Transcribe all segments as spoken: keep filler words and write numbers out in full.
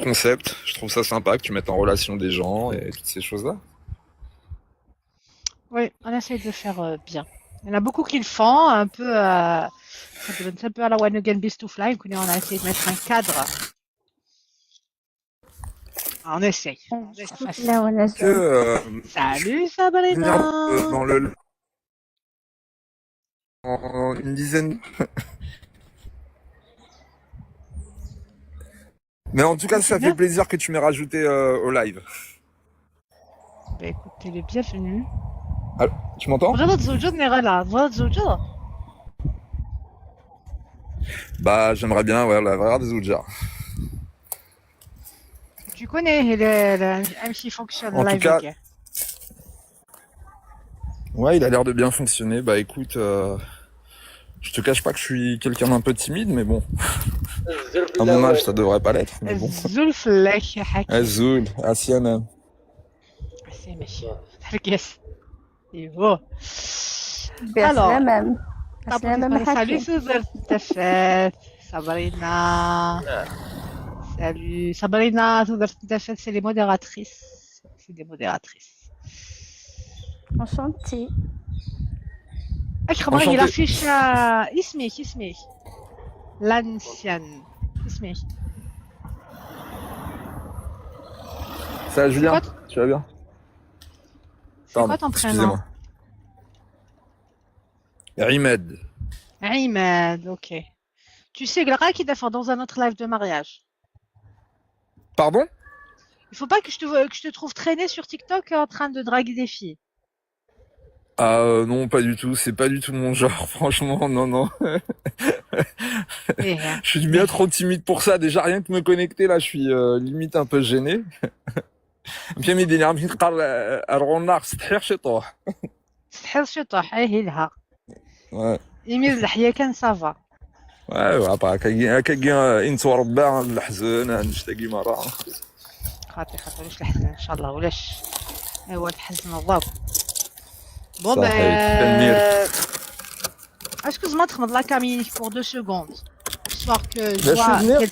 concept. Je trouve ça sympa que tu mettes en relation des gens et toutes ces choses-là. Oui, on essaye de faire euh, bien. Il y en a beaucoup qui le font, un peu, euh, ça devient un peu à la One Again Beast to Fly. On a essayé de mettre un cadre. Ah, on essaye. On essaye. لا، ولا Que, euh, Salut venir euh, Sabrina. Dans le en une dizaine. Mais en tout cas, ça fait plaisir que tu m'aies rajouté euh, au live. Bah écoute, t'es le bienvenu. Ah, tu m'entends? تبغي تزوجوا نيغالا؟ تبغي تزوجوا؟ Bah, j'aimerais bien, ouais, la vraie des déjà. Tu connais le, le, M C Function En tout live cas, كاع. Ouais, il a l'air de bien fonctionner. Bah écoute, euh, je te cache pas que je suis quelqu'un d'un peu timide, mais bon, à mon âge, ça devrait pas l'être. Mais bon. Azul fell-ak يا حكيم. Azul, Asiana. C'est méchant. Tarkis. Et vous. بسلامة. T'as بسلامة pas salut حكيم. Suzanne Tafet. Sabrina. Salut. Sabrina, Suzanne Tafet, c'est les modératrices. C'est des modératrices. Enchantée. اش خبر هي Enchanté. لافيش؟ آه، اسمك، اسمك. L'ancienne. اسمك. Ça va, Julien? Quoi t- Tu vas bien? C'est quoi Pardon, ton prénom? Excusez-moi. Rimed. Ahmed, ok. Tu sais, Glara qui défend dans un autre live de mariage. Pardon? Il faut pas que je te, que je te trouve traîner sur TikTok en train de draguer des filles. Ah euh, non, pas du tout. C'est pas du tout mon genre, franchement. Non, non. Eh, hein. Je suis bien trop timide pour ça. Déjà, rien que me connecter, là, je suis euh, limite un peu gêné. Bien, mais il y a un petit car, euh, à Ronar, c'est très chez toi. تحل شي طاح، ايه لها. Ouais. يميز الحياة كان ça va. Ouais, ouais, après, كاين كاين انت وربع الحزن نشتاقي مرة. خاطي خاطي واش الحزن ان شاء الله ولاش. ايوا الحزن الله. Bon صافي، ben. تنمير. Est-ce que زعما تخمض la cam pour deux secondes, histoire que je Je suis vois venir. quel-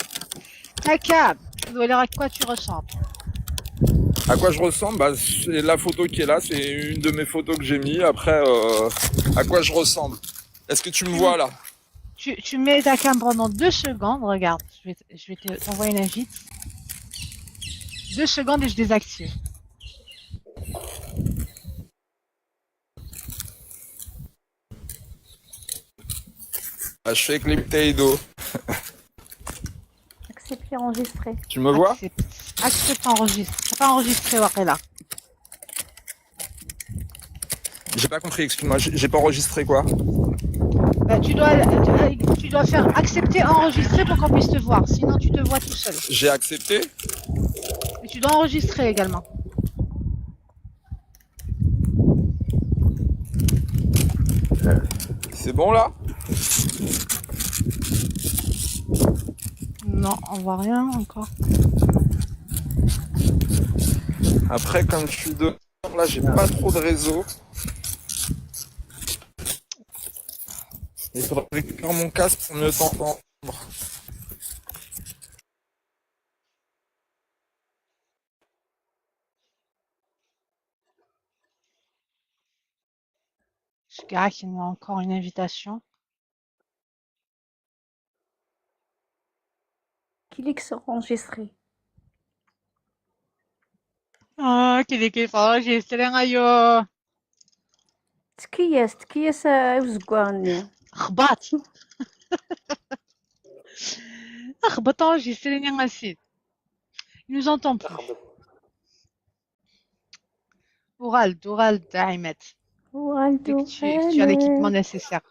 Ta cam. نوري راك quoi tu ressembles. À quoi je ressemble? Bah, c'est la photo qui est là, c'est une de mes photos que j'ai mis. Après, euh, à quoi je ressemble? Est-ce que tu me vois là? Tu, tu mets ta cam pendant deux secondes, regarde, je vais, t- je vais te- t'envoyer une invite. Deux secondes et je désactive. Ah, je fais avec les bouteilles d'eau. Accepter enregistrer. Tu me vois? Accepte, accepte enregistrer. C'est pas enregistré, واقيلا. J'ai pas compris, excuse-moi, j'ai j'ai pas enregistré quoi? Bah, tu dois, tu, tu dois faire accepter enregistrer pour qu'on puisse te voir. Sinon, tu te vois tout seul. J'ai accepté. Et tu dois enregistrer également. C'est bon là? Non, on voit rien encore. Après, comme je suis dehors, là, j'ai pas trop de réseau. Il faudrait que je récupère mon casque pour mieux t'entendre. Je gars qui a encore une invitation. Clique sur enregistrer. Ah, qui est qui s'enregistre, ayo. تكيس تكيس آه، وزكواني. خبط. خبط enregistré, يا سيدي. Il nous entend plus. Oral, oral, داعمات. وغالدو Tu, tu as l'équipement nécessaire.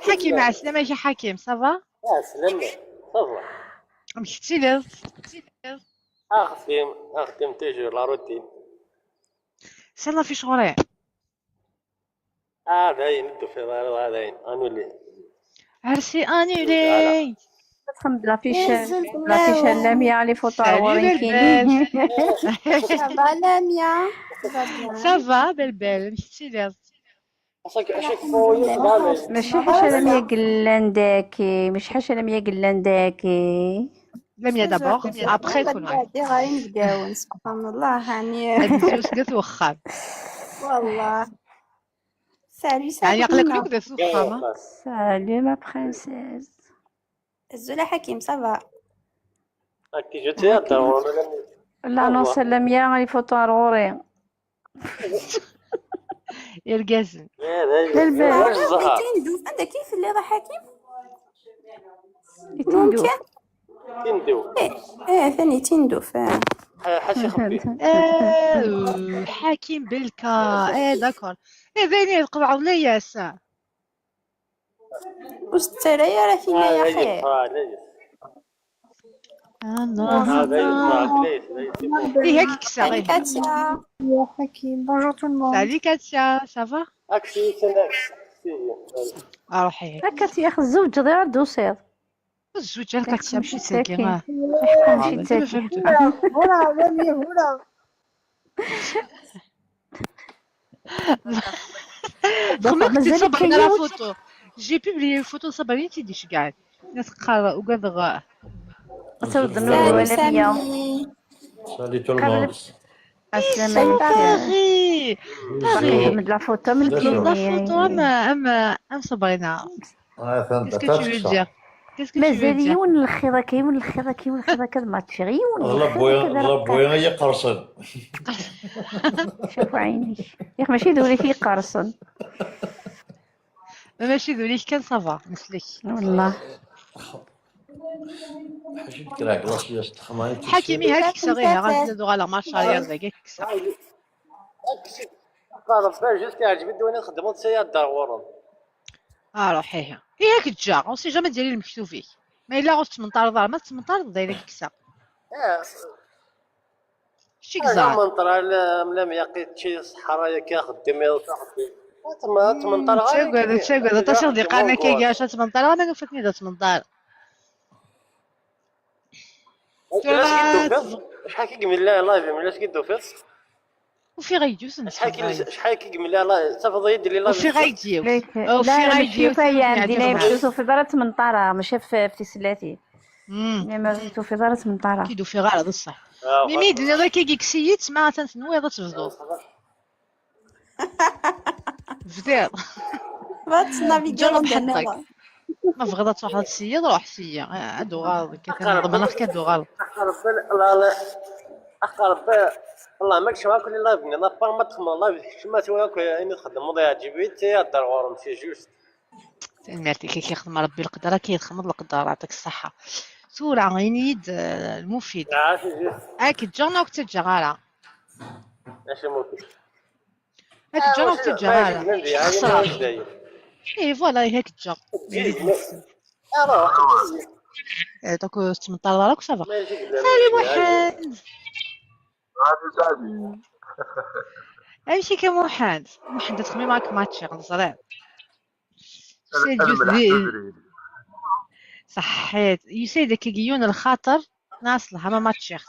حكيم، عسلامة يا حكيم، ça va؟ عسلامة، ça va. مشتي لي. اخدم، اخدم toujours la routine. سير لافيش غوري. اه باين ندو في دار، اه باين انولي. عرسي انولي. تخمم بلافيش يزول بلافيش بلاوة. لاميا لي فوطو Salut, وريكي. Belbel. Ça va, Lamia? Ça va bien. Ça va, Belbel. مشتي لي. اشك اشك فويس غالي. ماشي حاشا لاميا قلان داكي، مش حاشا لاميا قلان داكي. Lamia d'abord, après Kunwi. Ad ɛeddiɣ ɣer inebgawen, subḥan Allah, ɛni. Ad nsuskes deg uxxam. Wallah. Salut, salut. Ɛni aql-aken akk deg uxxam? Salut, ma princesse. Azul a Ḥakim, ça va? Akka jut ya Lamia, les photos ar ɣur-i. Irgazen. Anda akka i telliḍ a Ḥakim? Mumkin? Tinduf. Eh, eh, tani tinduf, eh. Ḥakim belka. Eh, d'accord. Eh, d ayen i tqeḍɛeḍ layas. Ur s-ttarra ara tinna ya xir. Ah, non, non, non. Ihi ad k-kkseɣ, ihi. Salut, Katia. Ya Ḥakim, bonjour tout le monde. Salut, Katia, ça va? Aksi, aksi. Aruḥ, ihi. A Katia, tezweǧeḍ, ihi ad d-tusiḍ. Tezweǧ, a Katia, mačči d tagi, ah. Mačči d tagi. Hula, hula, hula. Xemmeɣ-tt-id Sabrina la photo. J'ai publié une photo de Sabrina, tu dis, je gagne. La teqqar ugadeɣ. Salut tout le monde. Salut. Paris. Paris. La photo, la photo, am, am, am Sabrina. Qu'est-ce que tu veux dire? Qu'est-ce que tu veux dire? Mazal yiwen n lxiḍ akka, yiwen n lxiḍ akka, yiwen n lxiḍ akka, ad matchiɣ, yiwen n lxiḍ akka. D labwi ay iqersen. Caf ɛinek. Yak mačči d ul-ik i iqersen. Mačči d ul-ik kan, ça va, neslek. Wallah. Ḥakim, ihi ad k-kkseɣ, ihi ad uɣaleɣ ma tcariyaḍ dagi, ad k-kkseɣ. Aqqa Rebbi, juste iɛǧeb-it wayen i txeddmeḍ, ssaya ad d-ar ɣur-m. Ah, ruḥ, ihi. Ihi ad k-ǧǧeɣ, on sait jamais d-yali lmektub-ik. Ma yella ur tettmenṭareḍ ara, ma tettmenṭareḍ, d ayen ad k-kkseɣ. Kečč i yeẓran. Menṭer ala mlam yaqi tečči ṣṣeḥra yakki axeddim iḍes axeddim. Ad tmenṭareɣ ara. Ttagad, ttagad, aṭas i ɣ-d-iqqaren akka, gac ad tmenṭareɣ, ma nufa-ten-id ad tmenṭar. Tura acḥal i yemla live, mla s-k-id-tufiḍ? Ufiɣ-ak-d yiwet n ssebba. Acḥal i yemla live, tafeḍ-iyi-d li live? Ufiɣ-ak-d yiwet. Ufiɣ-ak-d yiwet. Ur tufiḍ ara tmenṭara, mačči ɣef tislatin. Ma ur tufiḍ ara tmenṭara. Ki d-ufiɣ ara, d ṣṣeḥ. Mi mi d-tenniḍ akka, kkes-iyi-tt, ma atan tenwiḍ ad tebduḍ. Bdiḍ. Ǧǧiɣ ad ḥeṭṭek. Ma tebɣiḍ ad truḥeḍ ad tessiyeḍ, ruḥ seyyi. Ad d-uɣaleḍ, ḍemneɣ-k ad d-uɣaleḍ. Aqerb, Allah, Allah, ma kecmeɣ akk live-nni, ma txedmeḍ live, kecma tura akk ayen i txeddmeḍ iɛǧeb-it, ad d-ar ɣur-m, c'est juste. Tanemmirt-ik, ad k-ixdem Rebbi leqder, ad k-ixdem leqder, yeɛṭik ṣṣeḥḥa. Tura, ini-yi-d, eh, lmufid. Ad k-ǧǧeɣ neɣ ur k-ttaǧǧaɣ ara? Acu mufid? Ad k-ǧǧeɣ neɣ ur k-ttaǧǧaɣ ara? Xesreɣ. Eh, voilà, ihi ad k-ǧǧeɣ. Eh, donc, ur tettmenṭareḍ ara akk, ça va. Salut Muḥend. Amek akka Muḥend? Muḥend, ad txemmim akk match, neẓriḍ. Ṣaḥḥit. Yusa-d akka yiwen lxaṭer, nniɣ-as lha ma matchiɣ.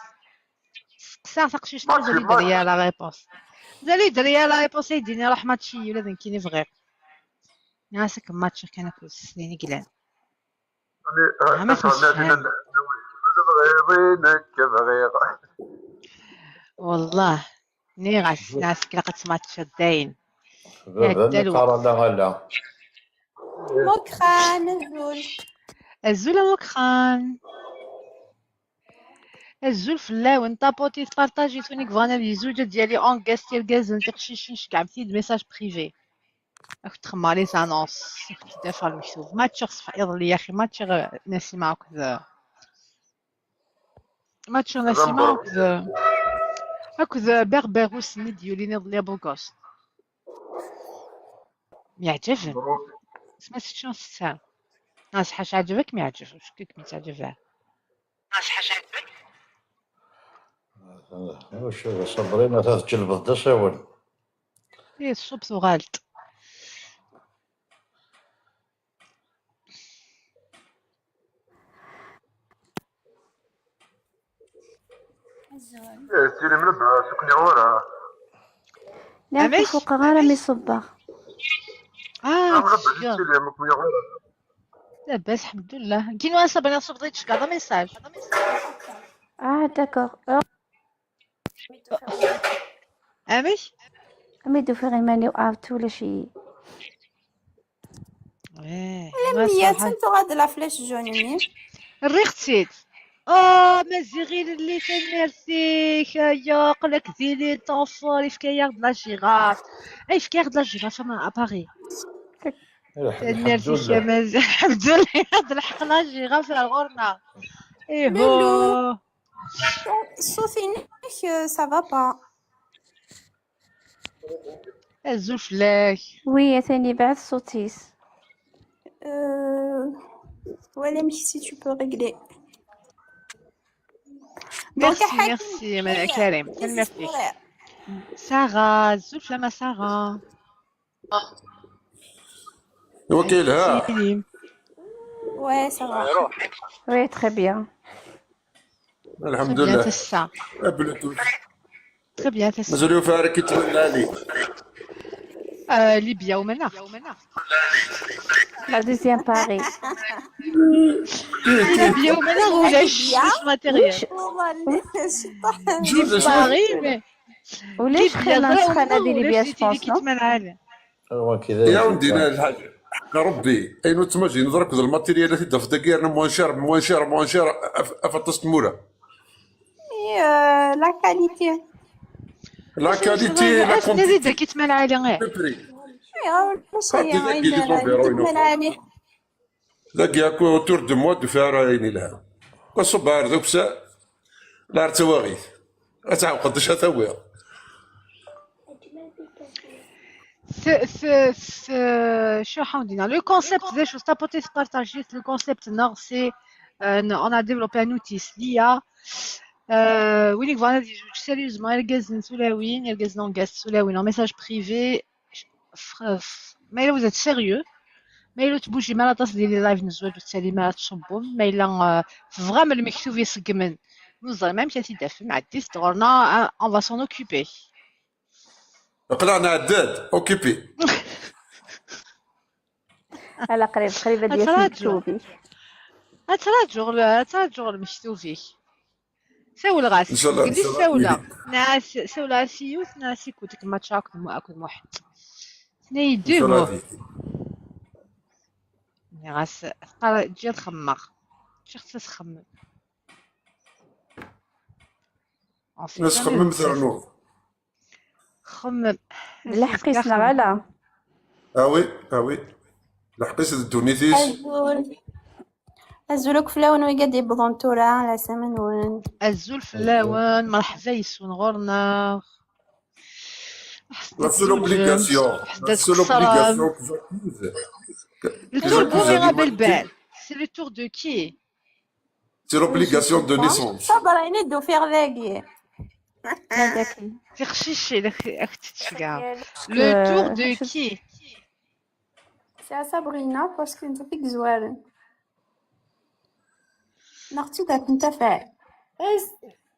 Steqsaɣ taqcict-nni, mazal ur d-terri ara la réponse. Mazal ur d-terri ara la réponse, ay d-ini ruḥ match-iyi, ula d nekkini bɣiɣ. Nniɣ-as akken matchiɣ kan akked s tin i yellan. Ɛni, ha, ma tmesḥan. Bɣiḍ, nekk bɣiɣ. Wallah, nniɣ-as, nniɣ-as ilaq ad tmatcheḍ dayen. Baba, nekk ara la, ala. Mukran, azul. Azul a Mukran. Azul fell-awen, tapotit, partajit, win i yebɣan ad yezweǧ, ad d-yali en guest, irgazen, tiqcicin, ceggɛemt-iyi-d message privé. Ad k-d-xemmeɣ les annonces, ad k-d-afeɣ lmektub. Ma ččiɣ ṣṣbeḥ iḍelli, yaxi, ma ččiɣ, eh, Nasima akked, eh, ma ččiɣ Nasima akked, eh, akked, eh, Berbérus nni d-yulin iḍelli a Bugust. Myeɛǧaben. Sma teččiḍ tessa. Aṣeḥḥa, ɛǧeb-ak myeɛǧeb, ur cukkeɣ ad kem-yeɛǧeb ara. Acu, Sabrina, ta tǧellbeḍ-d asawen. Ih, tṣubb tuɣal-d. Azul. Eh, tili mlebba, sukniɣ ura. La, amek? Ur fuqeɣ ara mi ṣubbeɣ. Ah, mlebba, tili, ma sukniɣ ura. Labas, الحمد لله. كي نوا صبري صبري تشكى هذا ميساج. Ah, d'accord. امك؟ Ami d ufriɣ iman-iw, ah, ulac-iyi. ايه. Miyat, antu ɣad la flèche jaune-nni? Rriɣ-tt-id. Oh, Maziɣ ilelli, tanemmirt-ik. Aya, aql-ak di l'île d'Enfer, yefka-yaɣ-d la girafe. Ay, yefka-yaɣ-d la girafe à Paris. Tanemmirt-ik a Maziɣ. Lḥemdullah, d lḥeqq la girafe ar ɣur-neɣ. Iho. Ṣṣut-inek, euh, ça va pas. Azul fell-ak. Oui, atan yebɛed ṣṣut-is. Euh, wala amek si tu peux régler. Merci, merci, Karim. Tanemmirt-ik. Sarah, azul fell-am a Sarah. Wakil, ha? Ouais, ça va. Oui, très bien. الحمد لله. Tassa. Ablutus. Très bien, tassa. Mazal yufa ara kitman lɛali. Euh, Libya ومناخ. La deuxième Paris. Libya ومناخ ولا ش matériel. جوج Paris, mais ولاش خير نسخن هذه ليبيا، je pense, non؟ كيتمنى عالي. هو كذلك. يا ودي، لا، الحاج، حق ربي، اين تماجي نضرب ذا الماتيريال اللي تدف دقيقة، moins cher، moins cher، moins cher، اف اف تصموله. Et, euh, la qualité. La qualité، la شنو زيد quantité. كيتمنى عالي غير. Le prix. ايوا، ماشي صافي، هي ذاك يجي عندنا زومبيرو كيتمنى عالي. ذاك ياكو autour de moi دفع راه عيني لها. وصب عرض وكسا. لا رتواغيث. اتعاود قداش اتاويها. س- س- س- شو حاولنا؟ Le concept دي شو ستابوتي سبارتاجيت. Le concept ناغ c'est, euh, on a développé un outil, c'est l'I A. Euh, وين يبغى هذا يجوج sérieusement يرقز نسولاوين، يرقز نونغاس سولاوين en message privé. ما إلا vous êtes sérieux، ما إلا تبوجي ما لا تصدي لي لايف نزواج وتسالي ما تصبون، ما إلا, آه، تبغى من المكتوب يسقمن نزل ما مشى تدافع مع الديس دورنا، آه، on va s'en occuper. اقلعنا عداد، اوكيبي. على قريب، قريب هاد ياسين أتراجع. كتوبي. أتراجع، أتراجع المكتوبي. سول غاس. إن شاء الله، إن قديش شاء الله. سولا؟ ناس، سولا سيوت، ناس يكوتك ما تشاك مو أكل موحد. إن شاء الله سنيدوه. هذيك. غاس. قرا جي الخمار. شي خصها تخمم. ناس خمم ترنو. خمم. لا حقيسنا غالا. اوي، اوي. لحقيس الدونيتيس. أزول. أزول أكفلاون ويقاد يبضون تورا على سمنون. أزول فلاون، مرحبا يسون غورنا. La seule obligation, la seule obligation que j'accuse, Le tour de qui? C'est le tour de qui? C'est l'obligation de naissance. صبر، عيني دو فيغ ذاكي. هذاك. تخشيشي لك اختي تشقى. Le tour de qui? C'est à Sabrina parce que انت فيك زوارن. نختي داك انت فاعل. اش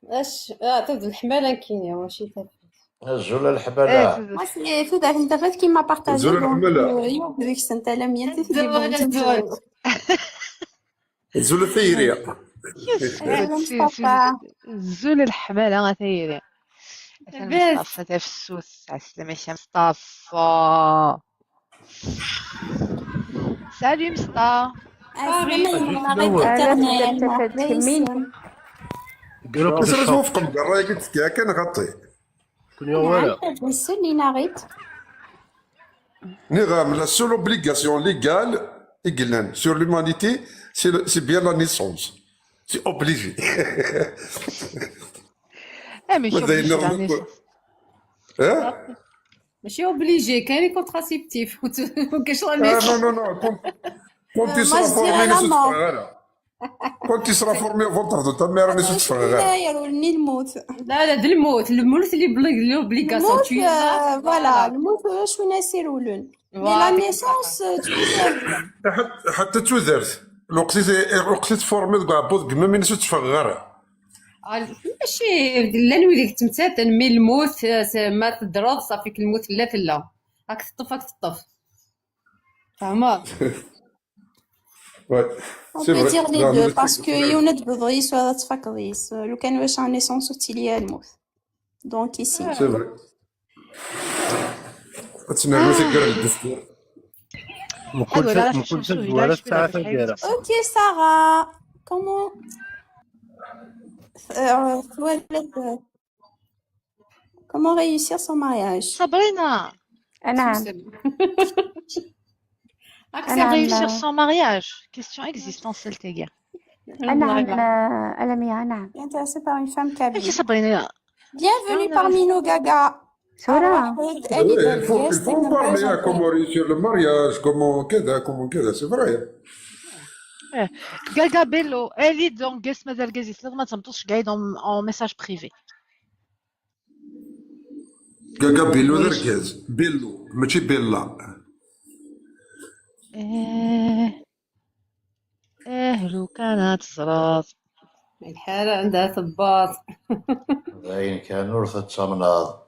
اش اه تبدا الحماله كينيا ماشي تبدا. هزوا الحبالة. ما سي في داك انت فات كيما بارطاجي. زول الحمالة. يوم ديك السنه لا مية انت زول الزواج. زول الثيرية. زول الحمالة غتيري. لاباس. مصطفى تفسوس، عسلامة يا مصطفى. Salut مصطفى. عسلامة يا ماما، غير علاش تكرني درت يا هاد ماما. التكميم؟ قالوا بس لك راه توافق بالراي قلت لك كان غطي. كون يا ولا. نعم، تسلي ناغيت. نظام، la seule obligation légale يقلن sur l'humanité, c'est le- c'est bien la naissance. C'est obligé. Ah, mais je suis مازال obligée نظام d'aller. يقول. ها؟ ماشي obligé، كاين contraceptif. وكاش آه، non, non, non. Quand, quand tu seras formé, نسيت تفرغ. Quand tu seras formé au ventre de ta mère, نسيت تفرغ. يرولني الموت. لا لا، د الموت، الموت اللي بلي l'obligation الموت، tu es là. آه، voilà، الموت شو ناس يرولون. Mais la naissance, tu حتى حتى تودرت. الوقت اللي الوقت اللي تفورمي كاع بود كما ما نسيت تفرغ. آه، ماشي لا نوي ديك تمتات، mais الموت، آه، س- ما تضرب صافي، الموت لا لا. راك تطف، راك تطف. فهمت؟ Ouais, On c'est peut vrai. dire les Non, deux, mais parce c'est que vrai. يونت بضيس ولا تفكضيس. لو كان واش en essence وتيلي الموت. Donc ici. C'est vrai. تسنى روسي قرا الدستور. مكل شيء مكل شيء ولا الساعة فجيرة. Ok, Sarah. Comment euh, comment réussir son mariage? صابرينا. نعم. Comment réussir son mariage? Question existentielle تاعي. نعم. آه، ألميا، نعم. Intéressée par une femme kabyle. انت صابرينا. Bienvenue parmi nous, Gaga. سورة. Il faut, il faut parler, hein, comment réussir le mariage, comment كذا, comment كذا, c'est vrai. Gaga Bello, elle est dans Guest مازال قازيس لازم ما تمطوش قاعد en message privé. Gaga Bello d argaz. Bello, ماشي Bella. ايه ايه لو كانت زرات. الحالة عندها ثباط. باين كان ور تتسمناض.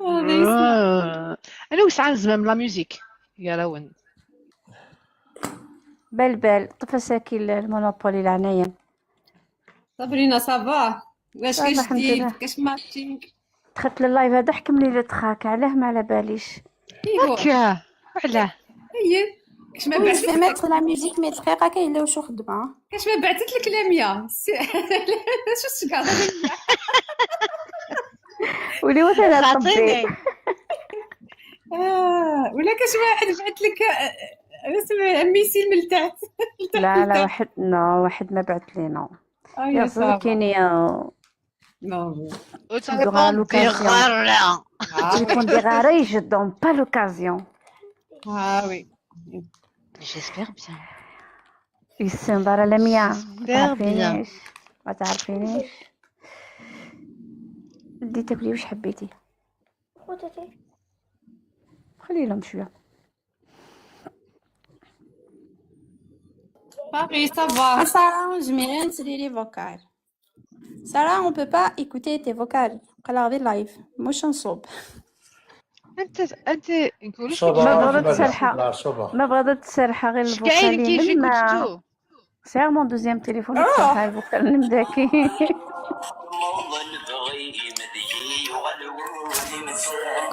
آه. انا وسعان زمام la musique يا راون. بلبل طفل ساكي المونوبولي العناية. صابرينا، ça va؟ واش كاش جديد؟ كاش ماتشينغ؟ دخلت لللايف هذا، حكم لي لتخاك، علاه ما على باليش. ايوا. هكا. علاه؟ اي. كاش ما بعثت لك mettre la musique، mais دقيقة كاين اللي وشو خدمة. كاش ما بعثت لك لميا؟ شو الشقاطة؟ ولي وثلاثة طبي. آه، ولا كاش واحد بعث لك، آه، اسمه ميسيل من التحت. لا، لا، واحد، non، واحد ما بعث لي، non. آه، يا يا صافا. كينيا. نو. Tu donnes l'occasion. Tu donnes des rares, je donne pas l'occasion. اه oui. J'espère bien. يسن دار لميا. J'espère bien. ما تعرفينيش. بدي تاكلي واش حبيتي. خلي لهم شويه. Paris, ça va. Sarah, je mets les vocales. Sarah, on peut pas écouter tes vocales. قلع غير live. مش نصوب. انت انت نقول لك صباح. ما بغضت تسرحها. ما بغضت تسرحها غير كاين الفوكالين كي يجي ما كنتو. C'est mon deuxième téléphone. تسرحها الفوكال نمداكي.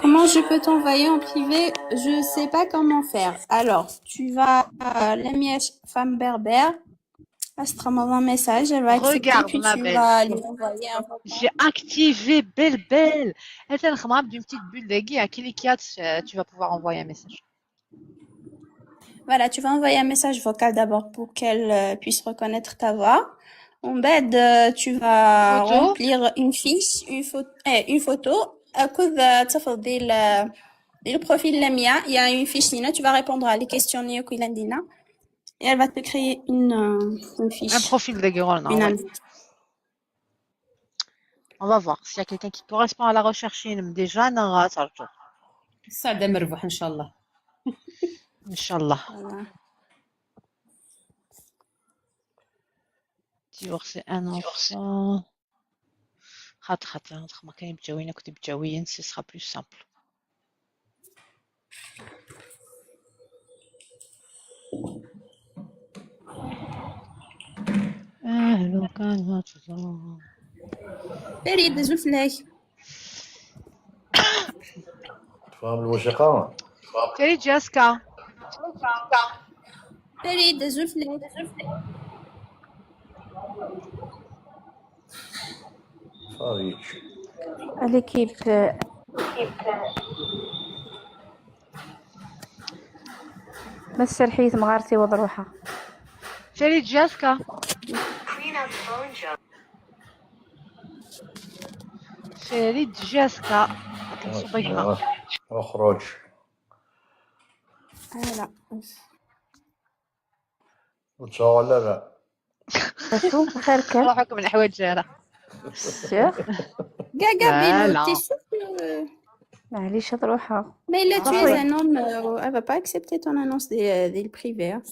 Comment je peux t'envoyer en privé? Je sais pas comment faire. Alors, tu vas, euh, la mièche femme berbère. Astre un message, elle va accepter, Regarde, puis ma tu belle. Vas lui envoyer un vocal. J'ai activé Belle Belle. Attends, خمام d'une petite bulle de guy à Kilikiat, euh, tu vas pouvoir envoyer un message. Voilà, tu vas envoyer un message vocal d'abord pour qu'elle, euh, puisse reconnaître ta voix. En bed, euh, tu vas Photo. Remplir une fiche, une photo, eh, une photo. أكد، آه، تفضل، آه، le profil لميا. Il y a une fiche هنا. Tu vas répondre à les questions اللي كاين عندنا. Et elle va te créer une, euh, une fiche. Un profil de guerre, non, Une ouais. invite. On va voir s'il y a quelqu'un qui correspond à la recherche. Déjà, نغا ترجو. السعدة مربوح ان شاء الله. ان شاء الله. Voilà. Divorcer un enfant. خاطر خاطر خاطر ما كاين بجاويين، كنت بجاويين، ce sera plus simple. اه لو كان ما تزال. فريد، زوج فلاش. تفهم الوثيقة؟ فريد جاسكا. فريد، زوج فلاش. فريد. L'équipe. ما تسرحي ثمغارتي وضروحها. فريد جاسكا. فريد جاسكا. صدقها. اخرج. Voilà. وتصور لا لا. شو خير كان؟ روحكم من الحوايج هذا. سير. Gaga لا، Bello, لا. t'es sûr que... معليش، هاد روحها. Mais là, tu Ah es oui. Un homme, euh, elle va pas accepter ton annonce dès, dès le privé, hein.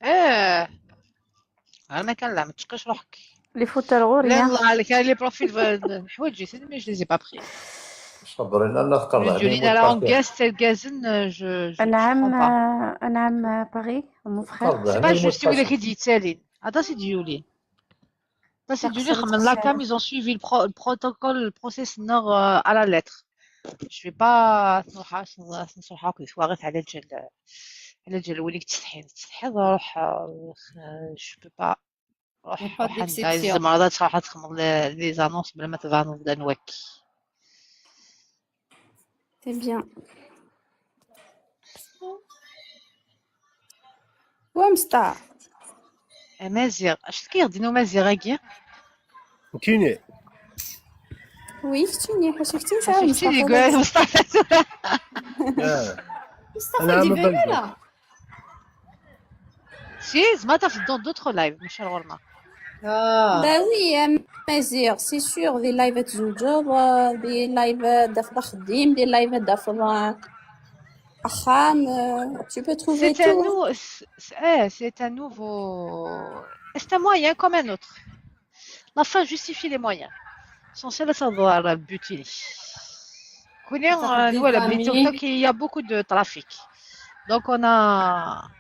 ايه. انا كان لا، ما تشقيش روحك. Les photos الغورية. لا، الله عليك، هاي les profils ف-، حوايج سيدي، mais je les ai pas pris. Sabrina, la tqerrbeḥ. Julien, la Anglaise, tergazen, euh, je, je, je comprends pas. Anɛam, euh, Anɛam, euh, Paris, mon frère. C'est pas juste ula k-id-yettalin. Aṭas i d-yulin. Aṭas i d-yulin, xedmen la cam, ils ont suivi le pro-, le protocole, le process-nneɣ, euh, à la lettre. Je vais pas, ad nruḥ, ad nruḥ akk di twaɣit, ɛla ǧal, ɛla ǧal win i yettsetḥin. Tettsetḥiḍ, ruḥ, euh, je peux pas. Ruḥ, ruḥ anda i tzemreḍ ad tṛuḥeḍ ad txedmeḍ les, les annonces bla ma tbaneḍ d anwa-k. C'est bien. Wa Mesṭaḥ. Amaziɣ. Acu tekkiɣ din umaziɣ-agi? Nekkini. Oui, keččini, ḥaca keččini sɛiɣ Mesṭaḥ. Keččini, Mesṭaḥ. Ah. Mesṭaḥ, ur d-iban ara. Si, zeɛma tafeḍ dans d'autres lives, mačči ar ɣur-neɣ. Ah. Bah oui, amaziɣ, c'est sûr, di live ad tzewǧeḍ, euh, di live ad tafeḍ axeddim, di live ad tafeḍ, euh, axxam, euh, tu peux trouver tout. C'est un nou-, c'est, c'est, eh, c'est un nouveau, c'est un moyen comme un autre. La fin justifie les moyens. L'essentiel, c'est d'avoir le but. Kuni, euh, voilà, mais TikTok, il y a beaucoup de trafic. Donc, on a.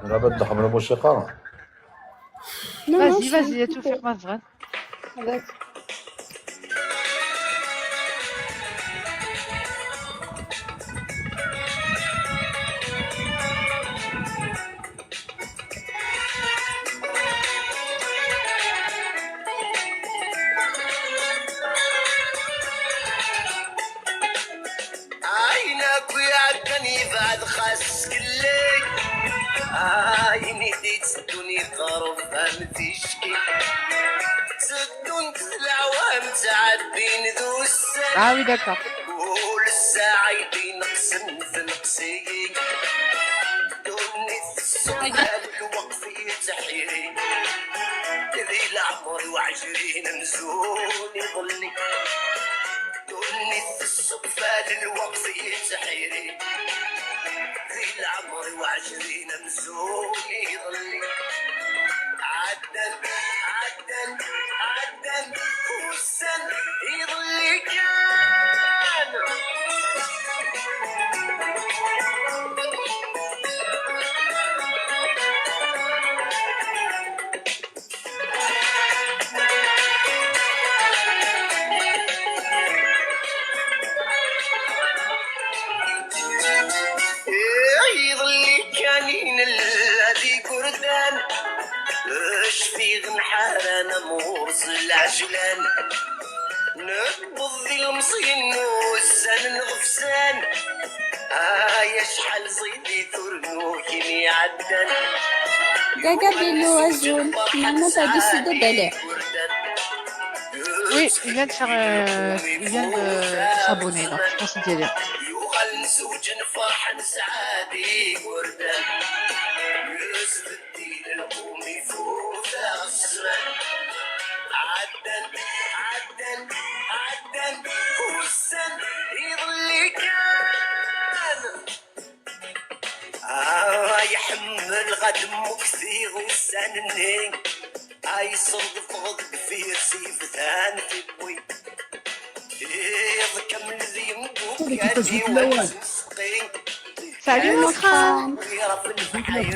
Là, بدنا نحمل الموسيقى. Non, non, vas-y, vas-y, il y a tout faire, ma vraie. Ayen akk iɛeddan yebɛed xas kellek, ayen i d-itteddun yeqreb am ticki. Tteddunt leɛwam ttɛeddin d ussan. Ah oui, d'accord. Kul ssaɛa i d-ineqsen tneqs-iyi. Ddunit tessuqal lweqt yettḥiri. Di leɛmer-iw ɛecrin amzun iḍelli. Ddunit tessuqal lweqt yettḥiri. Di leɛmer-iw ɛecrin amzun iḍelli. Ɛeddan, ɛeddan, ɛeddan ussan iḍelli kan. Iḍelli kan i nella d igerdan, cfiɣ nḥaran am ɣur-s lɛejlan. Newweḍ di lemẓi n ussan n ɣefsan. Ay acḥal ẓid i turnukin iɛeddan. Gaga Bello, azul. Maman, t'as décidé d'aller. Oui, il vient de faire, euh, il vient de, de s'abonner, donc je pense que c'est bien. Yuɣal nzewǧen ferḥen sɛad igerdan. Yesbeddil lqum ifut zzman. Ɛeddan, ɛeddan, ɛeddan ussan iḍelli kan. Ah, iḥemmel ɣad mmektiɣ ussan-nni. Ay ṣeddfeɣ deffir-s yebdan tiwwi. Iḍ kamel d yemdukal-iw ad ttmesqin. Salut, mon frère. Wi ɣef lbeḥr.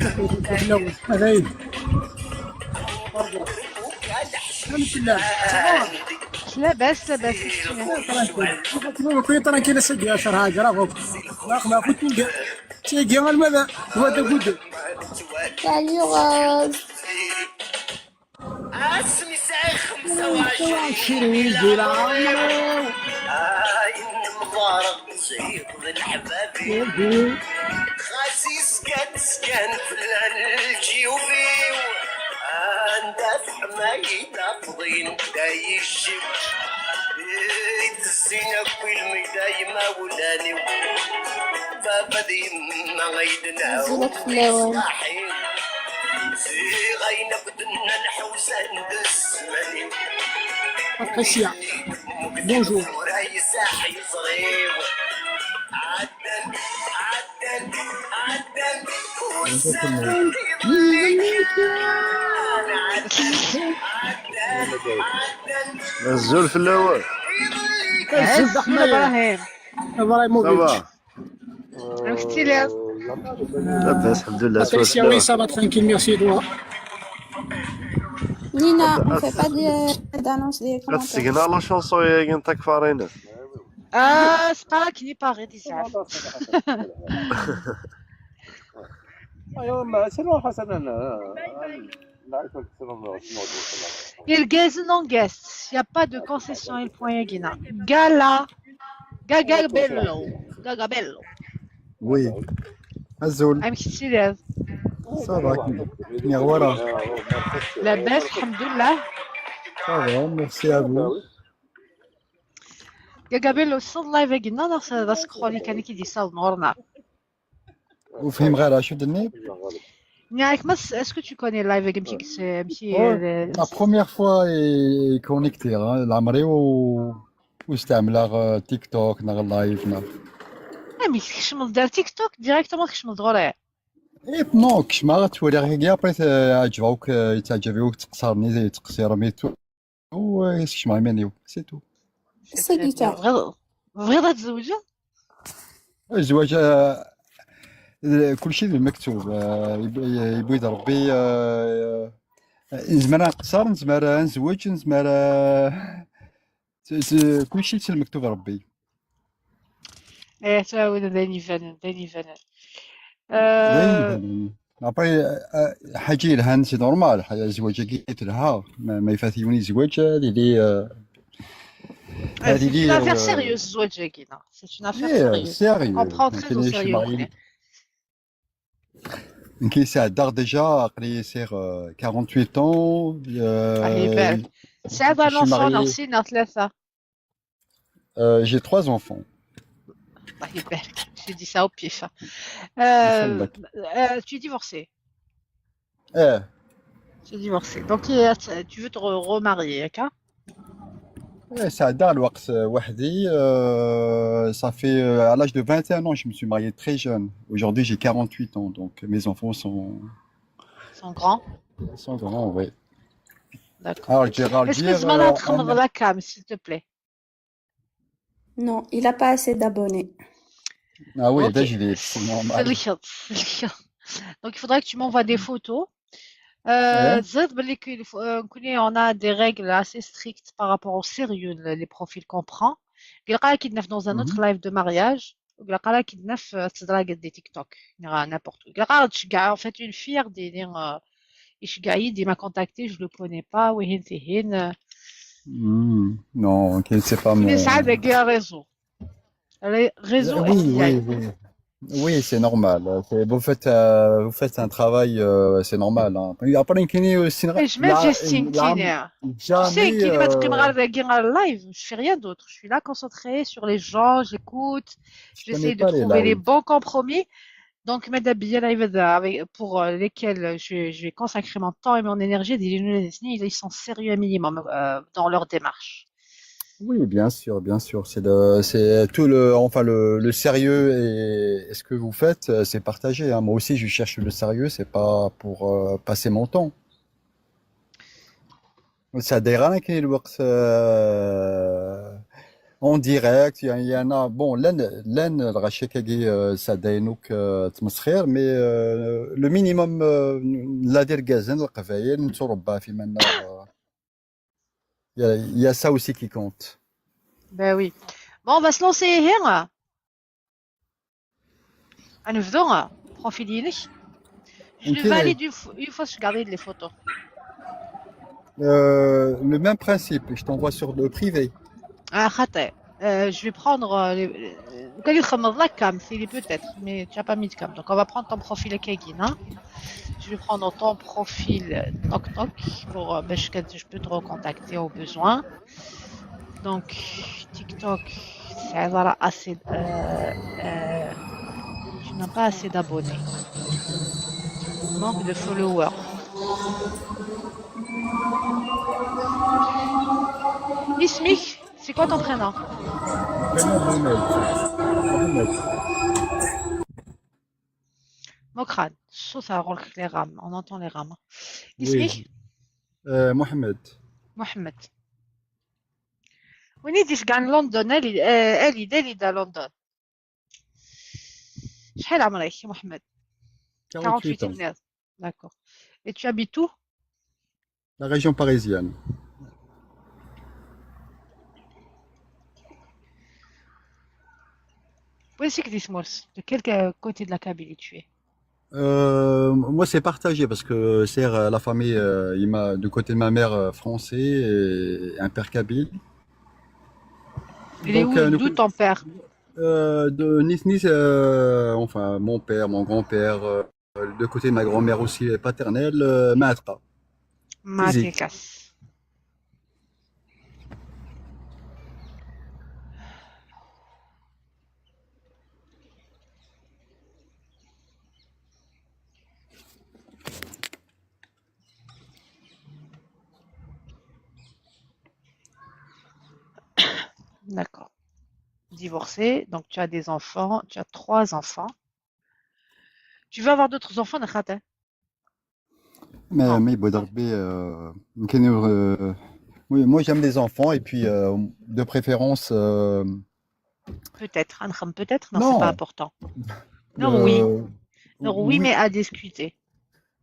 Labas, labas, keččini? Tranquille, c'est bien, ça, Hajar, bravo. Tigi, alma d, d wa d agudu. Salut, Rose. Asmi sɛiɣ xemsa u ɛecrin di leɛmer-iw, ayen mḍareɣ ziɣ d leḥbab-iw. Xas izga-d zgan fell-an leǧyub-iw. Anda teḥma-yi-d afḍin da yicib. I tezzin akk i lmegda yimawlan-iw. Baba d yemma ay d-nɛum leṣlaḥ-iw. Ziɣ ayen akk d-nnan ḥuzan-d zzman-iw. Patricia, bonjour. Tura yesaḥ yeẓri-w. Ɛeddan, ɛeddan, ɛeddan ussan iḍelli. Azul fell-awen. Azul d Aḥmayan. Ibrahim. Ibrahimovitch. Ça va? Amek tettiliḍ? Labas, alḥemdulilah. Patricia, oui, ça va, tranquille, merci, et toi? Nina, on fait pas de- d'annonce des La commentaires. tsegna la chanson-agi n takfarin. Ah, c'est pas qui n'est pas rédisable. ايوا ما سير واخا سنه. Il gaze non guest. Il n'y a pas de concession. Il point Gina. Gala. Gaga bello. Gaga bello. Oui. Azul, Amek tettiliḍ? Ça va, Miroir. Labas, alḥemdulilah. Ça va, merci à vous. Gaga bello, c'est live-agi neɣ d ascroll kan i k-id-yessawḍen ɣur-neɣ? Ur fhimeɣ ara acu d-tenniḍ. Nniɣ-ak, ma s- est-ce que tu connais live-agi amek i s- amek i La première fois i connecté, hein, leɛmer-iw ur, ur steɛmleɣ euh, TikTok neɣ live neɣ. Amek tkecmeḍ-d ar TikTok directement, tkecmeḍ-d ɣur-i? Eh non, kecmeɣ ad twaliɣ yagi, après euh, ɛeǧbeɣ-k, euh, yettaɛǧab-iw teqṣar-nni, teqṣirem et tout. Ou euh, kecmeɣ iman-iw, c'est tout. C'est du temps. Tebɣiḍ tebɣiḍ ad tzewǧeḍ? الزواج آه، كل شيء بالمكتوب آه، يب- يبغي ربي آه، نزمر نقصر، نزمر نزوج، نزمر آه، ت- ت- كل شيء المكتوب ربي. Eh, tura d ayen ibanen, d ayen ibanen. Euh, Après آه، حاجة يلهان c'est normal. الزواج كي تلها ما ما يفات يوني زواج هذه لي آه، c'est une affaire euh, sérieuse, الزواج-agi, non? C'est une affaire yeah, sérieuse. On sérieux. comprend très au كاين شي sérieux. معايير. كي ساعة déjà قري سير آه، quarante-huit ans. الله يبارك. سعيد شي نوصل معايير. نفسي ناس ثلاثة. Euh, j'ai trois enfants. الله يبارك. J'ai dit ça au pif. Euh, euh, tu es divorcé. Eh, Tu es divorcé. Donc, euh, tu veux te re- remarier, hein? eh, ça a dans le وقت وحدي, euh, ça fait euh, à l'âge de vingt et un ans, je me suis marié très jeune. Aujourd'hui, j'ai quarante-huit ans, donc mes enfants sont, Ils sont grands. sont grands, oui. D'accord. Alors, Gérard, Est-ce que dire, تزمر euh, تخمض la cam, s'il te plaît? Non, il a pas assez d'abonnés. Ah oui, Ok. là, je l'ai, c'est normal. سلكت، سلكت. Donc, il faudra que tu m'envoies des photos. Euh, تزيد باللي كاين الف- euh, نكوني on a des règles assez strictes par rapport au sérieux, le- les profils qu'on prend. قلقا كي دنا في dans un autre live de mariage. قلقا كي دنا في تدرا قد des TikTok. نرى n'importe où. قلقا تشجع en fait une fille دي دي يشجع يدي m'a contacté, je le connais pas, وهين تهين. Hmm, non, ok, c'est pas Mais mon. ça, avec les réseaux. Les réseaux Oui, F B I. oui, oui. Oui, c'est normal. C'est- Vous faites, euh, vous faites un travail, euh, c'est normal. Hein. Et après, يمكن aussi Et je mets Justin Kiner. Tu sais, jamais. كي ما تقيم Euh, غير داكي غير live, je fais rien d'autre. Je suis là concentrée sur les gens, j'écoute, je j'essaie connais de pas les trouver les lives. Bons compromis. Donc, ماذا بيا les lives avec- pour euh, lesquels je, je vais consacrer mon temps et mon énergie, ils sont sérieux un minimum euh, dans leur démarche. Oui, bien sûr, bien sûr. C'est le, c'est tout le, enfin le, le sérieux et, et ce que vous faites, euh, c'est partagé. Hein. Moi aussi, je cherche le sérieux. C'est pas pour euh, passer mon temps. Ça dérange كاين الوقت euh, en direct, il y, en a, bon, لان لان الغشاكاكي ساداينوك تمسخير, mais euh, le minimum euh, لا دير كازن القبايل نتربى في منا. Il y a, il y a ça aussi qui compte. Ben oui. Bon, on va se lancer. Hein. نبدو profil ينك. Je le Ok. valide une fois, une fois que je garde les photos. Euh, le même principe, je t'envoie sur le privé. Ah, خاطي. Euh, je vais prendre euh, les, les- كان يخمض la cam, c'est peut-être, mais tu as pas mis de cam. Donc on va prendre ton profil Kegina. Je vais prendre ton profil euh, TikTok pour euh, باش كنت- je peux te recontacter au besoin. Donc TikTok, ça va assez. Euh, euh, tu n'as pas assez d'abonnés. Manque de followers. اسمك, c'est quoi ton prénom? Prénom Mohamed. Mohamed. Mokran, الصوت غير les rames, on entend les rames. Oui. اسمك? Euh, Mohamed. Mohamed. وين يديش كاع لندن؟ الي آه، الي دالي دا لندن. شحال عمرك يا محمد؟ 48 ans. D'accord. Et tu habites où? La région parisienne. وين سكنتي تمورس؟ De quel côté de la Kabylie tu es? Euh, moi, c'est partagé parce que c'est euh, la famille euh, il m'a du côté de ma mère euh, français et un père kabyle. Il est où, euh, d'où ton père? Euh, de Nice, Nice, euh, enfin mon père, mon grand-père, euh, de côté de ma grand-mère aussi paternelle, euh, Maatqa. Maatqa. D'accord. Divorcé, donc tu as des enfants, tu as trois enfants. Tu veux avoir d'autres enfants, Nakhatin? Mais, mais bon, euh, euh, oui, moi j'aime les enfants et puis euh, de préférence. Euh... Peut-être, peut-être, non, c'est pas important. Non, oui. Non, oui, mais à discuter.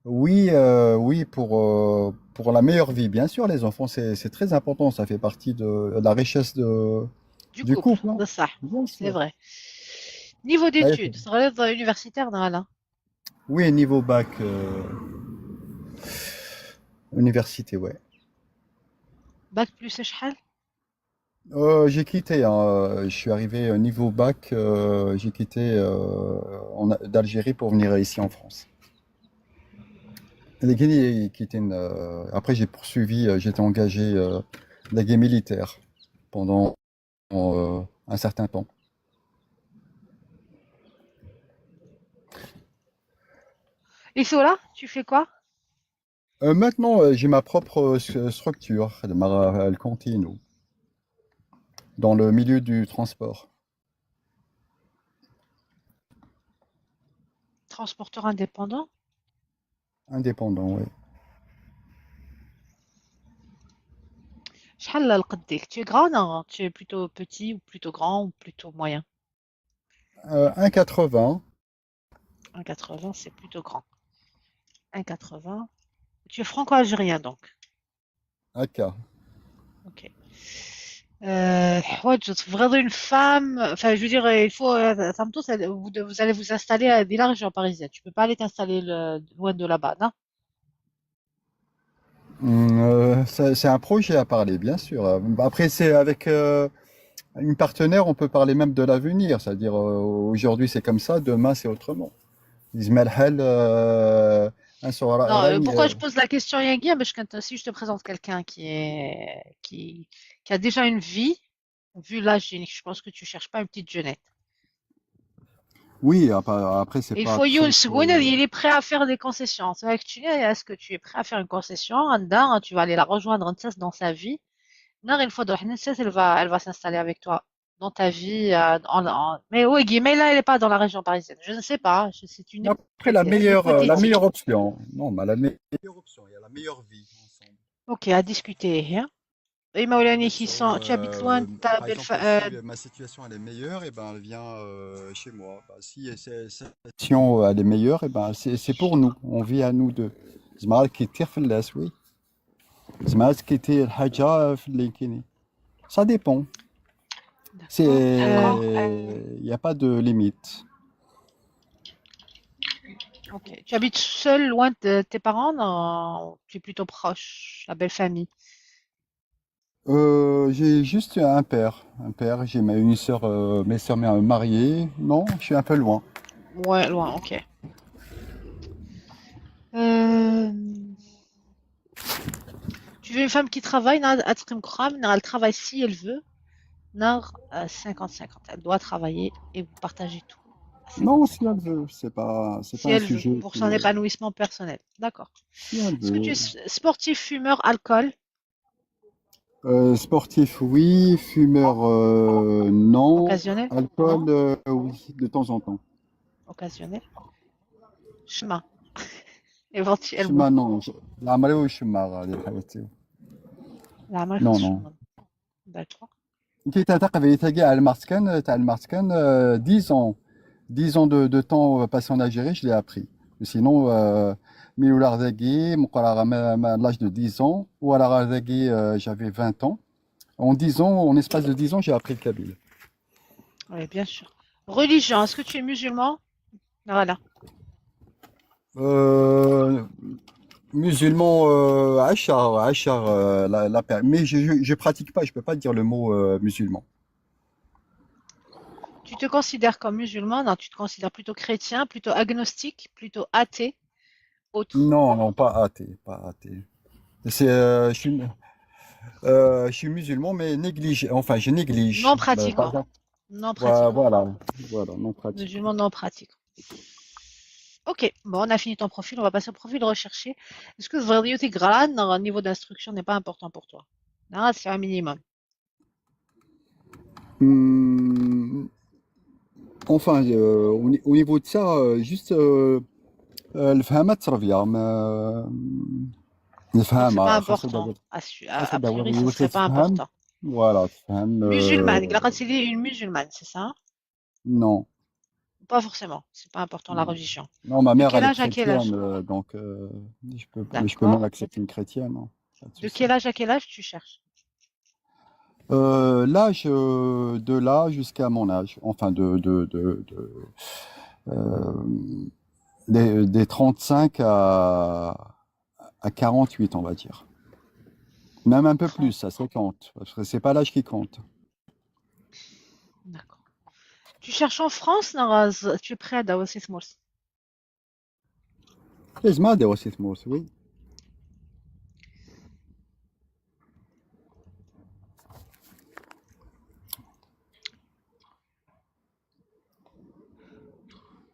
Oui, euh, oui, pour, euh, pour la meilleure vie, bien sûr, les enfants, c'est très important, ça fait partie de, de la richesse de, du, du couple. Couple hein. C'est vrai. Niveau d'études, universitaire, là? Oui, niveau bac, euh, université, ouais. Bac plus شحال? Euh, j'ai quitté, hein, je suis arrivé au niveau bac, euh, j'ai quitté euh, d'Algérie pour venir ici en France. Après, j'ai poursuivi, euh, j'étais engagé euh, dans la guerre militaire pendant euh, un certain temps. Et cela, tu fais quoi? Euh, maintenant, euh, j'ai ma propre euh, structure, elle continue, dans le milieu du transport. Transporteur indépendant? Indépendant, oui. شحال القديك؟ Tu es grand, non? Tu es plutôt petit ou plutôt grand ou plutôt moyen? Euh, un quatre-vingts. Un quatre-vingts, c'est plutôt grand. Un quatre-vingts. Tu es franco-algérien donc? هكا. Ok. Euh, ouais, vraiment une femme. Enfin, je veux dire, il faut. Euh, vous, vous allez vous installer dans la région parisienne. Tu peux pas aller t'installer loin de là-bas, non? Euh, c'est un projet à parler, bien sûr. Après, c'est avec euh, une partenaire, on peut parler même de l'avenir. C'est-à-dire, euh, aujourd'hui, c'est comme ça, demain, c'est autrement. يزمى الحال. Non, pourquoi je pose la question, Yangi? Parce que si je te présente quelqu'un qui, est, qui, qui a déjà une vie, vu l'âge, je pense que tu cherches pas une petite jeunette. Oui, après, c'est pas... Il faut يكون شكون اللي est prêt à faire des concessions. C'est vrai que tu es, est-ce que tu es prêt à faire une concession? Tu vas aller la rejoindre dans sa vie. Non, une fois, elle va, elle va s'installer avec toi dans ta vie. Euh, en, en... Mais oui, Guy, mais là, elle n'est pas dans la région parisienne. Je ne sais pas. C'est une... Après, la meilleure, euh, la meilleure option. Non, mais la meilleure option, il y a la meilleure vie ensemble. Ok, à discuter. Hein? Et Maulani, qui sont, tu habites loin de ta belle famille. Si ma situation elle est meilleure, et ben elle vient euh, chez moi. Bah, si cette situation elle est meilleure, et ben c'est pour nous. On vit à nous deux. زعما راك كيطير في اللاس, oui. زعما راك كيطير الحاجة في اللي كاينين. Ça dépend. C'est, il n'y a pas de limite. Ok. Tu habites seul, loin de tes parents, non? Tu es plutôt proche, la belle famille? Euh, j'ai juste un père. Un père, j'ai une sœur, euh, mes sœurs mariées. Non, je suis un peu loin. Ouais, loin, ok. Euh... Tu veux une femme qui travaille, elle travaille si elle veut, non, cinquante cinquante. Elle doit travailler et vous partagez tout. Non, si elle veut, c'est pas, c'est pas un sujet. Pour son épanouissement personnel. D'accord. Si elle veut. Est-ce que tu es sportif, fumeur, alcool? Euh, sportif, oui. Fumeur, euh, non. Occasionnel? Alcool, euh, oui, de temps en temps. Occasionnel. Chemin. Éventuellement. Cemma, non, je- العمر وشماغ هذه الحياة. العمر non, non. D'accord. كي تاع تقبيلي تاقي على المارتكان تاع المارتكان euh, dix ans dix ans de, de temps euh, passé en Algérie, je l'ai appris. Sinon euh, ميلولا غداكي مقرا à l'âge de dix ans ولا غداكي euh, j'avais vingt ans. En dix ans, en espace de dix ans, j'ai appris le kabyle. Oui, bien sûr. Religion, est-ce que tu es musulman? Voilà. Euh, musulman, euh, عشرة عشرة, euh, la, la per- mais je, je, je pratique pas, je peux pas dire le mot euh, musulman. Tu te considères comme musulman? Non, tu te considères plutôt chrétien, plutôt agnostique, plutôt athée, autre? Non, non, pas athée, pas athée. C'est, euh, je suis, euh, je suis musulman, mais négligé. Enfin, je néglige. Non pratiquant. Euh, par exemple, non pratiquant. Voilà, voilà, non pratiquant. Musulman non pratiquant. Ok, bon, on a fini ton profil, on va passer au profil recherché. Est-ce que vraiment tes grades, le niveau d'instruction n'est pas important pour toi? Là, c'est un minimum. Hmm, enfin, euh, au, au niveau de ça, euh, juste euh, euh, الفهامة تربية, ما الفهامة. C'est pas important. À, à priori, ce serait pas important. Voilà, تفهم. Musulmane, euh, une musulmane, c'est ça? Non. Pas forcément, c'est pas important la religion. Non, ma mère elle est chrétienne, euh, donc euh, je peux, je peux même accepter une chrétienne. Hein. De quel âge à quel âge tu cherches? Euh, l'âge euh, de là jusqu'à mon âge, enfin de, de, de, de euh, des, des trente-cinq à, à quarante-huit, on va dire. Même un peu plus, à cinquante, parce que c'est pas l'âge qui compte. D'accord. Tu cherches en France, Naraz? Tu es prêt à Dawasis Morse? لازم هذا وسيط مورس, oui.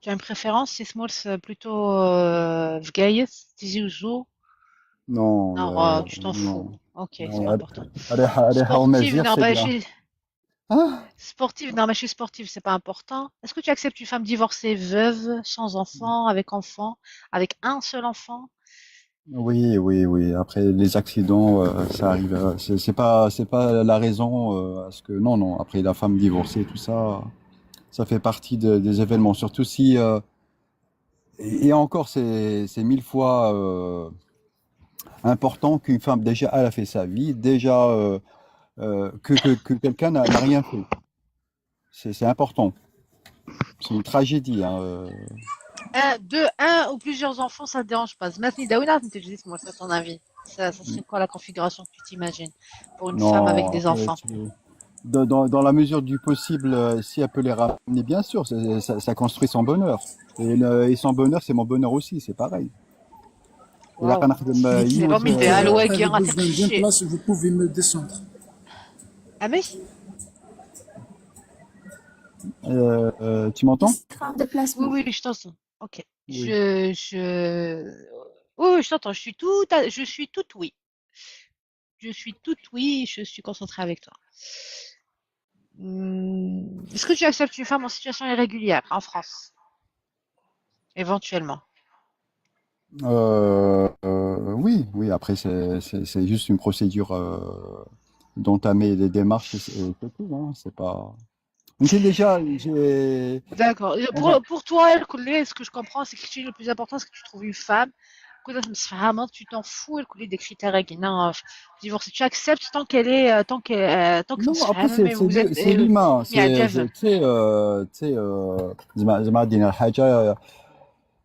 Tu as une préférence, c'est Morse plutôt euh, Bgayet, Tizi Ouzou? Non, non, euh, tu t'en fous. Ok, c'est pas important. Sportive, non, bah, je suis... Hein? Sportive, non, mais je suis sportive, c'est pas important. Est-ce que tu acceptes une femme divorcée, veuve, sans enfant, avec enfant, avec un seul enfant? Oui, oui, oui. Après, les accidents, euh, ça arrive. Euh, c'est c'est pas, c'est pas la raison. Euh, parce que non, non. Après, la femme divorcée, tout ça, ça fait partie de- des événements. Surtout si, euh, et, et encore, c'est c'est mille fois euh, important qu'une femme déjà, elle a fait sa vie, déjà euh, euh, que, que, que quelqu'un n'a n'a rien fait. C'est c'est important. C'est une tragédie. Hein, euh. Un, deux, un ou plusieurs enfants, ça ne dérange pas. Maintenant, Daouna, tu dis, moi, c'est ton avis. Ça, ça serait quoi la configuration que tu t'imagines pour une femme avec des enfants? Non, après, tu- dans, dans, dans la mesure du possible, euh, si elle peut les ramener, bien sûr, c'est- ça, ça construit son bonheur. Et, le- et son bonheur, c'est mon bonheur aussi, c'est pareil. Wow. C'est l'homme idéal, ouais, qui a raté le cliché. Place, vous pouvez me descendre. Ah, mais Euh, euh, tu m'entends? Oui, oui, je t'entends. Ok. Oui. Je, je, oui, oui, je t'entends. Je suis tout, à- je suis tout oui. Je suis tout oui. Je suis concentrée avec toi. Hmm, est-ce que tu acceptes une femme en situation irrégulière en France? Éventuellement. Euh, euh, oui, oui, après, c'est c'est- c'est juste une procédure euh, d'entamer des démarches et c'est et c'est tout. Hein, c'est pas. Mais j'ai déjà, j'ai. D'accord. Et pour, pour toi, الكل, ce que je comprends, c'est que le plus important, c'est que tu trouves une femme. كل تمسفهمض, tu t'en fous, الكل des critères هكا, divorce, tu acceptes tant qu'elle est, euh, tant que, euh, tant que... Non, après, c'est c'est le- c'est l'humain. C'est c'est- tu sais, euh, tu sais, euh, زعما زعما دينا الحاجة,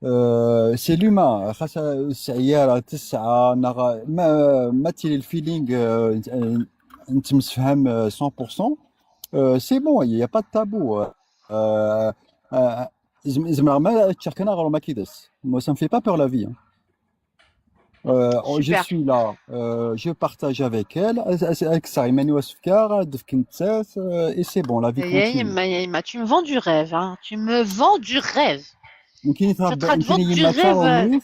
euh, c'est l'humain. خاصة السعيارة تسعة نغ- ما ما تيلي le feeling, euh, نتمسفهم cent pour cent. Euh, c'est bon, il n'y a pas de tabou. Euh, euh, زعما ما تشاركنا غير ما كيدس. Moi, ça me fait pas peur la vie. Hein. Euh, je suis là, euh, je partage avec elle, avec ça, et c'est bon, la vie continue. Tu me vends du rêve, hein. Tu me vends du rêve. Je te vends du rêve.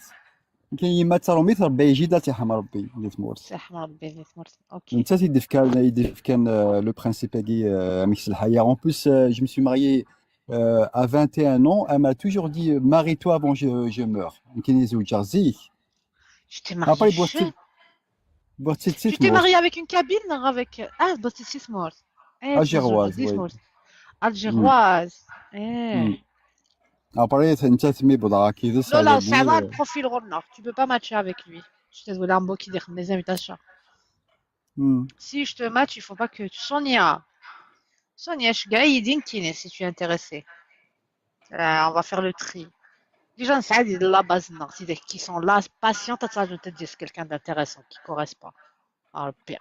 كاين يما تاع ربي يجي داتي حمر ربي اللي تمورت. يحمى ربي اللي تمورت. اوكي. انت سيدي في كان يدي في كان le principe هي ميكس الحياه. En plus, euh, je me suis marié euh, à vingt et un ans, elle m'a toujours dit marie-toi avant que je, je meure. كاين يزوج زيك. Tu t'es marié jeune. Tu t'es marié avec une Kabyle, non, avec, ah, Bouatsitsi Tmourt. Eh, Algéroise, oui. Algéroise. Eh. Hmm. Après, c'est une tête, mais bon, là, qui veut ça. Non, là, ça va, le profil Ronald. Tu peux pas matcher avec lui. Je suis désolée, un mot qui dit mes invitations. Hmm. Si je te match, il faut pas que tu... Sonia. Sonia, je suis gaïdine, si tu es intéressée. Euh, on va faire le tri. Les gens, ça, de la base, non, c'est qui sont là, patientes, ça, je te dis, c'est quelqu'un d'intéressant qui correspond. Ah, bien.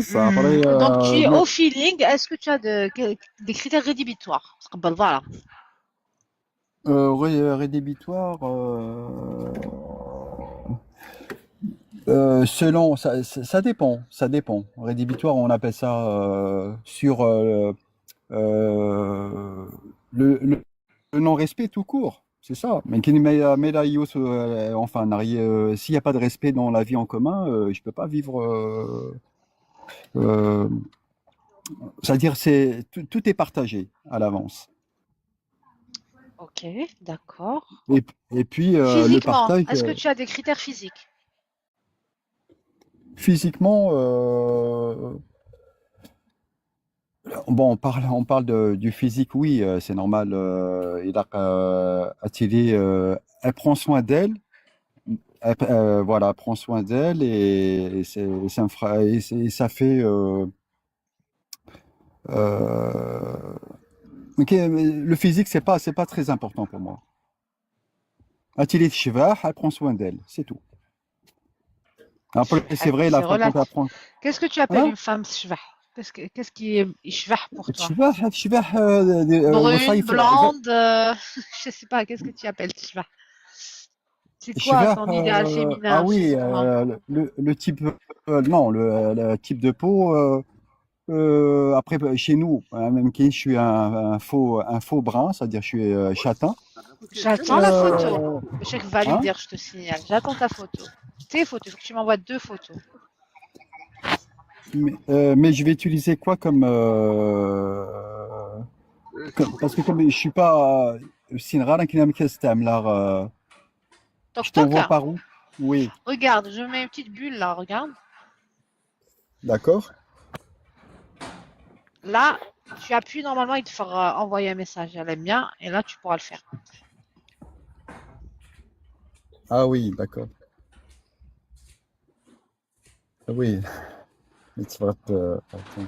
Ça, après, Donc, tu es euh, au feeling. Est-ce que tu as de- que- des critères rédhibitoires ? Parce que, ben, voilà. Euh, ré- rédhibitoire, euh, euh, selon, ça, ça ça dépend, ça dépend. Rédhibitoire, on appelle ça euh, sur euh, euh, le, le- le non-respect tout court, c'est ça. Mais qui met, met la youth, euh, enfin, n'a rien- euh, s'il n'y a pas de respect dans la vie en commun, euh, je peux pas vivre. Euh, euh, c'est-à-dire, c'est tout, tout est partagé à l'avance. Ok, d'accord. Et, et puis, euh, le Physiquement, partage. Est-ce que euh, tu as des critères physiques ? Physiquement, euh, bon, on parle, on parle de- du physique, oui, euh, c'est normal. Euh, il a, euh, Atili, euh, elle prend soin d'elle. Elle, euh, voilà, elle prend soin d'elle et, et c'est, c'est un fra- et c'est- et ça fait. Euh, euh, ok, mais le physique, c'est pas, c'est pas très important pour moi. Atili Shvah, elle prend soin d'elle, c'est tout. Après, c'est vrai, la C'est femme, quand elle relatif. prend. Qu'est-ce que tu appelles Hein une femme shvah ? Qu'est-ce que, qu'est-ce qui est shvah pour toi ? Shvah, shvah, euh, des- euh, Brune, ça, il fait- blonde, euh, je sais pas, qu'est-ce que tu appelles shvah ? C'est quoi Shvah, ton idéal euh, féminin ah oui, physiquement ? Euh, le, le- le type, euh, non, le, le type de peau. Euh, euh, après, bah, chez nous, hein, même qui je suis un, un faux, un faux brun, c'est-à-dire je suis euh, châtain. J'attends la photo. Euh, Je sais que valider, je te signale. J'attends ta photo. Tes photos, il faut que tu m'envoies deux photos. Mais, euh, mais je vais utiliser quoi comme, euh, comme- parce que comme je suis pas, c'est rare qu'il y a un là, euh, Donc, je t'envoie toc, par où ? Oui, regarde, je mets une petite bulle là, regarde. D'accord. Là, tu appuies normalement, il te fera envoyer un message, elle aime bien, et là, tu pourras le faire. Ah oui, d'accord. Ah oui. Mais tu vas te- attends.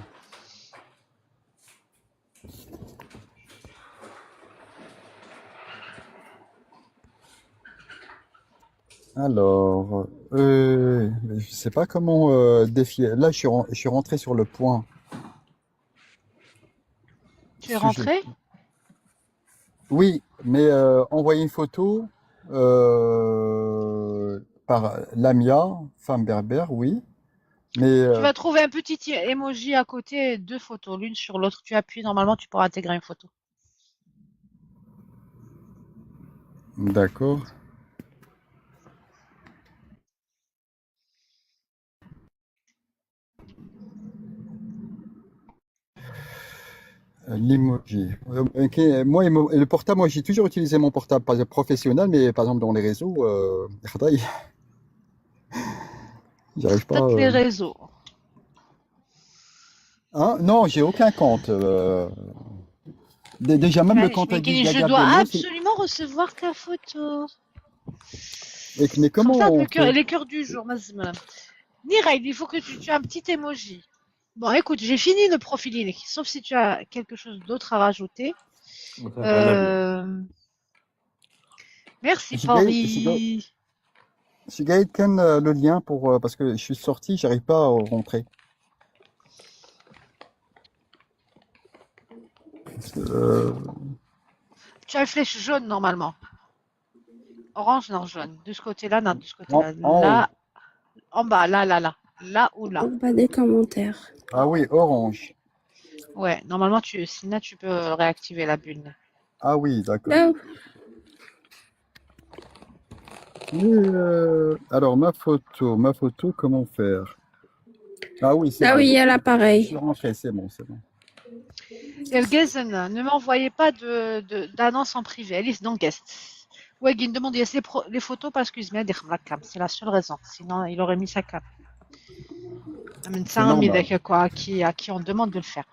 Alors, euh, je sais pas comment euh, défier. Là, je suis, ren- je suis rentré sur le point. Tu es rentré ? Oui, mais euh, envoyer une photo euh, par Lamia, femme berbère, oui. Mais Tu euh, vas trouver un petit emoji à côté, deux photos, l'une sur l'autre. Tu appuies, normalement, tu pourras intégrer une photo. D'accord. Euh, L'emoji. Euh, ok, moi, emo- le portable, moi, j'ai toujours utilisé mon portable, pas professionnel, mais par exemple dans les réseaux, euh, j'arrive pas. Peut-être les euh. Réseaux. Hein ? Non, j'ai aucun compte. Euh. Dé- Déjà, même le معليش، compte mais à Guy je Gaga dois Bello, c'est- absolument recevoir ta photo. Et que- mais comment Comme ça, on le cœur, fait les cœurs du jour, مازال. Niraï, il faut que tu, tu as un petit emoji. Bon, écoute, j'ai fini le profil unique, sauf si tu as quelque chose d'autre à rajouter. Euh, Merci, Je gagne- je Paris. gagne- Je gagne quand, euh, le lien pour, euh, parce que je suis sorti, j'arrive pas à rentrer. Parce que, euh, Tu as une flèche jaune normalement. Orange, non, jaune. De ce côté-là, non, de ce côté-là. En- en Là, en bas, là, là, là. Là ou là. En bas des commentaires. Ah oui, orange. Ouais, normalement, tu, sinon, tu peux réactiver la bulle. Ah oui, d'accord. Là, Oui, euh, alors, ma photo, ma photo, comment faire ? Ah oui, c'est là, bon. Oui, il y a Je l'appareil. suis rentré, c'est bon, c'est bon. Yergazen, ne m'envoyez pas de, de, d'annonce en privé. Alice, donc, guest. Wagi, une demande, il y a les, pro- les photos parce que Ismaël, c'est la seule raison. Sinon, il aurait mis sa cam. Même ça, mais d'accord, quoi, à qui, à qui on demande de le faire.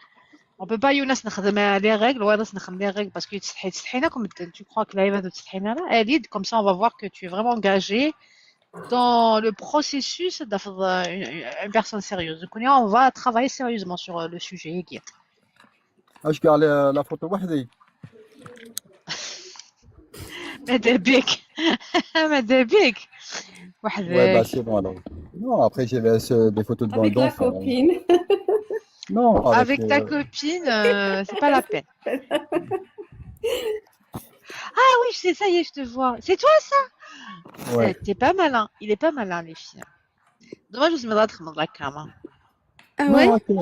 On peut pas, Younes, نخدم les règles, ouais, نخدم les règles parce que tu crois que là, il va te là, elle dit, comme ça, on va voir que tu es vraiment engagé dans le processus d'être une, une personne sérieuse. Donc, on va travailler sérieusement sur euh, le sujet. اش كاع la photo وحدي. ماذا بيك؟ ماذا بيك؟ Ouais, bah c'est bon alors. Non, après j'ai des photos de Avec la danse, hein. Copine. Non, avec, Avec ta euh, copine, euh, c'est pas la peine. Ah oui, c'est ça y est, je te vois. C'est toi ça? Ouais. T'es pas malin. Il est pas malin, les filles. Dommage, je me rattrape la cam. Ah Non, ouais? هكا،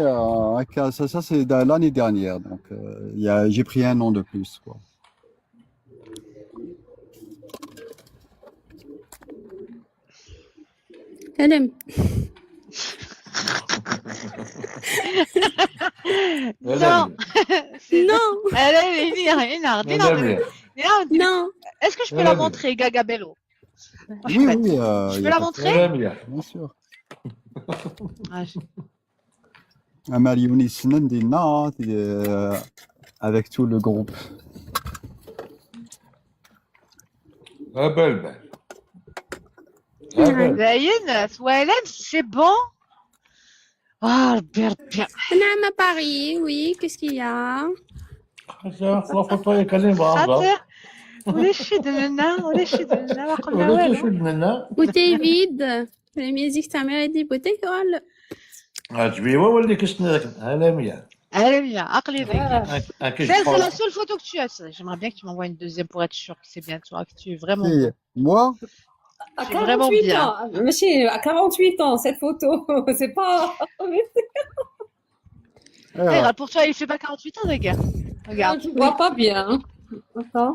هكا، ça, ça c'est de l'année dernière, donc euh, il y a, j'ai pris un an de plus, quoi. Helem. Non. Non, Allez, viens, viens, viens, viens, viens. Non. Est-ce que je peux la montrer, Gaga Bello? Oui, oui, euh, Je y peux a la pas de montrer? problème, bien sûr. Ah, je- Amar Younes Nandina, euh, avec tout le groupe. Abel, ben. Abel. Dayen, Swalem, c'est bon? Ah, ربي، ربي. نعم، Paris, oui, qu'est-ce qu'il y a? La photo est quand même خاطر ولا شي درنا، ولا شي درنا، ما قلنا ولا والو. شي درنا. Bouteille vide. La musique, ta mère, elle dit bouteille, oh, le- عجبي هو ولي كشتنا لك. هلا ميا. Allez, viens, عقلي ذاك. هاك- هاك Celle, c'est la يجي. Seule photo que tu as. J'aimerais bien que tu m'envoies une deuxième pour être sûr que c'est bien toi, que tu es vraiment Qui? Moi? À C'est vraiment quarante-huit bien. Ans. Mais si, à quarante-huit ans, cette photo. C'est pas. Eh, Regarde, pour toi, il fait pas quarante-huit ans, les gars. Regarde. Je vois pas bien. Attends.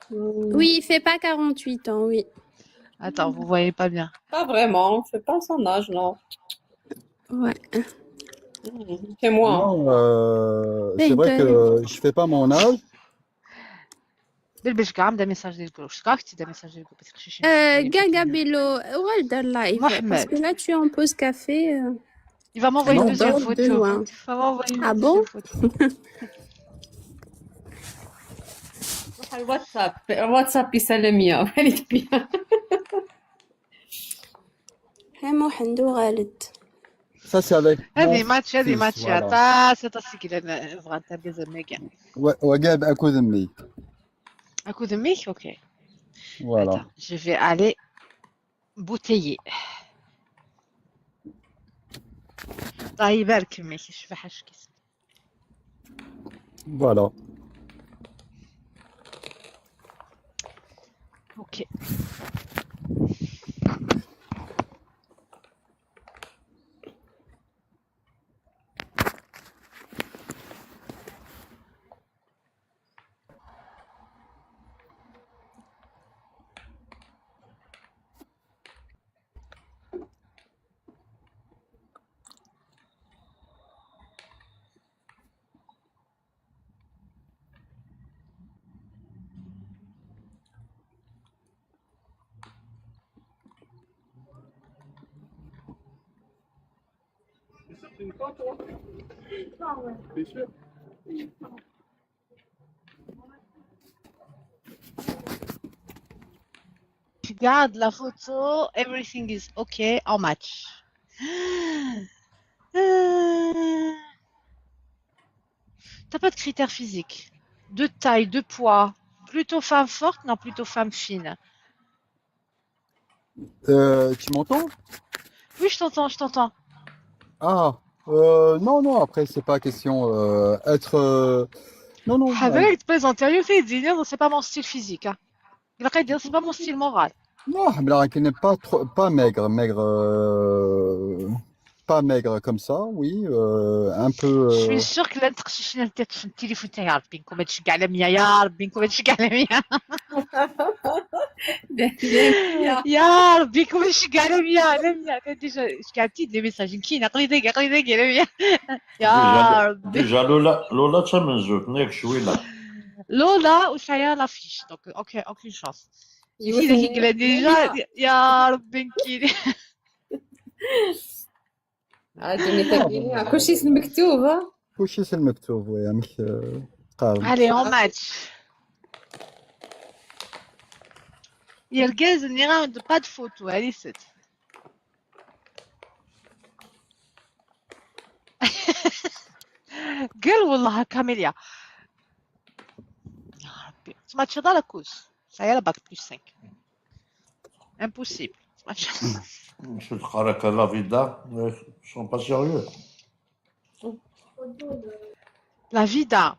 Hmm, Oui, il fait pas quarante-huit ans, oui. Attends, vous voyez pas bien. Pas vraiment. C'est pas son âge, non. Ouais. Hmm, C'est moi. Non, euh, Mais c'est vrai t'as- que je fais pas mon âge. بالبشكام ده ميساج ديال الجروب. شكاك تي ده ميساج ديال الجروب. Euh, Gaga Bello, ouais, dans le live. Parce Mohamed. Que là, tu es en pause café. Euh. Il va m'envoyer une Non, deuxième Dans photo. deux, hein. Il va m'envoyer une Ah deuxième Bon? Photo. روح على الواتساب. الواتساب يسلم يا. وليد بيان. Hey, Mohamed, Khaled. Ça, c'est avec هذه mon ماتش، هذه fils, ماتش. voilà. عطاس، عطاس كي لنا بغا انت ديزا ميغا. و- وجاب أكو ذمي. اكو ذميك، اوكي. Voilà. Attends, je vais aller bouteiller. الله يبارك فيك، شبح شكيس. Voilà. اوكي. Tu gardes la photo, everything is okay, en match. Euh, T'as pas de critères physiques, de taille, de poids, plutôt femme forte, non, plutôt femme fine. Euh, tu m'entends? Oui, je t'entends, je t'entends. Ah, euh, non, non, après, c'est pas question euh, être. Euh, non, non. حبيبي تبيزونتي، c'est pas mon style physique. Hein. C'est pas mon style moral. Non, حملة راكي pas trop, pas maigre, maigre, euh, pas maigre comme ça, oui, euh, un peu. Je Euh, suis sûre que là, تقشيشنا تشوف التليفون تاعي، يا ربي نكون هادشي كاع على مية، يا ربي نكون هادشي كاع على مية. يا ربي نكون هادشي كاع على مية، على مية. انا ديجا كعبتي لي ميساج كاين، عقلي دايق، عقلي دايق على مية. يا ربي. ديجا لولا، لولا تمنزوت نيك شويلة. لولا وشايا لافيش، donc ok, aucune chance. Yiwet n déjà, ya Rebbi, nekkini. عاد ميتاكينيا كلشي سن مكتوب، ها؟ كلشي سن مكتوب، وي، عمك، آه، قال. Allez, on match. Yergaz-nni, pas de photo, allez, c'est. قال والله كاميليا. يا ربي، تماتشي ضا لاكوس. Ça y est, la bac plus cinq. Impossible. Je te croirais que la vida, ils sont pas sérieux. La vida.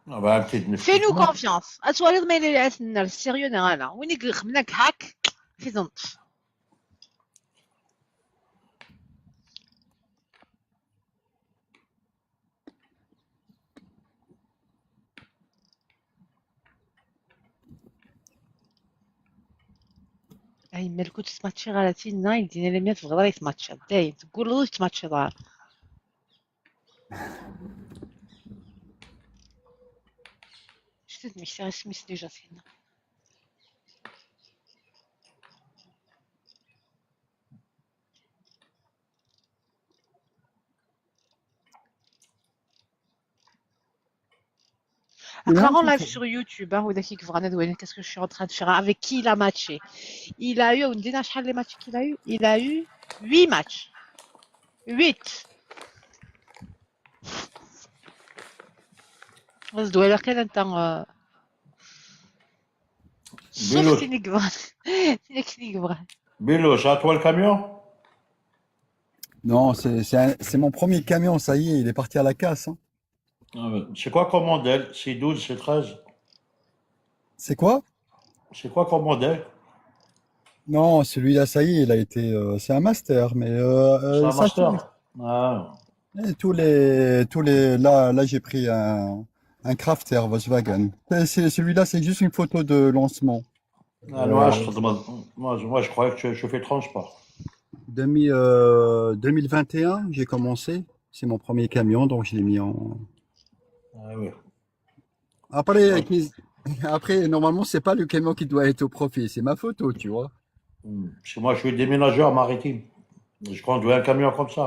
Ah bah, un petit Fais-nous confiance. Atuɣaleḍ ma yella la sérieux neɣ ala. Win i ixemmen akka, ad t-neṭṭef. Ay, ma lkut tettmatčiḍ ara tinna, yeldin alammi tebɣiḍ ara tettmatčiḍ. Dayen, teggulleḍ ur tettmatčiḍ ara. Acu d-mmektiɣ isem-is déjà tinna? Aql-aɣ en live sur YouTube, hein, widak i yebɣan ad walin qu'est-ce que je suis en train de faire, avec qui il a matché. Il a eu, on dit, شحال les matchs qu'il a eu? Il a eu huit matchs. Huit. Sauf tin i yebɣan. Tin i yebɣan. Bilo, c'est à toi le camion? Non, c'est c'est un- c'est mon premier camion, ça y est, il est parti à la casse, hein. Ah ouais. C'est quoi comme modèle? C'est douze, c'est treize? C'est quoi? C'est quoi comme modèle? Non, celui-là, ça y est, il a été. Euh, c'est un master, mais euh, euh, C'est un ça master. tourne. Ah. Et tous les, tous les, là, là, j'ai pris un, un crafter Volkswagen. C'est- c'est- Celui-là, c'est juste une photo de lancement. Ah, non, je, moi, moi, je croyais que tu, tu fais transport. Demi, euh, deux mille vingt et un, j'ai commencé. C'est mon premier camion, donc je l'ai mis en. Ah oui. Après, Ouais. qui- après, normalement, c'est pas le camion qui doit être au profit, c'est ma photo, tu vois. Hmm. Parce que moi, je suis déménageur maritime. Je conduis un camion comme ça.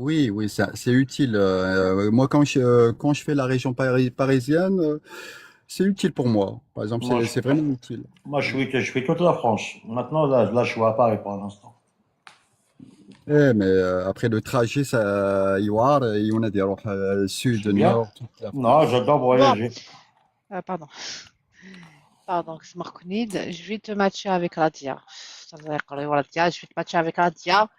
Oui, oui, ça, c'est utile. Euh, moi, quand je, euh, quand je fais la région pari- parisienne, euh, c'est utile pour moi. Par exemple, Moi, c'est je, c'est vraiment utile. Moi, je suis, je fais toute la France. Maintenant, là, là, je suis à Paris pour l'instant. Eh, mais euh, après le trajet, ça, il y aura, il y en a des, euh, sud, C'est bien. nord, toute la Non, France. J'adore voyager. Euh, pardon. Pardon, Smarkounid. Je vais te matcher avec Radia. Ça va être Radia. Je vais te matcher avec Radia.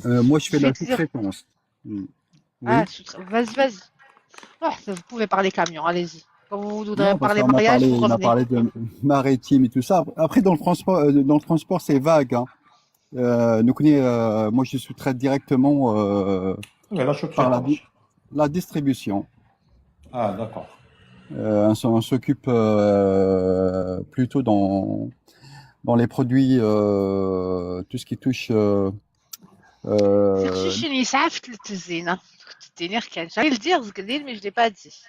Euh, moi, je fais Je la vais te dire. Sous-traitance. Hmm. Ah, Oui. sous-tra- vas-y, vas-y. Oh, vous pouvez parler camion, allez-y. Quand vous voudrez Non, parce parler qu'on a mariage, parlé, vous on a revenez. Parlé de maritime et tout ça. Après, dans le transport, euh, dans le transport, c'est vague, hein. Euh, donc, on est, euh, moi, je sous-traite directement euh, Et la par la, sous-traitance. Di-, la distribution. Ah, d'accord. Euh, on, s- on s'occupe euh, plutôt dans, dans les produits, euh, tout ce qui touche. Euh, euh, Cherchez chez Nisaf, le tezina. Tenir qu'un. J'allais le dire, Zgadil, mais je l'ai pas dit.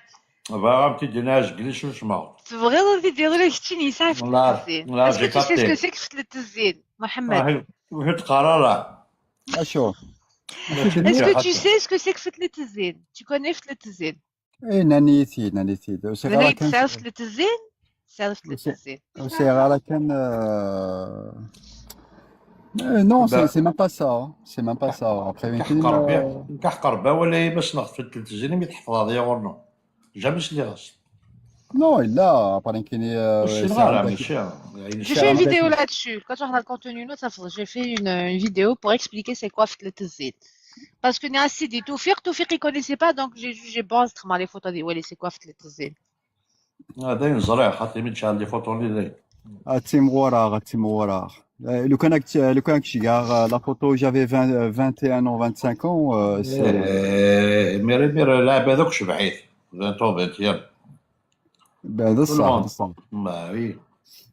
Ah bah, un petit dénage, glisse doucement. C'est vrai, on dit dire le chez Nisaf, Là, le tezina. là, Est-ce que j'ai tu sais ce que capté. C'est que le tezina, Mohamed? Ah, je te crois là. Ah, chaud. Est-ce que tu sais ce que c'est que le tezina? Tu connais le tezina? Eh, nani ici, nani ici. C'est Nani Rakan. Self le tezina? Self le C'est tezina. C'est Rakan. Euh... euh, non, c'est Bah, c'est même pas ça, hein. C'est même pas ça. Après, mais نكحقر بها، نكحقر بها ولا هي باش نغفل ثلاث سنين ما تحفظها هذه غورنا. Jamais سليغاس. Non, il l'a. Après, كاين، euh, الشيء c'est الغالي un ماشي. J'ai fait une vidéo là-dessus. Quand on a le contenu, nous, ça fait- j'ai fait une, une vidéo pour expliquer c'est quoi le tezina. Parce que Néa Sidi Toufik, Toufik, il connaissait pas, donc j'ai jugé bon, c'est comment les photos des Wali, c'est quoi le tezina. هذا نزرع خاطر من شحال لي فوتو لي داي. هاتي مغوراغ، هاتي مغوراغ. آه، لو كان كنت، لو كان كنت كاع، آه، la photo, j'avais vingt, euh, vingt et un ans, vingt-cinq ans, euh, c'est إيه، ميري ميري لعب هذوك شبعيت. vingt ans, vingt et un. بعد الصح، الموند. الصح. Bah oui.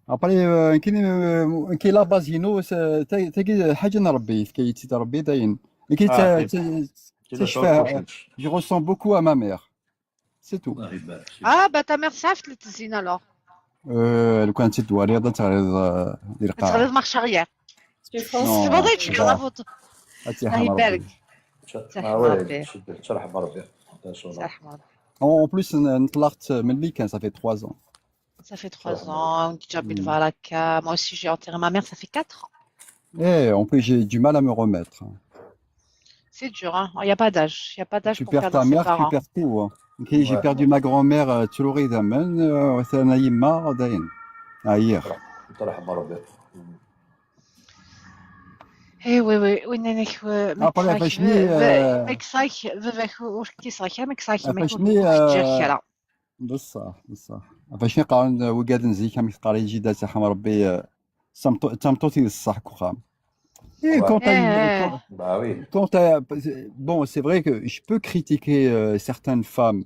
Après, euh, كاين، آه، كاين la base هنا، س-، تا-، تاكي حاجة نربي، كي تربي داين. كي Ah, تا-، oui. تا-، Je ressemble beaucoup à ma mère. C'est tout. Ah, bah ta mère tesɛa tlata zzin alors. Lukan tt-id-twaliḍ ad teɣriḍ di lqaɛa. Ad teɣriḍ marche arrière. Tessebḍ-itt deg la photo. Ad tt-yerḥem Rebbi. Ad tt-yerḥem Rebbi. En plus, neṭlaqet melmi kan, ça fait trois ans. Ça fait trois ans, on dit Moi aussi, j'ai enterré ma mère, ça fait quatre ans. Eh, en plus, j'ai du mal à me remettre. C'est dur, hein. Il n'y a pas d'âge. Il n'y a pas d'âge pour perdre ses parents. Tu perds ta mère, tu perds tout. Hein. J'ai perdu ma grand-mère, ttruɣ idammen, atan yemma, dayen. Ɛyiɣ. Eh oui, oui, oui, nenek, oui. Après, afacni, ma yekkes-ak baba-k ur k-yekkes kra, ma yekkes-ak ma ur k-yeǧǧiɣ kra. Bessah, bessah. Afacni qqaren wigad n zik, amek teqqar jida, ad tt-yerḥem Rebbi, d tameṭṭut i d ṣṣeḥ deg uxxam. Et quand t'as, quand, quand t'as, bon, c'est vrai que je peux critiquer euh, certaines femmes,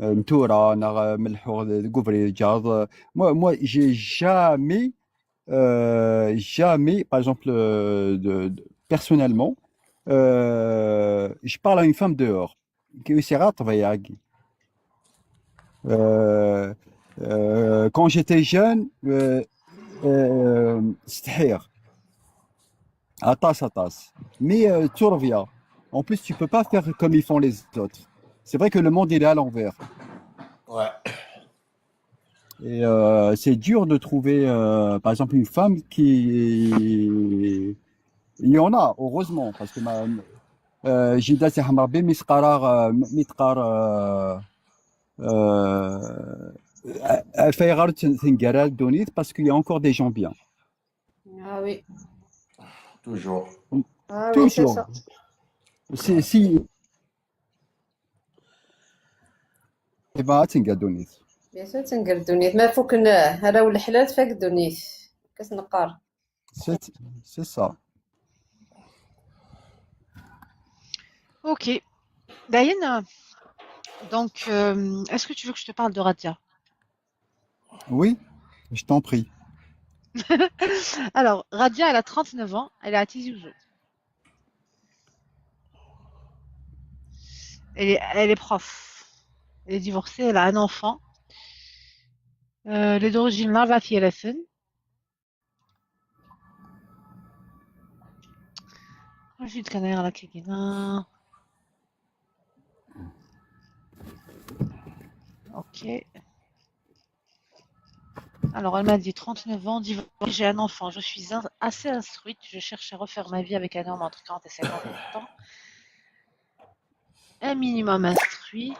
euh, n tura, neɣ euh, melḥuɣ deg ubrid, genre, euh, moi, moi, j'ai jamais, euh, jamais, par exemple, euh, de, de- personnellement, euh, je parle à une femme dehors. Qui c'est rare, travailler. Euh, euh, quand j'étais jeune, euh, euh, c'était rare. Atas, atas. Mais euh, tu reviens. En plus, tu peux pas faire comme ils font les autres. C'est vrai que le monde, il est à l'envers. Ouais. Et euh, c'est dur de trouver, euh, par exemple, une femme qui. Il y en a, heureusement, parce que ma, euh, Jida Sehmarbi, Misqara, euh, Mitqar, euh, euh, elle fait rare Singara Donit parce qu'il y a encore des gens bien. Ah oui. Toujours. Ah oui, c'est Toujours. ça. Si, si. Eh ben, Singara Donit. Bien sûr, تنقل الدنيا. ما فوق ن-، هذا ولا حلال فاك الدنيا. كاس نقار. C'est c'est ça. Ok. Dayen, donc, euh, est-ce que tu veux que je te parle de Radia ? Oui, je t'en prie. Alors, Radia, elle a trente-neuf ans, elle est à Tizi Ouzou. Elle est, elle est prof. Elle est divorcée, elle a un enfant. Euh, elle est d'origine Larvatielesen. Ensuite, Canaire, la Kegina. Ok. Alors, elle m'a dit trente-neuf ans, divorcée, j'ai un enfant. Je suis in- assez instruite. Je cherche à refaire ma vie avec un homme entre quarante et cinquante ans. Un minimum instruit.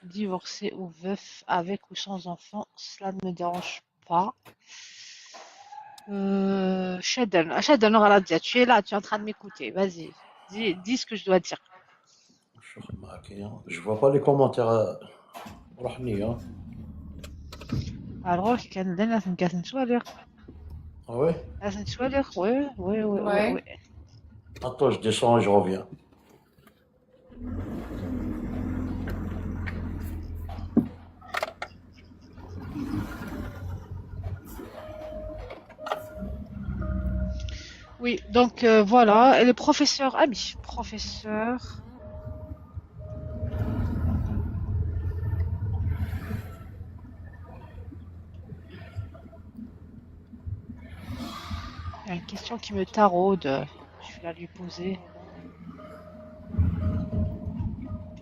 Divorcé ou veuf, avec ou sans enfant, cela ne me dérange pas. Euh, Shadan, Shadan, Radia, tu es là, tu es en train de m'écouter. Vas-y, dis, dis ce que je dois dire. شوف معاك يا، je vois pas les commentaires. روحني يا. Alors, كان لنا كان شوالير. Ah ouais. كان شوالير، oui, oui, oui, oui, Ouais. oui. Attends, je descends, je reviens. Oui, donc euh, voilà, et le professeur, ah oui, professeur. Il y a une question qui me taraude, je vais la lui poser.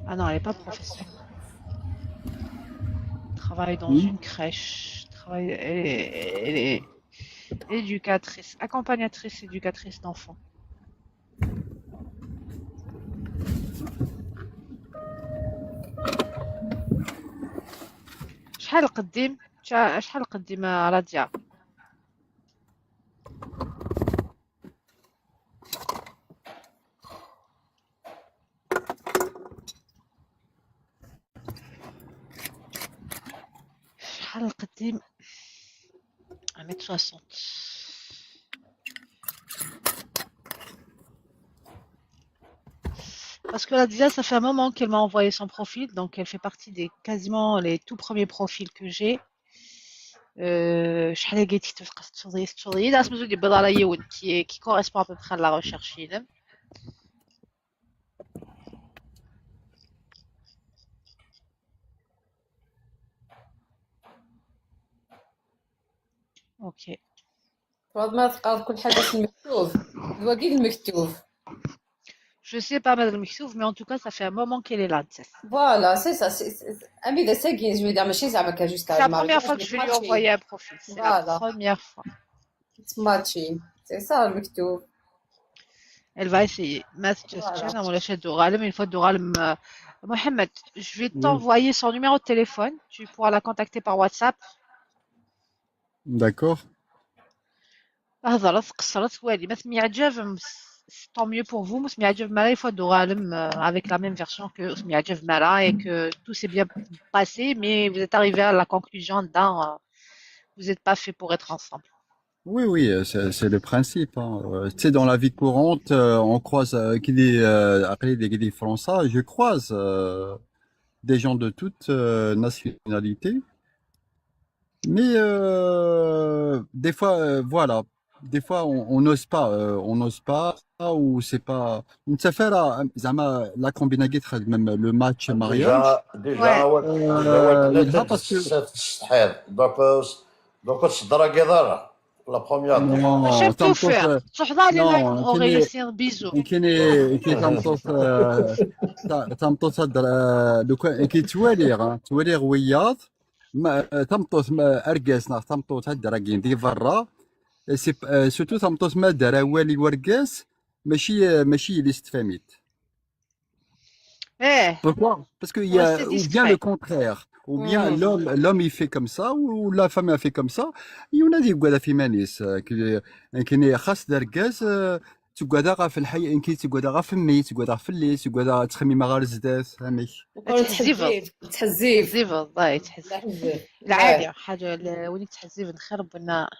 Ah non, elle n'est pas professeur. Travaille dans Oui. Une crèche. Travaille, elle est, elle est éducatrice, accompagnatrice éducatrice d'enfants. شحال قديم؟ شا- شحال قديم راديا؟ شحال قديم؟ Un mètre soixante. Parce que là, déjà, ça fait un moment qu'elle m'a envoyé son profil, donc elle fait partie des quasiment les tout premiers profils que j'ai. Euh, شحال هكا تكتب تقص تشوضي تشوضي لا سميتو دي بيض على يون كي كي كوريسبون ابو بخال لا ريشيرش يلم. اوكي. فاطمة تقرا كل حاجة في المكتوب. الوكيل المكتوب. Je sais pas, madame Mektoub, mais en tout cas, ça fait un moment qu'elle est là. Voilà, c'est ça. Amida Sagui, je veux dire, ماشي زعما كان juste C'est la première fois que je vais lui envoyer un profil. C'est la Voilà. Première fois. It's matching. C'est ça المكتوب. Elle va essayer. ما تجسكش انا ولا شاد غالم، une fois غالم. محمد, je vais t'envoyer son numéro de téléphone. Tu pourras la contacter par WhatsApp. D'accord. هضرت قصرت والي ما سميعجب. Tant mieux pour vous. ما سميعجب مالا, il faut غالم avec la même version que سميعجب مالا et que tout s'est bien passé, mais vous êtes arrivé à la conclusion d'un vous n'êtes pas fait pour être ensemble. Oui, oui, c'est le principe. Hein. Tu sais, dans la vie courante, on croise, qui dit, عقلي, qui dit français, je croise des gens de toute nationalité. Mais des fois, voilà, des fois on n'ose pas, on n'ose pas, ou c'est pas. نتسافر زعما la combinaison, même le match mariage. Déjà, déjà, Ouais. ouais, déjà, ouais, يلها parce que donc, donc, تصدر كذا la première. Non, Chef ça me Touffer, pose, تحضر لي non, لايك اون كاين- غيسير بيزو. كاين كاين تمطوط، آه، ت- تمطوط هاد، آه، لو كان كي توالي، آه، توالي غوياض، ما، آه، تمطوط، ما، ارقاس، ناغ تمطوط هاد الدرا كاين دي برا. سي ب-، آه، سورتو تمطوط ما دار والي ورقاس، ماشي، آه، ماشي ليست فاميت. ايه. Pourquoi? Parce qu'il y Ouais, a c'est ou bien discret. Le contraire, ou bien Mhm. l'homme, l'homme il fait comme ça, ou la femme a fait comme ça. Il y en a des gars في مانيس, آه، كي كاين خاص دار كاز, آه، تقعد غا في الحي، كي تقعد غا في مي، تقعد غا في الليل، تقعد غا تخمم غا الزدات، فهمك؟ تحزيب. تحزيب. تحزيب، والله تحزيب. تحزيب. العادي حاجه ال- وين تحزيب نخرب ولا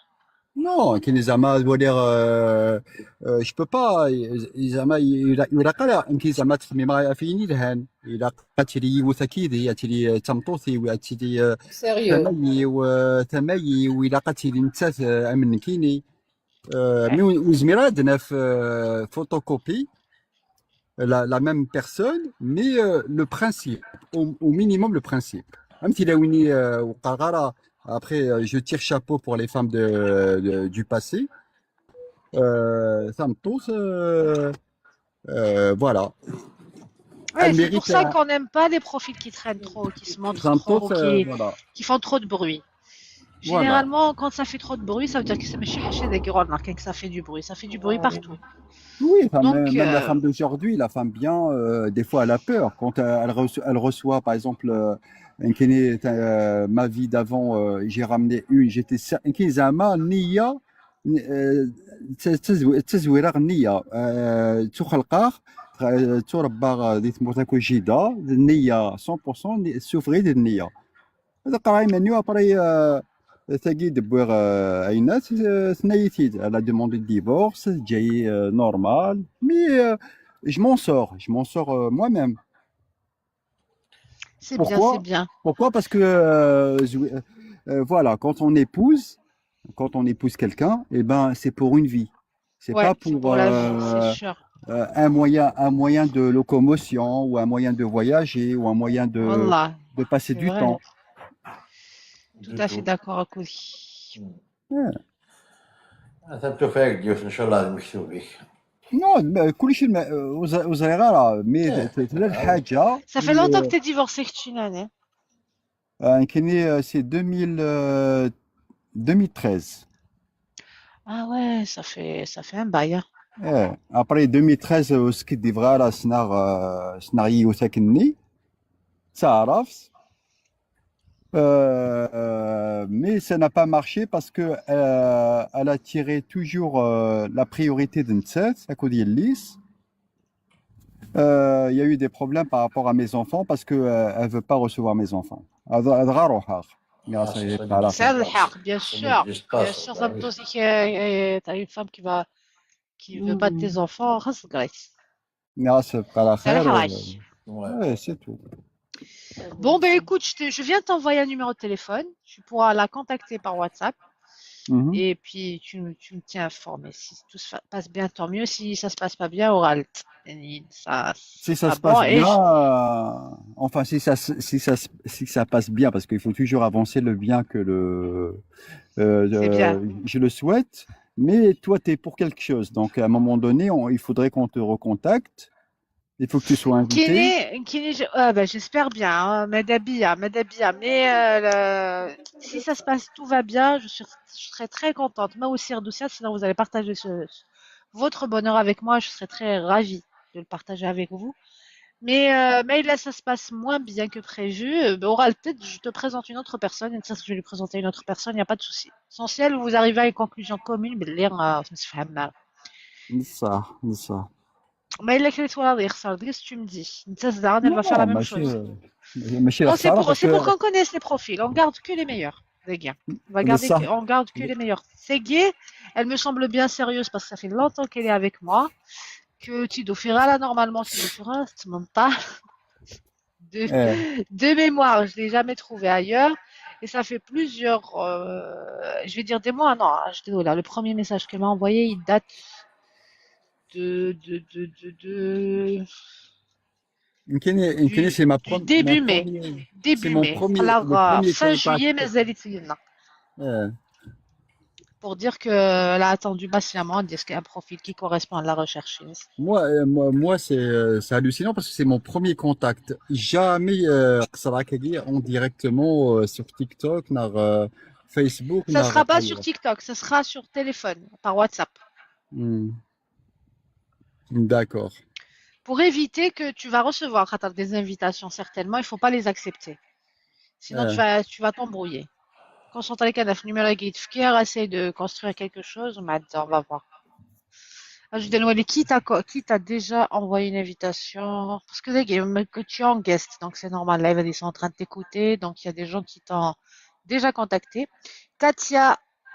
Non, كاين زعما تولي, آه، آه، je peux pas, زعما يلا قال كي زعما تخمم غا فين يلهان، الا قتلي وتكيدي، تلي تمطوطي، وتلي Sérieux. تميي وتميي، ولا قتلي نتات، آه، امن كيني. آه، مي وزميرة عندنا في، آه، photocopie la, la même personne, mais, euh, le principe, au, au minimum le principe. فهمتي؟ لا ويني, آه، وقع غا راه. Après, euh, je tire chapeau pour les femmes de, de- du passé. Euh, ça me touche, euh, euh, voilà. Ouais, Elle c'est pour mérite ça un- qu'on n'aime pas les profils qui traînent trop, qui se montrent Ça me trop, touche, euh, qui, voilà. qui font trop de bruit. Voilà. Généralement, quand ça fait trop de bruit, ça veut dire que c'est ماشي حاجة دايرة, que ça fait du bruit. Ça fait du bruit Ouais. Partout. Oui, enfin, Donc, même, même la euh, femme d'aujourd'hui, la femme bien, euh, des fois, elle a peur. Quand elle, elle reçoit, elle reçoit, par exemple, euh, un kiné, euh, ma vie d'avant, euh, j'ai ramené une, j'étais cer-, كاين زعما نية, euh, تز-, تزو-, تزويرة غ النية, euh, تخلقها, euh, تربى غ دي تمورتك وجيدة, النية cent pour cent, سوفغي دي النية. هذا قراي منيو ابري, آه، تاقي دبويغ, آه، عينات, آه، ثنايتيد على دوموند دو ديفورس جاي, آه، نورمال. مي, آه، je m'en sors, je m'en sors, آه، moi-même. C'est bien, Pourquoi? C'est bien. Pourquoi? Parce que, euh, je- euh, voilà, quand on épouse, quand on épouse quelqu'un, eh ben, c'est pour une vie. C'est Ouais, pas c'est pour, pour la vie, euh, c'est sûr. euh, un moyen, un moyen de locomotion ou un moyen de voyager ou un moyen de, والله. de passer C'est du vrai. temps. Tout à fait d'accord avec vous. Yeah. ثم توفيق ضيوف ان شاء الله المكتوب بك. Non, mais كلشي الم-, وز-, وزريغارة, mais إيه. ت-, ت-, تلا الحاجة. Ça fait longtemps que t'es divorcé, كتشيناني. آه، كايني, آه، c'est deux mille, euh, deux mille treize. Ah ouais, ça fait, ça fait un bail, hein. ايه, ابري deux mille treize, آه، سكي دي فغارا سناغ, آه، سناغ يوثاكني. تعرفت. Euh, euh, mais ça n'a pas marché parce que, euh, elle a tiré toujours, euh, la priorité de نتسات, à côté de Lys. Euh, il y a eu des problèmes par rapport à mes enfants parce que, euh, elle veut pas recevoir mes enfants. هذا, هذا غير روحها. Mais Ah, ça ça y est, serait voilà. dommage. C'est الحق, bien Ça sûr. n'existe pas, Bien ça, sûr, bah ça oui. me touche que, euh, t'as une femme qui va, qui veut pas de tes enfants, خاص تقريت. Mais ça, c'est pas la C'est الحق. خير, euh, Ouais. ouais, c'est tout. Bon, ben écoute, je, te- je viens de t'envoyer un numéro de téléphone. Tu pourras la contacter par WhatsApp. Mhm. Et puis, tu, me- tu me tiens informé. Si tout se fa- passe bien, tant mieux. Si ça se passe pas bien, oral. Ça, Si ça ah se passe bon, et bien, euh, enfin, si ça, se- si ça, se- si ça passe bien, parce qu'il faut toujours avancer le bien que le, euh, c'est bien. euh, je le souhaite, mais toi, tu es pour quelque chose. Donc, à un moment donné, on- il faudrait qu'on te recontacte. Il faut que tu sois invité. Kini, Kini, je- ah ben, j'espère bien, hein, ماذا بيا, ماذا بيا. Mais euh, le- si ça se passe, tout va bien, je, suis, je serai très contente. Moi aussi, Ardoucia, sinon vous allez partager ce- votre bonheur avec moi, je serai très ravie de le partager avec vous. Mais, euh, mais là, ça se passe moins bien que prévu. Euh, ben, oral, peut-être, je te présente une autre personne, et ça, je vais lui présenter une autre personne, il n'y a pas de souci. L'essentiel, vous arrivez à une conclusion commune, mais là, on se fait mal. Ça, ça. Mais il a créé toi, qu'est-ce que tu me dis? Une tasse d'arène, elle va faire la Non, même ماشي chose. ماشي Non, c'est الخسارة pour, parce c'est pour que qu'on connaisse les profils. On garde que les meilleurs, les gars. On va garder que, بصح on garde que les meilleurs. Ségué, elle me semble bien sérieuse parce que ça fait longtemps qu'elle est avec moi. Que Tido Ferrara, normalement, Tido Ferrara, c'est mon tas. De, آه. De mémoire, je ne l'ai jamais trouvée ailleurs. Et ça fait plusieurs. Euh, je vais dire des mois. Non, je suis désolée. Le premier message qu'elle m'a envoyé, il date de. de, de, de, de يمكن يمكن du, c'est ma du première début mai. Début mai. Alors, euh, fin juillet, mais elle est là. آه. Pour dire qu'elle a attendu patiemment, dire qu'il y a un profil qui correspond à la recherche. Moi, euh, moi, moi c'est euh, c'est hallucinant parce que c'est mon premier contact. Jamais euh, قصر هكاكي en directement euh, sur TikTok, نار euh, Facebook, Ça ne sera pas ailleurs. Sur TikTok, ça sera sur téléphone, par WhatsApp. Hmm. D'accord. Pour éviter que tu vas recevoir des invitations, certainement, il ne faut pas les accepter. Sinon, tu vas, tu vas t'embrouiller. Concentre-toi sur le numéro qui est, essaye de construire quelque chose, mais attends, on va voir. Ah, je demande qui t'a qui t'a déjà envoyé une invitation. Parce que les gars, que tu es en guest, donc c'est normal. Là, ils sont en train de t'écouter, donc il y a des gens qui t'ont déjà contacté. Katia,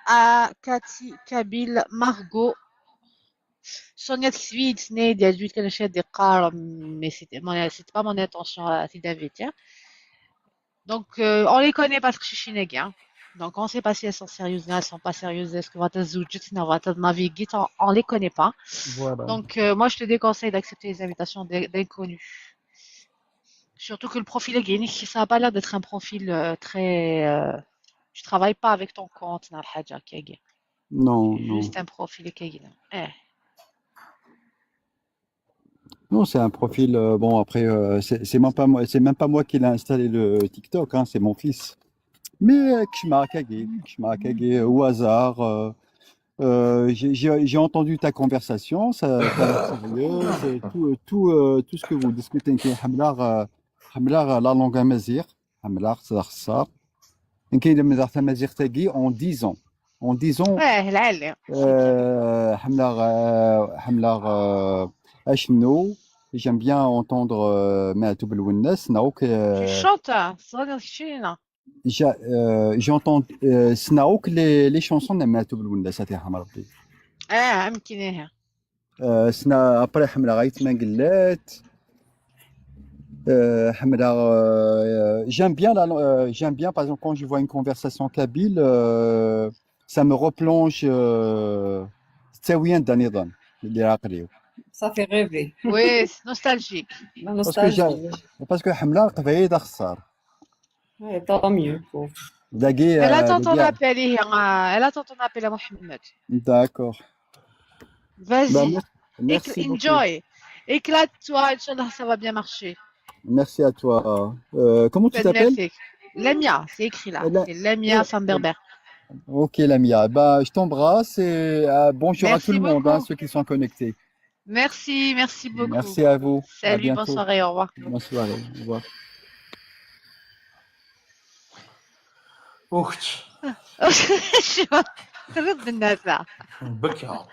à Cathy, Kabyle, Margot, Sonia تكتبي تسناي ديال زويت كان شاد يقار mais c'était mon- c'était pas mon intention à t'inviter. Donc euh, on les connaît pas تقشيشين هكا. Donc on sait pas si elles sont sérieuses, elles sont pas sérieuses, est-ce que va تزوجت, va naviguer, on, on les connaît pas. Voilà. Donc euh, moi je te déconseille d'accepter les invitations d'in- d'inconnus. Surtout que le profil est gay, ça a pas l'air d'être un profil euh, très euh, tu travailles pas avec ton compte, نهار حاجة كي gay. Non, non. Juste un profil كي gay. Eh. Non, c'est un profil. Euh, bon, après, euh, c'est c'est même pas moi, c'est même pas moi qui l'a installé le TikTok, hein, c'est mon fils. Mais euh, كشما كاكي, كشما كاكي, au hasard. Euh, euh, j'ai j'ai- j'ai entendu ta conversation, ça, ça a l'air sérieux, c'est tout, tout, euh, tout ce que vous discutez. كاين حملاغ, euh, حملاغ la langue amazigh, حملاغ, c'est ça. كاين اللي مدار تمازيغ تاكي en dix ans. En dix ans, Ouais, العالي. euh, حملاغ, euh, حملاغ, euh, أشنو, j'aime bien entendre euh, Matou Belwennes, ناوك, Tu euh, chantes, hein, c'est vrai que je suis là. j'a- euh, j'entends euh, سناوك les, les chansons de Matou Belwennes, ça t'est ربي. Ah, يمكن. Euh, سنا après حملاغ غايت ما قلت. Euh, حملاغ, euh, j'aime bien la, euh, j'aime bien, par exemple, quand je vois une conversation kabyle, euh, ça me replonge euh, ثاويا داني ظن اللي عقلي. Ça fait rêver. Oui, c'est nostalgique. La Parce que j'ai- nostalgie. parce que حملاغ قبايل أخسر. Ouais, tant mieux. Pour... داكي, Elle euh, attend ton داكي. Appel, hein. Elle attend ton appel à Mohamed. D'accord. Bah, Vas-y. mer- merci Écl- beaucoup. Enjoy. Éclate-toi, Inch'Allah, ça va bien marcher. Merci à toi. Euh, comment tu Fais t'appelles? Merci. Lamia, c'est écrit là. La- C'est Lamia euh, Sam Berbère. Ok, Lamia. Bah, je t'embrasse et euh, bonjour à Merci tout le monde, hein, beaucoup. Ceux qui sont connectés. Merci, merci beaucoup. Merci à vous. À Salut, bientôt. Bonne soirée, au revoir. Bonne soirée. Au revoir. اخت. ترد الناس. بكا.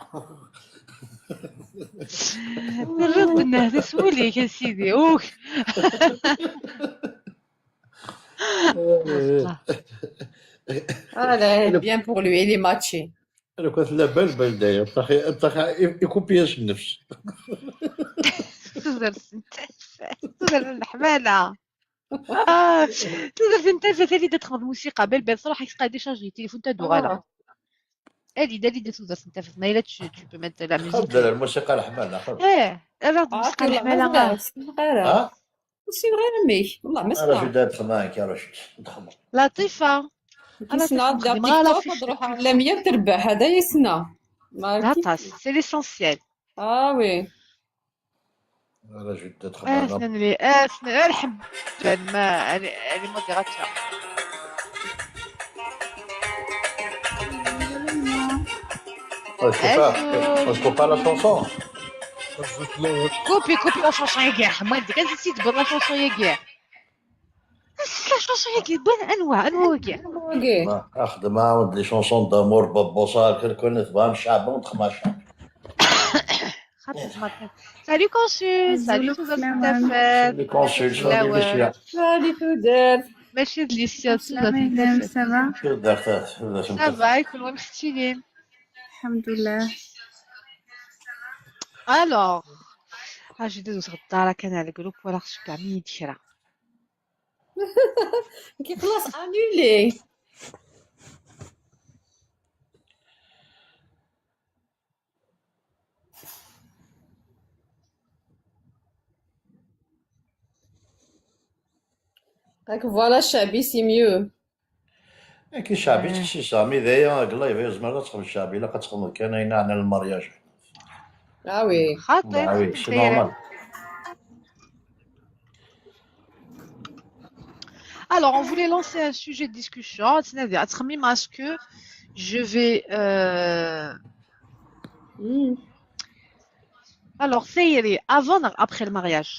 ترد الناس، سولي يا سيدي. اوك. Ah là, bien pour lui, il est matché. لو كانت لا بال بال داير طاخي طاخي يكوبياش النفس. تزر الحمالة. Ah, tudert n tafat, ali da txedmeḍ musiqa, bel bel, truḥ ad tqaɛed icharger téléphone, ad d-uɣaleɣ. Ali da, ali da tudert n tafat, ma yella tu, tu peux mettre la musique. Xedda lmusiqa leḥmala, xedda. Eh, ala d lmusiqa leḥmala. Ha? Ur ssineɣ ara amek. Wallah, ma ara ssneɣ. Jida ad xedmeɣ akka, ara jid ad xedmeɣ. Laṭifa. Ur ssineɣ, ad ddreɣ TikTok, ad ruḥeɣ Lamia terbeḥ, hada i ssneɣ. Laṭas, c'est l'essentiel. Ah oui. Ara jid ad xedmeɣ. Asnen li, asnen, alḥemdulillah, ma, elle, elle est modérateur. On se coupe pas, on se coupe pas la chanson. Coupe, coupe la chanson, يا كاع. ما عندك، أنت نسيت تبغى la chanson، يا كاع. نسيت la chanson، يا كاع. بغينا أنواع، أنواع، يا كاع. أنواع، يا كاع. ما، أخدم عاود les chansons d'amour، بابوسا، كل، كل نتبع شعب، ونتخماشا. خاطر ما كان. Salut Consul, salut tout le monde. Salut Consul, salut Lucia. Salut Tudert. ماشي د Lucia، ça va؟ Ça va, كل وين ختيلين؟ الحمد لله. Alors، ها جي دوز غدارة كان على الجروب ولا خصك تعملي كرا. كي خلاص annulé. هاك voilà الشعبي c'est mieux. كي شعبي تخصيصها، مي دايا لايف يزمر لا تخدم الشعبي، لا كتخدم كان هنا على المارياج. Ah oui. Ah oui, c'est normal. Alors, on voulait lancer un sujet de discussion. Est-ce que je vais, euh, alors, c'est avant, après le mariage.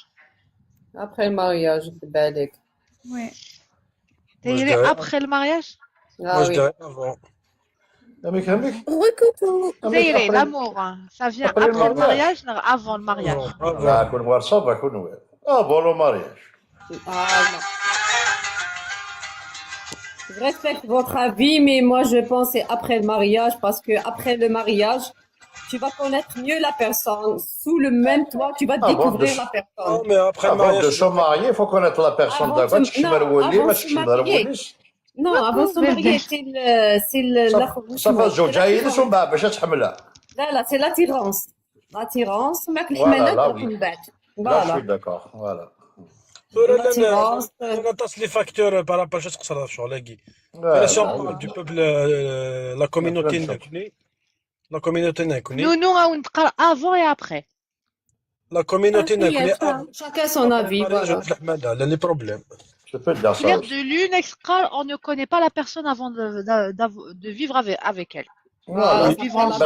Après le mariage, c'est بالك. Oui. Après le mariage. Ah oui. L'amour, hein, ça vient après le mariage, non, avant le mariage. Avant le mariage. Ah, bon, le mariage. Ah, non. Je respecte votre avis, mais moi je pense c'est après le mariage, parce que après le mariage, tu vas connaître mieux la personne. Sous le même toit, tu vas découvrir la personne. Non, mais après le mariage, avant de se marier, il faut connaître la personne. D'abord, tu te maries. Non, avant de se marier, c'est le, c'est le, ça fait زوج عايلات ومن بعد باش تحملها. لا، لا, c'est l'attirance. L'attirance, mais voilà, là, oui. Là, je suis d'accord. Voilà. L'attirance. Atas les facteurs par rapport à ce que ça change. Si on parle du peuple, euh, la communauté, la communauté, nous, nous, on parle avant et après. La communauté, chacun son avis, voilà. Les problèmes. Je peux dire ça aussi. De l'une, on ne connaît pas la personne avant de, de, de vivre avec, avec elle. Voilà,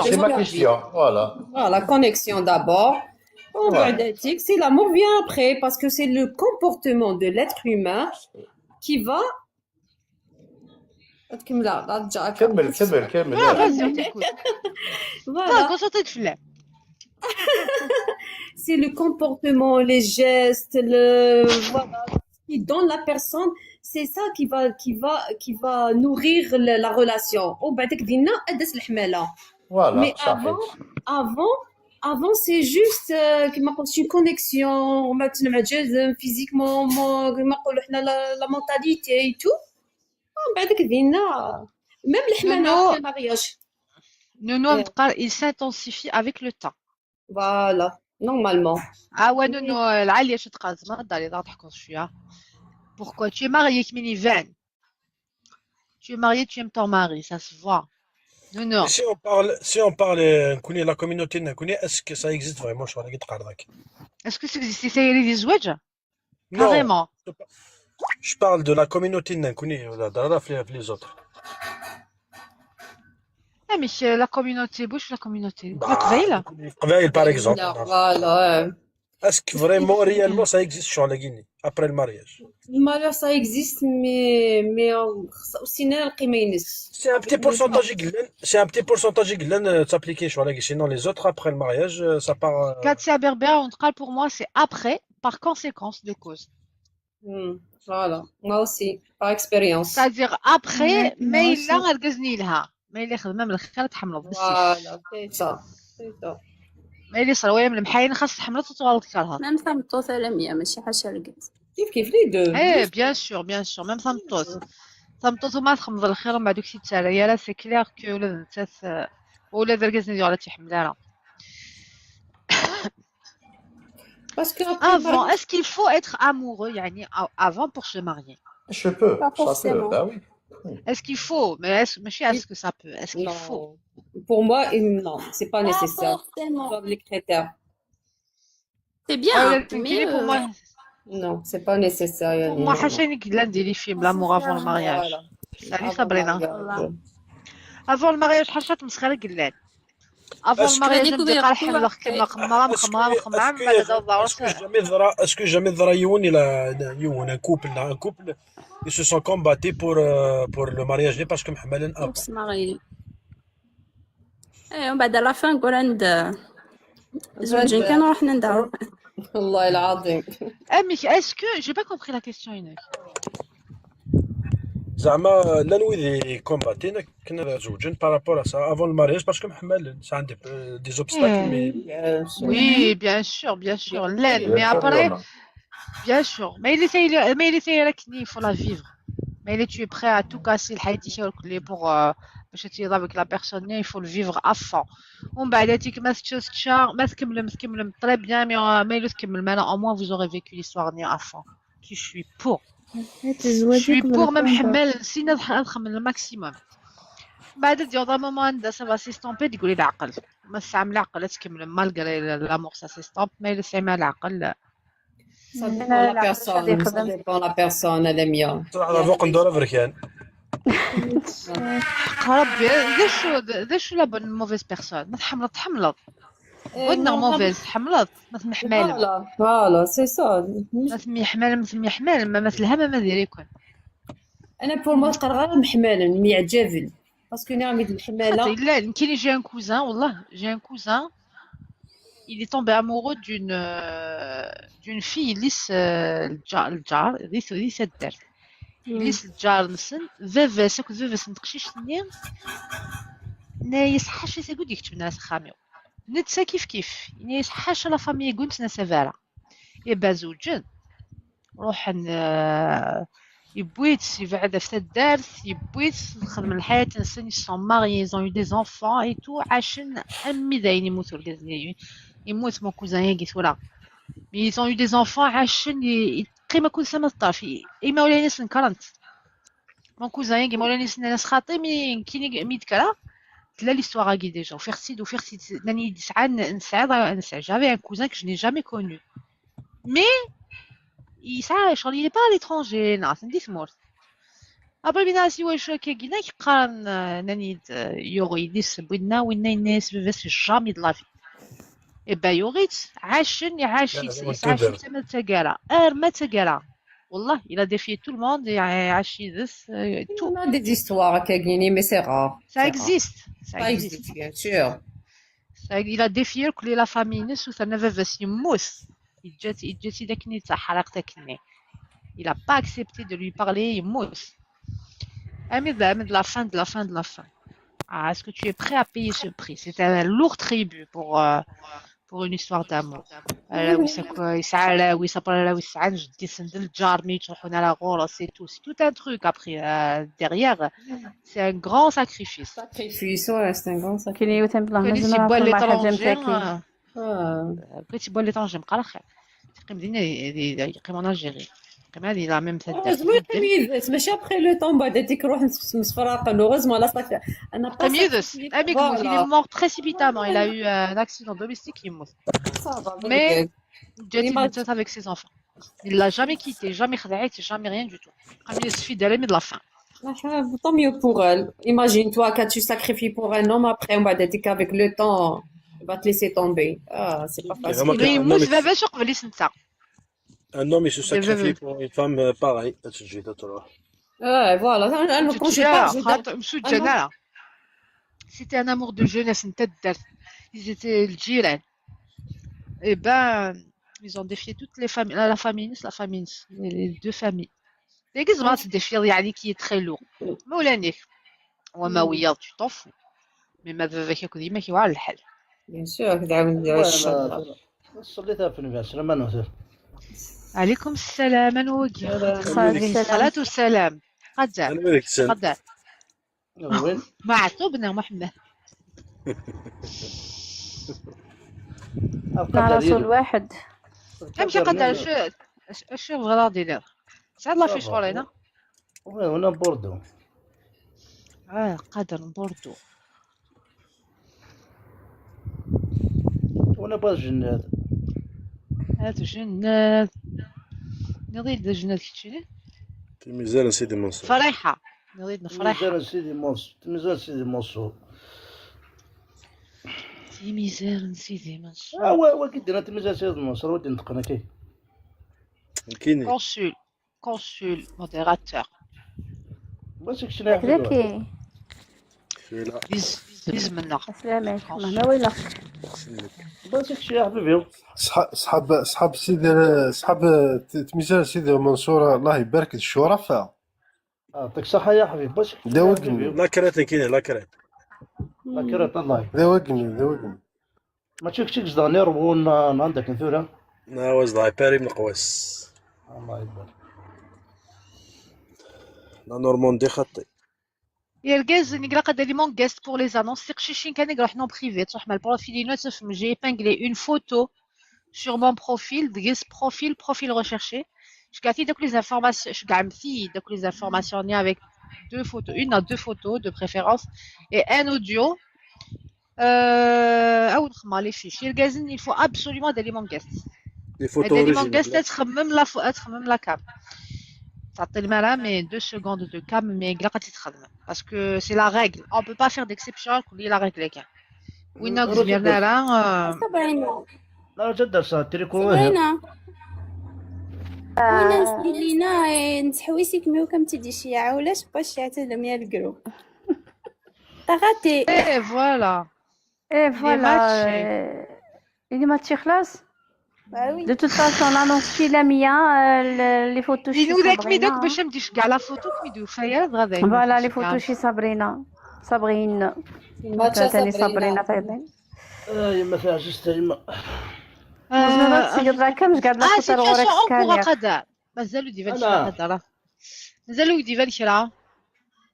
c'est ma question. Voilà. Voilà, la connexion d'abord. ومن بعد, c'est l'amour vient après, parce que c'est le comportement de l'être humain qui va كمل، كمل، كمل. Voilà. C'est le comportement, les gestes, le, voilà, ce qui donne la personne, c'est ça qui va, qui va, qui va nourrir la, la relation. وبعدك دينا أدس الحمالة. Voilà. Mais avant, avant, avant, c'est juste, euh, كيما قلت, une connexion, ما تنعجز physiquement, كيما نقولوا حنا la, la mentalité et tout. ومن بعدك دينا, même الحمالة après mariage. Non, non, il s'intensifie avec le temps. Voilà, normalement. Ah ouais, non, non, العالية شتقال زعما داري ضغط حكم شوية. Pourquoi tu es marié, كميني فان. Tu es marié, tu aimes ton mari, ça se voit. Non, non. Si on parle, si on parle, euh, نكوني la communauté, نكوني, est-ce que ça existe vraiment, شو راكي تقارضك؟ Est-ce que ça existe, c'est les زواج؟ Non. Carrément. Je pa-, je parle de la communauté, نكوني, ولا دارا في, في les autres. Ah, mais la communauté, بوش la communauté. القبايل. القبايل, par exemple. Voilà. Est-ce que vraiment, réellement, ça existe, شو راكي تقارضي, après le mariage? Le mariage, ça existe, mais, mais, euh, aussi, c'est un petit pourcentage, c'est un petit pourcentage, euh, s'appliquer, شو راكي تقارضي, sinon les autres, après le mariage, euh, ça part, euh, Katia Berbère, en tout cas, pour moi, c'est après, par conséquence de cause. Hmm, voilà, moi aussi, par expérience. C'est-à-dire, après, mais là, elle gagne لها. Mais les خدمة من الخير تحملوا بالسيف. Voilà, c'est ça, c'est ça. Mais les صراوية من المحاين خاص تحملوا تطوال كارها. Même ça, متوفى لمية, ماشي حاشا الكاس. كيف كيف les deux. Eh, bien sûr, bien sûr, même tameṭṭut. Tameṭṭut وما تخمض الخير ومن بعد ur k-tt-id-terra ara, c'est clair que ula d nettat, euh, ula d argaz-nni ur tt-iḥemmel ara. Parce que Avant, est-ce qu'il faut être amoureux, يعني, a- avant pour se marier? Je peux. Pas Ça peut. Forcément. Bah oui. Est-ce qu'il faut? Mais est-ce, mais est-ce que ça peut? Est-ce qu'il faut? Non. Pour moi, il- non, c'est pas Pas nécessaire. Forcément. Pas les critères. C'est bien, Ah, hein, لا، mais تنكري pour euh, moi. Non, c'est pas nécessaire. Pour moi, حاشا يقلان ديري فيلم l'amour avant le mariage. Voilà. Salut Avant Sabrina. le mariage. Avant le mariage, حاشا تمسخر قلان. Avant le Est-ce que- mariage, La نبدا découverte. قاعد نحمل خدمة خدمة Est-ce خدمة que, خدمة est-ce que, est-ce que jamais ضرا, est-ce que jamais ضرا يون إلا يون un couple, un couple, ils se sont combattus pour, euh, pour le mariage, parce que محملين Pour se marier. ايه، ومن بعد à la fin نقول عند زوجين كانوا راح ندعو. والله العظيم. امك est-ce que j'ai pas compris la question هناك. زعما لان ويدي كومباتينا كنا زوجين par rapport à ça avant le mariage parce que محملين ça عندي des obstacles mais Bien sûr. Oui, bien sûr, bien sûr. لا، mais après, bien sûr. Mais il était, mais il était là, il faut la vivre. Mais il est, tu es prêt à tout casser, الحياة تيشاور كلي pour, euh, باش تيضا avec la personne, il faut le vivre à fond. ومن بعد هاتيك ما تشوفش ما تكملم تكملم très bien, mais, euh, mais il تكمل معنا, au moins vous aurez vécu l'histoire à fond. Qui je suis pour. Je suis pour, même حمال نسينا نخمم le maximum. بعد ديال un moment عندها ça va s'estomper, تقولي العقل. ما تسعى من العقل تكمل malgré l'amour ça s'estompe, mais le سيما العقل. Ça dépend la personne, ça dépend la personne, Lamia. صراحة فوق ندور بركان. حق ربي, ذا شو, ذا شو la bonne mauvaise personne, ما تحملط, تحملط. Bonne mauvaise, تحملط, ما تمحمالم. Voilà, voilà, c'est ça. ما تمحمالم, ما تمحمالم, ما مثلها ما دير يكون. انا pour moi تقرا غير محمالا ميعجبن parce que نعم الحماله. لا, كاين, j'ai un cousin, والله, j'ai un cousin. Il est tombé amoureux d'une, euh, d'une fille, يليس, euh, الجار, الجار, يليس, يليس الدار. يليس الجار نسن, baba-s, akked baba-s n teqcict-nni, yenna-yas حاشا تاقود يكتبنا سخاميو. Netta kif kif, yenna-yas حاشا la famille يقول نتنا سفارة. يبا زوجن. روحن, آه, يبويت يبعد في الدار, يبويت خدم الحياة نسن, ils sont mariés, ils ont eu des enfants et tout, عاشن أمي داين يموتوا الكازني, يموت mon cousin ياكي ثورة. Mais ils ont eu des enfants, عاشن ي-, يقيم كل سنة الطرف, إما ولا نسن كرنت. Mon cousin ياكي مولا نسن ناس خاطي, mais كي ميدكرا, تلا l'histoire هاكي déjà, وفي ختي, وفي ختي, ناني يسعى, نسعى, نسعى, j'avais un cousin que je n'ai jamais connu. Mais يسعى شغل, il est pas à l'étranger, نا, سندي ثمورت. Après بينا سي واش كي قلنا كي قارن, آه, ناني د-, آه, يوغي يديس بوينا, وينا يناس بس jamais de la vie. إبا يوغيت, عاشن, يعاش, يعاش تما تاكارا, ار ما تاكارا. والله, il a défié tout le monde, يعاش يدس, آه, tout. On a des histoires كاينين, mais c'est rare. Ça existe, ça Ça existe. Existe, bien sûr. Il a défié كل la famille نس, وثنا باباس يموت. يجات, يجات داكني تاع حرق داكني. Il a pas accepté de lui parler, يموت. أمي, أمي, de la fin, de la fin, de la fin. Ah, est-ce que tu es prêt à payer ce prix? C'est un lourd tribut pour, euh, pour une histoire d'amour. راوي ساكو يسعى, راوي صبر, راوي يسعى نجدي سند الجار مي تروحون على غورس et tout. C'est tout un truc après, euh, derrière. C'est un grand sacrifice. Sacrifice, ouais, c'est un grand sacrifice. كاين يوتن بلاه كان مازال يسيبوا ما les عرفوا ما حاجه étrangers, مساكين. آه. آه. بغيتي يبوا les étrangers مقرخ. تقيم دينا يقيم en Algérie. تقيم هذه la même tête. Heureusement يقيم يدس, ماشي après le temps بعد هذيك نروح نسفراقن. Heureusement لا صافي. انا تقيم يدس. أمي يموت, il est mort précipitamment. Il a eu un accident domestique, يموت. Mais جاتي ماتت avec ses enfants. Il l'a jamais quitté, jamais خدعيت, jamais rien du tout. قام يدس في دار من la fin. Tant mieux pour elle. Imagine-toi quand tu sacrifies pour un homme, après on va dire qu'avec le temps, il va te laisser tomber. Ah, c'est pas facile. Mais يموت باباش قبل يسنتا. Un homme, il se sacrifie pour une femme, euh, pareil. تجي تروح. Ouais, voilà. Quand je parle, خاطر مسجنة. C'était un amour de jeunesse, نتا الدرت. Ils étaient الجيران. Eh ben, ils ont défié toutes les familles, la, la famille, la famille, les, les deux familles. Les gens ont défié, يعني, qui est très lourd. مولانيك. وما وياض, tu t'en fous. Mais ما باباك ياكل ديما كيوعى الحال. Bien sûr, كتعاون ديال الشر. صليتها في الناس لما نوصل. عليكم السلام، أنا وقيا. السلام. الصلاة والسلام. قدر. أنا وياك تسال. قدر. وين؟ معصوبنا محمد. مع رسول واحد. امشي قدر، شو شو غراضي دير؟ سعد الله في شغل هنا. وين هنا بوردو؟ اه، قدر بوردو. وانا باش جناد. هذا جناد. نريد جناد كتشيني. في ميزان سيدي منصور. فريحة. نريد نفريحة. ميزان سيدي منصور، ميزان سيدي منصور. في ميزان سيدي منصور. اه، وا وا كي دينا ميزان سيدي منصور، ودي نطقنا كي. كيني. Consul. Consul. Modérateur. بس شنو يا حبيبي؟ ذكي. شيلا. بيز بيز منا. السلام عليكم. هنا وين؟ بس شنو يا حبيبي؟ صح- صحاب صحاب سيدي، صحاب ت- تميزان سيدي منصور، الله يبارك الشرفاء. يعطيك الصحة يا حبيبي. بس داوقني. لا كرات كيني، لا كرات. لا كرات الله. داوقني، داوقني. ما تشيك تشيك زداني ربون عندك نثورة. ناوز لا باري من قواس. الله يبارك. لا نورموندي خطي. يرجز نقرا قد لي مون guest pour les annonces. تقشيشين كان يقرا حنا بريفي، تروح مع البروفيل ينوت. J'ai épinglé une photo sur mon profil, guest profil, profil recherché. Je garde donc les informations, je garde donc les informations liées avec deux photos, une à deux photos de préférence et un audio. Euh, أو نخمم les fiches. يرجزن، il faut absolument des limon guests. دي فوتو هاد les limon اوريجينال. guests تخمم لا فو... تخمم la cam. تعطي المرا mais deux secondes de cam mais قلقة تتخدم. Parce que c'est la règle. On peut pas faire d'exception. كل la règle كان. وين رجل زميرنا راه صبرينا. لا، جد درسها تريكو. صبرينا. وين نسيلينا، إيه، نتحويسي كميو كم تدي شيعة ولاش باش يعتلم يا الجروب. تغطي. ايه، voilà. ايه، Il est voilà. matché. إيه، il est matché خلاص. Bah oui. De toute façon, l'annonce في لامية، آه، ال- les photos شي ينو ذاك ميدوك صبرينا. باش ما تجيش كاع la photo كي يدير فيها غدا. Voilà، les photos شي صبرينا. صابرين. ماتشا تاني صابرينا. صابرين طيبين. اه، يما فيها عزيزتي يما. زعما تسقط راه كامل كاع اه، الخطر situation غوريك en cours سكانير. قدر. مازالو ديفا أنا. الشهر هذا راه. مازالو ديفا الكرا.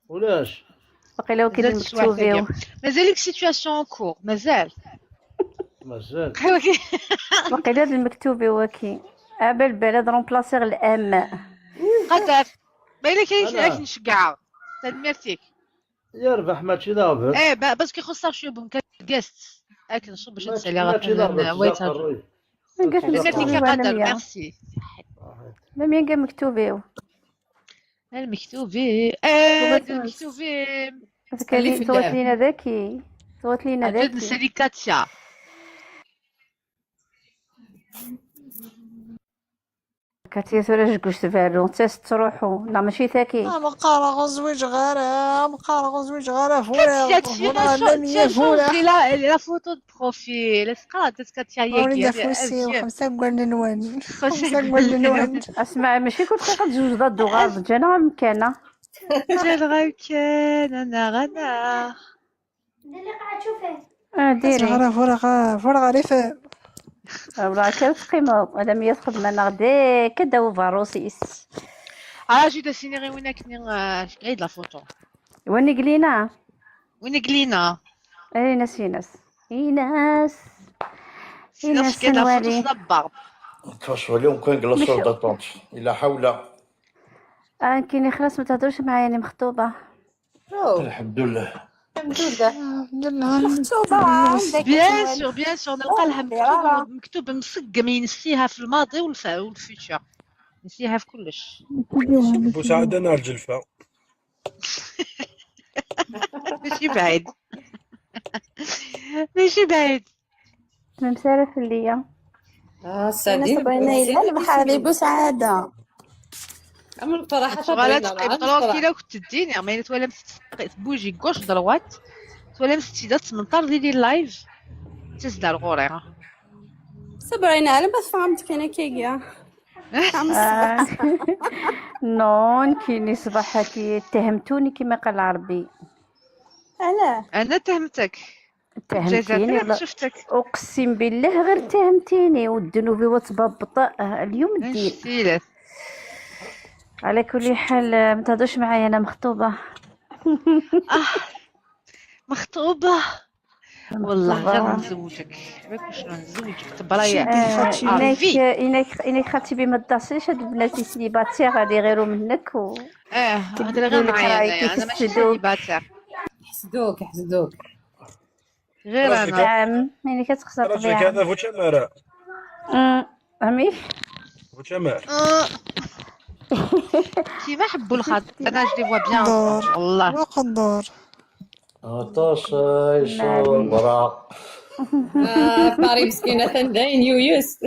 ولاش؟ باقي لو كي مازال السوايع مكتوبيو. تاقي. مازالك situation en cours، مازال. مازال. باقي هاد المكتوبي هو كي. ابل بلد رومبلاسيغ الام. قدر. ما الا كاين شي أنا. راك نشكعها. تنميرتيك. يربح ماتشي ضابط. ايه، با- باسكو يخصها شويه بون كاست. اكن شو باش ماتشي نسالي ماتشي غير ضابط. ويت. زعما الروي. قالت لك تنميرتيك يا تقولي ولا قدر، مية. ميرسي. لا مية كاع مكتوبيو. المكتوبي. ايه، صوت- المكتوبي. تقولي في صوت اللعب. لينا ذكي. صوت لينا عدد ذكي. نسالي كاتيا. كاتيا ثورة جوج تفعلو. تاس تروحو. لا ماشي ثاكي. آه، مقارا غزوج غارة، مقارا غزوج غارة، فورا، كاتيا تشينا فورا، شو لم شو شو يفورا. لا لا فوتو بروفيل. اسقاط كاتيا يا مورينا يا فوسي يا. وخمسة قول نوان. خمسة خمسة قول نوان. اسمع، ماشي كل دقيقة تجوج ضد وغاض جانا مكانه. جا الغاوكان انا غنا. اه، ديري. غارة، فورا، غا- فورا غارة فا. والله كيف تقيمو. هذا مية تخدم انا غدي كدا وفاروسيس. اه، جي داسيني غير وينك ني، آه، بعيد لا فوتو. وين قلينا؟ وين قلينا؟ ايناس، ايناس. ايناس. سيناس ايناس كاين لا فوتو نوالي. سنبار. كاش وليهم كان جلسوا داتونت. الا حول. اه، كيني خلاص ما تهضروش معايا، انا مخطوبة. أوه، الحمد لله. الحمد لله. يلا. مخطوبة عندك بيان نوال. سور، بيان سور، نلقى لها يا رب. مكتوب، مكتوب مسقم، ينسيها في الماضي والف-، والفيتشر. ينسيها في كلش. بوسعادة نهار الجلفة. ماشي بعيد. ماشي بعيد. ممسالة في الليا. آه، سعدين صبرينا، يلا بحالي بسعادة. أما الفرح شغالات تقيب طلور كي لو كنت تديني، ما يتولى مست-، بوجي كوش دروات. تولى مستيدة تمنطر ديري اللايف. تزدار غوري. صبرينا، على ما فهمتك أنا كيكيا. آه. نون كيني صباح كي اتهمتوني كما قال العربي. علاه؟ انا تهمتك. Ttehmtini. Uqsim billah ɣir ttehmtini, u ddnub-iw ad tbabbeḍ, ah, اليوم الدين. Ala kulli ḥal, ah, ma tehḍerš mɛaya, أنا مخطوبة. Ah, مخطوبة. والله غير نزوجك. ما كنتش نزوجك. تبرايا. Ah, inek, inek, inek xatibi ma tdaṣiš, ad bnati célibataire, ad iɣiru منك و. Eh, هضري غير معايا أنايا، أنا ماشي célibataire. حسدوك، حسدوك. غير أنا. نعم، يعني كتخسر راجلك طبيعة. هذا فوتشامارة. أمم، عمي؟ فوتشامار. آه. كيما حبوا الخاطر، أنا je les vois bien ensemble، والله. وقدور. عطاش، آه، يشرب برا. آه، باري مسكينة، ثان داين يويوس.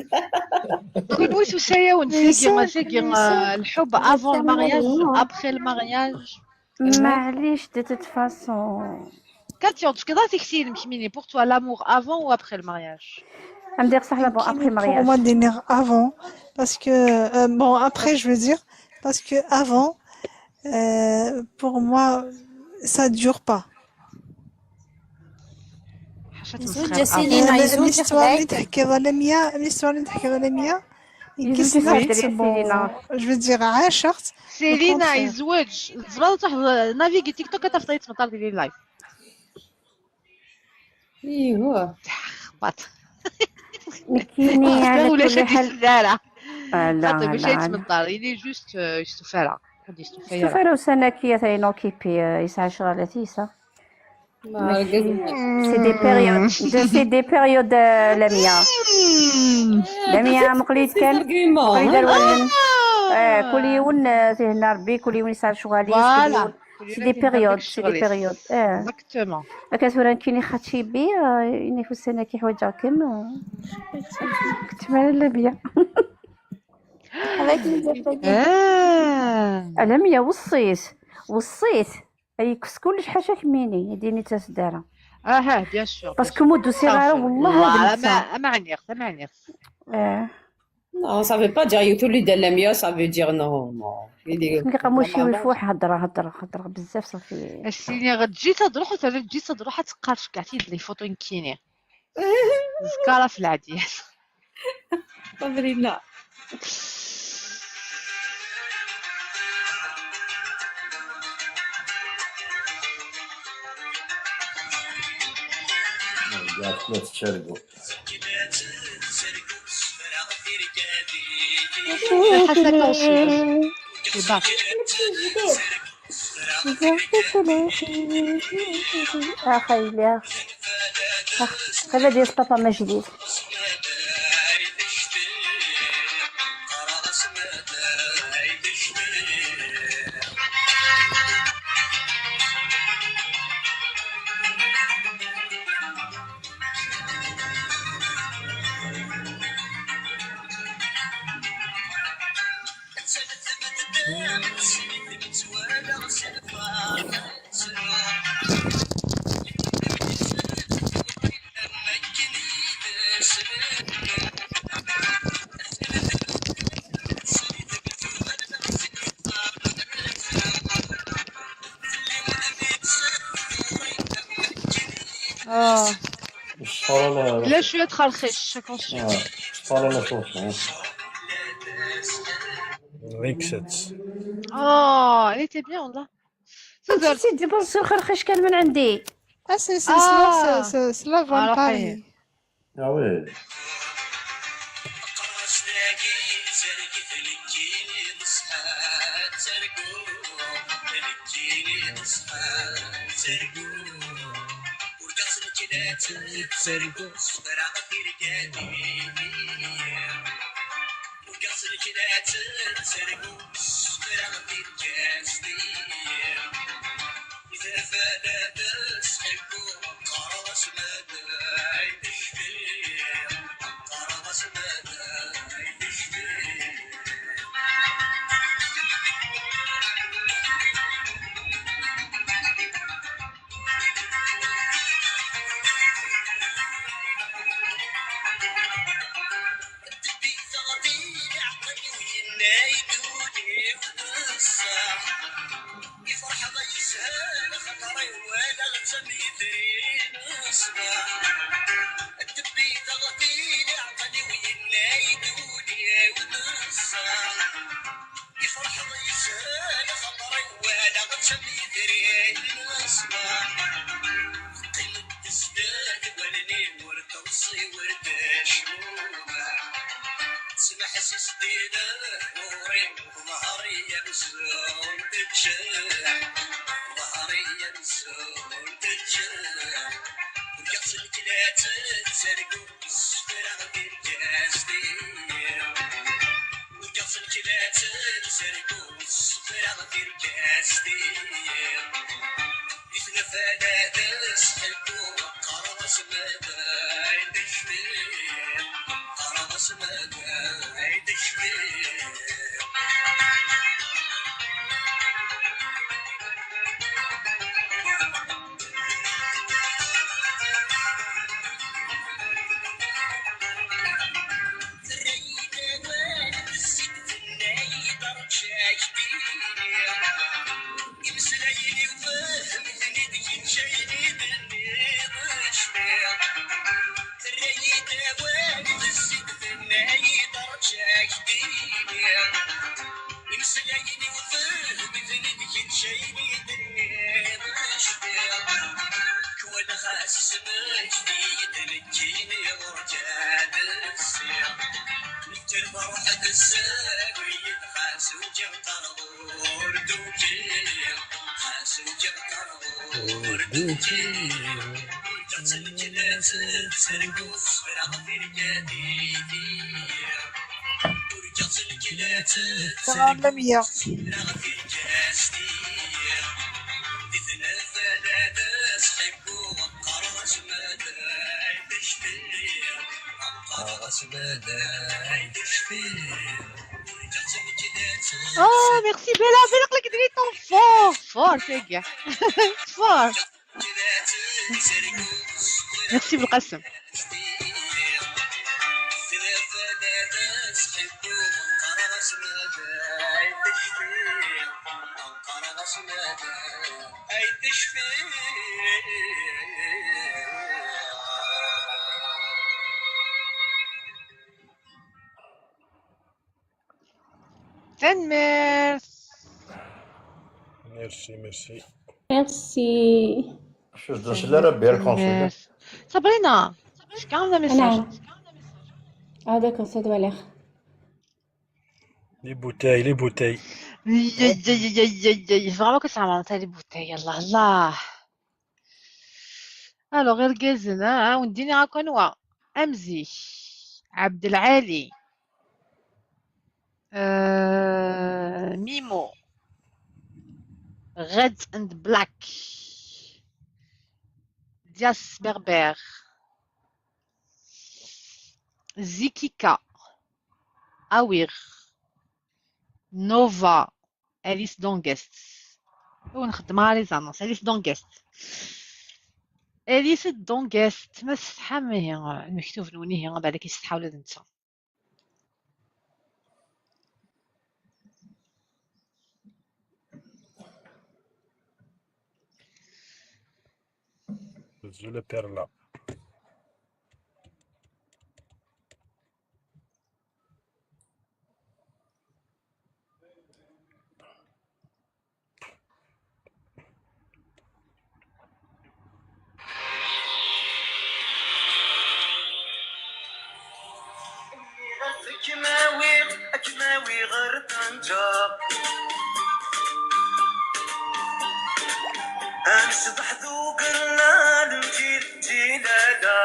كل ويس وسايا ونسيكي، ما سيكي، آه، الحب avant le mariage، après le mariage. معليش، de toute façon. كاتيا، تكضا تكسير مكميني، pour toi, l'amour avant ou après le mariage؟ أم دير صح، لا، bon, après le mariage. Pour moi, دينيغ avant, parce que, euh, bon, après, je veux dire, parce que avant, euh, pour moi, ça dure pas. حاشا تمسخر. زوج سيلينا، يزوج l'histoire اللي تحكي على مية، l'histoire اللي تحكي على مية، يكسنا سيلينا. Je veux dire, عاشرت. سيلينا يزوج. زبالة تروح نافيغي تيك توك، كتفضل يتمطر ديري لايف. ايوه. تخبط. نكيني على كل حال. آه، لا، خاطر باش لا، لا. يتمطر، il est juste, euh, يستفارة. يستفارة. يستفارة وسنة كي يتعين اوكيبي، آه، يسعى شغلات يسا. C'est des périodes, de, c'est des périodes, آه، لميا. لميا مقليد كان، مقليد الولن. آه، كل يوم، آه، فيه ربي، كل يوم يسعى شغالي، كل يوم. C'est des périodes, c'est des périodes. آه. Exactement. هكا ثورة كيني خاتشي بي، آه، إني في السنة كي حواجة كم، آه. كنت مالا بيا. آه. ألميا وصيت، وصيت. أي كس كلش حاشاك ميني، يديني تسدارة. آه، bien sûr. Parce que مودو سيغارة، والله والله، هاد ما، ما عنيغ، ما عنيغ. آه. Non, ça veut pas dire يوتو لي دار لميا، ça veut dire non, non. ملي قاموشي ويفوح، هضرة، هضرة، هضرة بزاف، صافي. السيني غتجي تضرح وتعرف تجي تضرح تقارش كاع تيد لي فوتو نكيني. زكارة في العادية. صبرينا. كاع تشاركوا. حساك وصير. الباك. اخي ليها. اخ، هذا ديال بابا مجدي. آه. الشطارة لا، لا، شوية تخرخيش، attention. آه، الشطارة لا، شوية. ريكسيت. آه، elle était bien والله. صدر. سيدي، بص الخرخيش كان من عندي. آه، سي، سي، سي، آه. سي، سي، لا آه، روحي. فالباري. Ah oui. Tebbi daɣ di leɛqel-iw, yenna-yi-d wul-iw d ṣṣeḥ. Ifreḥ yeshel xaṭer-iw, walaɣ-tt am yitri n ṣṣbeḥ. Teqqim-d tesdad wallen-iw, ur teḍsi ur tecmumeḥ. Tesmeḥsis-d i lehdur-iw, ḍher-iyi amzun teččeḥ. Ḍher-iyi amzun teččeḥ. Ur yeɣs leklat tettargu, ssefraɣ tirgast-iw. Ur yeɣs leklat tettargu, ssefraɣ tirgast-iw. Di tnafa la d-sḥelku, qqareɣ-as ma d ay tecfiḍ. Qqareɣ-as ma d ay tecfiḍ. Terra-yi-d awal, tezzi-d tenna-yi-d rǧa-k diri. Imeslayen-iw fehmten-id, kečč ayen i d-tenniḍ cfiɣ. Terra-yi-d awal, tezzi-d tenna-yi-d rǧa-k diri. Imeslayen-iw fehmten-id, kečč ayen i d-tenniḍ cfiɣ. Kwalaɣ asmekti-d nekkini urǧa d-ssiɣ. Nekker truḥ tessawi-d, xas ukiɣ ṭerḍ ur d-ukiɣ, xas ukiɣ ṭerḍ ur d-ukiɣ. Ǧǧeɣ-tt leklat tettargu, ssefraɣ tirga-d-itiɣ. Ur ǧǧeɣ-tt leklat tettargu, ssefraɣ tirga-s-tiɣ. Di tnafa la d-sḥibbuɣ, qqareɣ-as ma d ay tecfiḍ. Qqareɣ-as ma d ay tecfiḍ. Ur ǧǧeɣ-tt leklat tettargu. Oh, merci Bella, Bella, qlek dri ton fort, fort, les gars. Fort. Merci Belqasem. Tanemmirt. Merci, merci. Merci. Je suis de la Sabrina, je suis quand même un message. Ah, d'accord, ça doit l'air. Les bouteilles, les bouteilles. Aïe, aïe, aïe, aïe, aïe, aïe. Vraiment que ça monte, les bouteilles. Allah, Allah. Alors, irgazen, ah, ah, undini akk anwa. Amzi, Abdelali, euh, Mimo, Red and Black, Dias Berber, Zikika, Awir, Nova, Alice Dongest. Ur nxeddem ara les annonces. Alice Dongest. Alice Dongest. Ma tessetḥam, ihi, lmektub-nwen, ihi, balak yessetḥa ula d netta. Azul a Perla. Ad kem-awiɣ, ad kem-awiɣ ɣer Tanja. Ad necḍeḥ d ugellal n Ǧil-, Ǧilala.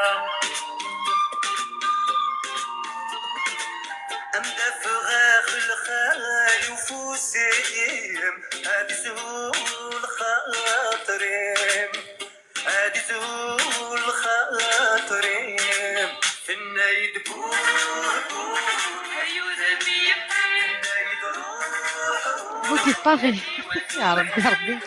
Ad m-d-afeɣ axelxal ufus-im, ad izul xaṭer-im. Ad izul xaṭer-im, tenna-yi-d buh, buh. Vous dites pas rien. يا ربي، يا ربي.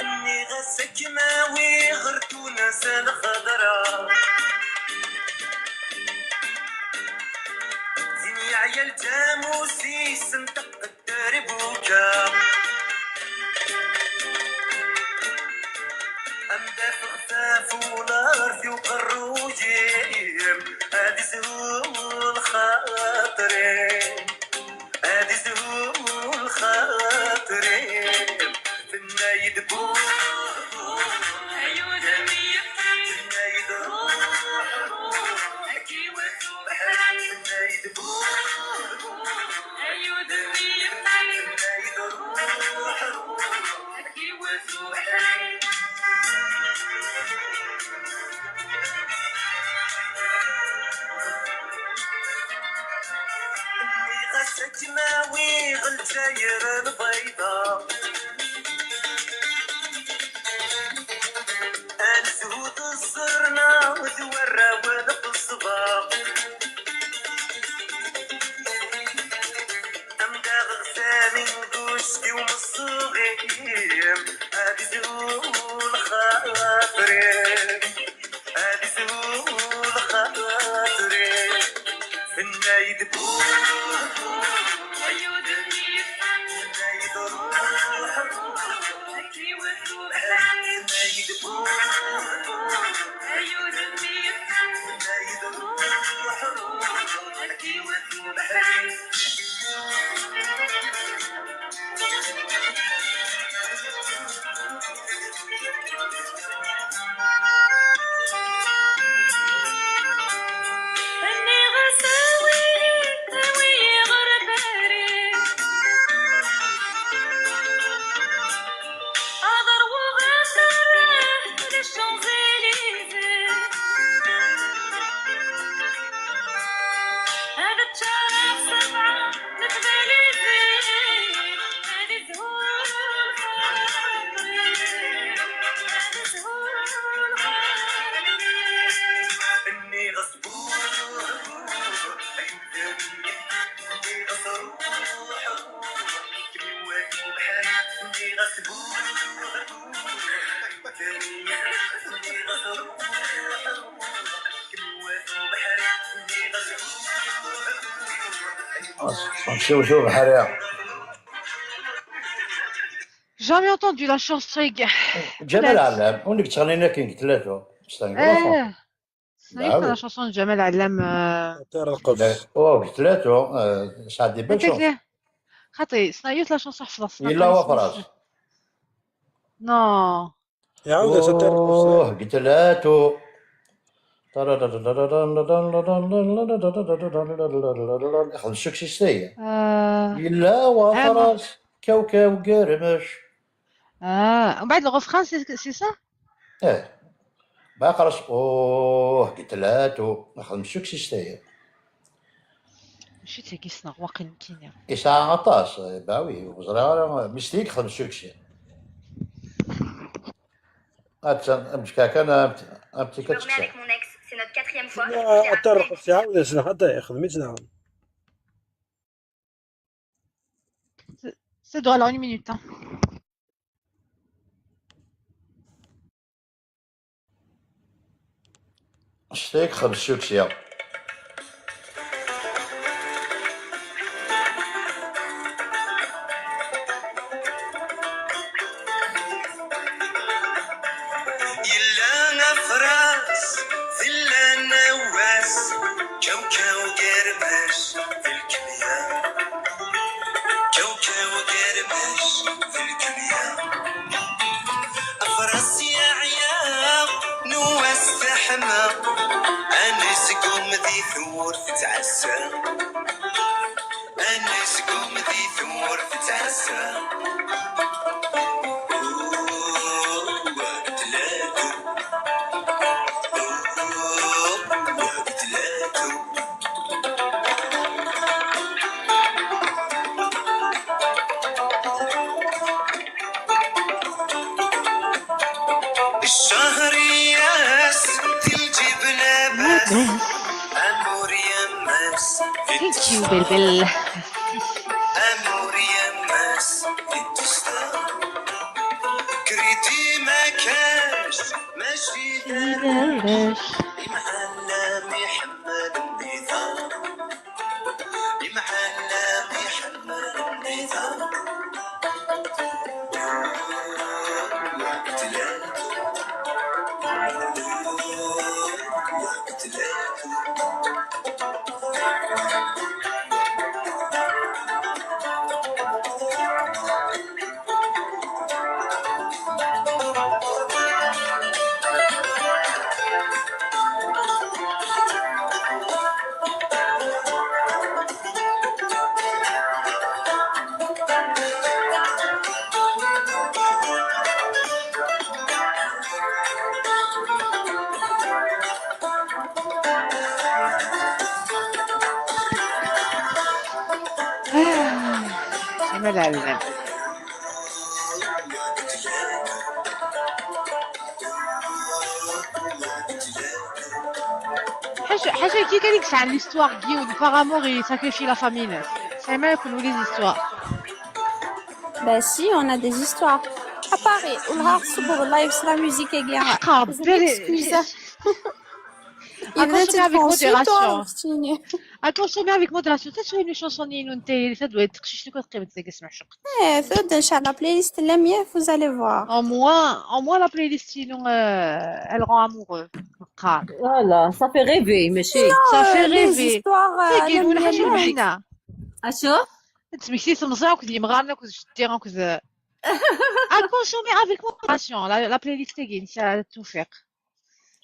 Nniɣ-as ad kem-awiɣ ɣer Tunes ad nexdem. Ad izhu lxaṭer-iw, tenna-yi-d buh, buh, ay udem yeqqim, tenna-yi-d ruḥ, ruḥ, ad k-iwet ubeḥri, tenna-yi-d buh, buh, ay udem yeqqim, tenna-yi-d ruḥ, ruḥ, ad k-iwet ubeḥri. Nniɣ-as ad kem-awiɣ Lezzayer lbayda, ad nezhu ẓẓerna d warraw n ṭṭesba. Am daɣ ɣ-sani d ucki-w meṣṣuɣ-im, ad izhu lxaṭer-im, ad izhu lxaṭer-im. Tenna-yi-d buh, buh, ay udem-iw, tenna-yi-d ruḥ, ruḥ, tenna-yi-d buh, buh, ay udem-iw, tenna-yi-d ruḥ, ruḥ, ad k-iwet ubeḥri. Nniɣ-as awi, awi ɣer Paris. Ad ṛwuɣ aferreḥ di Champs-Élysées. Ad ččareɣ sebɛa n tbalizin, ad izhu lxaṭer-iw, ad izhu lxaṭer-iw. Nniɣ-as buh, buh, ay udem-iw, nniɣ-as ruḥ, ruḥ, kem-iwet ubeḥri, nniɣ-as buh, buh, ay udem-iw, nniɣ-as ruḥ, ruḥ, kem-iwet ubeḥri, nniɣ-as buh, buh, ay udem-iw. Kem-iwet ubeḥri. Jamais entendu la chanson. Ǧamal Ɛellam, ur nekk ttɣennin akken deg tlata. C'est une grande chanson. Eh, c'est une chanson de Ǧamal Ɛellam, euh. Terqef. Oh, deg tlata, euh, ça a des belles chansons. Xaṭi, c'est une chanson ḥfḍeɣ. Yella wafras. Non. Iɛawed-as ad terqef. Oh, deg tlata. Ixdem succès s taya. Ah. Yella wafras, kawkaw germec. Ah, mbeɛd le refrain, c'est, c'est ça? Eh. Baqras, oh, deg tlata. Ixdem succès s taya. Mačči d tagi ssneɣ waqil nekkini. Yesɛa aṭas, eh, bah oui, ur ẓriɣ ara, mais s tigi yexdem succès. Attan, am-d-fkeɣ kan, am-, am-d-fkeɣ kan. Je me remets avec mon ex, c'est notre quatrième fois. Terqef, iɛawed-as, neɣ xaṭi, ixdem-itt daɣen. C'est, c'est drôle, alors une minute, hein. Stek xemsukya. Yella afras, tella nawas, kawkaw germac, d lkemya. Kawkaw germac, d lkemya. Afras yeɛya, nwas teḥma, anezgum di tewwurt ttɛassa. Anezgum di tewwurt ttɛassa. Tlata. Tlata. Ccehriya-s, di lǧib labas, amur yemma-s, di ttesṭa. Amur yemma-s, di ttesṭa. Kridi ma kac, mačči d arrac. Imɛellem iḥemmel nniḍer. Imɛellem iḥemmel nniḍer. Ah, c'est mal à la... حاجة حاجة كي كان يسعى l'histoire كيو par amour يساكريفي la famille. C'est mal كل les histoires. Bah si, on a des histoires. À Paris, on a souvent live sur la musique et bien. Ah, belle... Excusez. À consommer avec modération. Fini. À consommer avec modération. T'as une chanson ni une télé, ça doit être... Je suis quoi très bien, c'est que c'est ma choc. Eh, ça, dans la playlist, la mienne, vous allez voir. En moins, en moins la playlist, sinon, euh, elle rend amoureux. Voilà, ça fait rêver, mais c'est... Ça fait Euh, les rêver. histoires, euh, تاكي la ولا حاجة mienne. بنينة. اشو؟ تسميتي تمزا وكذا يمغارنا وكذا شتي وكذا. À consommer avec modération. La, la playlist تاكي نسا توفيق.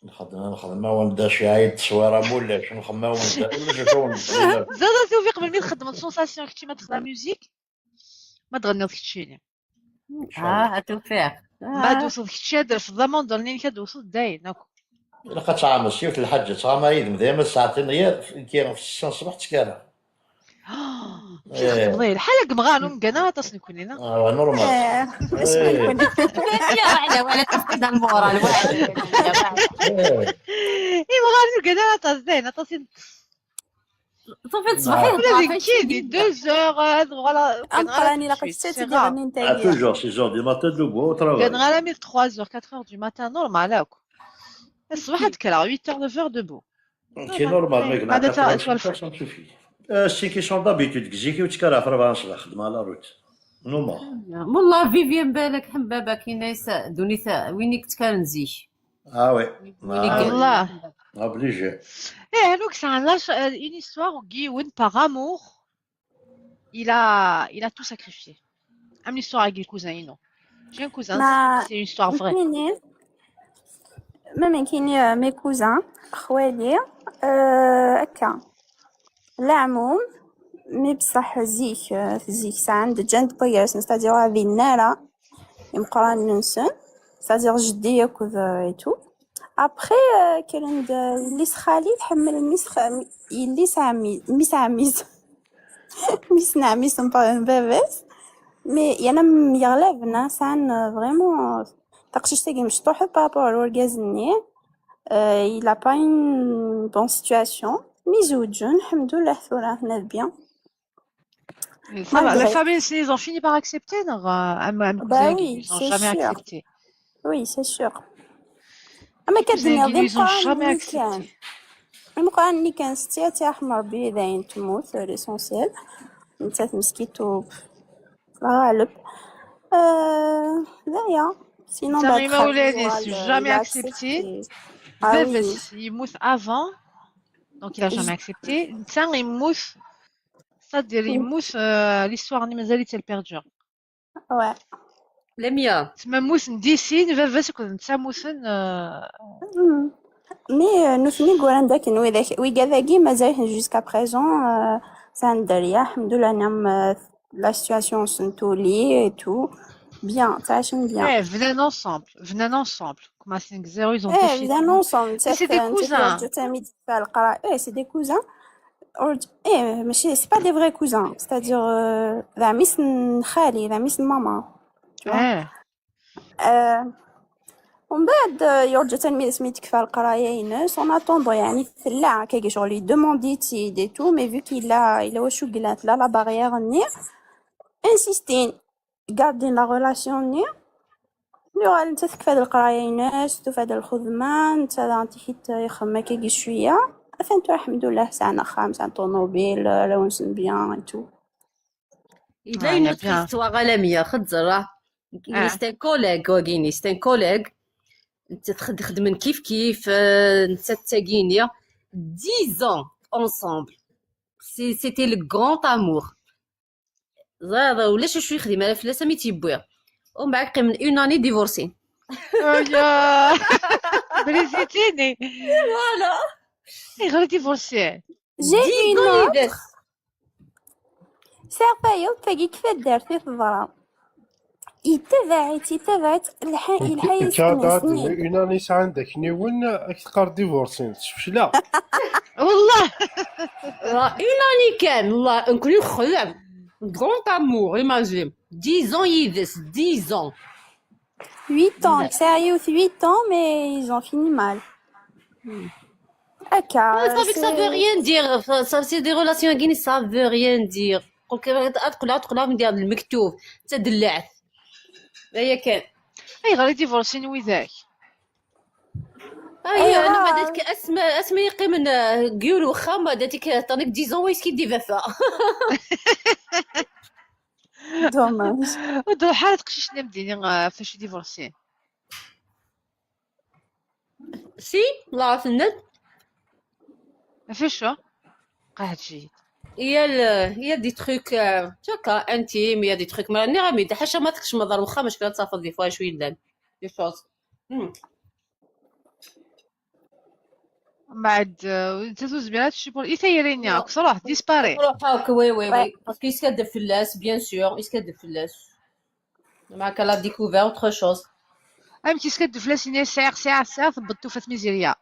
نخدم نخدم ما ونبدا شي عيد تصويره مولا شنو نخدم ما ونبدا ولا شو شو ونبدا. زاد توفيق من مين خدمت sensation كنتي ما تخدم musique. ما تغنيض كتشيني. اه، توفيق. ما دوصل كتشي هاد في الضمان دوني كدوصل داين. الا كتعامل شي في الحاجه تعامل عيد مديما ساعتين غير كي في السنه الصبح تكالا. شي خدمة بحال هكا مغانو مكانا تصني كونينا. اه نورمال. Eh, إيه. يا وعلى ولا تفقد المورال، وعلى. إيه. اي مغانو مكانا تصدين تصين. صافي تصبحي ولا كيدي deux heures هاد voilà. أنقراني لقد شتي غني Ah, نتايا. Toujours six heures du matin debout au travail. كان غير ميل trois heures quatre heures du matin normal هاكو. الصباح تكرا huit heures neuf heures debout. C'est normal, mais هذا تاع ça suffit. C'est une question d'habitude. كزيكي وتكرا في ربعة الصباح خدمه على روت. نوما. والله فيفيان بالك حم بابا كاين ناس دوني ثا وينك تكرن زيك. Ah ouais. وينك الله. Obligé. ايه هذوك سان لا une histoire كيون par amour. Il a il a tout sacrifié. عملي histoire avec le cousin ينو. J'ai un cousin. ما C'est une histoire vraie. كاينين ما من كاينين mes cousins خوالي. آه، هكا العموم. Mais بصح زيك آه، زيك ساعة عند جند بوياس c'est-à-dire هذه النارة يمقران ننسن c'est-à-dire جدي ياكل et tout. Après آه، كان عند يليس خالي تحمل ميس خ... يليس عمي ميس عميس ميس نعميس نباباس. Mais يانا يغلبنا سان vraiment تقشيش تاقي مشطوحة par rapport الورقاز ني. آه، il a pas une bonne situation. Mais زوجون الحمد لله ثورة هنا bien. Ça va, la Malgré. Famille ils ont fini par accepter non? Euh, un, un Bah cousin, oui, ils ont c'est jamais sûr. Accepté. Oui, c'est sûr. اما Cousin, كدني ils ont غير jamais كان accepté. المقارن اللي كان ستي تاع احمر بي داين تموت l'essentiel. نتا مسكيتو غالب. آه، لا يا sinon Ça, bah mais très Maoulé, bien, j'ai il jamais a accepté. accepté. Ah oui. Bébé, il mout avant, donc il a jamais accepté. Ça, il mout, c'est-à-dire il mout, euh, l'histoire ni mazal elle perdure. Ouais. لميا. تما موسن ديسين بابا شكون نتا موسن. مم. Mais euh, نوثني قران داك نوي داك ويقا ذاكي مازال jusqu'à présent. سان دريا الحمد لله نعم. La situation سنتولي et tout bien تعيشن bien. ايه venant ensemble, venant ensemble. Comme à cinq zéro ils ont ايه défini. bien ensemble. Mais c'est des cousins. تميد تاع القرا ايه c'est des cousins. ايه ماشي c'est pas des vrais cousins c'est-à-dire ذا ميس خالي ذا ميس ماما. ايه. آه، ومن بعد آه، يرجى تنمية سميتك في القراية ينس en attendant يعني في اللعة كي شغل يدوموندي تيد et tout mais vu qu'il a il a واش قلات لا la barrière ني insisté garder la relation ني يقال انت تكفى هاد القراية ينس تكفى هاد الخدمة انت انت حيت يخمك كي شوية. افنتو الحمد لله ساعنا خام ساعة طوموبيل لونس bien et tout. Il a une autre histoire à la mienne خد زرا. C'est un collègue واقيني c'est un collègue. انت تخد خدمن كيف كيف آه، انت تاقيني dix ans ensemble. C'était le grand amour. زاد ولا شو شو يخدم على فلاسه مي تيبويا. ومن بعد قيم une année divorcé. يا بريزيتيني. Voilà. غير ديفورسي. J'ai une autre. سير فايض تاقي كيف دار في الضرام. Yettabaɛ-itt, yettabaɛ-itt, lḥa-, yelḥa-yas. Une année sɛan d akniwen, ad k-teqqar divorcée, tfecleḍ. Wallah. Une année kan, والله نكون خدام. Grand amour, imagine. Dix ans yid-s, dix ans. Huit ans, sérieux, huit ans, mais ils ont fini mal. Akka, Ça veut, ça veut rien dire. Ça, c'est des relations qui ne savent rien dire. Ad teqleɛ, ad teqleɛ من ديال المكتوب. تدلعت. هيا كان. Ayɣer i divorcin widak? ايوا انا بعدك اسماء اسماء يقيمن قيول وخام بعدك طانك dix ans ويسكي دي فافا. Dommage. ودو حالة تقشيش نمديني فاش divorcin. Si, la fin. ما فيش شو؟ قاعد جيد. Il y a le, il y a des trucs, euh, tu vois, intimes, il y a des trucs, mais on ira, mais حاشا ما تكش مضر وخا مشكلة تصافى des fois شوية لان des choses. بعد انت زوج بنات شي بور اي ثيرينيا كسروح ديسباري. روحك وي وي وي parce que يسكد فلاس bien sûr يسكد فلاس. معك la découvert autre chose. ام كيسكد فلاس يني سعر سعر سعر ثبتو في ميزيريا.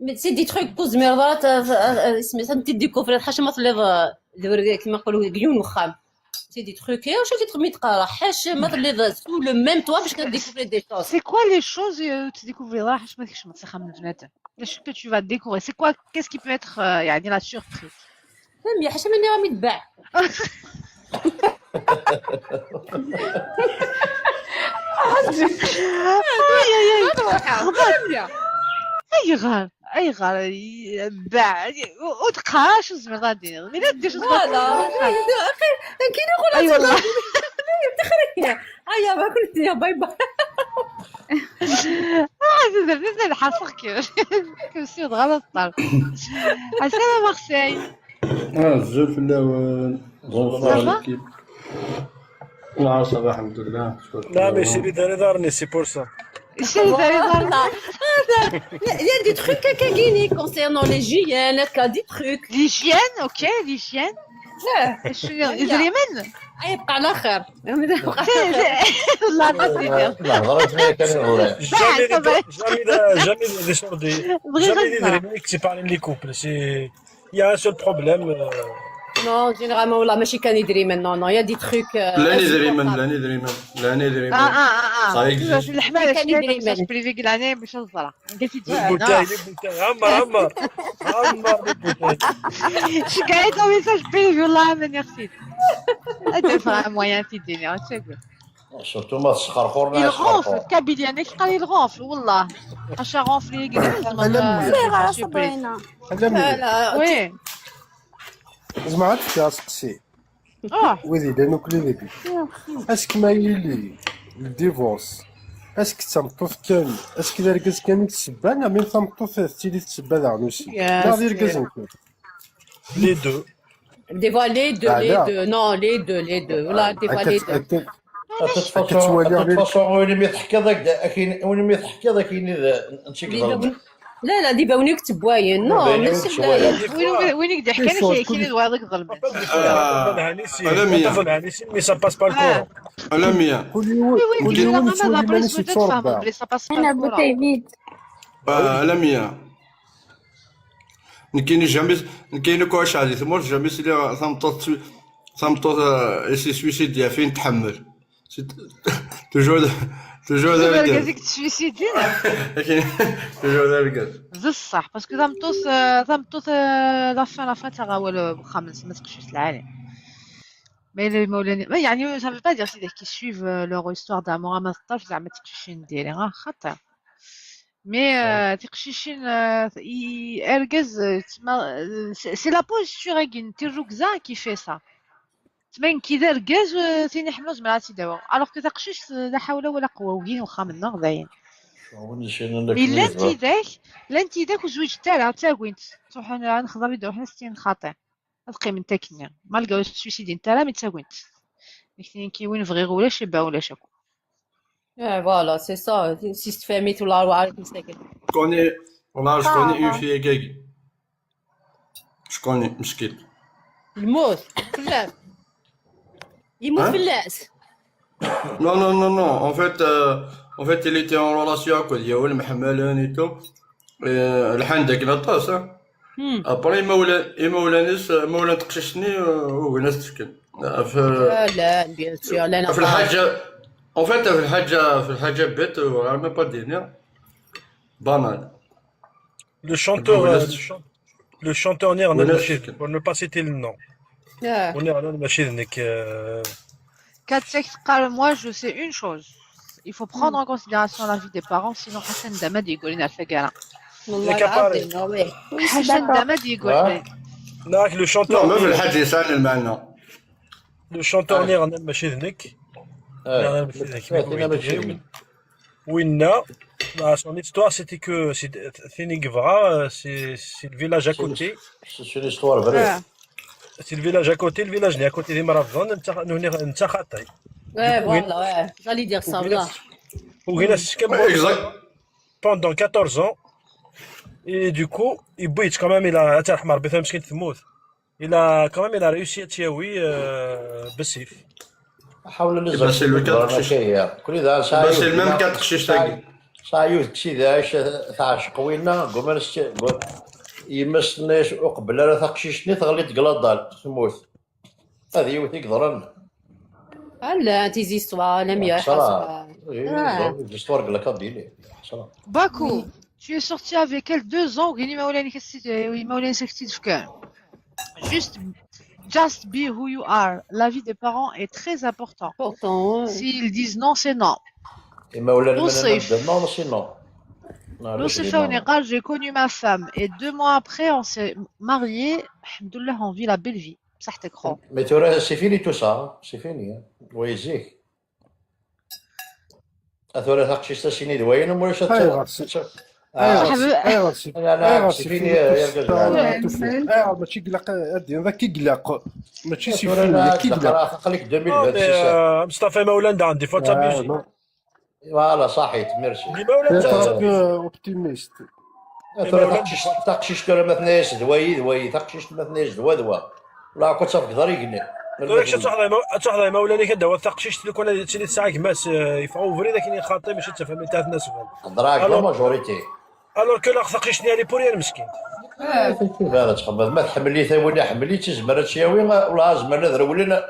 Mais c'est des trucs كوز ميرضات اسمي سنتي ديكوفري حاشا ما تلي دور كيما نقولوا ديون وخام. C'est des trucs ايه واش كتخمي تقرا حاشا ما تلي sous le même toit باش كديكوفري des choses. C'est quoi les choses تديكوفري راه حاش ما تكش ما تخمم بنادم؟ Qu'est-ce que tu vas découvrir? C'est quoi? Qu'est-ce qui peut être يعني la surprise? فهمي حاشا مني راه يتباع. ايغار ايغار باع وتقاش زعما غادي مي لا دير زعما كي نقول اي والله. تخرج ايا ما كنت يا باي باي. هذا درنا الحصر كيف كيف سيد غلط طار. السلام اخسي. اه بزاف الاوان. Bonsoir l'équipe. لا صباح الحمد لله. لا mais c'est les derniers c'est pour ça. C'est les derniers. Il y a des trucs كاينين concernant l'hygiène, des trucs. L'hygiène, ok, l'hygiène. شنو يدريمن؟ يبقى على خير. والله ما تدير. لا هضرت فيها كان نقول. Jamais des- jamais des- jamais des sortes de jamais des réunions que c'est parmi les couples c'est il y a un seul problème euh, Non, généralement والله ماشي كان يدريمن. Non, non, il y a des trucs. لا ني دريمن لا ني دريمن لا ني دريمن. اه اه اه Ça اه existe. الحماله كان يدريمن. بريفي كلاعين باش نزرع قلتي تجي les bouteilles les bouteilles عمر عمر عمر les bouteilles. شكايت او ميساج بريفي والله ماني خسيت. ادير فيها مويان تيديني هاك تاكل. Surtout ما تسخرخرناش يغونفل كابيلي انا كي قال يغونفل والله. حاشا غونفلي كاع زعما صغيرة صبرينا. هذا وي. زعما عاد فيها سقسي. اه ويدي دانو كلي ديبي. اسك ما يلي الديفورس؟ اسك تمطوط كان اسك داركز كان تسبان مين تمطوط تيلي تسبان داغنوسي؟ لا دير كازنكو. Les deux. Des fois les deux, les deux. Non, les deux, les deux. Voilà, des fois les deux. كتولي غير وين ما تحكي ذاك كاين وين ما تحكي ذاك كاين نشيك لا لا دي باونيك تبواين. Non, mais c'est وين وين يقدر يحكي انا شي كاين دوا هذاك الظلم. هذا مية. هذا مية. Mais ça passe pas le courant. هذا مية. كل يوم كل يوم نتولي مانيش يتربع. انا بوتيفيت. هذا مية. نكيني جامي نكيني كواش عادي ثمور جامي سيدي ثمطوط ثمطوط سي سويسيد يا فين تحمل. Toujours toujours ذلك تسويسيدي. Toujours ذلك. بصح parce que تمطوط تمطوط la fin la fin تغاول بخمس ما تقشيش العالم. Mais les مولاني يعني ça veut pas dire c'est qui suivent leur histoire d'amour ما تقدرش زعما تقشيش نديري ها خاطر. Mais تقشيشين اركز تما c'est la posture كاين تي الركزه qui fait ça. تما كي دار كاز تيني حملوز مع تيداوى alors que تقشيش لا حول ولا قوه وكين واخا منا غداين. لان تيداك لان تيداك وزوج تاعها تاكوين تروح نخضر يدور حنا ستين خاطر. تبقي من تاكنيا ما لقاو سويسيدي نتا راه متساوينت. كاين كي وين فغي ولا شبا ولا شكو. اه voilà c'est ça. Si تفهميت ولا روعه مساكن. كوني والله شكوني اون في كاكي. شكوني مشكل. الموت كلام. Yemmut fell-as. Non, non, non, non. En fait, euh, en fait, il était en relation avec Yaoul Mohamed et tout. Euh, lḥan-d akken aṭas, hein. Après, imawlan, imawlan-is, imawlan n teqcict-nni, euh, ugin ad s-t-fken. Ɣef, Ah, la, bien sûr, la, ɣef lḥaǧa, en fait, ɣef lḥaǧa, ɣef lḥaǧa bête, euh, vraiment pas d-iniɣ. Banal. Le chanteur, Voilà, euh, c'est- le chan- le chanteur نيغ Voilà, ماشي c'est- pour ne pas citer le nom. Ah. ونيغ ماشي هذاك, euh, Quatre sexes قال, moi, je sais une chose. Il faut prendre en considération la vie des parents, sinon حسن دما ديقول لنا الفقرة. والله ياك أباري. العظيم، آه، oui. حسن دما ديقول ها؟ لنا. ناك le Non, chanteur ما في نيغ, الحاجة يسأل المعنى. le chanteur نيغ ماشي هذاك. آه. ماشي هذاك. لا، ثينا ماشي. وينا, bah, son histoire, c'était que c'est, ثيني كفغا, c'est, c'est le village à côté. C'est une histoire vraie. آه. C'est le village à côté, le village ني à côté دي مرافضون, نتا, نوني, نتا خاطي. Ouais, voilà, ouais. J'allais dire ça, là. وهنا السكن Exact. pendant quatorze ans. Et du coup, il بويت quand même, il a, ترحم ربي, فهم مسكين تموت. Il a quand même, il a réussi à تياوي, euh, بالسيف. حاول إبا c'est le cas تقشيش. كل إذا إبا c'est le même cas تقشيش-agi. سعيوت كسي داعش تعشق وينا قمر يمس الناس وقبل راه تقشيشني تغلي تقلاضال تموت. هذه يوثيك ضرن. Ah, la, tes histoires, la meilleure. صراحة. Ah. L'histoire de la Kabylie. صراحة. Bakou, tu es sorti avec elle deux ans, وين ما ولاني كسيت, وين ما ولاني سكتي تفكر. Juste, just be who you are. La vie des parents est très importante. Pourtant, ouais. S'ils disent non, c'est non. Et Maoulana Au safe. Non, c'est non. L'O C F A, on est rare, j'ai connu ma femme. Et deux mois après, on s'est mariés. الحمد لله, on vit la belle vie. بصحتك خو. Mais tu vois, c'est fini tout ça. C'est fini. Hein. Oui, c'est. أثورة تقشيش تسيني دواين ومولاش أيوة، سي- آه. أيوة، سي- أيوة، سي- لا، لا، أيوة، c'est سي- fini, euh, يا أيوة، رجال. سي- أيوة، ماشي قلق، هادي، هذا كي قلق. ماشي سي أثورة فيني، لا، كي قلق. دقيقة، خليك deux mille vingt-six. آه، مصطفى مولانا عندي فوت آه، ابيزي. نو. Voilà, صحيت, merci. ديما ولا C'est انت trop, euh, optimiste. أثورة تقشيش, تقشيش ترى ما ثناياش دواي دواي, تقشيش ما ثناياش دوا دوا. لا كنت صافي كضري قلنا. راك شي تحضر مو-، تحضر مولانا كدعوة تقشيش تلو كون هذه تسيني تسعة كماس, آه، يفعو بري لكن يخاطي ماشي تفهم انت الناس فهم. هضراك Alors- la majorité. Alors que لا خصك شي سنيالي بور يا مسكين. كيف هذا تخبط ما تحملي ثاوي ولا حملي تزمر تشاوي ولا زمر هذا ولا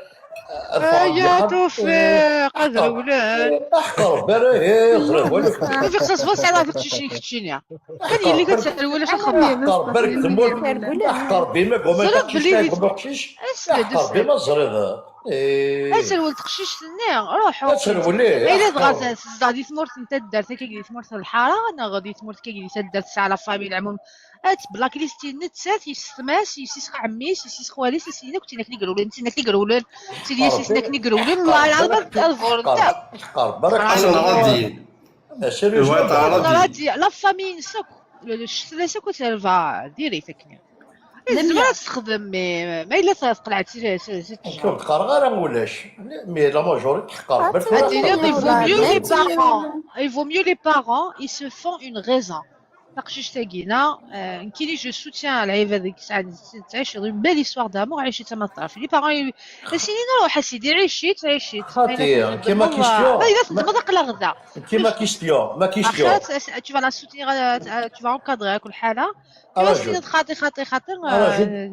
آه، يا توفيق, هذا ولا. احقر برا هي زرب ولا توفيق خصص بس على هذاك الشيء شنو كتشينيا. كان اللي كتسال ولا شي خبر. احقر برك تموت. احقر بما قوم زرب بلي تقشيش ما قوم تقشيش. اسد احقر بما زريض. إيه. اسال ولد تقشيش سني روحو. اسال ولي. الا بغات تزداد دي ثمورت انت دارت كي دي ثمورت الحاره, انا غادي ثمورت كي دي سد دارت على فامي العموم. ات بلاك ليستي نتسات يستماس يسيس عمي يسيس خوالي يسيس نك تينك نقرولن تينك نقرولن. تيدي يسيس نك نقرولن, والله العظيم الفور نتاع. احقر برك. اصلا غادي سيريوزمون. غادي. غادي لا فامي نسك. الشتله سكو سيرفا ديري تكني. لازم تخدم, مي ما الا تقلعتي. شوف تقرا غير ولاش. مي لا ماجوريتي تحقر. C'est-à-dire, il vaut mieux les parents, il vaut mieux les parents, ils se font une raison. تقشيش تاقينا, آه, نكيني جو سوتيان العيبه هذيك ساعه تعيش une belle histoire d'amour, عيشي تما الطرف لي بارون. سيني نروح اسيدي عيشي تعيشي. خاطي كيما كيستيون. لا الا تنطق لا غدا. كيما كيستيون ما كيستيون. Tu vas la soutenir, tu vas encadrer كل حاله. راجل خاطي خاطي خاطي.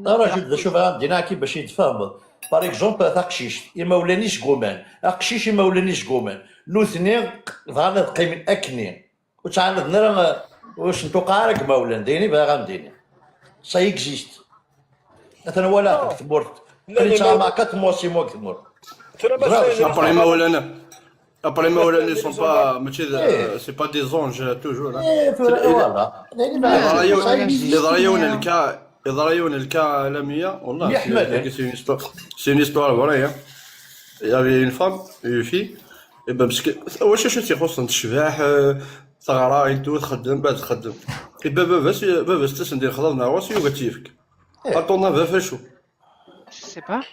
راجل شوف غادي ناكي باش يتفهم. باغ اكزومبل تقشيشت يما ولانيش كومان اقشيش يما ولانيش كومان. نوثني بغانا نقيم اكني. وتعرضنا واش نتوقع راك ما ولا نديني بغا غنديني. Ça existe. مثلا ولا تمورت. لا، اللي لا، تسمع لا. مع كتموسي مو كتمورت. ترى ما فاهم. ابري مولانا ابري مولانا سون با ماشي إيه. سي با دي زونج توجور. ايه فوالا. يعني ما يضريون ça existe. يضريون الكا يضريون الكا عالميه والله. يا حمد. سي اون استوار سي اون استوار فري. يافي اون فام اون في. ايبا مسكين واش شو تيخص الشباح؟ آه، ثغره انتو تخدم بعد تخدم. ايبا باباس باباس تسندي خضر ناواس يوغا تيفك. اطونا بافا شو Je sais pas.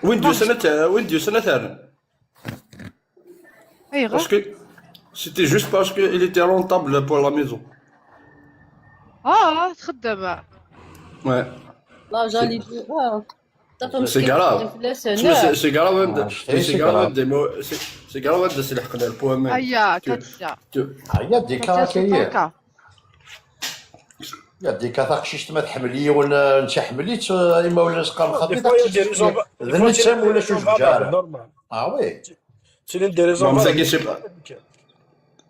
وين ديو سنه تاع وين ديو سنه تاعنا؟ اي غير. Parce que c'était juste parce que il était rentable pour la maison. اه تخدم. Ouais. لا جالي دي اه C'est grave. C'est grave. C'est grave. C'est grave. C'est grave. C'est grave. C'est grave. هيا كاتيا. هيا ديكا كاين. يا ديكا تاقشيشت ما تحمل يون، انت حمليت، اما ولا سقام خاطي تاقشيشت. ذني تام ولا شو جار. اه وي. C'est l'une des raisons.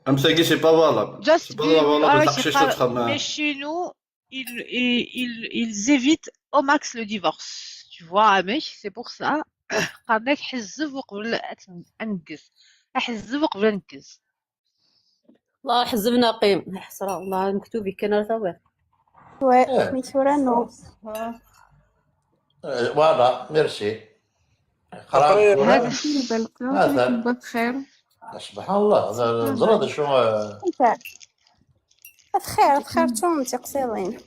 Amsagi, c'est pas valable. C'est pas valable. Mais chez nous, ils, ils, ils évitent au max le divorce. Tu vois, amek, c'est pour ça. قالك حزب وقبل أنقز. حزب وقبل أنقز. الله حزبنا قيم. حسرة والله، مكتوب كان راه تاوير. Ouais, mais tu vois, non. Voilà, merci. هذا الشيء اللي بالك بخير. سبحان الله، هذا الزرد شو؟ بخير، بخير، توم تقصيرين.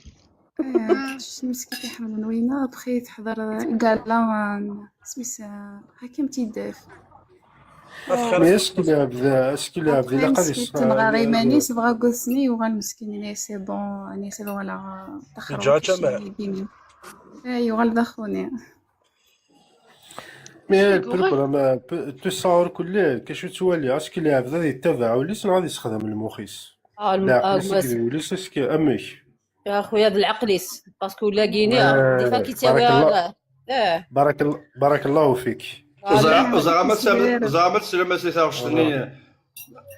شفت مسكين كيحمل من وينه، بخي تحضر كالا سميس هاكا متيداف. Mais est-ce qu'il est عبد est-ce qu'il est عبد إلا قال يسمع غير مانيس بغا قوسني وغا المسكين لي c'est bon، يعني c'est bon ولا تخرج. ايوا غا دخوني. Mais le problème, tu sors كل كاش توالي est-ce qu'il est عبد يتبع ولا شنو غادي يستخدم المخيس؟ اه الم- آه، العقليس بس. يقول لي c'est ce que امك. يا خويا هاد العقليس، parce que ولا كينيا آه، دي فوا كيتساوي بارك الله. اه بارك الله، بارك الله فيك. زعما زعما تسلم، زعما تسلم سي تاغشتني.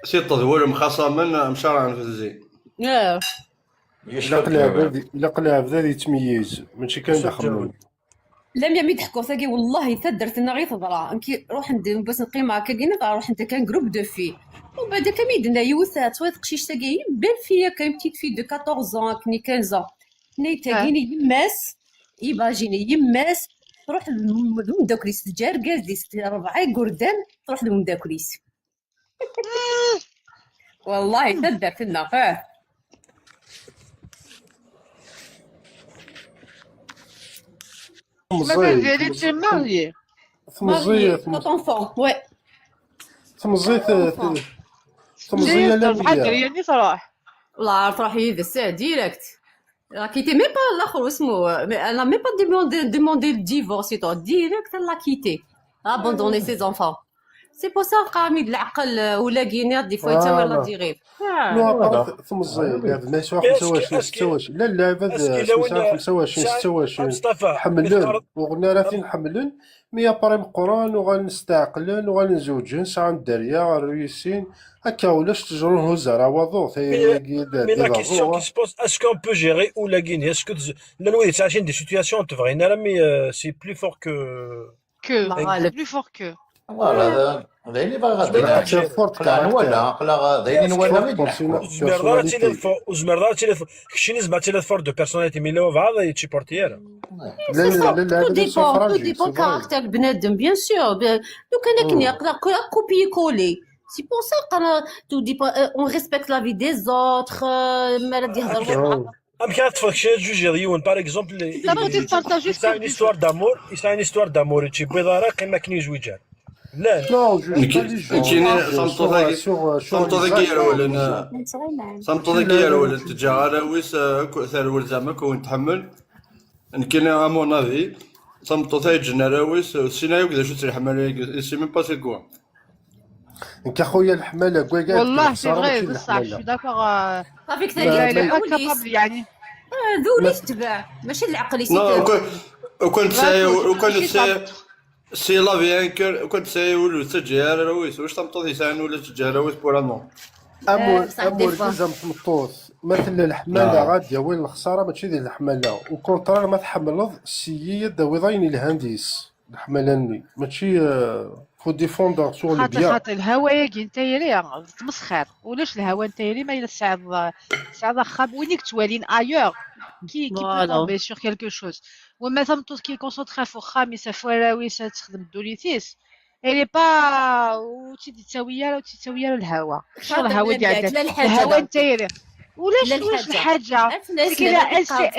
سي تضوير مخاصمن مشارع في الزين. اه الا قلع بلادي، الا قلع بلادي يتميز، ماشي كان داخل. لا ميا مي ضحكوا ثاقي والله حتى درت لنا غير تضرا انكي روح ندير باش نقيم هكا كاين روح انت كان groupe de filles. ومن بعد كم يدنا يوث تصويت قشيش ثاقي بان فيا كان petite fille de quatorze ans كني quinze ans. ني تاقيني يماس، ايماجيني يماس تروح لمداكريس تجار قال دي ربعي قردان تروح لمداكريس. والله تدرت لنا اه. مازال ديالي تي ماريي. تمزي طونفون وي. تمزي تمزي لا بحال درياني صراحه. والله عرفت روحي يدس ديريكت. راكي تي ميم با الاخر اسمو انا ميم با ديموندي ديموندي الديفورس تو ديريكت لا كيتي. Abandonner ses enfants. C'est pour ça قامي العقل ولا كينير دي فوا يتاوي لا ديريف. تمزي هذا ما يسوى خمسة وعشرين ستة وعشرين. لا لا هذا خمسة وعشرين ستة وعشرين. حملون وقلنا راه فين حملون. مي ابري مقرون وغنستعقلن وغنزوجن ساعة الدريا غنريسين. هكا ولاش تجرون هزار واضوط هي. Mais la question qui se pose, est-ce qu'on peut gérer ولا كيني est-ce que llan wid yettɛicin des situations تبغينا راه mais c'est plus fort que que c'est plus fort que. Voilà, d ayen i bɣiɣ ad d-iniɣ. Qleɣ nwala, qleɣ d ayen i nwala i d-neḥku. Ur tezmireḍ ara ad tiliḍ fort, ur tezmireḍ ara ad tiliḍ fort. Keččini zma ad tiliḍ fort de personnalité, mi yella wabɛaḍ ur yettsupporti ara. Tout dépend, tout dépend caractère n bnadem, bien sûr. Lukan akken yeqleɣ copier coller. C'est pour ça qqareɣ tout dépend, on respecte la vie des autres, mi ara d-yehder wayeḍ. Amek ara teṭṭfeḍ kečč ad tjujiḍ yiwen, par exemple, il a une histoire d'amour, il a une histoire d'amour, ur tt-yewwiḍ ara, qqim akken yezwiǧ ara. Llan. Nekkini tameṭṭut-agi, tameṭṭut-agi yerwlen, tameṭṭut-agi yerwlen teǧǧa arraw-is, terwel zeɛma akk win tḥemmel. Nekkini, à mon avis, tameṭṭut-a yeǧǧen arraw-is, ur tessin ara akk d acu-tt leḥmala-agi, elle sait même pas c'est quoi. Nekk a xuya leḥmala n wagad. والله c'est vrai, بصح je suis d'accord. صافي كثر ديال العقل يعني. ذولي تتبع ماشي العقل يسيطر. وكان تسعي وكان تسعي سي لا في ان كور وكان تسعي ولو تجي على رويس واش تمطوط يسعي ولا تجي على رويس بور امون. امور امور زعما تمطوط. مثلا الحماله غاديه وين الخساره ماشي ديال الحماله وكونترار ما تحملض السيد داوي ضاين الهنديس. الحملاني ماشي فو ديفوندر سور لي خاطر بيان. خاطر الهواياكي نتايري تمسخر. ولاش الهوا نتايري ما الا سعد سعد خاب وينك توالين ايور كي كي تومبي سور كيلكو شوز. وما تمطوط كي كونسونطري في وخا مي سافواراوي تخدم دوليتيس. الي با وتيدي تساويه وتساويه الهوا شو الهوا ديال الهوا نتايري. ولاش واش الحاجه؟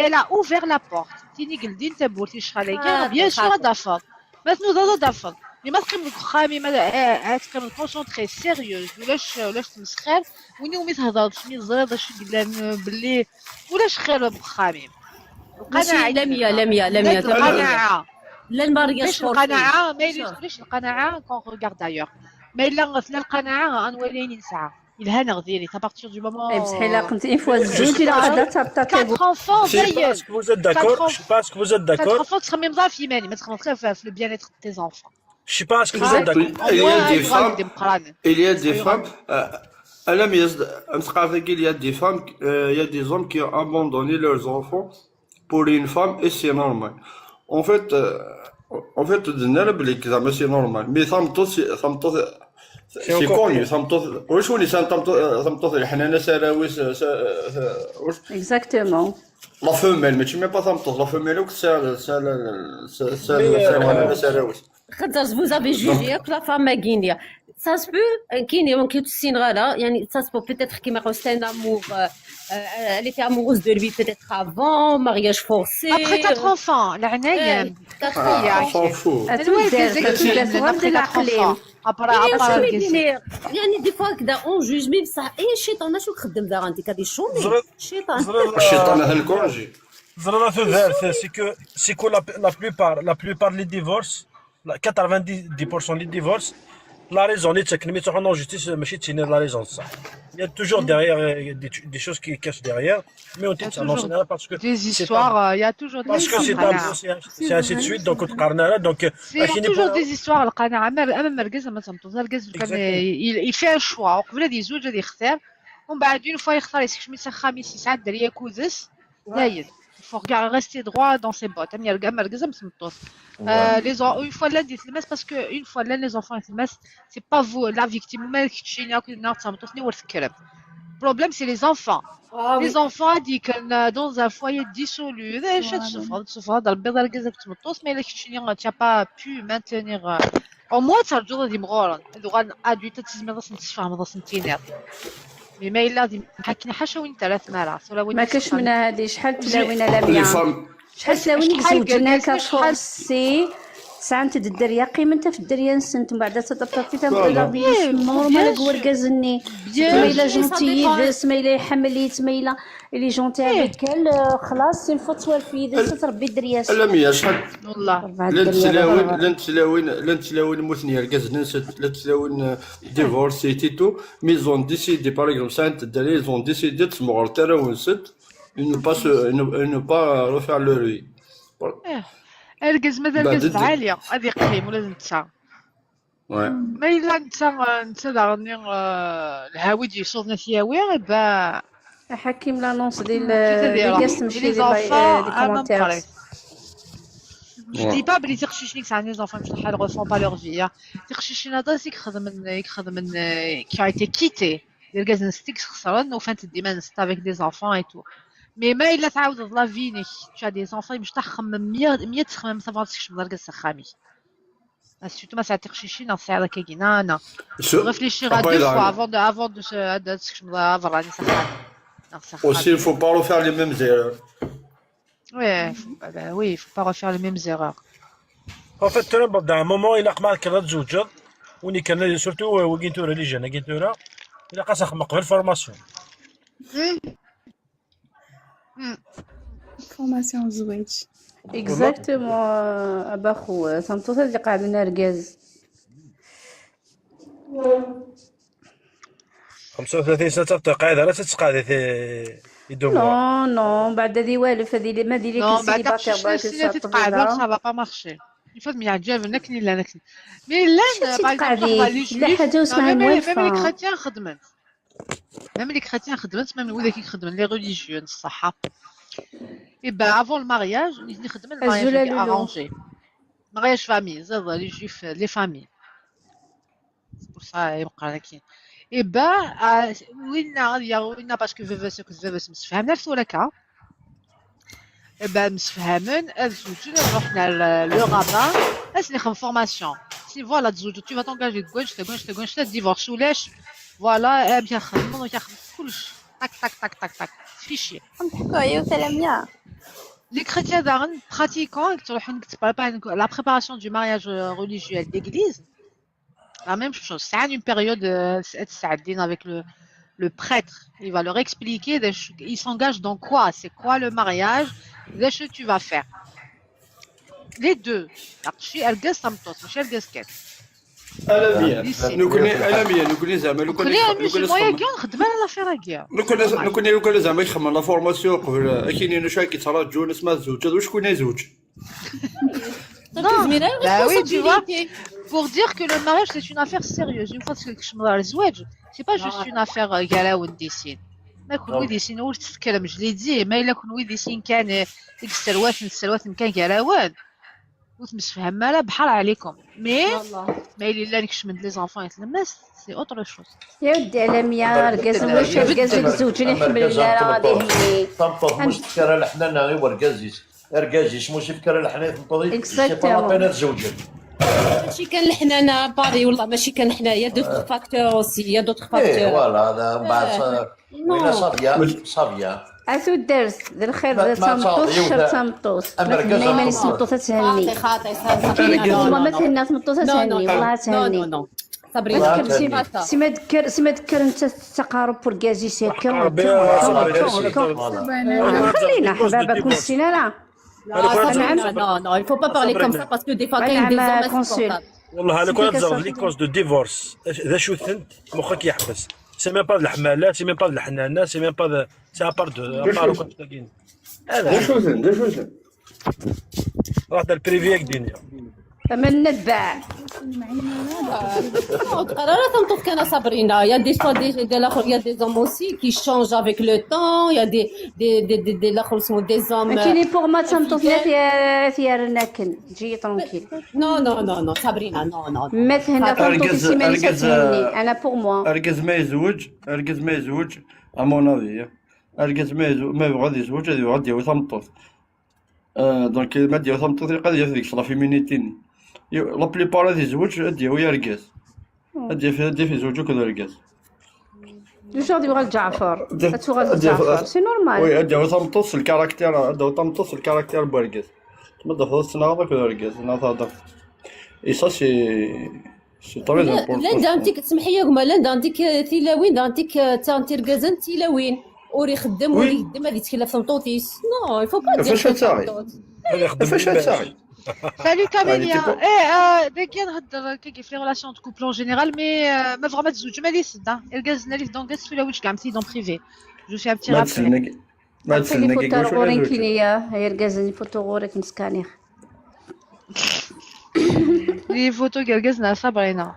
الا اوفير لا بورت تيني قلدي انت بولتي شحال هكا بيان سور دافور. ما تنوض هذا دافر. مي ما تقيم لك خامي ما آه، تقيم كونسونطري سيريوز ولاش ولاش تمسخر. وين يومي تهضر شمي زريض اش قلان باللي ولاش خير بخامي. ماشي لا مية لا مية لا مية. القناعه. لا المارياج باش القناعه ما يليش لقناعه كون غوغارد دايور. ما الا غفنا القناعه غنولي نسعى يلهانا غديري à partir du moment اي بصح الا كنت اون فوا زوج الا غدا ترطاطي quatre enfants Je sais pas داير ce que vous êت d'accord. Je sais pas ce que vous êtes quatre d'accord. Enfants تخمم ضعف في ماني ما تخمم غير في le bien-être de tes enfants. Je sais pas ce que vous êtes d'accord. Il y a des femmes, il y a des femmes, euh, ألم يزد أمس قالت لك il y a des femmes, euh, il y a des hommes qui ont abandonné leurs enfants pour une femme et c'est normal. En fait, euh, en fait, زعما بلي زعما c'est normal. Mais tameṭṭut, c'est tameṭṭut, c'est connu. Tameṭṭut, واش ولي tameṭṭut, tameṭṭut الحنانة سراويس, واش Exactement. La femelle, mais tu mets pas tameṭṭut, la femelle, c'est c'est c'est c'est c'est خاطر vous avez jugé que la femme est guignée. Ça se peut, كاين يوم كي تسين غالا يعني ça se peut peut-être كيما يقول c'est un amour, euh, euh, elle était amoureuse de lui peut-être avant, mariage forcé. Après quatre enfants, la quatre enfants. On s'en fout. Après, après, يعني des fois كذا on juge mais بصح ايه الشيطان اش يخدم دابا انت كدير شومي الشيطان. الشيطان هلكونجي. زريرة تدار c'est que c'est que la, la plupart la plupart les divorces, quatre-vingt-dix pour cent les divorces, la raison اللي تكن مي تروح en justice ماشي تسيني la raison صح. Il y a toujours derrière des, des choses qui cachent derrière. Mais on t'annonce là parce que des histoires, il y a toujours des parce que c'est un c'est ainsi de suite donc تقارن là donc c'est toujours des histoires. القناعة اما مركز اما تمطوز مركز كان il fait un choix قبل هذه يزوج هذه يختار. ومن بعد une fois يختار يسكت من خميس يسعى الدريه كوزس. زايد. Il faut rester droit dans ses bottes. اما يرقى مركز اما تمطوز. Les une fois là dit le parce que une fois là les enfants le c'est pas vous la victime. ما كتشيني هاك نار تمطوز ني ورث كرم. Problème c'est les enfants. Les enfants هذيك dans un foyer dissolu. اش تسوفر تسوفر هذا البيض راه كازاك تمطوس ما الا كتشيني tu as pas pu maintenir. Au moins ترجو غادي مغورا هادو غادي ادوي تتسمي راس نتفاهم راس نتينير. Mais ما الا غادي حكينا حاشا وين ثلاث مرات ولا وين ما كاش منها هذه شحال تلاوينا لا مية شحال تلاوين زوجنا كفورسي. ساعة انت الدريه قيمة انت في الدريه نسنت من بعد تطبطب في ثمن نورمال ورقازني. ما الا جونتي يدس ما الا يحمليت ما الا اللي جونتي هذيك خلاص سين فوت توالف يدس تربي الدريه. لا مية شحال والله لن تلاوين لن تلاوين لن تلاوين موثني رقازني نسنت لن تلاوين ديفورسي تيتو. Mais ils ont décidé par exemple ساعة الدريه ils ont décidé تسمغر ترى ونسنت. Ils ne pas se, ils ne, ils ne pas refaire leur vie. ارقز مازال ارقز عاليه غادي يقيم ولا نتا. ما الا نتا نتا دارني الهاوي ديال صوتنا ثياوي با. حكيم لانونس ديال الكاس تمشي لي كومونتير. Je dis pas بلي تيقشيشني كتعني les enfants مش الحال refont pas leur vie. تيقشيشنا هذا سيك خدم خدم qui a été quitté. الكاز نستيك خسرن وفانت ديما نست avec des enfants et tout. Mais ما الا تعاود la vie نيك tu as des enfants مش تخمم مية مية تخمم صافا تكشف دار كاس خامي. Surtout ما ساعتك شي شي ناس على كاكينا انا réfléchir à deux fois avant de avant de se هذا تكشف دار براني صح. Aussi, il faut pas refaire les mêmes erreurs. Oui, faut pas, bah oui, faut pas refaire les mêmes erreurs. En fait, tu vois, d'un moment, il a remarqué la zouja, on est canal surtout, euh, وين تورا les jeunes, وين تورا, il a قاس خمق غير formation. Formation زواج. Exactement. ابا خو تنطوط اللي قاعد نرقز. خمسة وثلاثين سنة تبقى قاعدة، لا تتقاعدي في يدوم. Non non، بعد هذه والف، هذه ما ديري non بعد خمسة وعشرين سنة تتقاعد، ça va pas marcher. Il faut mais عجاب نكني لا نكني. Mais لا تتقاعدي لا حاجة اسمها موالفة. Même les chrétiens خدمت. Même les chrétiens خدمت، même ولا كي خدمت les religieux الصحة. Et ben avant le mariage نخدم ال mariage arrangé. Mariage famille زاد les juifs les familles. C'est pour ça يبقى لك. Et ben وين غادي وين parce que veuve ce que veuve مسفهمنا في ثورة كا. Et ben مسفهمن الزوجين رحنا le rabbin. اسني خم formation. Si voilà تزوج tu vas t'engager كونش كونش كونش divorce ولاش. Voilà ام كنخدم كنخدم كلش. طاك طاك طاك طاك طاك. Fichier. نضحكوا عليه وسلام يا. Les chrétiens داغن pratiquants تروحون la préparation du mariage religieux à l'église. La même chose, c'est une période تسعدين avec le, le prêtre. Il va leur expliquer, il s'engage dans quoi, c'est quoi le mariage, ce que tu vas faire. Les deux. Aqci argaz tameṭṭut, mačči argaz kan. Alamya. Nekni, alamya, nekni zeɛma, nekni, nekni musulman-agi ur nxeddem ara l'affaire-agi. Nekni, nekni lukan zeɛma i ixemmen la formation qbel, akini n acu ay k-yettraǧun asma tzewǧeḍ, wacku ay yezweǧ? Non, bah oui, tu vois, pour dire que le mariage, c'est une affaire sérieuse. Une fois que tkecmeḍ ɣer zzwaǧ, c'est pas juste une affaire, euh, gar-awen di sin. Ma kunwi di sin ur tettfekrem, je l'ai dit, ma yella kunwi di sin kan, euh, deg sserwaten, sserwaten kan gar-awen, ur temsefhamem ara, bḥar ɛlikum. Mais ma yella llan kecmen-d les enfants i tlemmast, c'est autre chose. Ya waddi, alamya, argaz, mačči argaz ur zewǧen iḥemmlen ara ad ihenni. Tameṭṭut, mačči tefka ara leḥnana i urgaz-is. Argaz-is, mačči tefka ara leḥnana i tmeṭṭut-is. Exactement. C'est pas la peine ad zewǧen. Mačči kan leḥnana, Paris, wallah, mačči kan leḥnana, il y a d'autres facteurs aussi, il y a d'autres facteurs. Eh, voilà, mbeɛd, wina ṣafya, ṣafya. A tudert, d lxir d tameṭṭut, ccer d tameṭṭut. Ma thenna iman-is tmeṭṭut ad thenni. Kini tuma ma thenna tmeṭṭut ad thenni, wallah ad thenni. Sabrina, si ma d-tekker, si ma d-tekker nettat tettaqareb urgaz-is akka, akka, akka. Xlina, ḥbaba, ur nessin ara. Non, non, il faut pas parler comme ça parce que des fois, كاين des hommes insupportables. والله لو كان تزرد les causes de divorce, d acu-tent, مخك يحبس. C'est même pas d leḥmala, c'est même pas d leḥnana, c'est même pas de, c'est à part de, à part كاين. هذا. D acu-ten, d acu-ten? راه دار privé ياك دينيا. أما النبع. تقرا راه تنطق كان صابرينا. Il y a des fois des, des, il y a des hommes aussi qui changent avec le temps. Il y a des, des, des, des, des, des hommes. كاين pour moi تنطق ناس يا ثيار ناكن. تجي tranquille. Non, non, non, non, Sabrina, non, non. ما تهنى تنطق سيمانيس تهني. أنا pour moi. أرجز ما يزوج، أرجز ما يزوج، à mon avis. أرجز ما يزو-، ما يبغى يزوج، هذا يبغى يدير ثمطوط. آه، donc ما دير ثمطوط يقدر يدير ديك la féminité. La plupart هذا يزوج، هذا هو يرجز. هذا في، هذا في زوجك هذا يرجز. دوشا غادي يوغال جعفر. غتوغال جعفر، c'est normal. Oui، هذا هو ثمطوط الكاركتير، هذا هو ثمطوط الكاركتير بوارجز. ما دخلت سنة هذاك ولا رجز، سنة هذاك. Et ça, c'est C'est très important. لا، لا، عندك، تسمحي يا جماعة، لا، عندك تيلاوين، عندك تا تيركازن تيلاوين. ور يخدم، ور يخدم، هذه تكلف تمطوطيس. Non, il faut pas dire ça. فاش تساعي؟ فاش تساعي؟ Salut Camélia. ايه، آه، داك نهضر كي في les relations de couple en général, mais آه، ما بغا ما تزوج ما لي سدا. الكاز نالي دونك في لويش كاع مثي دون بريفي. Je fais un petit rappel. ما تسناكي كوش ولا غورين كينيا، هي الكاز ني فوتو غوريك مسكانيخ. لي فوتو كركزنا صابرينا.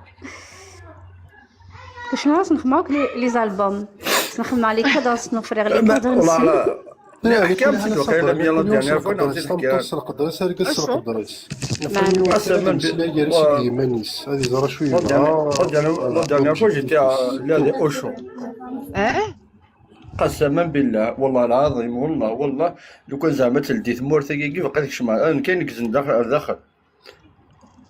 كاش ناس نخماوك لي، لي زالبوم. نخمم عليك كذا، نفرغ لي كذا، نسي. لا، حكام سيدو، كاين مية لا ديرنيير فوا نعطيك. القدريس، هذيك القدريس. قسما بالله، يمانيس. هذه زرا شويه. لا ديرنيير فوا جيتي لي اوشو. اه. قسما بالله، والله العظيم، والله، والله، لو كان زعما تلدي ثمورتك كيف بقيت كشمع، انا كاين نكزن داخل، داخل.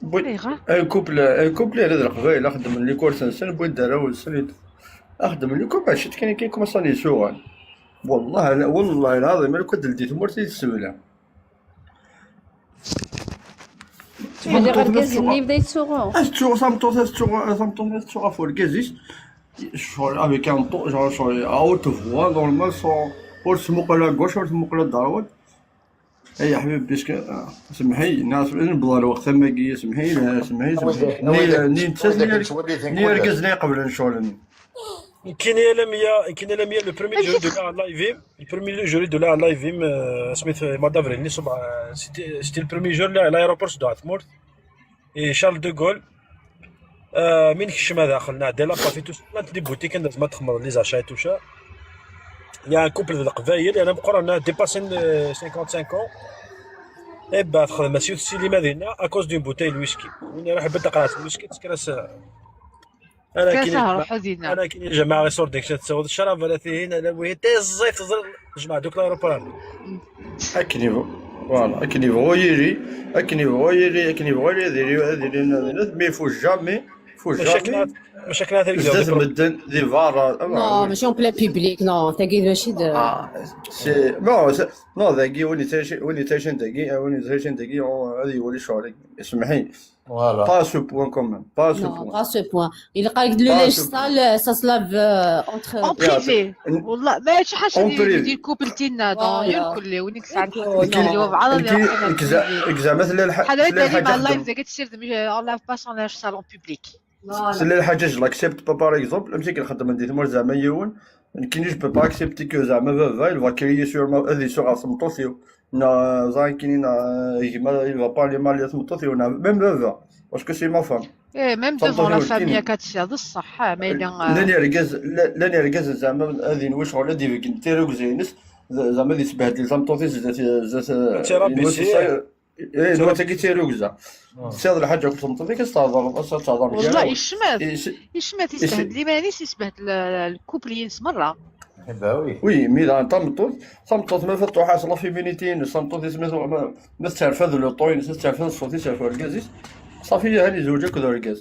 بوي، ايغا. ان كوبل، ان كوبل هذا القبايل خدم لي كورس نسن، بوي دراو السنيد. اخدم لي كوب عشت كاين، كاين كوماسا لي سوغان. والله لا، والله العظيم، لو كنت تلدي ثمورتي تسبله. هذا غير كاز اللي يبدا يتسوغو. اش تسوغ صامطوط، اش تسوغ صامطوط، اش تسوغ فور كازيس. شغل افيك ان طو، شغل، شغل، ا اوت فوا، نورمال، سون، ور تسموق لا غوش، ور تسموق لا دروات. اي يا حبيبي، بيسك، آه، سمحي، ناس، نبضى الوقت، ثم يجي، سمحي، لا، سمحي، سمحي. ني، ني نتسى، ني، ني ركز، ني قبل نشغل. كاين يا لميا، كاين يا لميا، le premier jour de la live. Le premier jour de la live, euh, سميت mois d'avril, ني صبع, c'était, c'était le premier jour, là, l'aéroport de Atmour. Et Charles de Gaulle. آه، من كشم هذا خلنا دير لابارتي تو سلانت دي بوتيك ندز ما تخمر لي زاشاي تو شا. يا كوبل ذا القبايل، انا مقرن ديباسين خمسين ans. اي با تخدم سيوت السينما ديالنا اكوز دون بوتاي الويسكي. وين راح بدا قرات الويسكي تسكر. انا كاين سهر حزينه. انا كاين يا جماعه غير صور ديك تتصور الشراب ولا فيه هنا لا وي تي الزيت. جماعه دوك لايروبلان. اكني فوالا، اكني فويري، اكني فويري، اكني فويري، هذه، هذه، هذه، مي فو جامي، فو جامي. Mačči akken ara targit. Zdat medden, di berra. Non, mačči en plein public, non, tagi mačči d... Ah, c'est, non, c'est, non, dagi, win yettɛicin, win yettɛicin dagi, win yettɛicin dagi, oh, ad iwali ccɣel-agi. Ismeḥ-iyi. Voilà. Pas à ce point quand même, pas à ce point. Non, pas à ce point. Il y a le linge sale, ça se lave, euh, entre... En privé. Wallah, mačči ḥaca di, di couple tina, non, voilà. Yal kulli, win i yesɛan ḥedd. Nekk, nekk, nekk, nekk, zɛama tella lḥa-, tella lḥaǧa xeddmeɣ. Live dagi tessirdem, euh, on lave pas son linge sale en public. Tella lḥaǧa, je l'accepte pas, par exemple, amek i nxeddem di tmurt, zɛama yiwen, nekkini, je peux pas accepter que zɛama baba, il va crier sur ma, ad isuɣ ɣef tmeṭṭut-iw. Neɣ, ẓer nekkini, neɣ, gma, il va parler mal i tmeṭṭut-iw, neɣ même baba, parce que c'est ma femme. Eh, même devant la famille, akka tesɛiḍ ṣṣeḥ, ah, ma yella, llan, euh, irgazen, la-, llan irgazen zɛama ad inwi ccɣel ad ibeggen tirrugza-ines, z-, zɛama ad isbehdel tameṭṭut-is zdat, zdat, euh, eh, nwa tagi d tirrugza. Tesɛiḍ lḥaǧa akked tmeṭṭut-ik, ad s-tehḍreḍ, ad s-, ad tehḍer mgal. Wallah, yecmet. Yecmet, yesbehdel iman-is, yesbehdel, euh, le couple-ines merra. Eh ben oui. Oui, mais daɣen tameṭṭut, tameṭṭut ma tṛuḥ-as la féminité-ines, tameṭṭut-is ma, ma, ma terfed le ton-ines, terfed ṣṣut-is ɣef urgaz-is, ṣafi, han izewǧ akked urgaz.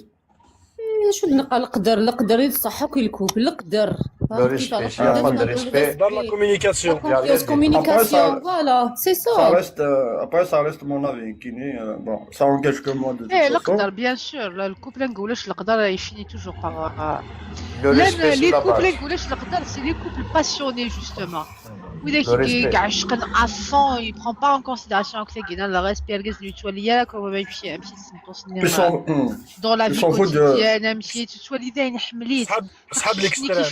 Eh, acu d-neqqar, leqder, leqder i d ṣṣeḥ akk i le couple, leqder. Le respect, s'il y a pas de respect. Dans la communication. La confiance, communication, voilà, c'est ça. Ça reste, euh, après, ça reste mon avis, nekkini, euh, bon, ça engage que moi de toute façon. Eh, leqder, bien sûr, le, le couple, nqul ulac leqder, il finit toujours par, euh, le respect, c'est la base. Les couples, nqul ulac leqder, c'est les couples passionnés, justement. Widak i yeɛceqen à fond, il prend pas en considération akk tagi, le respect, argaz-nni ur yettwali ara akk, amek i s-, amek i s-, dans la vie quotidienne, amek i tettwali dayen, ḥemmel-it,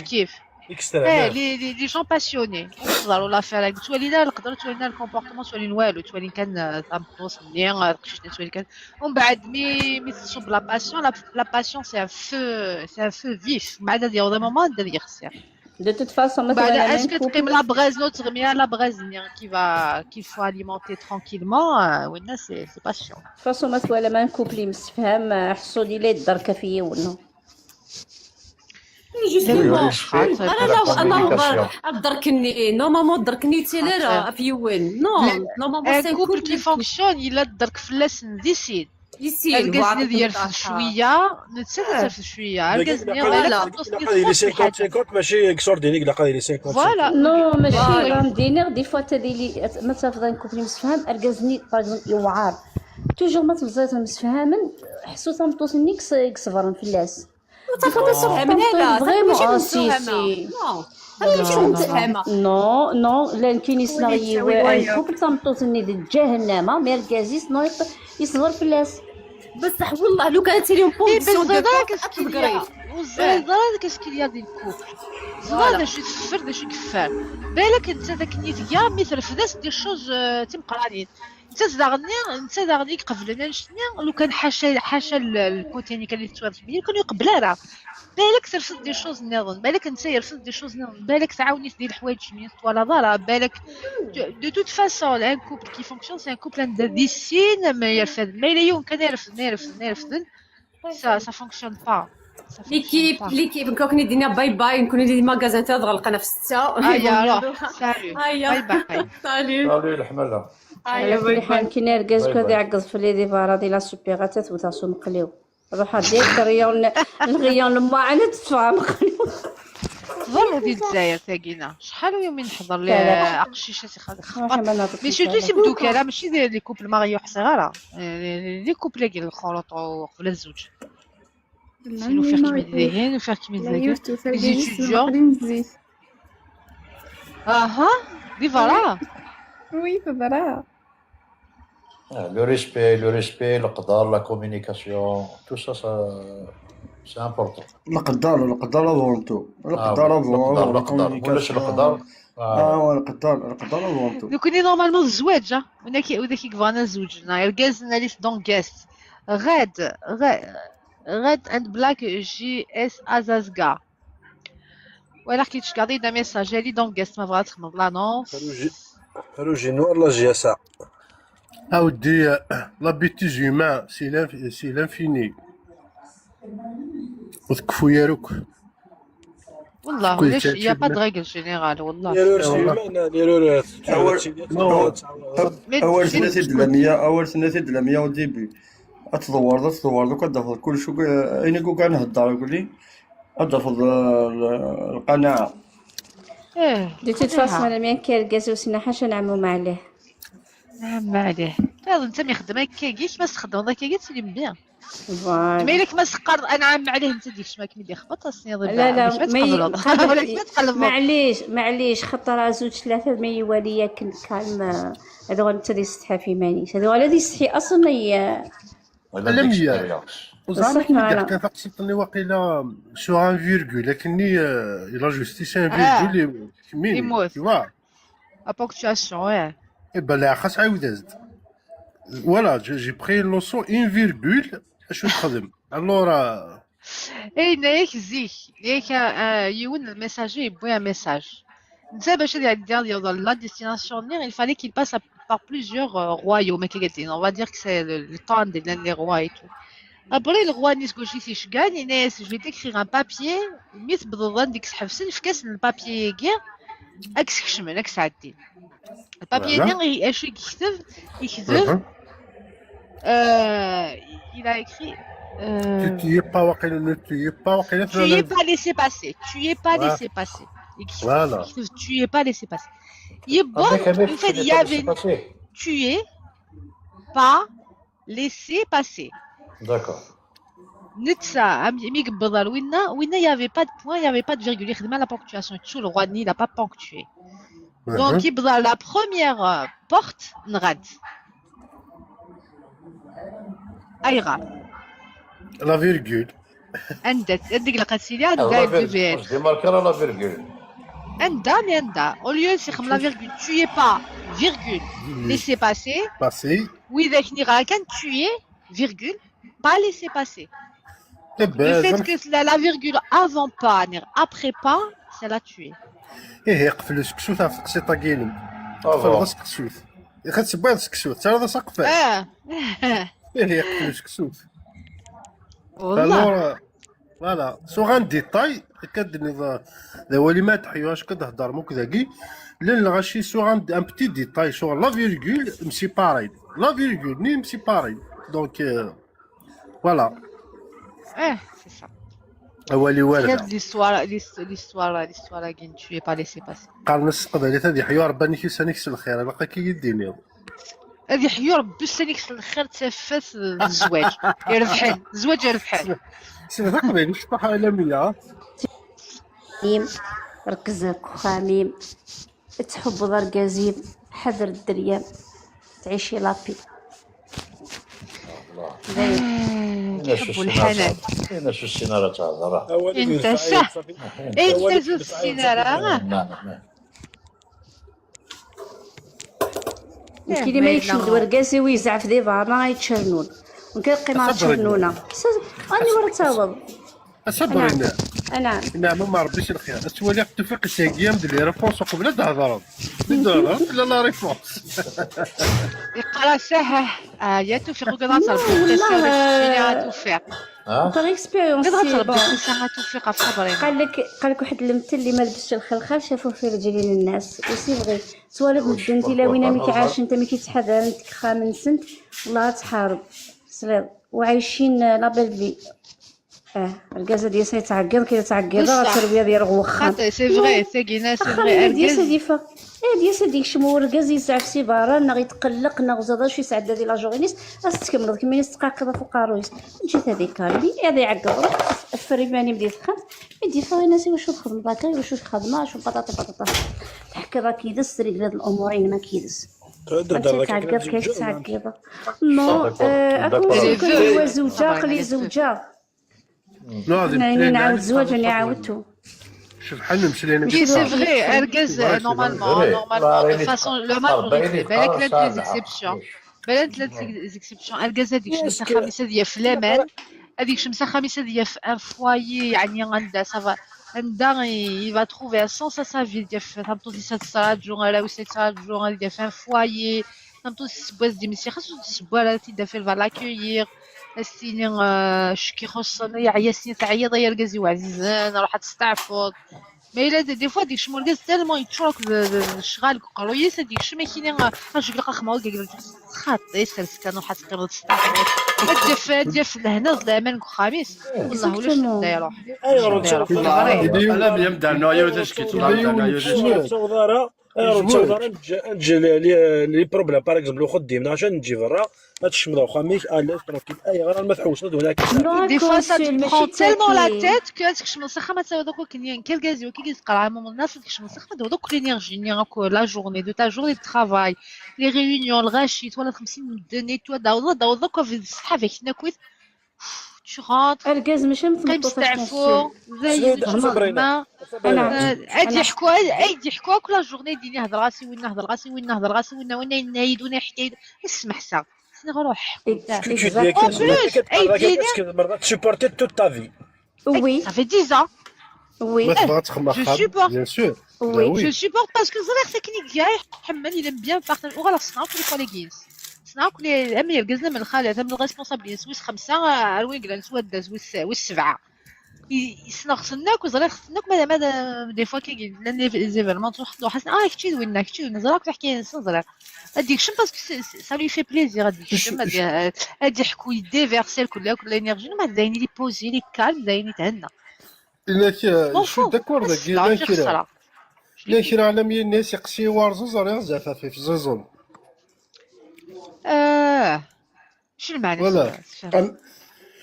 kif kif. Eh, les, les, les gens passionnés. Ur teẓriḍ l'affaire, ur tettwali ara leqder, ur tettwali ara le comportement, ur tettwali walu, ur tettwali kan, euh, tameṭṭut-nni, euh, taqcict-nni, ur tettwali kan. Umbeɛd, mi, mi teṣṣub la passion, la, la passion, c'est un feu, c'est un feu vif. Umbeɛd, il y a des moments, ad yexsi. De toute façon, ma twalaḍ, est-ce que teqqim la braise, ur teɣmi ara la braise-nni qui va, qu'il faut alimenter tranquillement, euh, winna, c'est, c'est pas sûr. De toute façon, ma twalam un couple yemsefham, euh, ḥṣu di la yedder ɣef yiwen, non? Justement. Ara la, la, la, dderk-nni, normalement, dderk-nni yettili ara ɣef yiwen. Non, normalement, c'est un couple qui fonctionne, yella dderk fell-asen di sin. Argaz-nni ad yerfed cwiya, nettat ad terfed cwiya. Argaz-nni, ilaq ad yili cinquante cinquante, mačči deg ṣṣur-nni, ilaq ad yili cinquante cinquante. Voilà. Non, mačči, ram diniɣ, des fois, tadili, ma tafeḍ un couple yemsefham, argaz-nni, par exemple, yewɛer. Toujours ma tebẓiḍ msefhamen, ḥṣu tameṭṭut-nni i yes-, i iṣebren fell-as. Des fois, tameṭṭut-nni vraiment, ah, si, si. Non, non, llan kan yesneɣ yiwen, un couple, tameṭṭut-nni d ǧahennama, mais argaz-is, non, yeṣ-, yeṣber fell-as. بصح والله لو كانت تيلي اون بوزيسيون دو فورس. وزيد ضرر كاش كيليا دي الكوبل. زرا داش يتفر داش يكفر. بالك انت ذاك النيت كاع مي ترفدس دي شوز، آه، تمقرانين. انت داغني، انت داغني قبل ما نشتني، لو كان حاشا، حاشا ال-، الكوتيني كان يتوارث بيه، كان يقبل راه. بالك ترفض دي شوز نظن، بالك انت يرفض دي شوز نظن، بالك تعاوني في دي الحوايج من طوال ضرا، بالك. De, de toute façon, un couple qui fonctionne, c'est un couple عند ذي السين ما يرفض، ما إلا يوم كان يرفض، ما يرفض، ما يرفض. Ça, ça fonctionne pas. Ça fonctionne pas. L'équipe, l'équipe, نكون ندينا باي باي، نكون ندير ماغازان تاع غلقنا في ستة. هيا، روح. Salut. هيا. باي باي. Salut. Salut الحملة. هيا، باي باي. كاين رجال كذا يعقز في لي ديفارا دي لا سوبيرات وتاع سو مقليو. روح ديك الريون، الغيون لما عنا تدفع مقليو. تظل هذه الجزائر تاقينا. شحال ويوم نحضر لي أقشيشة خبط. Mais surtout سي بدوكا، لا ماشي لي كوبل ماريو حصيغة، لا. لي كوبل كي الخلط وقبل الزوج. سينو فيغ كيما داهين وفيغ كيما داهين. لي زيتيديون. اها. دي فوالا. وي، فوالا. Ah, le respect, le respect, القدر, la communication, tout ça, ça, c'est important. القدر، القدر avant tout. القدر avant la communication. ولاش القدر؟ اه، القدر، القدر avant tout. نكوني نورمالمون الزواج، ها؟ وذاك، وذاك يبغانا زوجنا، يرقازنا لي دون غاست. غاد، غا-، غاد اند بلاك جي اس ازازكا. ولا كي تشكاضي دا ميساج لي دونك غاست ما بغات تخمض لانونس. روجي، روجي نوار لا جي اس ا. اودي، la bêtise humaine, c'est l'inf-, c'est l'infini. وتكفو يا روك. والله كل ولاش شيء يا با دغيك الجينيرال والله. اول سنه تيد لمية، اول سنه تيد لمية وديبي. اتدور، اتدور دوك، ادخل كل شو، اين كو كان هدار يقول لي. Ad tafeḍ, eh, l-, lqanaɛa. Eh, De toute façon, madame, yak argaz ur s-yenna ḥaca nɛemmu ma ɛlih. Nɛemmu ma ɛlih. Tayeḍ netta mi ixeddem akkagi, ma s-txeddmeḍ akkagi, ad tilim bien. Voilà. Ma ilak ma s-teqqareḍ anɛam ma ɛlih, netta ad yekcem akken i d-ixbeṭ, ad s-tiniḍ لا لا ma tqebleḍ. Wala ma tqelbeḍ. معليش معليش خطرة زوج ثلاثة ما يوالي ياك كان هذا هو انت اللي يستحي في مانيش هذا هو الذي يستحي اصلا. Wala d l'expérience. وزعما بصح كي معنا. ضحكة تقصدني واقيلا sur un virgule لكني il a juste un virgule كميني يموت. Tu vois. La ponctuation, ouais. Et ben là خاص عاود زد. Voilà, j'ai j'ai pris une leçon une virgule. اش تخدم؟ Alors euh, اي نايك زيك نايك آه، يون الميساج يبوي ميساج. نتا باش يدير يوصل la destination نير, il fallait qu'il passe par plusieurs euh, royaumes, هكا قالت لي. On va dire que c'est le, le temps de les rois et tout. Après, le roi Nisgoshi Sishgan, il est, je vais t'écrire un papier, مي تبضض عندك سحبسن فكاس البابيي ياكي اكس كشمن اكس عدين. البابيي Voilà. ني اش يكتب؟ يكتب euh, il a écrit Tu euh, tues pas واقيلا, ne tues pas واقيلا. Tuez pas, laissez passer. Tuez pas, Voilà. Laissez passer. يكتب Voilà. يكتب Tuez pas, laissez passer. يبا Avec, avec, en fait, il y c'est avait passé. Tuez pas, laissez passer. D'accord. نتسا مي قبض وينا وينا, il y avait pas de point, il y avait pas de virgule. يخدم على la ponctuation. تشو le roi ni, il a pas ponctué. Donc, il a la première euh, porte نغد. ايغار La virgule. عندك عندك لقد سيليا Ah, عندها la virgule. البي في. Je démarque la virgule. عندها مي عندها اوليو سيخم la virgule, tuez pas, virgule, laissez passer. Passé. واذا كني غا كان tuez, virgule, pas laissez passer. Eh Le ben, fait زعما que la, la virgule avant pas نير après pas, c'est la tuer. ايه يقفل سكسوت في القصيطه كينم. Ah قفل bon. غا سكسوت. يا اخي تسبى سكسوت ترى هذا سقف. اه ايه يقفل سكسوت. والله. Alors voilà, sur un détail, كدني ذا ذا ولي ما تحيو اش كتهضر موك ذاكي. لان غاشي sur un, un petit détail sur la virgule, ماشي pareil. La virgule ni ماشي pareil. Donc euh, voilà. اه c'est ça. اولي هاد والد. L'histoire, l'histoire, l'histoire كي نتشوي با ليسي باسي. قال نص قبل هذا يحيو رباني كي سانيك الخير، باقي كي يديني. هذه حيور بس عليك في الاخر تفات الزواج. يربحن الزواج يربحن. سي هذا قبل مش طاح على مية. ميم، ركز في خاميم، تحب ضرقازيم، حذر الدريام، تعيشي لابي. كاينه شي يحبوا الحنان. كاينه شي سيناريو تاع زهره. انت سا انت زوج السينارة. نعم، نعم. كي ما يكشف دور كاسي ويزعف دي فانا يتشرنون. وكان قيمة تشرنونا. راني ورا تاوض. اصبر. انا. نعم، ما ربيش الخير. السوالي توفيق الساقيه مد لي ريبونس قبل تهضر. بدون لا لا ريبونس. يقرا سهه. اه يا توفيق وقال تربي. والله. سهه توفيق. ها؟ Par expérience قدرت c'est تربي bon. كل ساعه توفيق في صبرين. قال لك قال لك واحد المثل اللي ما لبسش الخلخال شافوه في رجلين الناس. وسي فغي. توالف مدن تيلاوينا مي كيعاش انت مي كيتحذر انت خامن سنت. والله تحارب. سلام. وعايشين لا بيل في. اه، الكازا ديال سي تعقد كي تعقد بصح. التربيه ديال غوخا. خاطر سي فغي ساقينا سي اخر فغي ديال سي اركز. ديفا. ايه ديال سي ديك شمو الكاز يزعف سي بارا نا غيتقلق نا غزاضه شي سعد هذه لا جورينيس. استكمل كمين استقاقضه فوق الرويس. جيت هذيك كارلي هذا يعقد روح. فري ماني بديت خدمت. مي ديفا وين سي واش تخدم باكا واش خدمه شو بطاطا بطاطا. تحكي راه كيدس رجل هاد الامورين ما كيدس. انت تعقد كي تعقد. نو. اكون صافي. كل هو زوجه قلي زوجه. لا، هذه انا مشكلة نعاود عندي زواج انا صافي. عاودتو. شوف حنا مشينا وي سي فغي اركز صافي، نورمالمون صافي. نورمالمون لا، راني فاسون لو صافي، ماجوريتي راني بالك لا صافي. ليزيكسيبسيون. بالك لا ليزيكسيبسيون اركز هذيك شمسه خميسه ديال في لامان. هذيك شمسه خميسه ديال في ان فوايي يعني عندها سافا عندها يفا تروفي سونس سا في ديال في تمطوز يسات سراجو غير ويسات سراجو غير ديال في ان فوايي. تمطوز السبواز دي ميسي خاصو تسبوا على تيدا في الفال اكويير. السيني آه، شكي خصنا يعيا سني تعيا ضير كازي وعزيزان راح تستعفض. Mais là, des, des fois, des chemins, tellement il choque de, de, de cheval, corroyé, c'est des chemins qui n'ont pas, je crois que moi, je crois que c'est très, c'est le scan, on a ce qu'on a. Adieu, adieu, la hna, la main, khamis. والله ولا شفت دايره. انا ما نتسوض ارا نجي نجي لي بروبليم باغ اكزومبل وخدي من عشان نجي برا. هاد الشمضه وخاميك اليز ترانكيل اي غير ما تحوس هنا. Des fois, ça te prend tellement la tête que تكشم الصخه ما تسوي دوك كنيان كالغازي وكي كيتقرا من الناس تكشم الصخه ما دوك l'énergie ني غاكو la journée de ta journée de travail, les réunions, الغاشي ولا خمسين مدني تو داوض داوض دوك في الصحه فيك ناكل. Tu rentres, اركاز ماشي مثل كيمستعفو زايد صبرينا. الجمعه. انا عاد يحكوا عاد يحكوا كل journée ديني هضر راسي وين نهضر راسي وين نهضر راسي وين وين نايد وين حكايد. اسمح سا سنغ روح. Exactement. اي ديني كتسكت مرات تسوبورتي توت تافي. Oui, Ça fait dix ans. Oui, ما تبغى تخمم Je supporte. Bien sûr. Oui. Oui. Je supporte parce que زرير ساكن يجي يحمل الى مبيان بارطاج وغلا صناك لي كوليغيز. صناك لي امير قزنا من الخالة من الريسبونسابلين سويس خمسة اروين كلان سواد سويس سبعة. يسنغ سناك وزرير سناك ماذا ماذا des fois كي لان les événements تروح تروح حسن اه كتشي وين كتشي وين زرير كتحكي نسن زرير. هذيك الشم parce que ça lui fait plaisir هذيك الشم هذه هذه حكو يديفيرسي كلها كل l'énergie ما زين لي بوزي لي كالم زين يتهنى. لكن شو داكور داكي لا كرا لا كرا على مين الناس يقسي وارزوز راه زعفافي في الزيزون. اه شو المعنى؟ ولا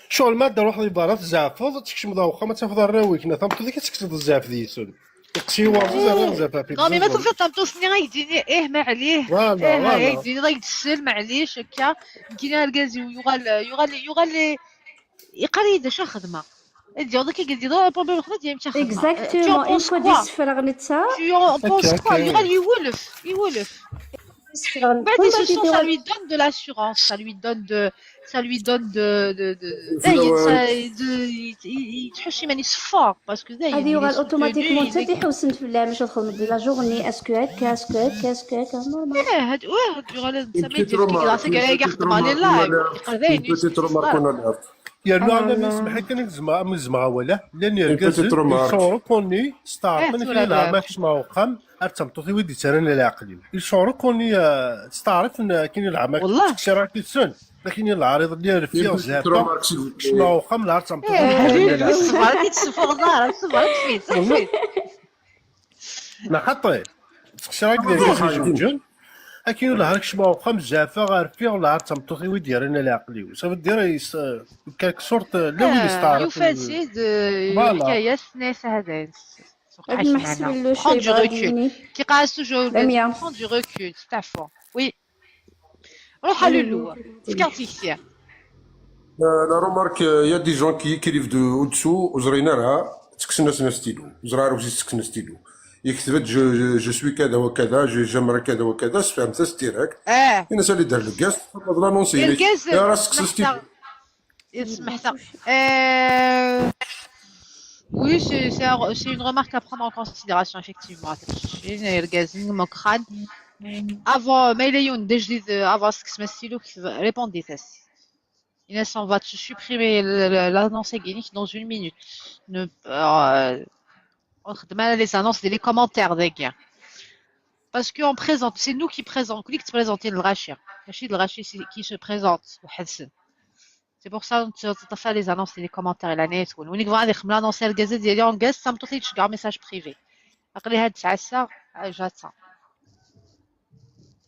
شغل ما دار واحد العباره تزعفض تكشم ذا واخا ما تفضل راويك نا ثمت ديك تكتب الزعف ديسون. يقسي وارزوز راه زعفافي. Non mais ما تفضل تمطوش مني غيديني ايه ما عليه. Voilà ايه voilà. غيديني غيتسل معليش هكا. يمكن الغازي يغال يغال يغال يقري اذا شا خدمه. دي هذاك يقول دي ضرب بروبليم اخرى دي مشا خدمه. Exactement. Une fois ديسفرغ نتا. Tu en penses quoi? يغال يولف يولف. بعد c'est ça, ça lui donne de l'assurance, ça lui donne de, ça lui donne de, de, de, de, ça, de, il, il, il, تحس يعني c'est fort parce que زي هذه يوغال اوتوماتيكمون حتى تيحوسن في اللعب باش تدخل من la journée est-ce que هكا est-ce que هكا est-ce que هكا normal. اه هاد واه هاد يوغال Une petite remarque, une petite remarque, une petite remarque en alerte. يا لو انا اسمح لك انا زعما من زعما ولا لا نركز Une petite remarque. يصوروا كوني ستار آه، من تورا كاين العام دابا. كشما وقام ارتم توثي ودي ترى لا عقلي يصوروا كوني ستار كن كاين العام والله. تكسير راك تسن لكن العريض اللي راه Une فيه petite زعفه remarque, s'il vous plaît. كشما وقام لا ارتم ايه الصفر كيتصفر دار الصفر كفيت كفيت. لا خطي تكسير راك داير في جوجل اكيد ولا هاك شما وقام زعفه غير فيه ولا ارتم توثي ودي راه لا عقلي صافي دير كالك سورت لا وين ستار يفاسد Voilà. حكايه سنيس هذا. هاد المحسن لو Prends du شيء recul. كي قاس toujours لميا. Prends du recul, c'est à fond. Oui. روح لولو. فكرتي كثير. La remarque, il y a des gens qui écrivent de au-dessous, وزرينا راه تكسنا سنا ستيلو، زرار وزي تكسنا ستيلو. يكتب je, je, je suis كذا وكذا، je j'aimerais كذا وكذا، سفهمت direct. اه الناس اللي دار الكاس، هذا لانونسي. الكاز يا راه سكس ستيلو. يسمح. Euh, Oui, c'est c'est un- c'est une remarque à prendre en considération, effectivement. Avant, mais les déjà avant ce que je me suis répondre. Il on va te supprimer le- le- l'annonce guénique dans une minute. Ne, euh, on demande les annonces et les commentaires des gars. Parce qu'on présente, c'est nous qui présentons, qui présente le rachir. Rachid le rachir, c'est qui se présente, le Hassan. C'est pour ça que tu as fait les annonces et les commentaires. Il a net, on est vraiment des annonces, le gazette, il y a un gaz, ça me tourne, je garde message privé. Après, هاد ساعة، آه، جاتها.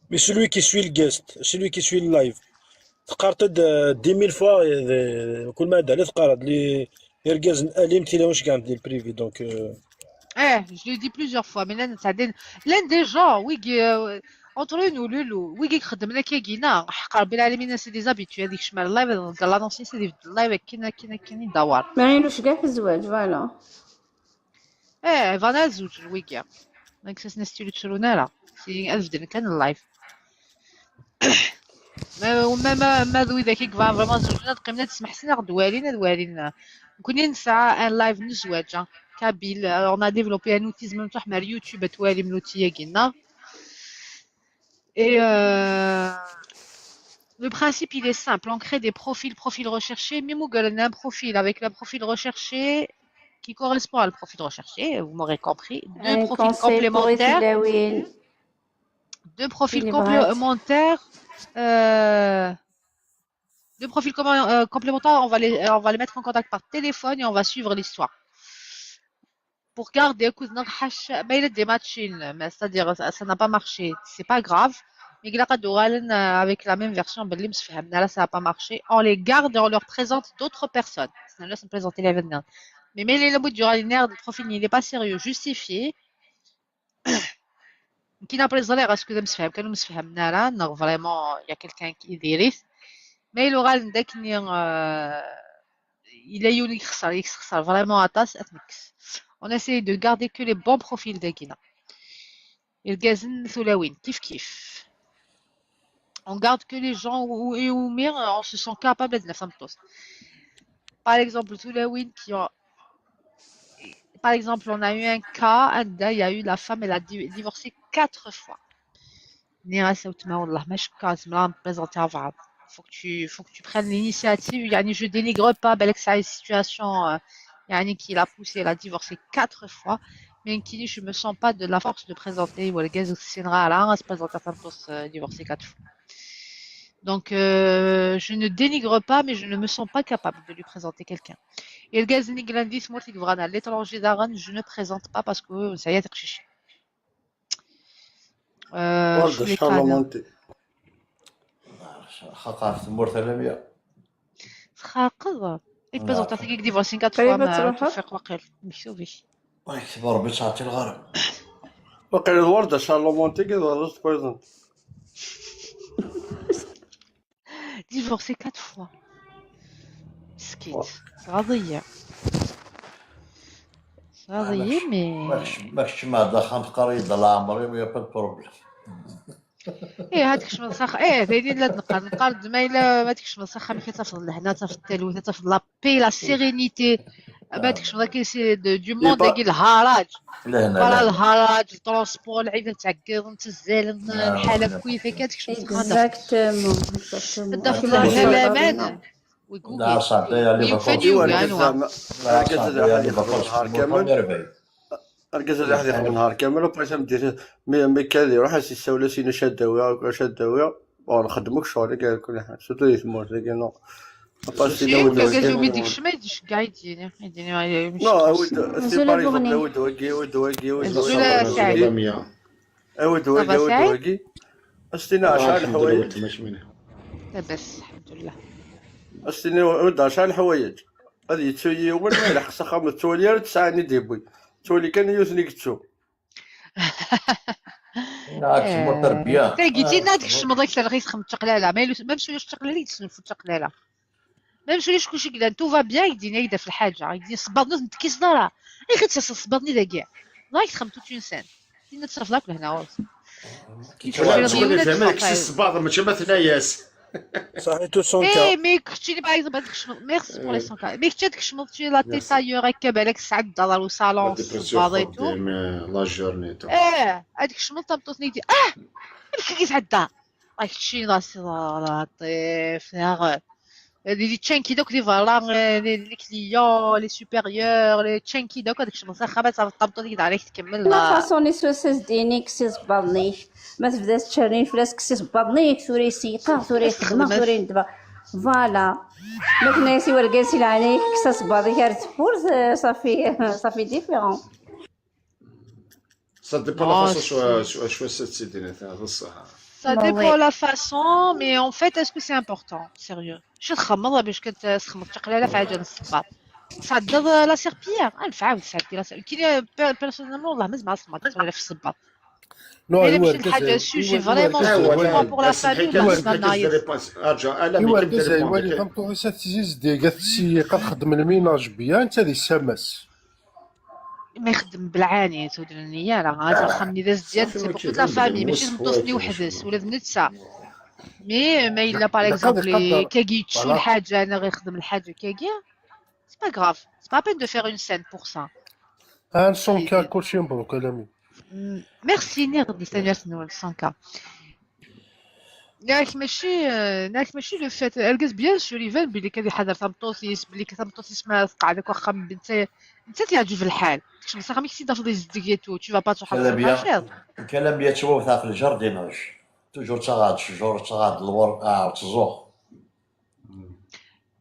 Mais celui qui suit le guest, celui qui suit le live, تقارت دي ميل فوا. كل ما دار تقارت لي يرقز الاليم تيلا واش كاع ندير بريفي دونك. ايه، je l'ai dit plusieurs fois, mais là, ça دين لان دي جون ويجي entre nous لولو ويجي خدمنا كي جينا حق ربي العالمين. سي دي زابيتي هذيك شمال اللايف، لا لانونسي سي دي اللايف كاين كاين كاين دور. ما عينوش كاع في الزواج، voilà. ايه، فانا زوج الويكا. دونك ساسنا ستيلو تشرونارا. سي افدن كان اللايف. ما ما ما ما ذوي ذاك يقفا فريمون زوجنا قيمنا تسمح سنا غد والين هاد والين. كوني نسعى ان لايف نزواج كابيل. On a développé un outil زعما نفتح مع اليوتيوب توالي من l'outil ياكينا. Et euh, le principe, il est simple. On crée des profils, profil recherché. Même on a un profil avec le profil recherché. qui correspond à le profil recherché, vous m'aurez compris. Deux Un profils conseil pour complémentaires, Hélène. Deux profils Philippe Bratt. Complémentaires. Euh, deux profils commun- euh, complémentaires, on va, les, on va les mettre en contact par téléphone et on va suivre l'histoire. Pour garder كنت نرحش ما إلا des matchs, mais c'est-à-dire ça ça n'a pas marché, c'est pas grave. Mais إلا قد غالن, euh, avec la même version, بلي مسفهمنا لا, ça n'a pas marché. On les garde et on leur présente d'autres personnes. C'est-à-dire, on présente les événements. Mais ما إلا بغيت تجي غادي نعرض البروفيل اللي n'est pas sérieux, justifié. كي نابري زالير اسكو دا مسفهم كانوا مسفهمنا راه نو فريمون يا كيلكان كي ديريت. مي لو غال داكني الا يوني يخسر يخسر فريمون اطاس اتمكس. On essaie de garder que les bons profils داكينا. الكازن ثلاوين كيف كيف. On garde que les gens où, où, où on se sent capable de نفس. Par exemple, ثلاوين qui ont par exemple, on a eu un cas, il y a eu la femme, elle a di- divorcé quatre fois. ني غاسا وتما والله ما شكا زعما نبريزونتي مع بعض. Faut que tu, faut que tu prennes l'initiative. يعني, je dénigre pas, بالك c'est une situation, euh, يعني, qui l'a poussée, elle a divorcé quatre fois. Mais كيني, je me sens pas de la force de présenter, ولا كاز السين راه راه غتبريزونتي تنبص, euh, divorcé quatre fois. Donc, euh, je ne dénigre pas, mais je ne me sens pas capable de lui présenter quelqu'un. Et le gaz نيغلاندي ثمورتي كبغانا l'étranger داغن, je ne présente pas parce que ça y est تقشيشي. Euh, ورد شو les شارلو cas مونتي. خاطر في تمورت العالمية. خاقض. يبريزونتي نعرف. تيك ديفورسين كات قريبة فوا ما تروح. توفيق واقيل مكتوبي. ويكتب ربي تعطي الغرب. وقيل الوردة شارلو مونتي كي ضربت بويزون. Divorcé quatre fois. مسكين. غضية. غضية مي. ماكش ماكش مع دخان قريب على عمري ويا با بروبليم. ايه هذيك شمال صح ايه ثاني لا نقار نقار دما الا هذيك شمال صح ما كتفضل لهنا تفضل التلوث تفضل la paix la sérénité. هذيك شمال كاين سي دو مون يبقى- داكي الهراج. لهنا فوالا لهنا. الهراج الترونسبور العيد تعكر نتزال آه، الحاله آه. كويفه كانت شمال صح Exactement, exactement. الدار كيما في قلت الامان. لك. ويقول نهار صعب يا لي وينفع فاكونس. يوم ايوا يعني الكاس زعما نهار الكاس صعب زعما يا لي يخدم فاكونس. نهار كامل. الكاز اللي راح يخدم نهار كامل وبقيت مدير مي مي كادي يروح يساولو سينا شاد داويه شاد داويه. ونخدموك شغل كاع كل حاجه سورتو لي ثمور كاع نو. شي كازو ما يديكش ما يديش كاع يديني يديني ما يمشيش. نو ود سي نزول باغ الأغنية. اكزومبل ود وكي ود وكي ود نزول سعيد. ود صافا وكي ود سعيد؟ وكي. استنى عشان الحوايج. لاباس الحمد لله. استنى ود عشان الحوايج. هذه تسوي يوم ما يلحق سخا متولي راه تسعني ديبوي. تولي كان يوثني كتسو. هاك شمر تربيه. تاكيتي نادك الشمر داك الشهر غيتخم التقلاله ما يلوس ما مشويش التقلاله يتسنفو التقلاله. ما مشويش كلشي كذا تو فا بيان يديني هكذا في الحاجه يديني صبرني نتكي صداره. اي غير تصل صبرني ذا كاع. لا يتخم توت اون سين. دينا تصرف لك لهنا واش. ولا تقول لي فهمك سي الصباط ماشي ما ثناياس. صحيتو سونكا. اي مي كنتي لي باغ اكزومبل هذاك الشمر ميرسي بور لي سونكا مي كنتي هذاك الشمر تشي لا تيتايور هكا بالك سعد دار وصالون الصباط اي تو. لا جورني تو. ايه هذيك الشمر تمطوتني دي اه. هذيك كي تعدى. راك تشي راسي لطيف يا غير. هادي لي تشانكي دوك لي فالار لي كليون لي سوبيريور لي تشانكي دوك هذاك الشمر ساخا باش طبطو ديك عليك تكمل. لا فاصون لي سوسيس دينيك سي صبرنيك. ما تبداش تشرين فلاسك سي صبرنيك ثوري سيقا ثوري خدمه ثوري ندبه. فوالا. ما كنا يسي ورقاسي عليك كسا صبرنيك هاد تفور. صافي صافي ديفيرون. Ça dépend la façon شو شو شو سيدي هذا الصح. Ça dépend la façon, mais en fait, est-ce que c'est important ? Sérieux. شو تخمض باش كتخمض تقلالة في حاجة الصباط؟ صدر لا سيربيير، نفعاو تسعدي لا سيربيير. كاين بيرسونيلمون والله ما زعما صمت تقلالة في الصباط. نو الا ايوا ماشي حاجه سوجي فريمون سبور بور لا فامي ولا سبور نايس. ايوا الكاز ايوا لي فام توريسات تيزيز ديغا تسي قد خدم الميناج بيان انت دي سمس. ما يخدم بالعاني تودرني يا راه غادي خمني داز ديال سي بوكو لا فامي ماشي تمطوسني وحدس ولا بنتسا. مي ما الا باغ اكزومبل كاكي تشو الحاجه انا غيخدم الحاجه كاكي. C'est pas grave, c'est pas la peine de faire une scène pour ça. ان سونكا كلشي مبروك الامين. Merci نيغدي ثاني سونكا. Yak mačči, eh, yak mačči le fait, argaz bien sûr iban belli kan iḥader tameṭṭut-is, belli kan tameṭṭut-is ma tqeɛɛed akk axxam, netta, netta yeɛǧeb lḥal. Tekcem s axxam-ik, si d-tafeḍ izeddeg et tout, tu vas pas tṛuḥ ad txedmeḍ aciḍ. Kalamya ttwawteɣ ɣef le jardinage. Toujours ttaɣeɣ-d ccjur, ttaɣeɣ-d lwerq, ah, tẓuɣ.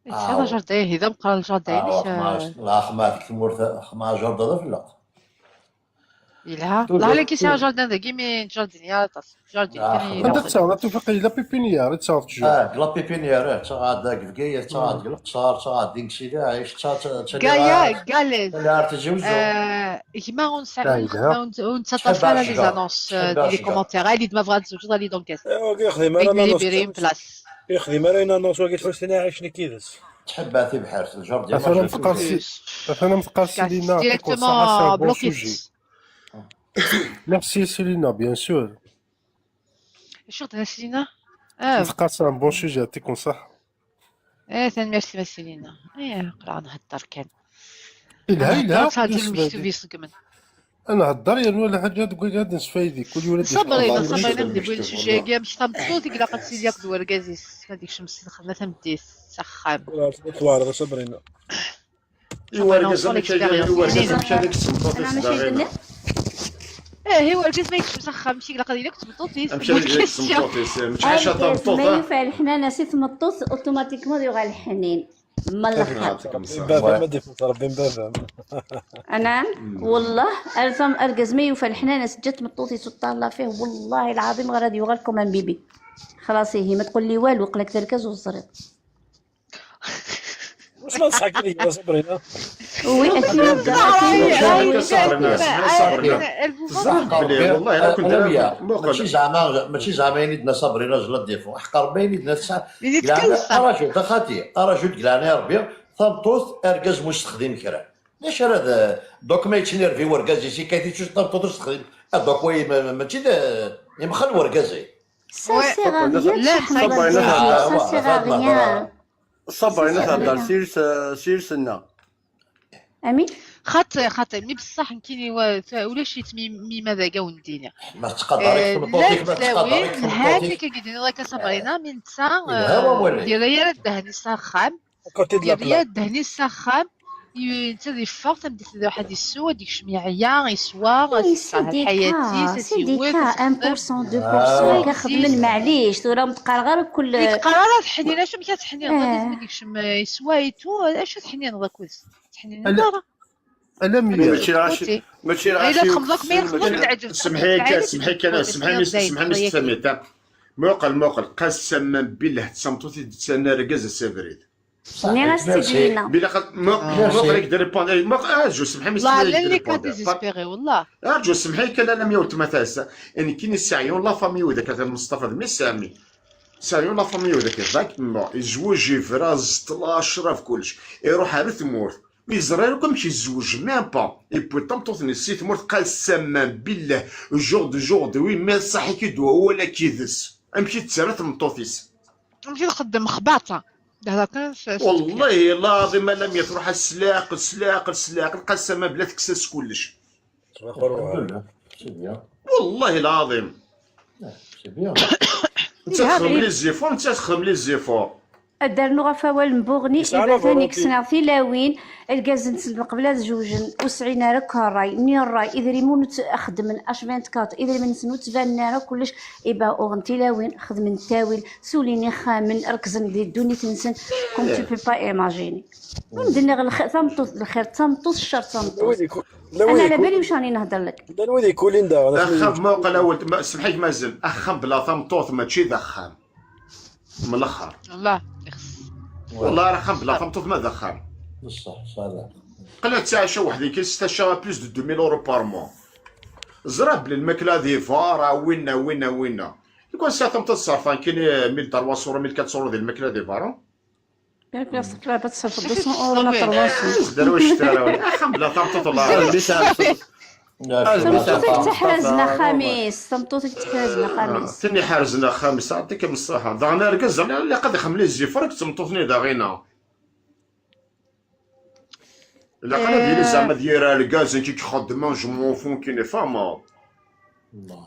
Tesɛiḍ ajardin, ihi d ameqqran ljardin-inek. Xma, xma deg tmurt, xma ajardin d afelleq. Yelha. Laḥala ki sɛiɣ jardin dagi, mi jardin ya aṭas. Jardin kan i anda tesɛiḍ? Tufiq la pépinière i tesɛiḍ ttjur. Ah, la pépinière, eh, ttaɣeɣ-d deg Bgayet, ttaɣeɣ-d deg Leqṣer, ttaɣeɣ-d deg Sidi Ɛic, ttaɣeɣ-d Tizi Wezzu. Gma ur nesɛi, ur nettaṭṭaf ara les annonces, euh, di les commentaires. Ali-d ma bɣa ad tzewǧeḍ, ali donc. Wagi ixdim ara annonce. Ixdim ara une annonce wagi Lḥusin Ɛic nekk yid-s. Tḥebba tibḥirt, le jardin. Atan am teqqar Selina, c'est un bon sujet. Merci Selina, bien sûr. Acu d-tenna Selina? Ah. Teqqar c'est un bon sujet, yɛṭikum ṣṣeḥḥa. Eh, tanemmirt a Selina. Eh, aql-aɣ nhedder kan. Ilha, ilha. Ttṛaǧu lmektub iṣeggmen. Ad nhedder yernu lḥaǧa deg wagi ad nesfaydi. Kul yura Sabrina, Sabrina, deg win sujet-agi, amek tameṭṭut i ilaq ad tili akked wergaz-is, ad ikcem si lxedma tameddit, s axxam. Ur teɛreḍ Sabrina. I wergaz amek ay, i wergaz amek ay deg tmeṭṭut-is daɣen? Eh, i wergaz ma yekcem s axxam, amek i ilaq ad yili akked tmeṭṭut-is? Amek ay deg tmeṭṭut-is? Mačči ḥaca tameṭṭut, ma yufeɛ leḥnana si tmeṭṭut, automatiquement yuɣal ḥnin. Mallexer. Baba ma d-ifeḍ Rebbi n baba. Anɛam, wellah, argaz ma yufa leḥnana s ǧǧa tmeṭṭut-is u tṭalla fih, wellah lɛaḍim ɣer ad yuɣal comme un bébé. Xlaṣ ihi, ma tqul li walu, qlak d argaz u teẓriḍ. Wacu ma tṣaḥ kif iga Sabrina? Oui, akken yebda, akken yebda. Sabrina, Sabrina. Teẓra belli, wallahi, la كنت أنا وياه. Mačči zeɛma, mačči zeɛma ayen i d-tenna Sabrina, je la défends. Ḥeqq Rebbi ayen i d-tenna tesɛa. Araju, a xati, araju deg leɛnaya Rebbi, tameṭṭut, argaz mu yessexdim kra. D acu ara d, donc ma yettnervi urgaz-is, ikkat ittus tameṭṭut ur s-texdim. Ah, donc, oui, ma, ma, mačči d, yemxal urgaz-i. Ça sert à rien, ça sert à rien. Sabrina thedder s yir-s, s yir-s-nneɣ. Amin? Xaṭi, xaṭi, mi bessaḥ nekkini wa-, ta-, ulac-itt mi, mi ma d aga wen-d-iniɣ. Ma tettqadar-ik tmeṭṭut-ik, ma tettqadar-ik tmeṭṭut-ik. Lhant akka i d-tenniḍ akka Sabrina, mi netta, yerra-yas ddehn-is s axxam. Yerra-yas ddehn-is s axxam, netta ad yeffeɣ, tameddit ad iruḥ ad isew, ad ikcem yeɛya, yeswa, ad yesserḥ lḥayat-is, ad iwet, ad ixeddem. Xedmen, maɛlic, tura ur m-d-qqareɣ ara kul. Ur d-qqar ara teḥnin, acu amek ad teḥniḍ? Ad yekcem, yeswa et tout, acu teḥnineḍ akked-s? Teḥnineḍ ara. Ala mi mačči lɣaci, mačči lɣaci. Semḥi kan, semḥi kan, semḥi mi s-, semḥi mi s-, semḥi mi s-tefhmiḍ, ha? Muqel, muqel, qasam billah d tameṭṭut i d-ttanna argaz ass abrid. Nniɣ-as-tt-id Lina. Bila qad-, mu-, muqel ad k-d-répondre, eh, muqel, ah, arǧu, semḥi mi s-, semḥi mi s-d-répondre. Désespéré, wallah. Arǧu, semḥi kan, ala mi weltma tasa. Nekkini seɛyun la famille widak, atan Mustafa d mmi-s Sami. Seɛyun la famille widak, vaguement, yezweǧ, yebra, ẓẓeṭla, ccrab, kullec. Iruḥ ar tmurt. Ur yeẓri ara akk amek yezweǧ, même pas. Yewwi-d tameṭṭut-nni si tmurt, qasam billah, jour de jour de oui, mais ṣaḥ-ik-id wawal akid-s. Amek i tettarra tmeṭṭut-is? Amek i txeddem xbaṭa? D hḍer kan s, s, wallahi lɛaḍim, alammi truḥ s leɛqel, s leɛqel, s leɛqel, qasam bla tekkes-as kullec. Alhamdulillah, c'est bien. Wallahi lɛaḍim. Ah, c'est bien. Netta texdem les efforts, netta texdem les efforts. Ad d-rnuɣ ɣef wawal n Buɣni, yesɛa la volonté. Iberdan i yesneɣ tilawin, irgazen-nsen lqebla ad zewjen, ur sɛin ara akk ṛṛay, ni ṛṛay, idrimen ur tt-, xeddmen H vingt-quatre, idrimen-nsen ur ttbanen ara kullec, iba uɣen tilawin, xedmen ttawil, sulin ixxamen, rekzen di ddunit-nsen, comme tu peux pas imaginer. Am d-nniɣ, lxir, tameṭṭut d lxir, d tameṭṭut, ccer d tameṭṭut. Llan wid iku-, llan wid iku-, ala bali wacu rani nehder lak. Llan wid ikulin daɣen, axxam, ma uqal awel, ma, semḥ-ik mazal, axxam bla tameṭṭut mačči d axxam. Mlexxer. Allah ixs. Wallah, ara axxam bla tameṭṭut ma d axxam. Bṣeḥ, ṣṣala. Qla ttɛica weḥd-k, s tɛica plus de deux mille euros par mois. Ẓriɣ belli lmakla d ivar, a winna, winna, winna. Lukan sɛiɣ tameṭṭut ṣerfeɣ nekkini mille trois cents euros, mille quatre cents euros di lmakla d ivar. Yak la teqrab ad tesserfeḍ deux cents euros la trois cents. Ur s-d-ara wacet ara. Axxam bla tameṭṭut, wallah. Tameṭṭut i yettḥrazen axxam-is, tameṭṭut i yettḥrazen axxam-is. Tin iḥerzen axxam-is, ɛṭik-am ṣṣaḥa. Daɣen argaz, ilaq ad ixemmel i zzifur akked tmeṭṭut-nni daɣina. Ilaq ad yili zeɛma d yir argaz nekk i ixeddmen, je m'en fous, nekk i fehmeɣ. Non.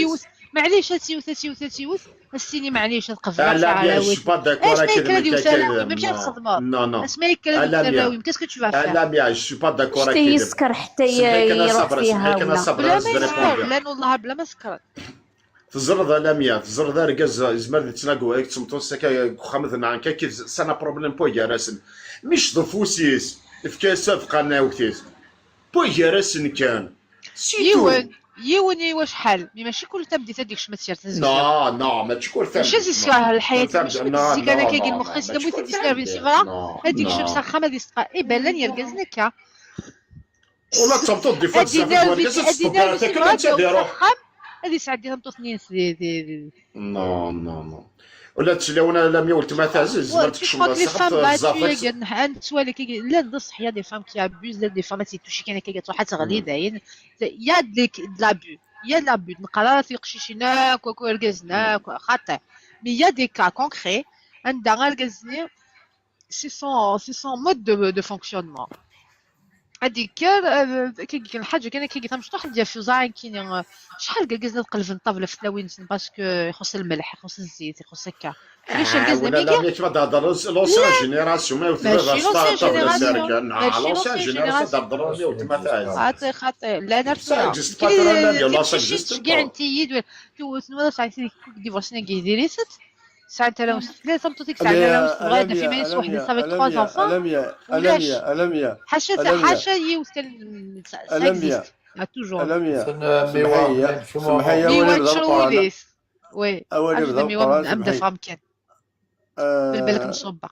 yiwet, maɛlic, ad tiwet, ad tiwet, ad tiwet, ad s-tini maɛlic, ad qebleɣ taɛrawit. Asmi akka ad yewwet arraw-im, amek ad txedmeḍ? Asmi akka ad yewwet arraw-im, qu'est-ce que tu vas faire? Lamia, je suis pas d'accord avec tes défauts. Yeskeṛ ḥetta iruḥ fiha wina. Bla ma yeskeṛ, llan wallah bla ma sekṛen. Teẓreḍ a Lamia, teẓreḍ argaz yezmer ad yettnagi d tmeṭṭut akka deg uxxam d nɛan akka, ça n'a problème pas gar-asen. Mi yecḍef ufus-is, efk-as afqan awt-is. Pas gar-asen kan. Yiwen, yiwen i wacḥal, mi mačči kul tameddit ad d-ikcem ad s-yerr tazewwa. Non, non, mačči kul tameddit. Mačči ad s-yeskeṛh lḥayat-is, mačči kul zik kan akka i lmex-is, d amuyt ad d-yesnervin si beṛṛa, ad d-ikcem s axxam ad yesqar. Iban llan yergazen akka. Ula d tameṭṭut des fois ad inervi, ad inervi si beṛṛa, ad iruḥ s axxam, ad yesɛeddi tameṭṭut-nni. Non, non, non. Ula d tilawin a Lamia, weltma taɛzizt, tzemreḍ tkecmeḍ s axxam tẓafeḍ. Ad nettwali kagi, llan d ṣṣeḥ, il y a des femmes qui abusent, llan des femmes ad tt-toucher kan akka, ad truḥ ad teɣli dayen. Il y a de l'abus, il y a de l'abus. Neqqar ara tiqcicin akk, akk irgazen akk, xaṭi. Mais il y a des cas concrets anda argaz-nni c'est son, c'est son mode de, de fonctionnement. Ad d-yekker, eh, akka, lḥaǧa kan akka, tamecṭuḥt ad d-yaf uẓar nekkini, eh, acḥal n yergazen ad qelben ṭṭabla f tlawin-nsen, parce que ixuṣ lmelḥ, ixuṣ zzit, ixuṣ akka. Ulac irgazen am wigi. Amek ma d-hedreḍ l'ancienne génération, ma yewt baba s ṭṭabla s irkan. L'ancienne génération ad d-hedreḍ, ma yewt ma taɛzizt. Xaṭi, xaṭi, llan ar tura. Ça existe pas, tura, la violence existe pas. Ceggɛent-iyi-d, tewwet nwala sɛiɣ divorcen-agi diri-tt. Sɛant arraw s tlata tameṭṭut i yesɛan arraw s tebɣa ad naf iman-is weḥd-s avec trois enfants. Ulac. Ḥaca, ḥaca yiwet kan. Ça existe. Ah, toujours. Alamya, semmeḥ-iyi, semmeḥ-iyi, awal-im d ameqqran. Oui. Awal-im d ameqqran, semmeḥ-iyi. Am d afɣem kan. Balak nṣubba.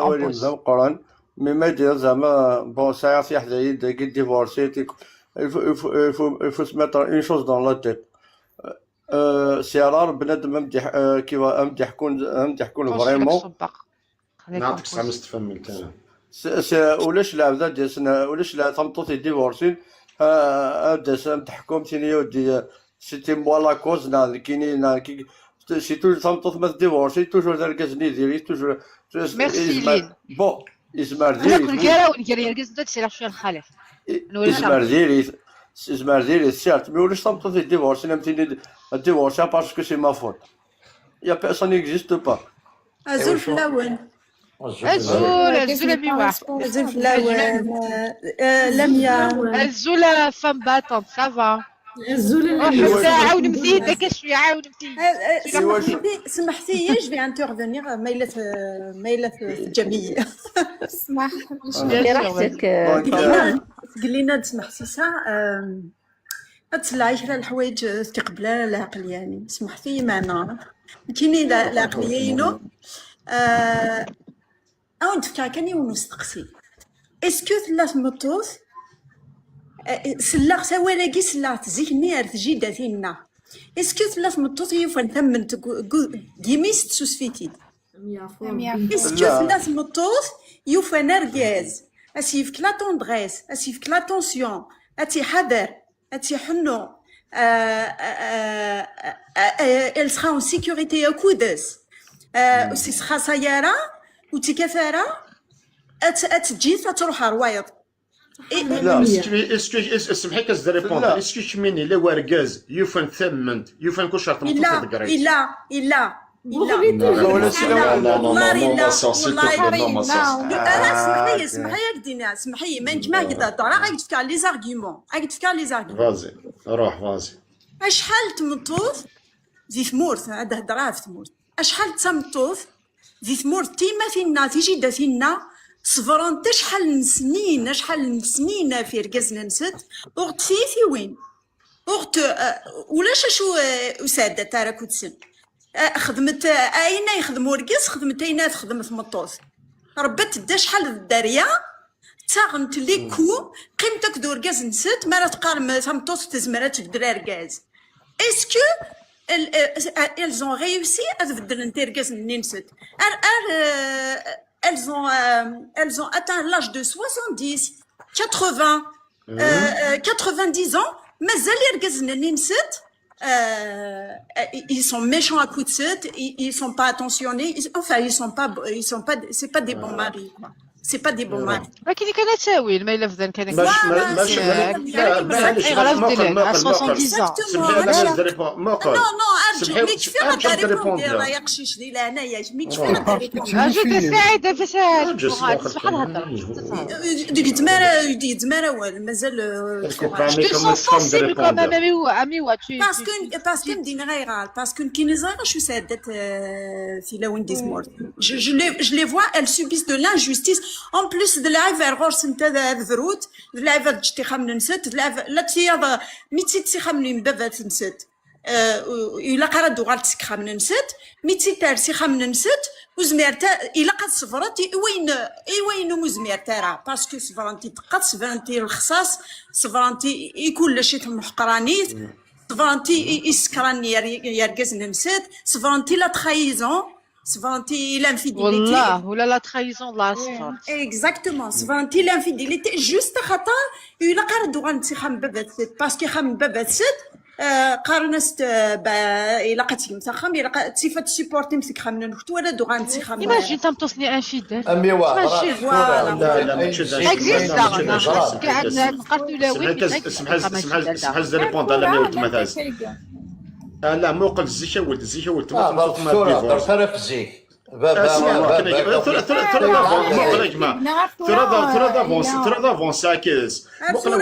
Awal-im d ameqqran. Mi ma d-yenna zeɛma, bon, sɛiɣ tiḥdayin dagi divorcé, il faut, il faut, il faut, il faut se mettre une chose dans la tête. Euh, c'est rare بنادم am d-, euh, qui va am d-, am d-, am d-, vraiment. Neɛṭik sɛa mestfahmelt ara. Ulac lɛebd ad d-yasen, ulac lɛebd tameṭṭut i divorcin, ad d-tasen am teḥkumt, tini-yaw-d, c'était moi la cause, neɣ nekkini, neɣ nekki. C'est toujours tameṭṭut ma tdivorci, toujours d argaz-nni diri-t, toujours. Merci, Lynn. Bon, yezmer diri-t. Gar-awen, gar yergazen, ad d-sriɣ cwiya lxalaf. Yezmer diri-t, yezmer diri-t, certes, mais ulac tameṭṭut i divorcin, am tini ad divorci parce que c'est ma faute. Il y a personne qui n'existe pas. Azul fell-awen. Azul, azul a Miwa. Azul fell-awen. Euh, Lamia. Azul a femme battante, ça va. Azul a Lamia. Ɛawnemt-iyi-d akka cwiya, ɛawnemt-iyi. Semḥet-iyi, je vais intervenir, ma yella t-, ma yella t-, teǧǧam-iyi. Smeḥ. Bien sûr. Tgelina d smeḥsisa. Ad tselleɛ i kra n leḥwayeǧ, eh, ur t-iqebbel ara leɛqel, yeɛni. Smeḥt-iyi meɛna. Nekkini la-, leɛqel-inu. Eh, ad wen-d-fkeɣ kan yiwen n usteqsi. Est-ce que tella tmeṭṭut, eh, selleɣ s awal-agi, selleɣ-t zik-nni ar tjida tinna. Est-ce que tella tmeṭṭut i yufan tamment deg u-, deg u-, deg yimi-s tessusef-it-id? Est-ce que tella tmeṭṭut yufan argaz, ad s-yefk la tendresse, ad s-yefk l'attention, ad tt-iḥader, ad tt-iḥennu, euh, euh, euh, euh, elle sera en sécurité akud-s, euh, ur s-isxaṣay ara, ur tt-ikkat ara, ad tt-, ad tt-ǧǧit ad truḥ ɣer wayeḍ. Est-ce que, est-ce que, est-ce, semḥ-ik, ad s-d-répondre. Est-ce que kemmini la wergaz yufan tamment, yufan kuc ɣer tmeṭṭut iḍeggren? Illa, illa, illa. Ara semḥ-iyi, semḥ-iyi, ad k-d-iniɣ, semḥ-iyi, ma nekk ma ak-d-heddreɣ, ad k-d-fkeɣ les arguments, ad k-d-fkeɣ les arguments. Vas-y, ruḥ, vas-y. Acḥal n tmeṭṭut di tmurt, ad heddreɣ ɣef tmurt. Acḥal d tameṭṭut di tmurt, tiyemmatin-nneɣ, tijidatin-nneɣ, ṣebrent acḥal n snin, acḥal n snin ɣef yergazen-nsent, uɣ tiyitiwin, uɣ t-, eh, ulac acu, eh, ur sɛeddant ara akked-sen. Eh, xedment, eh, ayen ay yexdem urgaz, xedment ayen ay texdem tmeṭṭut. Rebbant-d acḥal d dderya, ttaɣent les coups, qqiment akked urgaz-nsent, mi ara teqqarem tameṭṭut tezmer ad tbeddel argaz. Est-ce que elles, euh, elles ont réussi ad beddlent irgazen-nni-nsent? Ar, ar, euh, elles ont, euh, elles ont atteint l'âge de soixante-dix, quatre-vingts, euh, euh, quatre-vingt-dix ans, mazal irgazen-nni-nsent, euh, ils sont méchants akked-sent, ils, ils sont pas attentionnés, ils, enfin, ils sont pas, ils sont pas, c'est pas des bons maris, quoi. C'est pas des bons maris. Akken kan ad tawin, ma yella bdan kan akka. Voilà, c'est ça. Ayɣer ad beddlen à soixante-dix ans? Exactement. Non, non, arǧu, mi kfiɣ ad répondre, ay aqcic, di leɛnaya-k, mi kfiɣ ad répondre. Arǧu, d Saɛida, d Saɛida, tebɣa, tebɣa ad hedreɣ. Deg tmara, deg tmara awal, mazal, euh, je te sens sensible quand même, Amiwa, Amiwa, tu, parce que, parce que, parce que nekkini ẓriɣ acu sɛeddat, euh, tilawin di tmurt. Je, je les, je les vois, elles subissent de l'injustice. En plus, d lɛib ar ɣur-sent ad, ad brunt, d lɛib ad ǧǧent ixxamen-nsent, d lɛib, la tiyaḍ, mi tt-id s ixxamen n baba-tsent, euh, ilaq ara d-uɣalent seg ixxamen-nsent, mi tt-id-ters ixxamen-nsent, ur zmirt a-, ilaq ad ṣebrent i, i wayen, i wayen umi ur zmirt ara, parce que ṣebrent i ddeqqa, ṣebrent i lexṣaṣ, ṣebrent i, i kullec, i temḥeqranit, ṣebrent i, i, i ssekran n yer-, yergazen-nsent, ṣebrent i la trahison, ṣebrent i l'infidélité. Wallah, wala la trahison, la ṣebrent. Exactement, ṣebrent i l'infidélité, juste axaṭer ilaq ara d-uɣalent s ixxamen n baba-tsent, parce que ixxamen n baba-tsent, Qqaren-as-d, ilaq ad tgemt axxam, ilaq ad tifat supportimt deg ixxamen-nkent, wala ad uɣalent s ixxamen. Imagine tameṭṭut-nni infidèle. Amiwa, Imagine. Voilà. لا لا ماشي زي Existe لا، داغ ماشي زي قاعد نقاتلو لا وين سمحت سمحت سمحت سمحت زي لي بونطا لا مي ولتما تاز. لا لا مو قل زيك ولد زيك ولتما اه تمطوط ضرب ما ثوره، ديفورس. ضرب ثوره في زيك. ثورة ثورة ثورة ثورة دافونس مقلق ما ثورة ثورة دافونس ثورة دافونس عكس مقلق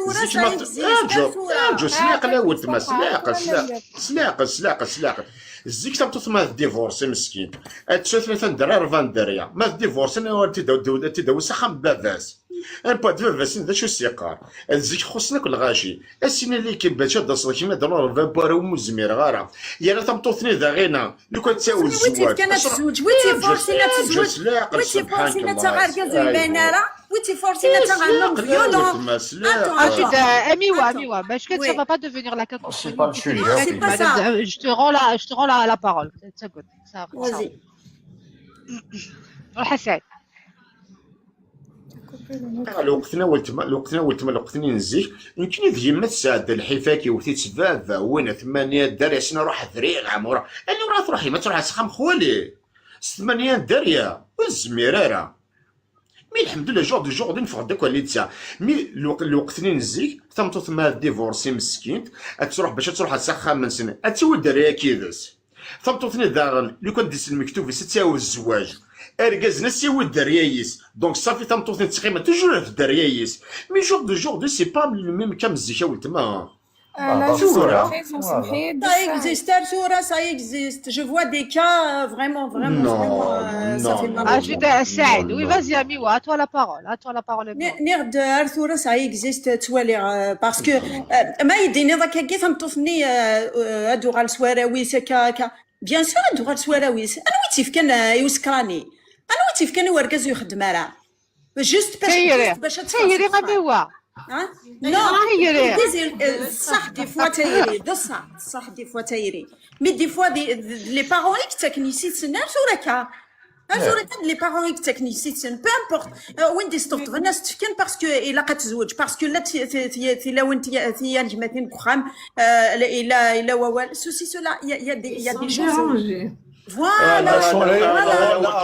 ولتما زيك ما ارجو ارجو سلاق لا ولتما سلاق سلاق سلاق سلاق سلاق. زيك تمطوط ما ديفورس مسكين. اتشوف مثلا درا رفان دريا ما ديفورس انا ولتي داو داو تي داو سخم باباس. ان با دو فاسين ذا شو سيقار. الزيك خصنا كل غاشي. السنة اللي كي باش هاد الصدق كيما دار ربا بارا ومزمير غارة. يا لا تمطوطني ذا غينا. لو كان تساوي ويتي الزواج. كان تزوج، ويتي فورسينا تزوج، ويتي فورسينا تاع غركاز ويبان راه، ويتي فورسينا تاع غنم فيولون. سلاق. Attends, attends. Amiwa, Amiwa, باش كي ça va pas devenir la C'est pas le sujet. C'est pas ça. Je te rends la, je te rends la, la parole. Ça goûte. Ça, ça. Vas-y. روح سعيد. الوقت ناولت ما الوقت ناولت ما الوقت نين زيك. يمكن يد يما تساعد الحفاكي وتتباب وين ثمانية دار ياسين روح ذريع عمورة. اللي ورا تروح ما تروح سخم خولي. ثمانية دار يا والزميرارة. مي الحمد لله جوردي جوردي نفرض داك اللي تسع. مي الوقت الوقت نين زيك تمطوط ما ديفورسي مسكين. اتروح باش تروح سخام من سنة اتسوي دار يا كيدس. Tameṭṭut-nni daɣen lukan d-isel mektub-is ad tawi zzwaǧ, argaz-nni ad s-yawi dderya-is. Donc ṣafi tameṭṭut-nni tettɣima toujours ɣef dderya-is. Mais jour d'aujourd'hui c'est pas le même cas am zik a weltma. Là, je suis très en Ça existe, ar tura, ça existe. Je vois des cas euh, vraiment, vraiment, Non, vraiment, euh, ça non, fait mal non. au cœur. Ajoute à Saïd. Oui, vas-y, Amiwa, à toi la parole. À toi la parole, Amiwa. Ni- Niɣ-d ar tura ça existe ttwaliɣ euh, parce que euh, ma yi-d-tiniḍ akkagi tameṭṭut-nni euh, euh, ad d-tuɣal s warraw-is akka akka. Bien sûr ad d-tuɣal s warraw-is. Anwa i tt-yefkan euh, i usekṛani? Anwa i tt-yefkan i urgaz ur ixeddem ara? Juste parce Tayri. juste باش ad Tayri tfeṛṣeḍ. Amiwa. Hein? Non, Tayri. des- euh, صح des fois tayri, d ṣṣeḥ des fois tayri. Mais des fois des- des- les parents i yettakfen yessi-tsen ar tura akka. Ar tura kan les parents i yettakfen yessi-tsen, peu importe. Euh, win d-isteḍben ad s-t-fken parce que ilaq ad tezweǧ, parce que la ti- ti- ti- tilawin ti- ti- yal gmatin deg uxxam, euh, ila ila wawal, ceci, cela, il y a, il y a des, il y a des choses. Voilà.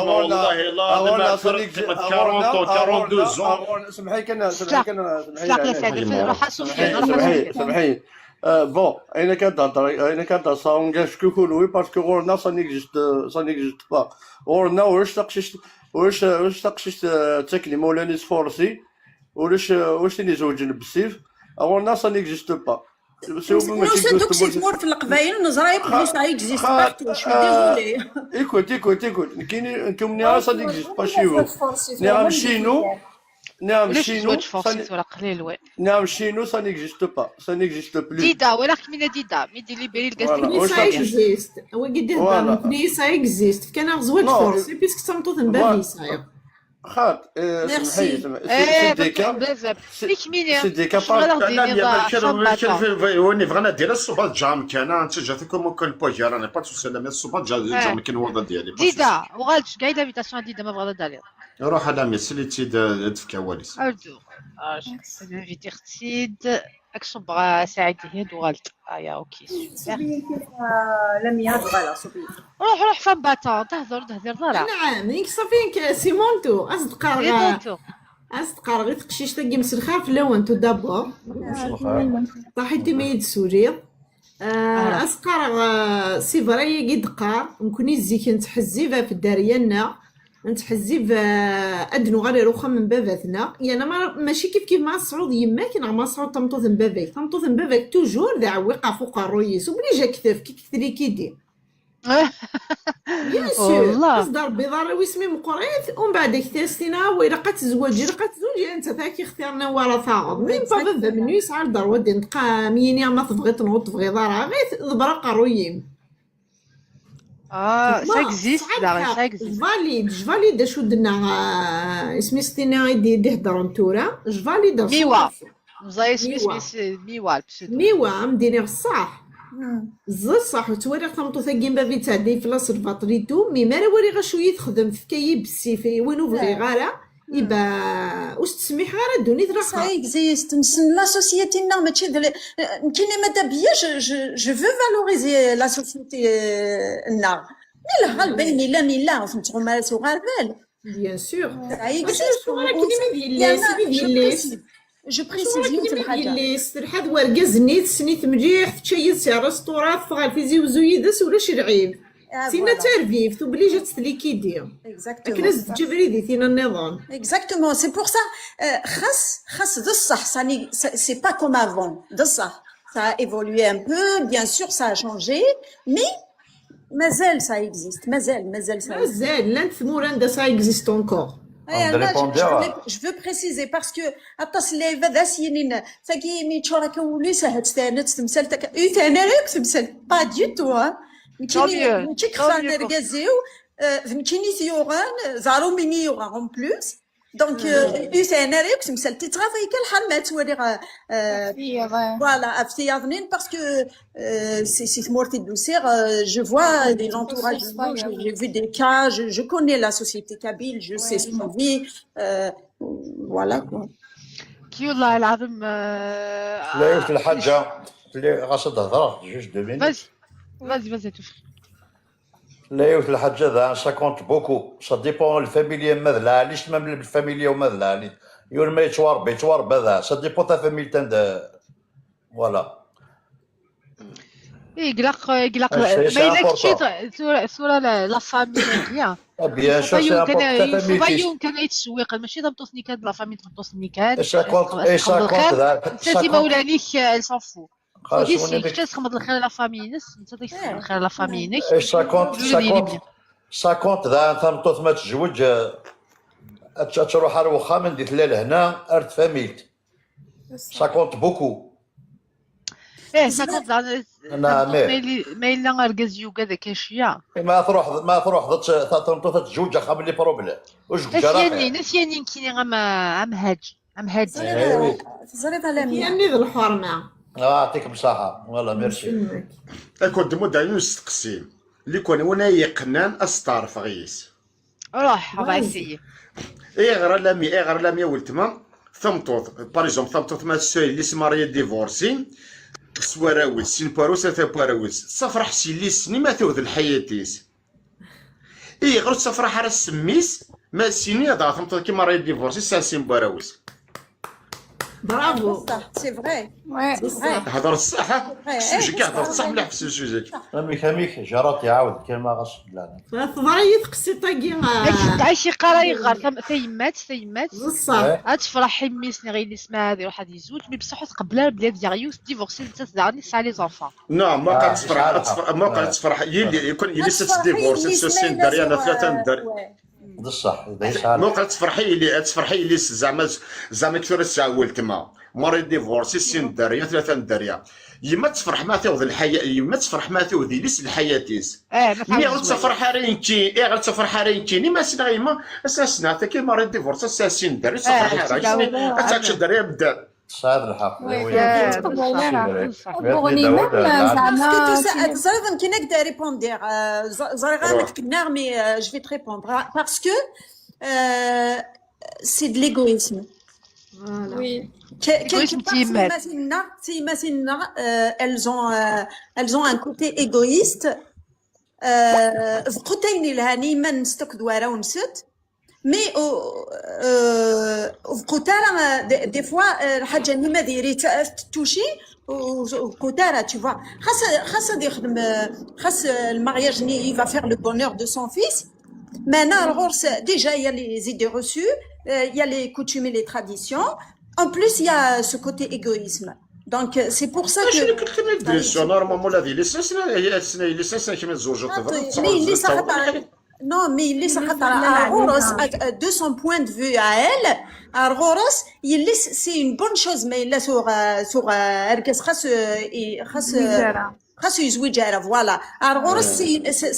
والله لا ما تفرق قيمة quarante ans quarante-deux ans. سمحي كان سمحي كان سلاق يا سعيد، روح سمحي، روح سمحي سمحي. سمحي. آه، bon, انا كنهضر انا كنهضر ça engage que كل oui parce que غورنا ça n'existe ça n'existe pas. غورنا واش تقشيش واش واش تقشيش تاكلي مولاني سفورسي ولاش واش تاني زوجين بالسيف. غورنا ça n'existe pas. نوصل دوك شي تمور في القبايل نزرا يقول لي ça existe partout, je suis désolée. Écoute, écoute, écoute. كاين كاين ça n'existe pas chez vous. نعم chez nous. نعم ولاش chez nous. تزوج فورسي ولا قليل وي. نعم chez nous ça n'existe pas, ça n'existe plus. ديدا ولا خمينا ديدا مي دي ليبيري Voilà. Mais ça existe. Oui, il y a des dames. Mais ça existe. كان زواج Non. فورسي parce que ça me tourne bien ça. خاط Merci. سمحي سمحي. ايه C'est des cas. بزاف C'est- ليك ميني C'est des cas شنو راه لا لا ديني يا راه مالكر فما مالكر في وين بغينا دير الصوبات جام كان انت جاتكم ممكن بوجي راني با تو سلام الصوبات جام كان وضع ديالي. ديدا وغالتش كاع دافيتاسيون ديدا ما بغا دالي. روح على ميسلي تيد تفكى واليس. اردو اش انفيتي ختيد اك صبغه سعيد هي دوغالت. ايا اوكي سوبر. صبية كيف لميا دوغالا صبية. روح روح فان باتا تهضر تهضر ضرا. نعم، ينك صافي ينك سيمونتو اصدقاء. ريبونتو. اصدقاء غير تقشيش تاكي مسلخه في الاول تو دابور. طاحيتي ما يدسولي. آه، اسقر سي فري يدقار نكوني زيك نتحزيبها في الدارينا. نتحزيب آه، ادنو غير يروخا من باباتنا يعني ما ماشي كيف كيف مع الصعود يماك نعم مع الصعود تمطوط من باباك تمطوط من باباك توجور ذا عويقه فوق الرويس وبلي جا كتاف كي كتري كيدي. بيان سور والله. اصدر بيضا راه واسمي مقريت ومن بعد كتاستينا ويلا قد تزوجي قد تزوجي انت تاكي اختيارنا ورا ثاغض مين با بابا منو يسعى لدار ودي نتقام يني ما تبغي تنوض تبغي ضرا غير ضبرا قرويم. اه ça existe لا ça existe. فاليد فاليد شو دنا آه، اسمي ستينا يدي يدي هضر نتورا فاليد ميوا. مزايا سمي سمي ميوا البسودو. ميوا مديني الصح. الزر صح وتوالي خمطو ثاقين بابي تعدي في لاص البطريتو مي مالا وري غا شويه تخدم في كاي بالسيف وينو بغي غارة. Iba, ur s-ttsemmiḥeɣ ara ddunit d Ça axxam. Existe. Nessen la société-nneɣ, mačči d le- nekkini, Madame Biya, je, je, je veux valoriser la société-nneɣ. Malheureusement, ben, il a mis là, on se retrouve mal sur Arvel. Bien sûr. Ça Acu existe. acuɣer akken imi d yelli-s, imi d Je yelli-s? précise. Je Acuɣer précise akken yiwet imi d lḥaǧa. Yelli-s telḥa d wergaz-nni, tessen-it mliḥ, tečča yid-s i rrestaurant, teffeɣ ɣer Tizi Wezzu yid-s, ulac lɛib. Ah, Tinna d voilà. tarbibt, obligée ad tt-tlikidi. Akken Exactement. ad s-teǧǧ abrid i tin nniḍen. Exactement. C'est pour ça, euh, xas, xas d ṣṣeḥ, ça n'est- ça- c'est pas comme avant. D ṣṣeḥ. Ça a évolué un peu, bien sûr, ça a changé, mais mazal ça existe. Mazal, mazal ça existe. Mazal, llant tmura anda ça existe encore. Eh, là, je, je voulais- je veux préciser parce que aṭas n lɛibad ad s-yinin tagi mi ččur akka wul-is, ahat tɛenna-tt temsalt akka. Ur tɛenna ara akk temsalt. Pas du tout, hein. Tant mieux, Nekkini tant xḍan mieux pour- argaz-iw, euh, d nekkini i t-yuɣen, d arum i yi-yuɣen en plus. Donc, euh, ur tɛenna ara akk temsalt. Tettɣaḍ akka lḥal ma ttwaliɣ, euh, Tiyaḍ, ouais. Voilà, ɣef tiyaḍnin, parce que euh, c'est c'est tmurt i d-usiɣ, euh, je vois des entourages, Société, j'ai oui. J'ai vu des cas, je, je connais la société kabyle, je sais ce qu'on vit, euh, voilà quoi. كي والله العظيم آه، لا يوت الحاجة اللي غاصد هضرة جوج دو مينوت. Vas-y, vas-y, vas-y, touche. لا يوت الحاجة ذا ça compte beaucoup, ça dépend الفاميليا ما ذا علاش ما من الفاميليا وما ذا علاش يور ما يتوارب يتوارب هذا ça dépend ta famille تند. Voilà. اي قلق قلق هادشي ما سي الا كنتي امبورطون. صوره صوره لا فامي هي بيان سور سي فيون امبورطون كان فاميلتي. فيون كان يتسويق ماشي ضمطوس نيكاد لا فامي تضمطوس نيكاد اي سا كونت اي سا كونت ذا انت سي مولانيك سافو خلاص دي وني سي بك تسخمض الخير لا فامي نس انت تسخمض الخير لا فامي نك اي سا كونت جودي سا لي كونت بيان سا كونت ذا انت مطوط ما تزوج. اتروح على وخا من ديت لهنا ارت فاميلت. سا كونت بوكو. ايه سا كونت زعما نعم، إيه. ما الا اركز يوغا ذاك شيا ما تروح ما تروح تمطوط تزوج خا من لي بروبليم. وجوج نسياني جراحي. نسياني كيني غام غام هاج غام هاج تزريد على مين؟ يعني ذا الحرمة. آه، يعطيكم الصحة والله ميرسي. Akked d mudayen n usteqsi. Li kun win ay yeqqnen asteɛref ɣis. روح ربع سي Ayɣer a lami, ayɣer a lami a weltma, tameṭṭut, par exemple, tameṭṭut ma tessuyel yelli-s marié divorcé, s warraw-is, sin n warraw-is, tlata n warraw-is, tessafreḥ s yelli-s-nni ma tuɣ d lḥayat-is. Ayɣer ur tessafreḥ ara s mmi-s, ma s-yini ad aɣ tameṭṭut-agi marié divorcé, tesɛa sin n warraw-is. Bravo. C'est vrai. Ouais. C'est vrai. Hedṛet ṣṣeḥ, ha? Ouais, Sujet-agi eh, hedṛet ṣṣeḥ mliḥ ɣef sujet-agi. Amek amek جرات يعاود كلمة غاص بلعنا. Teḍra-yi teqsiṭ-agi. داك داك شي قرا يغار ثم- ثيمات ثيمات بصح. غتفرح حميس غير اللي سمع هذه واحد يزوج مي بصح تقبلها بلي هذه غيوس ديفورسي انت زعما سالي زونفون. Non, ما آه، كتفرح شحال كتفرح- حق. ما آه. كتفرح يلي يكون يلي غتفرحي سديفورسي يلي سو سمايلة سين داريا انا سوا- ثلاثه ندار. ouais. بصح هذا يسعى. ما كتفرحي يلي تفرحي يلي زعما زعما كثر ساعه ولتما ماري ديفورسي سين داريا ثلاثه نداريا. يما تفرح ما تاخذ الحياه، يما تفرح ما تاخذ يلي الحياتيس. اه ما مي تعاودش غتفرح راه يمكن، ايه غتفرح راه يمكن ما سنا يما. اسنا سنا حتى كي ماري ديفورسي سين داريا تفرح آه، راه داوود. يسني. اتاكش داريا بدا. صعيب الحق. وي، وي. كاين تقبل لنا. بصح. بوغني ميم Parce que tout ça, زعما تزريد يمكن هكذا répondre, euh, ز- زريغة روح. نكتب نعم, mais, euh, je vais te répondre. Parce que euh, c'est de l'égoïsme. Voilà. وي. Quelque L'égoïsme part, تيمات. تيماتنا تيماتنا, euh, elles ont euh, elles ont un côté égoïste. Euh, ذقتين لهاني من ستك دوارة ونسد. Mais euh, ذقتارة des fois الحاجة اللي ما ديري تتوشي. وذقتارة tu vois, خاص خاص هذا يخدم, خاص المارياج اللي il va faire le bonheur de son fils. Mais non, déjà il y a les idées reçues, euh, il y a les coutumes et les traditions. En plus il y a ce côté égoïsme. Donc euh, c'est pour ça que شنو كنت كنت دريسيون نورمالمون هذه ليسانس هي سنا ليسانس كما تزوجوا تضرب mais il est ça. Non, mais il est ça. De son point de vue à elle, Argoros, il est, c'est une bonne chose, mais là sur sur Erkes, خاص خاص يزوج على, voilà. Argoros,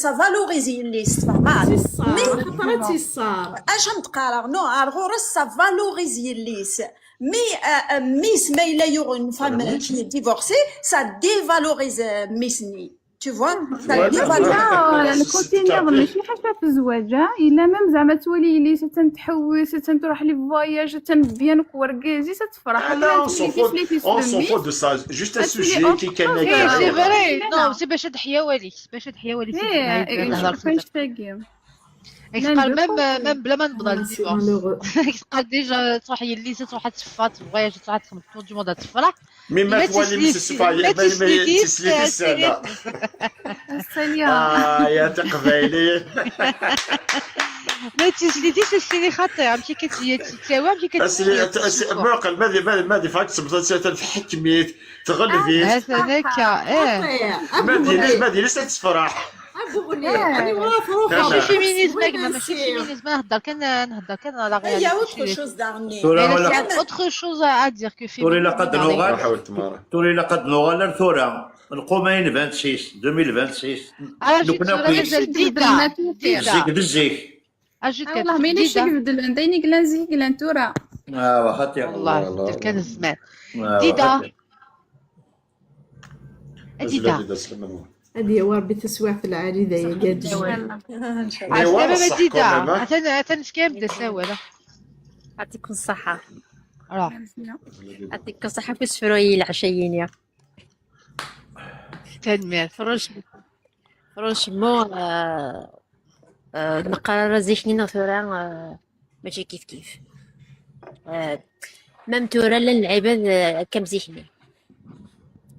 ça valorise, il est, c'est pas mal. Mais خطرات يسار. اش نتقارن؟ Non, Argoros, ça valorise, il est. Mais euh, mais ما الا يغ une femme qui est divorcée, ça dévalorise, euh, mais Tu vois, ça dépend. Le côté نيض ماشي حاجه في الزواج، ها؟ الا même زعما توالي يلي ستنتحوس، ستنتروح les voyages، ستنبيان كوركيزي، ستفرح. Là, on s'en fout, on s'en fout de ça. Juste un sujet qui كان ايه، c'est vrai. Non, c'est باش هاد حياواليك، باش هاد حياواليك. ايه، كاين شي حاجه تاعي. يقال même même بلا ما نبدا le divorce. قال déjà تروح يلي تروح تفات voyage، تروح تخمم tout le monde تفرح. Mais ما توالي مس السفاية، ما تسليتيش السنة. السلام. يا تقبايلي. ما تسليتيش السنة خاطر امشي كتجي تساوي امشي كتسلي. معقل ما دي ما دي فاك تبدا تحكميت تغلبيت. هذاك ايه. ما ديريش ما ديريش تفرح. ماشي féminisme، ماشي féminisme، نهضر كان نهضر كان على réalité. Autre chose à dire que féminisme. توري لا قد نوغال توري لا قد نوغال ثورة القومين vingt-six deux mille vingt-six. ديدا ديدا. والله ما ينفعش يبدل، عندي نيك لان زيك لان تورا. اه واخا. والله كان الزمان. ديدا. ديدا. هذه هو ربي تسويع في العالي دايا قاعد. عسلامة ديدا. اثن اثن سكام بدا ساوى. يعطيكم الصحة. راه. يعطيكم الصحة في السفروي العشيين يا. تنمير. Franchement، آه، آه، نقرر زيكني ثورة، آه، ماشي كيف كيف. آه، même ثورة للعباد، آه، كم زيكني.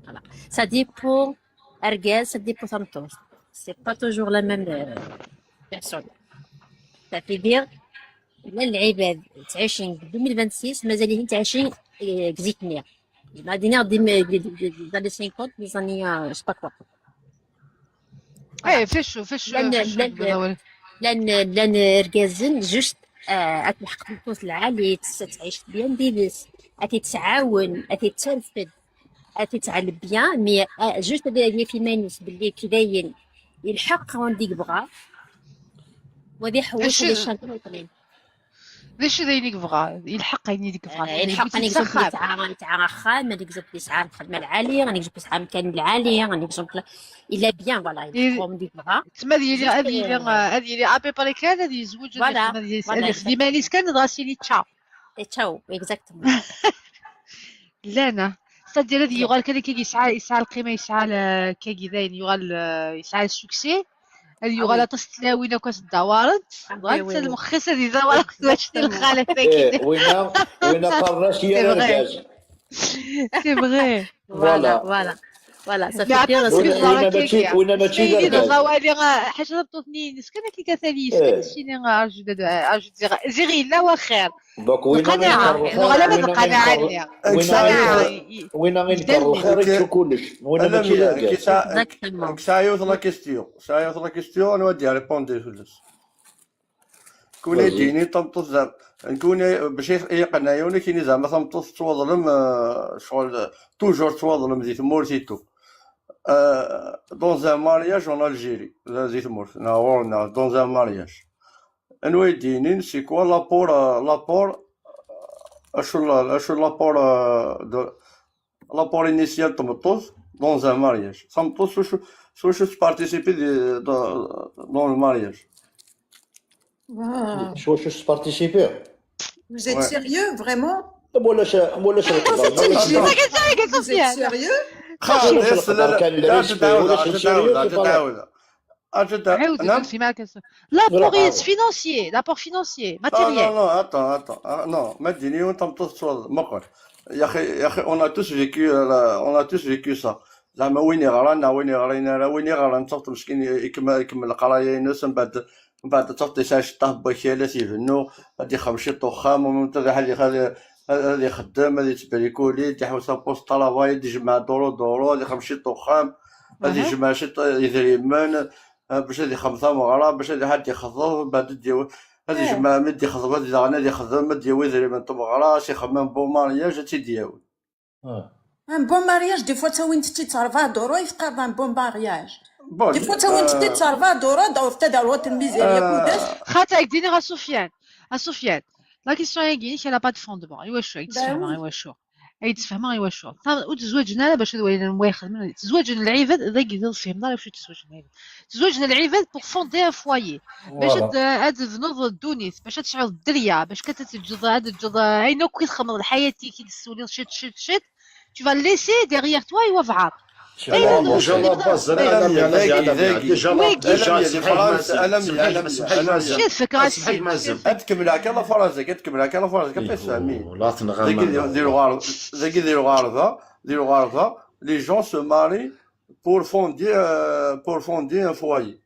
Voilà. Ça dépend أرقال، ça dépend ثمطوس. C'est pas toujours la même, euh, personne. Ça fait dire للعباد تعيشين deux mille vingt-six مازالين تعيشين، آه، كزيكني. بعدين دي les années cinquante، les années، آه، je sais pas quoi. ايه، فاش فاش لان لان لان لان ارقازن juste، آه، اتلحق بالطوس العالي، تعيش bien ديبس، اتي تعاون، اتي ترفد، اتي تعلم bien، mais، آه، juste هذا في مانيس باللي كي باين يلحق وين ديك بغا. وهذه حوس هذه الشهر الاثنين. ماشي ذا ينيك بغا يلحق، ينيك بغا يلحق. انا كنت يسعى يسعى خدمه العاليه، انا كنت يسعى مكان العالي، انا كنت الا bien voilà يلحقهم ديك بغا. تما هذه اللي هذه اللي هذه اللي ابي بري كان هذه يزوج، voilà. هذه ماليس كان دغا سيني تشا. تشاو exactement. لا انا صدي الذي يغال كذا كي يسعى يسعى القيمه، يسعى كي داين يغال يسعى السوكسي. هذه يغال تص تلاوين كاس الدوارت. غالت المخيس هذه زوارت واش الخاله. وينا وينا قرش يا الرجاج. C'est vrai. Voilà, voilà. Voilà, ça fait bien. وينا ماشي وينا ماشي حاجه طوطني نسكن كي كثاليس كان شيني. زيغي لا وخير. Donc وين القناعة؟ نغلب القناعة اللي وين وين نكرر الخير يشوف كلش. وين ماشي كسايوث لا كيستيون، كسايوث لا كيستيون نودي ريبوندي فلس. كون يديني تمطوط زعما نكون باش يقنعوني كيني زعما تمطوط تواظلم، آه، شغل toujours تواظلم دي ثمورتيتو. آه، dans un mariage en Algérie، دي ثمورت ناورنا dans un mariage. انو يدينين c'est quoi l'apport، آه، l'apport، آه، اشو لا اشو l'apport، آه، l'apport initial تمطوط dans un mariage. تمطوط شو شو شو شو participer dans le mariage. شو شو participer. Vous êtes sérieux vraiment؟ ولا شا ولا شا. Vous êtes sérieux؟ كان عاود نفسي معك. L'apport financier، l'apport financier, matériel. Non, non, attends, attends. آه، non، ما تجيني وانت متصل مقر. يا اخي، يا اخي، on a tous vécu، on a tous vécu ça. زعما وين يغرى، وين يغرى، وين يغرى، نصوت مسكين يكمل، يكمل القرايه ينس، من بعد، من بعد تصوت يسعى شطاه بوكيلات يبنو، غادي يخمشي طخام، ومن بعد هذه، هذه، هذه يخدم، هذه تبريكولي، يدي يحوس بوست طلبه، يدي يجمع دورو دورو، هذه يخمشي طخام، هذه يجمع شي يدريمن، آه، باش هذه خمسة مغرى، باش هذه حد يخضر، بعد ديو، هذه يجمع مد يخضر، هذه داغنا يخدم، مد يوي يدريمن طبغرى، شي خمام بو مارياج، هادشي دياول. آه. Un bon mariage، des fois تا وين تتي ترفع دورو يفقر un bon mariage. Des fois تا وين تتي ترفع دورو دور تدعوات الميزيريا كوداس. خاطر ديني غا سفيان. غا سفيان. La question هي كيني كاينه با دو فوندمون. ايوا شو هي تسمع ايوا شو. Ay d-sfehmeɣ i wacu. Ur ttezwaǧen ara bac ad walin anwa ixedmen. Ttezwaǧen lɛibad, d agi d lfehmḍ ara acu ttezwaǧen lɛibad. Ttezwaǧen lɛibad pour fonder un foyer. Bac ad, ad tebnuḍ ddunit, bac ad tesɛuḍ dderya, bac ad teǧǧeḍ, ad teǧǧeḍ ayen akk i txedmeḍ lḥayat-ik i d-tessewliḍ ciṭ, ciṭ, ciṭ. Tu vas laisser derrière toi i wabɛaḍ. Déjà la base, déjà la base, déjà la base. Ad tkemmel akka la phrase, ad tkemmel akka la phrase, akka tfehmi. Di lɣerba, dagi di lɣerba, di lɣerba, les gens se marient pour fonder, euh, pour fonder un foyer.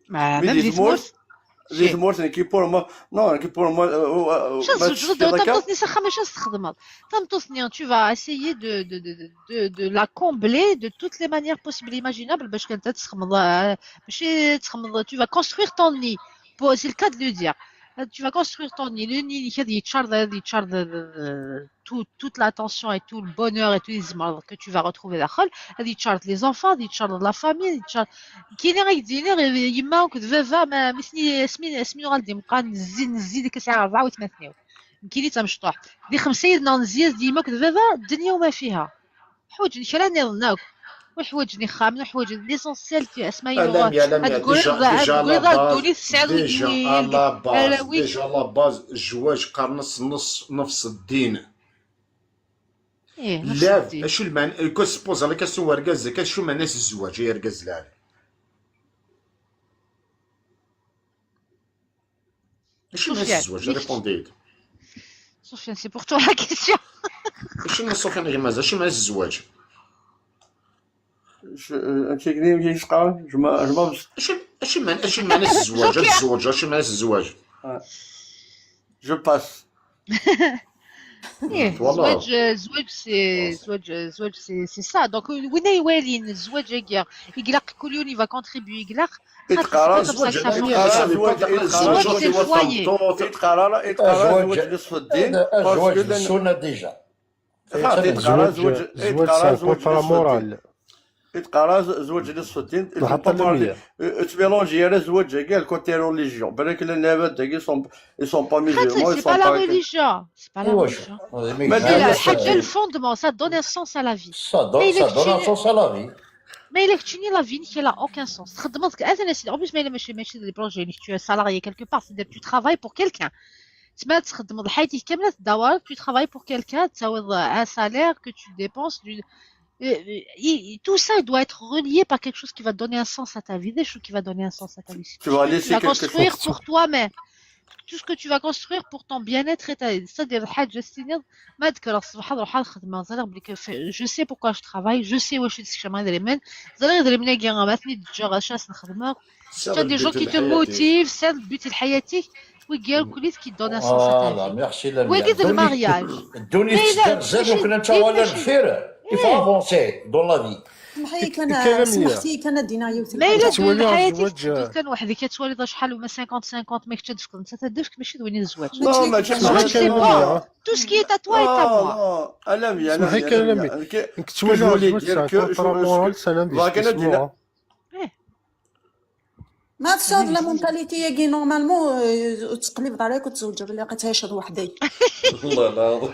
Mais même di tmurt, di tmurt nekki pour moi, non, nekki pour moi. Acu tezwǧeḍ d tameṭṭut-nni s axxam, acu ad s-txedmeḍ? Tameṭṭut-nni, tu vas essayer de, de, de, de, de la combler de toutes les manières possibles et imaginables bac kan ad txedmeḍ, euh, mačči ad txedmeḍ, tu vas construire ton nid. C'est le cas de le dire. Tu vas construire ton nid. Le nid-nnek ad yeččar d, ad yeččar d, d, d, tout, toute l'attention et tout le bonheur et tout les images que tu vas retrouver daxel, ad yeččar d les enfants, ad yeččar d la famille, ad yeččar. Kini ad k-d-iniɣ, yemma akked baba, ma, mi ten-i-, asmi, asmi nuɣal d imeqqranen, nezzi, nezzi deg sɛiɣ rebɛa wetmaten-iw. Nekkini d tamecṭuḥt. Di xemsa yid-neɣ nezzi-as d yemma akked baba, ddunya u ma fiha. Ḥwaǧen kra nniḍen akk. Ur ḥwaǧen ixxamen, ur ḥwaǧen, l'essentiel, asma ad tegriḍ, ad tegriḍ ar ddunit tesɛiḍ déjà la base, déjà la base, zzwaǧ qqaren-as nefs ddin. Lɛebd, acu lmeɛna, quand se pose la question urgaz, acu lmeɛna-s zzwaǧ ay argaz lɛali? Acu lmeɛna-s zzwaǧ? Répondez-d. Sofiane, c'est pour toi la question. Acu lmeɛna, Sofiane, a gma, acu lmeɛna-s zzwaǧ? Amek i s-qqaren? Acu lmeɛna-s zzwaǧ? Ad tzewǧeḍ, acu lmeɛna-s zzwaǧ? Je passe. Ih, zzwaǧ, zzwaǧ, c'est, zzwaǧ, zzwaǧ, c'est, c'est ça. Donc, win ay walin zzwaǧ-agi, ilaq kul yiwen i va contribuer, ilaq. Zzwaǧ, c'est le foyer. Zzwaǧ, zzwaǧ, zzwaǧ, zzwaǧ, déjà. Zzwaǧ, zzwaǧ, c'est un contrat moral. I teqqar-as zzwaǧ nisf ddin, ils sont pas mariés. Ur ttmilanji ara zzwaǧ-agi, le côté religion. Balak llan lɛibad dagi, ils sont, ils sont pas musulmans, ils sont pas. C'est pas la religion. C'est pas la religion. Mais c'est le fondement, ça donne un sens à la vie. Ça donne, ça donne un sens à la vie. Mais il est la vie, il n'a aucun sens. Txeddmeḍ, en plus, mais mačči, mačči des projets, tu es salarié quelque part, c'est-à-dire tu travailles pour quelqu'un. تسمى تخدمض حياتك كاملة تدور, tu travailles pour quelqu'un, تساوي un salaire que tu dépenses, du, euh, euh, tout ça doit être relié par quelque chose qui va donner un sens à ta vie, des choses qui va donner un sens à ta vie. Tu vas laisser quelque chose. Tu vas construire pour toi-même. Tout ce que tu vas construire pour ton bien-être et ta, c'est-à-dire حاجة سينيض, ما ذكر الصباح نروح على الخدمة, زريغ بلي, je sais pourquoi je travaille, je sais واش يتسكشم هذا اليمن, زريغ هذا اليمن كي غاماتني دجا غاشاس نخدمه. T'as des gens qui te motivent, c'est le but de حياتك. ويجي الكل qui donne un sens à ta vie. Voilà, merci Lamia. وهذه المارياج. الدنيا تسدر زاد وكنا نتاوى الخير. Il faut avancer dans la vie. سمحي كان، سمحتي كان دينا يوث. ما إلا تولي حياتك كان وحدك, كتولي شحال وما cinquante cinquante, ما كتدفك انت تدفك ماشي دويني الزواج. Non, ماشي الزواج, c'est pas tout ce qui est à toi et à moi. سمحي كان لمي. كتولي الزواج, c'est un contrat moral, c'est un investissement. ما تصاد la mentalité ياكي normalement, آه، تقلب عليك وتزوج بلي قتعيش وحدي. والله العظيم.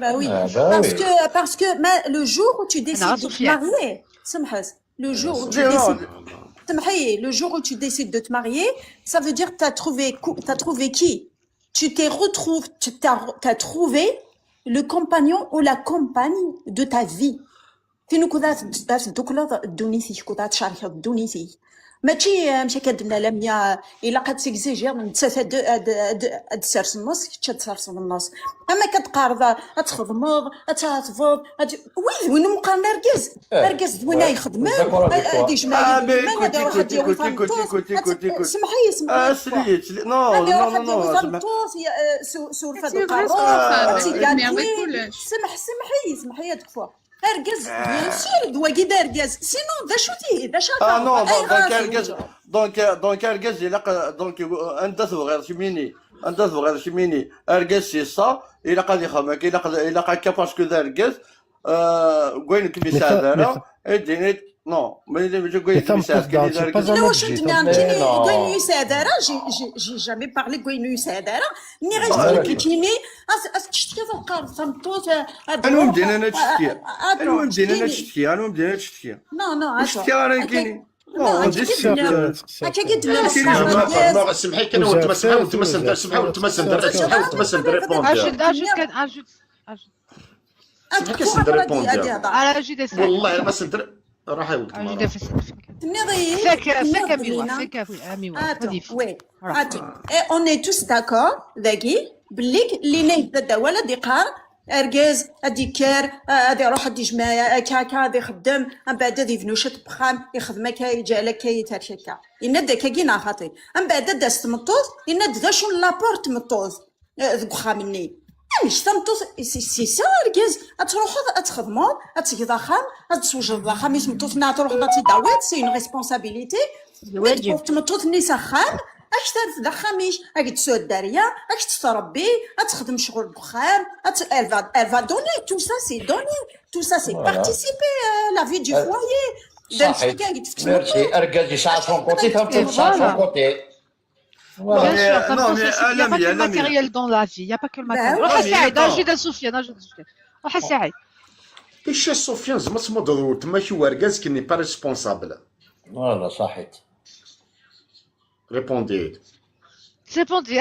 Bah oui. Parce que, parce que le jour où tu décides de te marier, سمحت, le jour où tu décides, سمحي, le jour où tu décides de te marier, ça veut dire que t'as trouvé, t'as trouvé qui? Tu t'es retrouvé, tu t'as, t'as trouvé le compagnon ou la compagne de ta vie. Tin ukud ad, ad tdukleḍ ddunit-ik, ukud ad tcerkeḍ ddunit-ik. Mačči, eh, amek akka d-tenna Lamia, ilaq ad tegzijiḍ, nettat ad, ad, ad, ad d-ters nneṣ, kečč ad d-terseḍ nneṣ. Ama akka d-teqqareḍ, ad txedmeḍ, ad tɛetbeḍ, ad, wid win umi qqaren argaz. Argaz d win ay ixedmen, ad ijmeɛ yid-wen, ad iruḥ ad yawi tameṭṭut. Semmeḥ-iyi, semmeḥ-iyi. Ad iruḥ ad yawi tameṭṭut, suref ad uqerru, ad tigati. Semmeḥ, semmeḥ-iyi, semmeḥ-iyi ad kfuɣ. Argaz, bien sûr, d wagi d argaz. Sinon, d acu-t ihi? D acu ad taɣeḍ? Ah non, donc, donc argaz, donc, euh, donc argaz, ilaq, euh, donc, euh, anda tebɣiḍ kemmini, anda tebɣiḍ kemmini, argaz c'est ça, ilaq ad ixdem akka, ilaq, ilaq akka parce que d argaz, euh, deg wayen kem-isɛed ara, ad d-tiniḍ, Non, mais il est je connais Tameṭṭut ça da, c'est pas un Ila wacu objet. d-nniɣ Tameṭṭut- nekkini Non. Gwen Yusa d ara, j'ai j'ai- j'ai jamais parlé Gwen Yusa d ara. Nniɣ-ak-d nekkini, ad ad teccetka taqerrt tameṭṭut, ad Anwa ruḥ, mdin ana tcetki? ad Anwa ruḥ mdin ana tcetki. Tcetki? Anwa mdin ana tcetki? Non, non, Ur attends. cetki ara Akka- nekkini. Non, Non, akka dis- d-nniɣ. Akka d-nniɣ. Semḥ-, semḥ-, semḥ-ik kan, weltma, semḥ-, weltma Sender, semḥ-, weltma Sender, semḥ-, weltma Sender, répondre. Ajoute, ajoute, ajoute. Semḥ-ik ad sen-d-répondre. Ajoute, ajoute. Raḥ i weltma. Ajoute. Tenniḍ-iyi, Fek, tenniḍ fek amiwa, Lina. fek amiwa. Attends, Adif. oui. Voilà. Attends. Et on est tous d'accord, dagi, belli Lina yebda d awal ad iqqar, argaz ad d-yekker, ad iruḥ ad d-ijmeɛ akka, akka, ad ixeddem, mbeɛd ad yebnu ciṭ n wexxam, ixdem akka, yeǧɛel akka, yetterk akka. Yenna-d akkagi neɣ xaṭi? Mbeɛd ad d-tas tmeṭṭut, yenna-d d acu n l'apport n tmeṭṭut, eh, deg uxxam-nni. Amek tameṭṭut, si, si, si argaz, ad truḥeḍ, ad txedmeḍ, ad tgeḍ axxam, ad d-teswejdeḍ axxam i tmeṭṭut-nni, ad truḥeḍ ad tt-id-tawiḍ, c'est une responsabilité. Ma d-tewweḍ tmeṭṭut-nni s axxam, ad k-terfed axxam-ik, ad k-d-tesɛu dderya, ad k-tettrebbi, ad texdem ccɣel deg uxxam, ad t-, elle va, elle va donner, tout ça c'est donner, tout ça c'est Voilà. Participer à la vie du Euh, foyer. صحيح. Merci. Argaz yesɛa son côté, tameṭṭut tesɛa son côté. Bien sûr, Non, mais il n'y a pas que le matériel dans la vie, il n'y a pas que le matériel. روح سعيد، اجي لسفيان، اجي لسفيان. روح سعيد. Ici Sofiane, زعما تموض weltma-k i urgaz qui n'est pas responsable. Voilà, صحيت. Répondez. C'est bon, dis.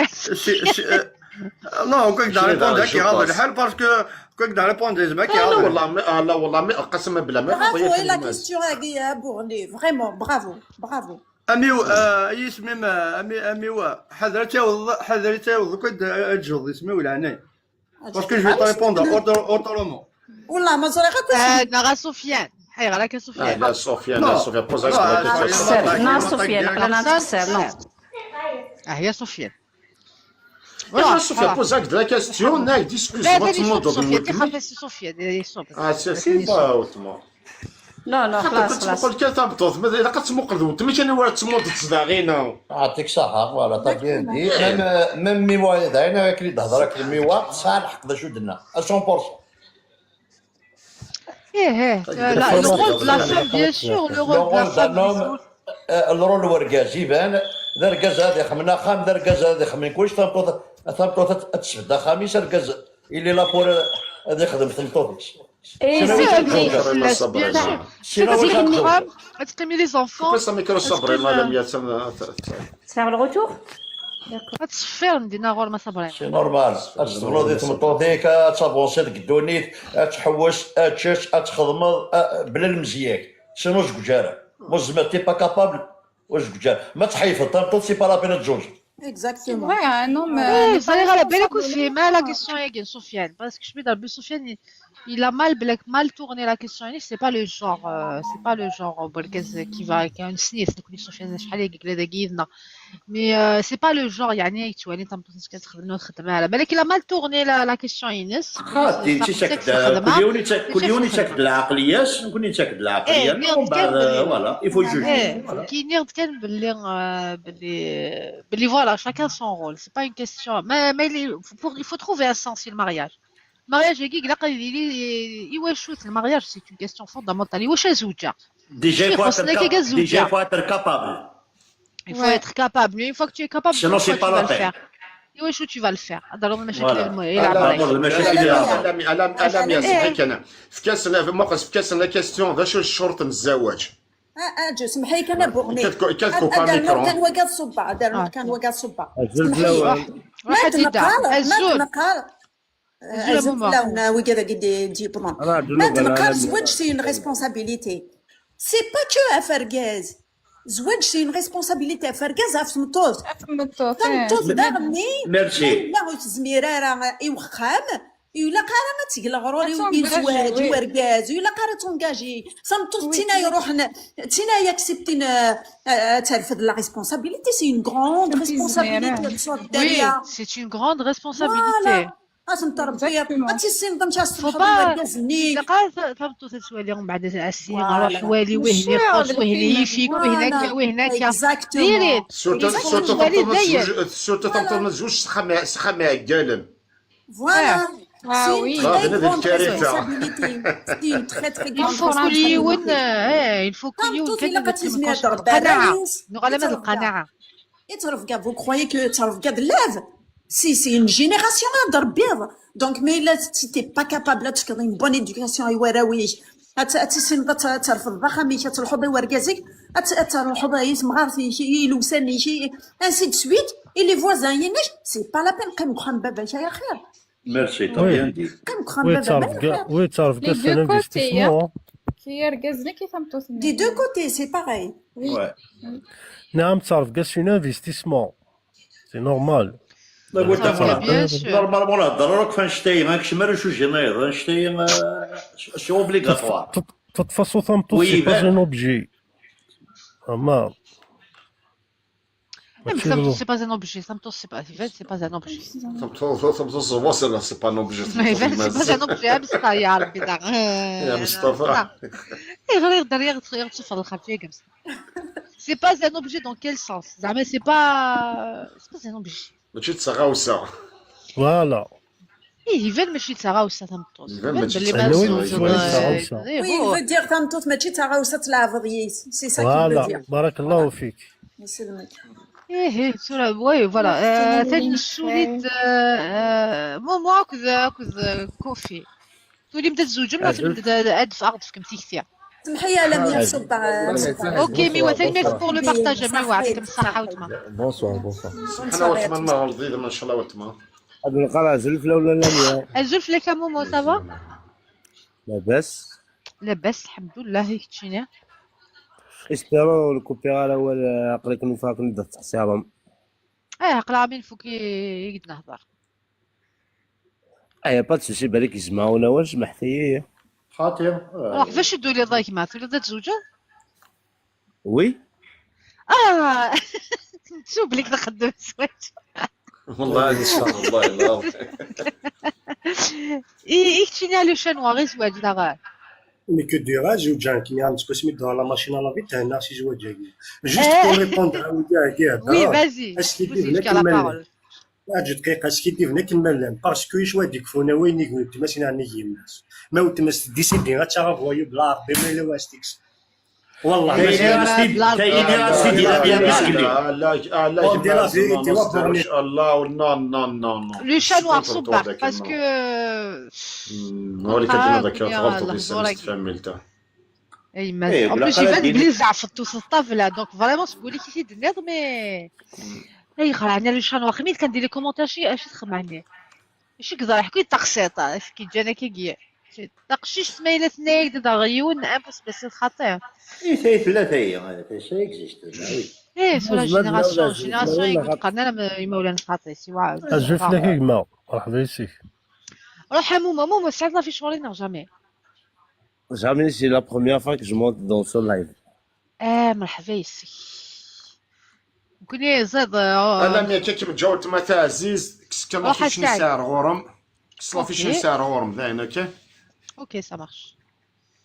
Non, كنت نعرف كي غاض الحال parce que كنت نعرف زعما كي لا غاض. والله ما، آه، لا والله ما، قسما بالله ما Bravo, عطيتك et la المال. Question هذه يا بوغني، vraiment bravo, bravo. Amiwa, euh, يسمي ما- أمي أميوا حضرتي والله حضرتي والله كنت أجهض اسمي ولا عيني. Parce que je vais te répondre autre- autrement. والله ما زريغ كنت نغا سفيان. حي غير هكا سفيان. لا سفيان، لا سفيان، بوز هاك تخسر. لا نا كيسيون. سفيان، عقلنا تخسر، نا. اه يا سفيان. لا سفيان، بوز هاك لا كيسيون، نا ديسكوز ما تموض سفيان، weltma-k. تخاف سي سفيان، ديري صوب. اه سي سي با weltma. لا، لا، خلاص، خلاص. تقول كي تبطوط، ما الا قد تموقد weltma-k، انا ولا تموض تزداغينا. يعطيك الصحة، voilà, t'as bien dit. Même, même ميوا داينا كي تهضر هاك الميوا، صح الحق ذا شو درنا. À cent pour cent. ايه ايه. Le rôle de la femme, bien sûr, le Le rôle de la rôle d'un femme. homme, euh, le rôle n urgaz iban, d argaz ad ixemmen axxam, d argaz ad ixemmen kullec, tameṭṭut, tameṭṭut ad, ad tesbedd axxam-is, argaz il est là pour, euh, ad ixdem tameṭṭut-is. ايه Sinon, سي il فري. faut Bien sûr. Bien sûr. تقيمي les enfants. كيفاش ما كاينش صبري، مدام ياسين؟ تسمع الغوتور؟ تصفير ندينا غور ما صبرين. C'est normal. Ad tebnuḍ i tmeṭṭut-ik, ad tavonsiḍ deg ddunit, ad tḥewwes, ad tečč, ad txedmeḍ, a-, bla lemzeyya-k. Sinon, ur zewǧ ara. Ma ur tezmireḍ, t'es pas capable, ur zewǧ ara. Ma tḥeyfeḍ tameṭṭut, c'est pas la peine ad tezweǧ. Exactement. Ouais, un homme, ايه euh, صايغه على بالك وفهمها la question يا سفيان، parce que شبيدار بن سفيان il a mal بلاك mal tourné la question. يعني c'est pas le genre, euh, c'est pas le genre بركز كي فا كان سنيس نكون سفيان شحال هي قلقله داك يدنا. Mais euh, c'est pas le genre يعني توالي انت مطلوب كتخدم وتخدم على بالك il a mal tourné la, la question ينس. خاطي انت تاكد كل يوم تاكد كل يوم تاكد العقليات، نكون تاكد العقليه ايه ومن بعد، voilà, il faut juger. ايه كي نيغد كان باللي آه، باللي باللي voilà, chacun son rôle, c'est pas une question. ما ما il faut, il faut trouver un sens في المارياج. المارياج هكيك لا قال لي ايوا شوت المارياج c'est une question fondamentale. ايوا شا زوجه؟ Déjà, il faut être capable. Déjà, il faut être capable. Il faut être capable. Mais une fois que tu es capable, Sinon, c'est pas la peine. ايوا شو tu vas le faire؟ هذا هو المشاكل Voilà. الم- يلعب هذا هو عليك. المشاكل اللي يلعب. الام الام ياسين، هكا انا فكاس، فكاس لا كيستيون، ذا شو الشروط من الزواج؟ اه اه جو سمحي كان بوغني. كتكو- كتكو كاميكرون. كان وقع الصبع، دار كان وقع الصبع. الزوج الاول. واحد ما يدعم تنقال، ما الزوج. تنقال. الزوج ماما. لا وي كذا قد يجيب ضمن. راه ما دلوقتي تنقال أنا زواج c'est une responsabilité. C'est pas que افركاز. زواج c'est une responsabilité افركاز اف تمطوز. تمطوط، تمطوز داغني. Merci. لا تزمير راه يوخام. يلا قارا ما تيقل غروري تونجاجي، ويزواج وي. وركاز يلا قارا تونجاجي. صمتوز وي. تينا يروح ن- تينا ياكسبتين، آه، آه، ترفض la responsabilité, c'est une grande تنتي responsabilité زميرة. تصور Oui, داريا. c'est une grande responsabilité. Voilà. اش نتربي Exactement. هاتي السين ضمت Faut استخدم pas وركزني. تلقى تمطوز توالي من بعد العسير Voilà. روح والي وهني ماشي خرج هذا وهني الكلام. يفيك وهناك Voilà. وهناك Exactement. ديري سورتو يفيك سورتو توالي تمطوط داير. زوج، سورتو تمطوط زوج سخام سخام عقالم. Voilà. Ah oui. C'est une très grande responsabilité. C'est une très très grande responsabilité. Il faut كل يوم، eh, il faut كل يوم كذا تزمير القناعة. نغلى من القناعة. Vous croyez que ترفقد lève? C'est c'est une génération هضر بيض. Donc mais là si t'es pas capable de une bonne éducation à وراويك. ترفض ضخمك تلحظ ورقازك. تلحظ يسمغارتك يلوسانك. Ainsi de suite. Et les voisins ينك. C'est pas la peine قيم خام باباك يا خير. Merci, t'as bien dit. قيم خام باباك يا خير. Oui, ترفقد c'est un investissement. كي يرقزني كي ثمتوث. Des deux côtés, c'est pareil. Ouais. نعم, ترفقد c'est un investissement. C'est normal. طيب وانت Bien sûr. Normalement لا ضرورك فانشتي ما كش مالو شو جينير انشتي. C'est obligatoire. تطفصو ثمتوث c'est pas un objet. اما Même ça, c'est pas un objet. Ça me touche, c'est pas, c'est pas un objet. C'est pas un objet. C'est pas un objet. Ah, mais ça, يا ربي, ça. يا مصطفى. Eh, غير يقدر يغ- يغ- يغ- تشوف الخلفية كم سنة. C'est pas un objet dans quel sens? زعما c'est pas, c'est pas un objet. ماشي تسغاوسه. Voilà. ايه, يبان ماشي تسغاوسه ثمتوث. يبان ماشي بلي تسغاوسة. ما Oui, تسغاوسة. Oui, il veut dire ثمتوث ماشي تسغاوسه تلعب ضييس. C'est ça qu'il veut Voilà, dire. بارك الله فيك. يسلمك. ايه ايه سورة وي فوالا. آه، ثاني السوليد. آه، آه، مومو اكد اكد كوفي. تولي مدى تزوجم ولا تولي مدى ادف اغدف كم تيكتيا. سمحي يا لميا صبع. اوكي مي وثاني merci pour le partage مي وعليكم الصحة وتما. Bonsoir, bonsoir. سبحان وتما ما غلطي ما شاء الله وتما. عبد القادر زلفله ولا لا؟ ازول فلك مومو ça va؟ لاباس؟ لاباس الحمد لله. هيك تشيني. Espérons le coopéra الاول. عقلك نفاق نبدا تحصيرهم. ايه عقل عامين فوق يقد نهضر. ايا با تسوسي بالك يسمعونا واش محتييه. خاطر روح فاش يدوا لي ضايك مع تولي تزوجها. Oui. اه شو بليك نخدم الزواج. والله ان شاء الله. اي اي كتشيني على شان واغي زواج لا غير. Mais que dirais-je, ou bien qu'il y a un petit peu de la machine à laver, t'as un assis ou bien. Juste pour répondre à l'idée, Oui, vas-y. Est-ce qu'il Vas-y, dit jusqu'à la parole. Ah, je te dis, est-ce qu'il dit que même parce que je vois des fois, oui, ni goût, mais c'est un éguinas. Mais où tu me dis, c'est bien, tu as envoyé de l'art, mais le Westix. والله كاين اللي راه سيدي، كاين اللي راه سيدي، لا بيان بسكلي. لا لا لا On dit la vérité, الله. نو نو نو نو. Le chat noir صباح parce que هو اللي كدير هذاك الغلطه ديال السيستم تفهملته. اي ما en plus يبان بلي زعفطتو في الطابله donc vraiment تقولي كي تيد النظ mais اي خرا عندنا le chat noir خميت كندير les commentaires شي اش تخمعني. شي كضرح كي تقسيط كي جانا كي جي. تقشيش سمايلة نايك دا غيون امبوسيبل سي خطير. اي سي ثلاثه هي هذا شي اكزيست. ايه sur la génération génération يقول قالنا يمولان خاطي سوا. اجي فيك يما. مرحبا يسيك. روح موما موما ساعات لا في شغلي نغ jamais. Jamais, c'est la première fois que je monte dans ce live. اه مرحبا يسيك. كوني زاد انا ميا كي كيما جاوبت ما تاع عزيز كس كان في شنو سعر غورم. كس في شنو سعر غورم ذا هنا كي. اوكي ça marche.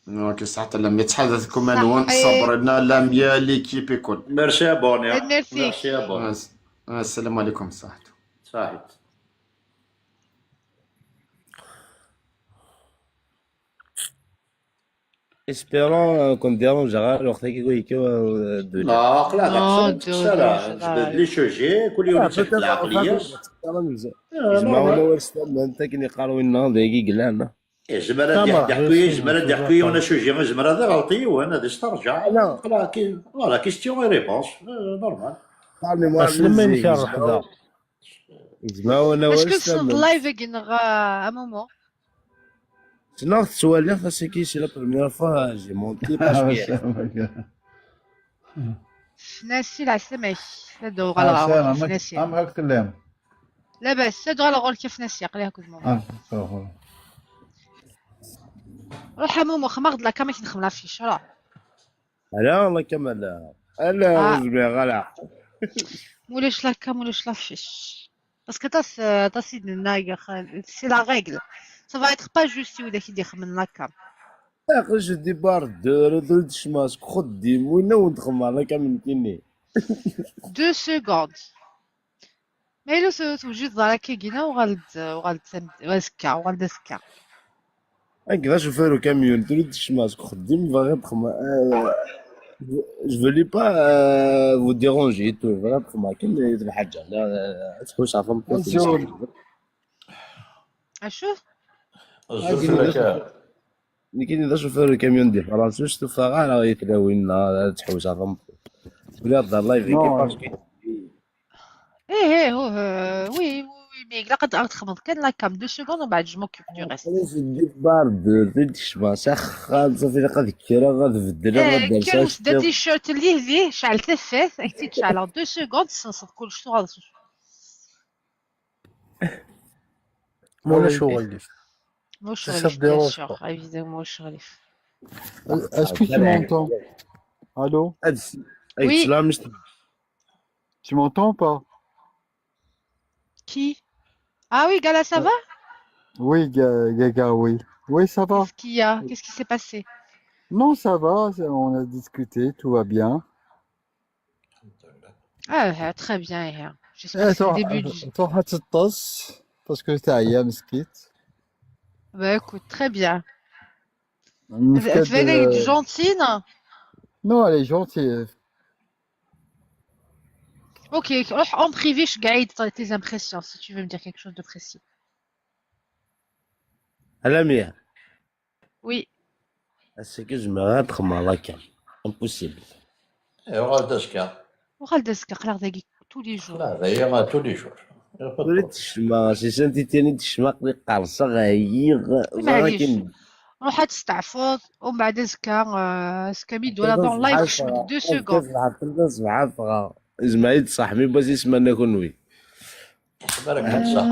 اوكي صحة لميا تحدثكم انا وين صبرنا لميا ليكيب يكون. Merci abonné. Merci. Merci abonné. السلام عليكم صحة. صحيت. Espérons qu'on dérange غير الوقت كي يقول يكيو. لا عقل هذا خصنا نتكسر نجبد لي سوجي كل يوم نسحب العقلية. زعما ولا واش انت كي يقارو لنا دايكي قلعنا. زعما راه دير كوي زعما راه دير كوي وانا سوجي زعما راه غلطي وانا ديش ترجع. لا كي فوالا كيستيون اي ريبونس. نورمال. اسلم ما ينكر حدا. زعما ولا واش كنت اللايف كي نغا امومو. شنو تسوالي فاش كي c'est la première fois j'ai monté parce que فناسي العسلامة. هادو غالغا فناسي. ام هاك تلام. لاباس هادو غالغا كيف فناسي قليها كل ماما. روح مومو خماغد لا كاميرا كي نخمم لا فيش روح. لا والله كما لا. انا زبير غلا. مولاش لا كام مولاش لا فيش. Parce que t'as, t'as c'est c'est la règle. Ça va être pas juste si vous décidez de la cam. اخي جو ديبار دور دول تشماس خد دي موينا وندخل معنا كامل كيني. Deux secondes. Ma yella ur tewjideḍ ara akkagi, uɣal-d, uɣal-d tam-, azekka, uɣal-d azekka. Nekk d acufur ukamyun, tuli d ccma seg uxeddim, bɣiɣ ad xedmeɣ. Je voulais pas vous déranger et tout, bɣiɣ ad xedmeɣ kan lḥaǧa, ad tḥewwes ɣef tmeṭṭut. Acu? Azul fell-ak. Nekkini d acufur ukamyun di Fransa, ur stufaɣ ara i tlawin neɣ ad tḥewwes ɣef tmeṭṭut. Tuli ad d-live-agi parce que Ih, ih, uh, oui, oui, oui, mais ilaq ad, ad txedmeḍ kan la cam deux secondes, ومن بعد je m'occupe du reste. Xlas, deg bar de, di tkecmeɣ s axxam, ṣafi ilaq ad kkreɣ, ad beddleɣ, ad Eh, kker usd t-shirt lih lih, ceɛl tafat, ad k-tt-id-ceɛleɣ deux secondes, tessenseḍ kullec, tuɣaleḍ s usu. Ma ulac uɣilif. Moc Ça, ça Khalif, te bien dérange sûr, pas. Évidemment, Moc Khalif. Est-ce que tu m'entends ? Allô ? Ad s- ay, Oui. Teslam, Tu m'entends ou pas ? Qui ? Ah oui, Gala, ça va ? Oui, Ga- Gaga, oui. Oui, ça va. Qu'est-ce qu'il y a ? Qu'est-ce qui s'est passé ? Non, ça va, ça- on a discuté, tout va bien. Ah, ah, très bien, eh, j'espère Eh, que c'est le تروح début du... تروح تطس parce que تعيا مسكيت. Bah écoute, très bien. نفكد- تبان لك gentille, non ? Non, elle est gentille. Ok, روح en privé, je garde tes impressions si tu veux me dire quelque chose de précis. Lamia, Oui. ass-agi zemreɣ ad xedmeɣ la cam. Impossible. Eh, uɣal-d azekka. Uɣal-d azekka, aql-aɣ dagi tous les jours. Aql-aɣ dagi, ah, tous les jours. Ula d ccma, c'est ça, titani d ccma, aql-i qqerṣeɣ, ɛyiɣ. Maɛlic. Ruḥ ad testeɛfuḍ, ومن بعد azekka, euh, azekka mi d-twalaḍ en live, kcem-d deux secondes. Zemreɣ ad d-ṣaḥmi bas isman-a kunwi. Balak ad tṣaḥ.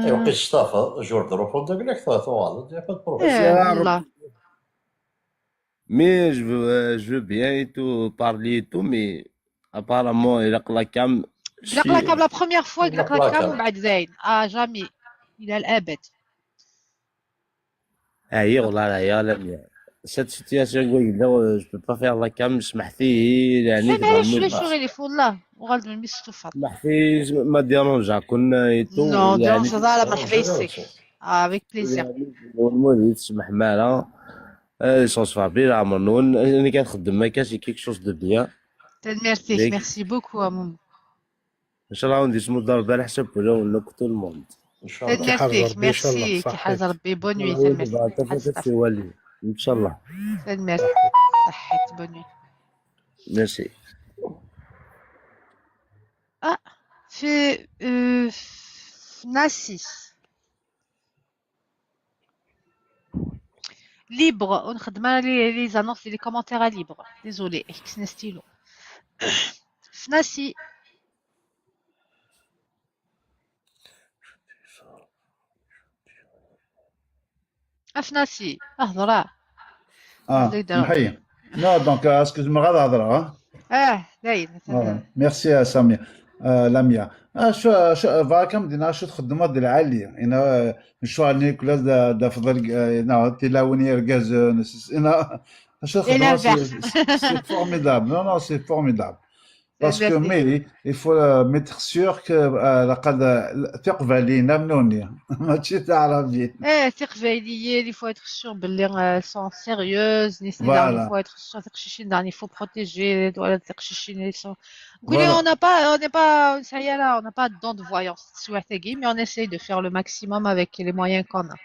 Aywa, qis staff, jour de repos, dagnak tuɣaleḍ, y a pas de problème. Eh, والله. Mais je veux, euh, je veux bien et tout, parler et tout, mais apparemment, il a la cam. Il a la cam la première fois, il a la cam, ومن بعد زين. Ah, jamais. Il a l'abed. Ah, il a la, il a la, cette situation, quoi, il a, euh, je peux pas faire la cam, je m'excuse, يعني. لا، معليش، لا، شو غير يفو الله. وغالد من ميس توفر. Je m'excuse, ma dérange كنا et tout. Non, يعني. Dérange, لا، لا، مرحبا يسك. Ah, avec plaisir. والمهم تسمح مالا. آه، صوص فابري راه منون، انا كنخدم ما كانش quelque chose de bien. Tanemmirt-ik, merci beaucoup, a Momo. ان شاء الله غندي اسمو الدار على حساب ولا ولا tout le monde. ان شاء الله. Tanemmirt-ik, merci, كيحفظ ربي، bonne nuit, tanemmirt. ان شاء الله. Tanemmirt, صحيت، bonne nuit. Merci. Ah, في euh, في ناسي. Libre, ونخدم انا les, les annonces, les commentaires à libre. Désolé, كسنا stylo. في ناسي. افناسي، اهضر، اه. اه، اللي دار. محيي. لا، donc, آه، excuse-moi، غادي نهضر، اه. اه، داين. آه، merci يا سامية. آه، لاميا. آه، شو، شو، فاكم دينا شو تخدم هاد العالية. هنا، آه، مشوار نيكولاس دا، دا فضل، آه، هنا تلاوني ركاز، آه، نسس، هنا، شو إيه، تخدم، c'est, l'inverse. c'est formidable. Non, non, c'est formidable. Parce que, Merci. Mais, il faut, euh, mettre sûr que, آه، لقد، آه، تقبلين، أمنوني. ماشي تعرفين. ايه، تقبايليين، il faut être sûr باللي elles sont sérieuses, نسينا، Voilà. Il faut être sûr تقشيشين دار، il faut protéger ولا تقشيشين اللي sont. قولي Voilà. On n'a pas, on n'est pas, ça y est là, on n'a pas de don de voyance, mais on essaye de faire le maximum avec les moyens qu'on a.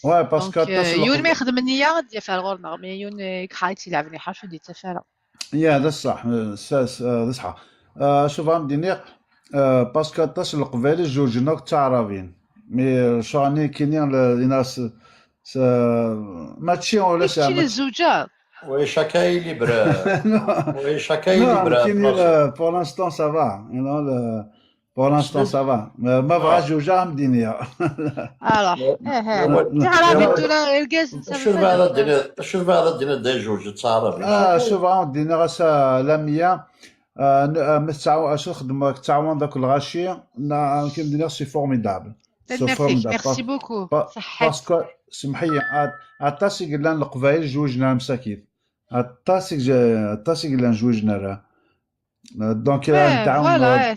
Ouais, parce Donc, que euh, يون ما يخدم النية ديال فيها الغرمة، mais يون كحايتي لعبني حاجة دي تفعل. يا، هذا الصح، س-، س-، هذا صح. آه، شوف، غادي نيق، آه، parce que تصل القبائل جوج نوك تعرفين. Mais شو راني كيني ل-، لنا س-، س-، ماشي ولا كاين ساعة، الزوجة. Oui, chacun est libre. Oui, chacun est Non, libre. كيني ل-، pour l'instant, ça va. You know, le, pour l'instant, ça va. ما ما بغاش جوج عام دنيا. Alors, ايه، ايه. تعرفي انتو لا، الكاز شوف هذا الدنيا، شوف هذا الدنيا دا جوج تعرف. آه، شوف، غادي نيق غاس لامية. آه، ن-، آه، متعاون، اش نخدم، تعاون ذاك الغاشي. نا، كيما دينا c'est formidable. C'est Merci, formidable. merci beaucoup. Pa-, صحيت. Parce que, سمحي، عاد، عاد تاسي قلنا القبايل جوجنا مساكين. عاد تاسي ج-، عاد تاسي قلنا جوجنا راه. Donc, ايه، نتعاون voilà، ايه.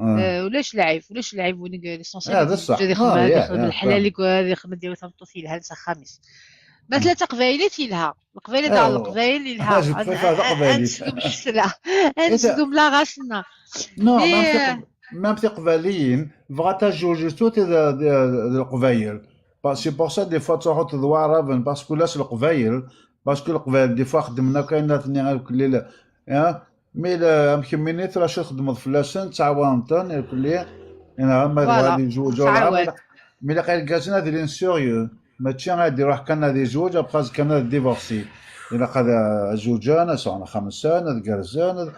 Ah. Eh, ulac lɛib, ulac lɛib win i, l'essentiel ah, d ṣṣeḥ. Ad ixdem, ah, ad ixdem lḥal, ad ixdem, ad yawi tameṭṭut yelhan s axxam-is. Ma tella taqbaylit yelha, leqbayel ad aɣ leqbayel yelha. Ah, je préfère taqbaylit. Ad nesdum ccetla, ad nesdum laɣac-nneɣ. Non, même tiq-, même tiqbayliyin, bɣant ad zewǧent d, d, d leqbayel. C'est pour ça, des fois, ttruḥunt d waɛraben, parce que ulac leqbayel, parce que leqbayel, des fois, xeddmen akk ayen atni, hein, mi la, am kemmini, tura acu txeddmeḍ fell-asen, ttɛawaneḍ-ten, irkelli, neɣ ma voilà, ad yezweǧ, mi ilaq irgazen ad ilin sérieux, mačči ad iruḥ kan ad yezweǧ, après kan ad divorci. Ilaq ad, ad zewǧen, ad sɛun axxam-nsen, ad gerrzen, ad,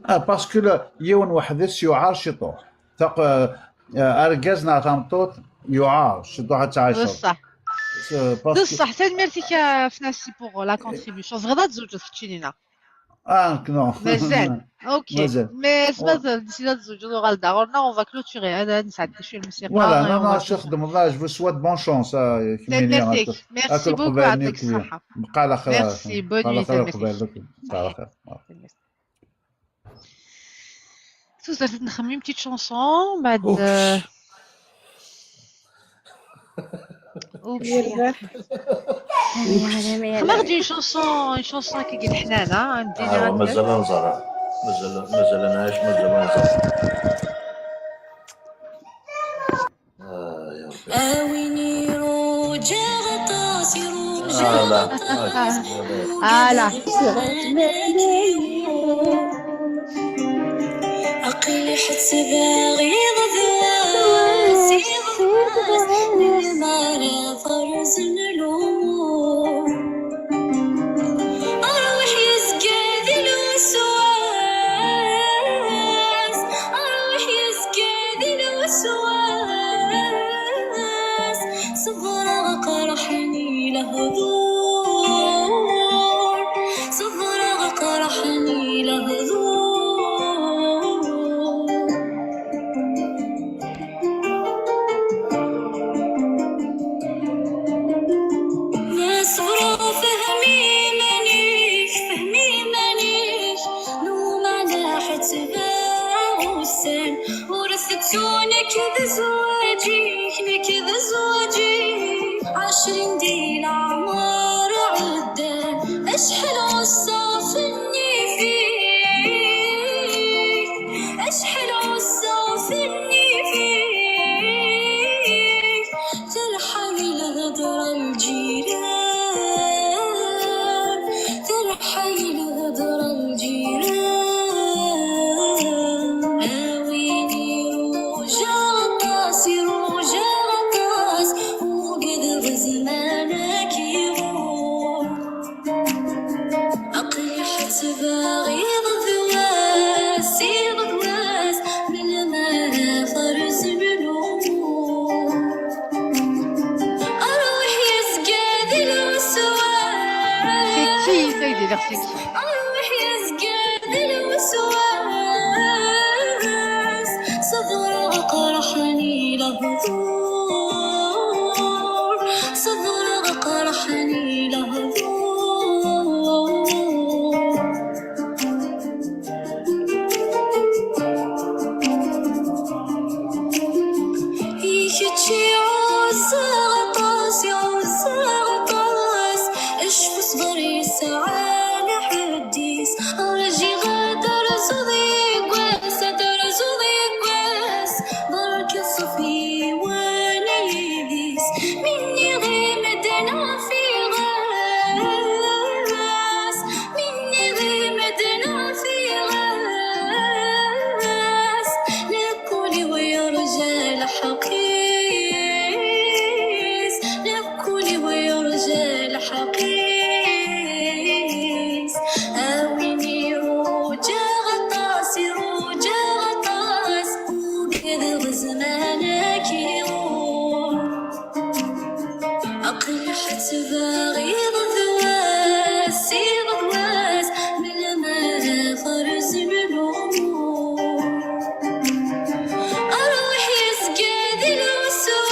ah, parce que la, yiwen weḥd-s yuɛer ciṭuḥ. Taq-, eh, argaz neɣ tameṭṭut yuɛer ciṭuḥ ad tɛiceḍ. D ṣṣeḥ. D ṣṣeḥ. Tanemmirt-ik a Fnasi pour la contribution. Tebɣiḍ ad tzewǧeḍ keččini neɣ? Ah, non. Mazal. Ok. Mazal. Mais mazal, d'ici là, tzewǧeḍ uɣal-d ɣur-neɣ, on va clôturer. Ad, ad nesɛeddi cwiṭ n lmusiqa. Voilà, non, non, acu xedmeḍ, je vous souhaite bonne chance, ah, Kemmini. Merci beaucoup, yeɛṭik ṣṣeḥḥa. Bqa ɛla xir. Merci, bonne nuit, tanemmirt-ik. Bqa ɛla xir. Tanemmirt. Tudert n xemmim, petite chanson, mad. Oups. Oups. Xemmim-aɣ-d une chanson, une chanson akka n leḥnana, hein, ah, mazal ad nẓer. Mazal, mazal ad nɛic, mazal ad nẓer. A win iruǧa aṭas, iruǧa aṭas. Ala. Aql-i ḥettbeɣ iḍ d wass, iḍ d wass, melmi ara ferzen lumuṛ. Arwiḥ yezga di lweswas, arwiḥ yezga di lweswas. Ṣebreɣ qerḥen-i lehdur, ṣebreɣ qerḥen-i lehdur. Ma ṣebreɣ, fhem iman-ik, fhem iman-ik, lmeɛna ḥettbeɣ ussan. Ur tettu nekk d zzwaǧ-ik, nekk d zzwaǧ-ik. Ɛecrin di leɛmer ɛeddan, acḥal ɛusseɣ f nnif-ik, acḥal ɛusseɣ f nnif-ik. Telḥa-yi lhedra n lǧiran, telḥa-yi lhedra n lǧiran. A win iruja aṭas, iruja aṭas, ugdeɣ zzman ad k-iɣur. Aql-i ḥettbeɣ iḍ d wass, iḍ d wass, melmi ara ferzen lumuṛ. Arwiḥ yezga di lweswas. Kečči i d-iliɣ seg-k. Arwiḥ yezga di lweswas. Ṣebreɣ qerḥen-i lehdur. Ṣebreɣ qerḥen-i lehdur. I kečč i ɛuzzeɣ aṭas, i ɛuzzeɣ aṭas. Acku ṣṣber yesɛa lḥedd-is. Rjiɣ ad terzuḍ deg wass, ad terzuḍ deg wass. Berka ṣṣef yiwen yid-is. Mi nniɣ i medden ɣef Ḥettbeɣ iḍ d wass, iḍ d wass, melmi ara xerzen lumuṛ. Ṛṛuḥ yezga di lweswas,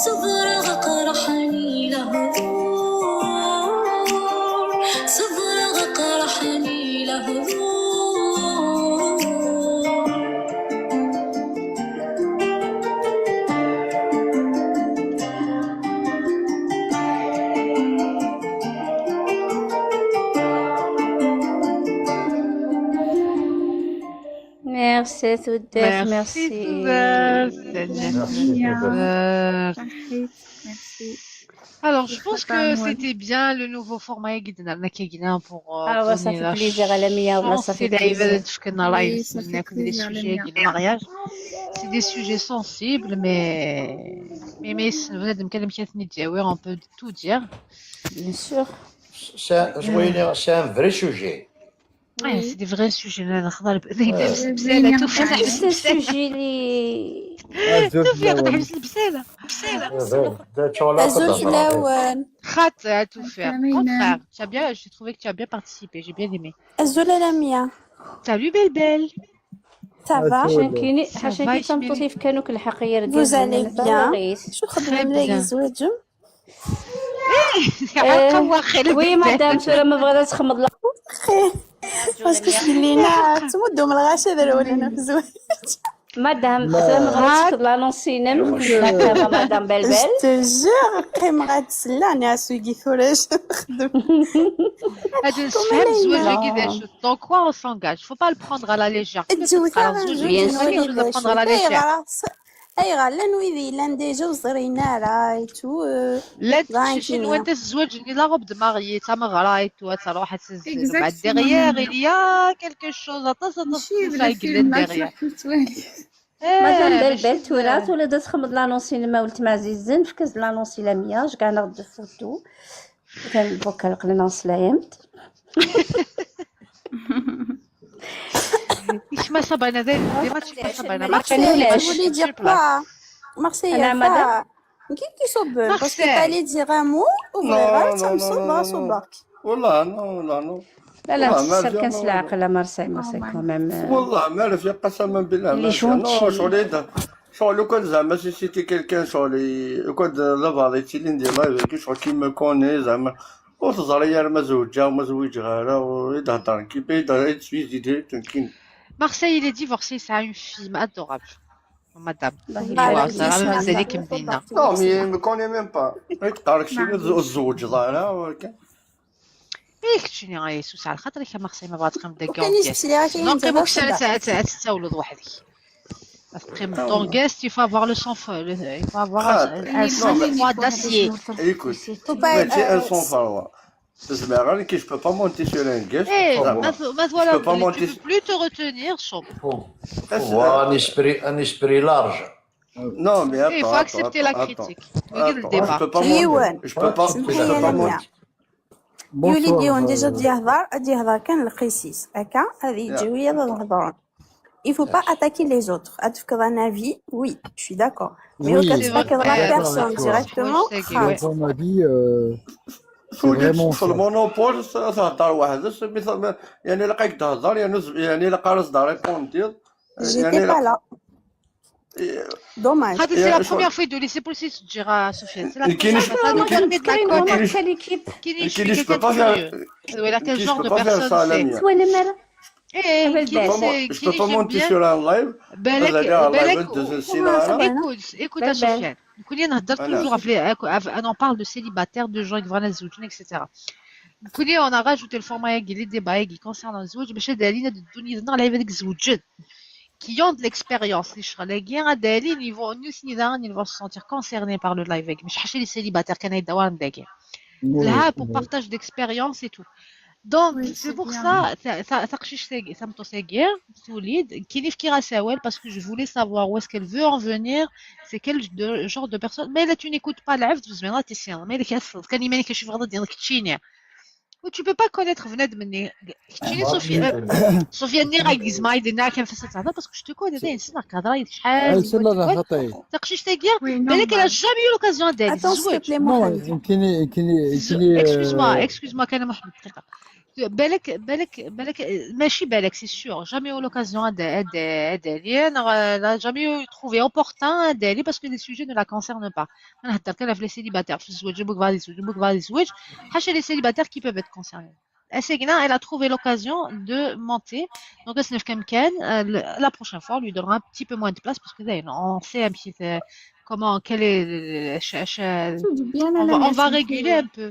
ṣebreɣ aqraḥ-nni lehḍur, ṣebreɣ aqraḥ-nni lehḍur. Merci à toutes. Merci. Merci. Merci. Alors, je pense que c'était bien le nouveau format pour euh, ah, ouais, ça fait plaisir à la meilleure. Ça fait plaisir. Les sujets du mariage. C'est des sujets sensibles, mais mais mais on peut tout dire. Bien sûr. C'est un vrai sujet. Ah, c'est des vrais sujets. C'est un sujet. Tufir, tḥbes lbsala. Azul fell-awen. Xat, à tout faire. Contraire. Tu as bien, j'ai trouvé que tu as bien participé. J'ai bien aimé. Azul a Lamia. Salut, belle belle. Ça va? Vous allez bien? شو خدمة ملاقي زواجم؟ Oui, madame, tura ma bɣiḍ ad txedmeḍ la. Parce que Selina, tmuddum lɣaci ad rewlen ɣef zzwaǧ. Madame, tura ma bɣiḍ ad txedmeḍ l'annonce-inem, madame, madame Belbel. Je te jure, qqimeɣ ad selleɣ, nniɣ-as wigi tura ad nexdem. Ad nessefhem zzwaǧ-agi d acu. Dans quoi on s'engage? Faut pas le prendre à la légère. Zzwaǧ-agi ur le prendre à la légère. Ayɣer? Llan wid yellan déjà ur ẓrin ara et tout. Llant teqcicin wanta tezwaǧen di la robe de mariée d tameɣra et tout, ad truḥ ad tezzen, mbeɛd derrière il y a quelque chose, aṭas aṭas n tusa i yellan derrière. Madame Belbel, tura turiḍ ad txedmeḍ l'annonce-inem a weltma ɛzizen, efk-as-d l'annonce i Lamia, jgɛen-aɣ-d photo. Atan lbukal qlen-aɣ slayem-d. Isma Sabana, dima tcikka Sabana. Marseille, je voulais dire quoi? Marseille, ça. Qui qui s'oben? Parce que t'allais dire un mot, ou vraiment, ça me sauve, ça me barque. والله non, والله non. لا لا، تسر كان سلعة قلا مارسي، مارسي quand même. والله ما عرف يبقى سما بالله. Non, شغل إذا شغل لو كان زعما si c'était quelqu'un شغل لو كان دابا غادي تيلي ندير live شغل كيما كوني زعما وتزري يا ما زوجها وما زوجها راه يتهضر كيف يتهضر يتسويزي ديريكت كاين. Marseille, il est divorcé, c'est une fille adorable. Madame. الله يبارك فيك. مازالك مدينة. Non, mais me connaît même pas. يتقارك شي تزوج ظاهرة ولكن. ايه كتشيني غير يسوس على خاطرك يا مارسي ما بغات تقيم داك كاين يسوس على خاطرك. تتساولد وحدك. تقيم دون غيست، il faut avoir le sang, il faut avoir un sang froid d'acier. Écoute, ماشي un sang froid. زعما غير كي je peux pas monter sur un guest. Eh, ما تولى tu peux plus te retenir, شوف. Un esprit, un esprit large. Non, mais attends, il faut accepter la critique. Regarde le débat. Je peux pas monter. Je peux pas monter. يولي ديون déjà ديهضر ديهضر كان القيسيس هكا هذه يجيو يلا نهضرون. Il faut pas attaquer les autres. Ad tefkeḍ un avis, oui, je suis d'accord. Mais au cas d'attaquer la personne directement, ton avis, euh, c'est vraiment ça. المونوبول تهضر وحدك، يعني لقيك تهضر، يعني يعني لقى راس دار يقوندير. J'étais pas là. Dommage. هذه c'est la première fois يدولي c'est pour ça تجي راه سفيان. C'est la première fois. كاين je peux pas faire ça. ايه كاين je peux pas monter sur un live. بالك بالك. Écoute, écoute سفيان. نكوني نهضر toujours في انا on parle de célibataire, de gens يبغيو يتزوجوا, et cetera. نكوني on a rajouté le format ياكي les débats ياكي concernant الزواج باش هذا علينا الدنيا ديالنا على بالك زوجت. Qui ont de l'expérience, les شغل كاين غادالين ils vont نيوسني داغن ils vont se sentir concernés par le live. مش حاشا les célibataires كان يداو عندك لها pour partage d'expérience et tout. Donc c'est pour ça تقشيش تمطو ساكير توليد كيف كي غاساوال parce que je voulais savoir où est-ce qu'elle veut en venir, c'est quel genre de personne. Mais là tu n'écoutes pas العفت بزميرات تيسير ما لك كان يماني كشي في غدا ديالك تشيني. و tu peux pas connaître بنادم مني. كتشيني صوفيا، صوفيا ني غا يزما يدينا كان فاس تهضر، parce que je te connais، داين سنة كهضر شحال. سنة خطي. تقشيش تاكيا، بالك elle a jamais eu l'occasion ديال الزواج. يمكن يمكن يمكن excuse-moi، excuse-moi، كان محمد دقيقة. بالك بالك بالك ماشي بالك، c'est sûr jamais eu l'occasion دالي، انا jamais trouvé opportun دالي، parce que les sujets ne la concernent pas. انا نهضر كان في les célibataires، في الزواج، بوك غادي يزوج، بوك غادي يزوج، حاشا les célibataires qui peuvent être concernés. Asegna, elle a trouvé l'occasion de monter. Donc, elle se كان la prochaine fois, on lui donnera un petit peu moins de place parce que on sait un petit peu comment, quel est, on va, on va réguler un peu.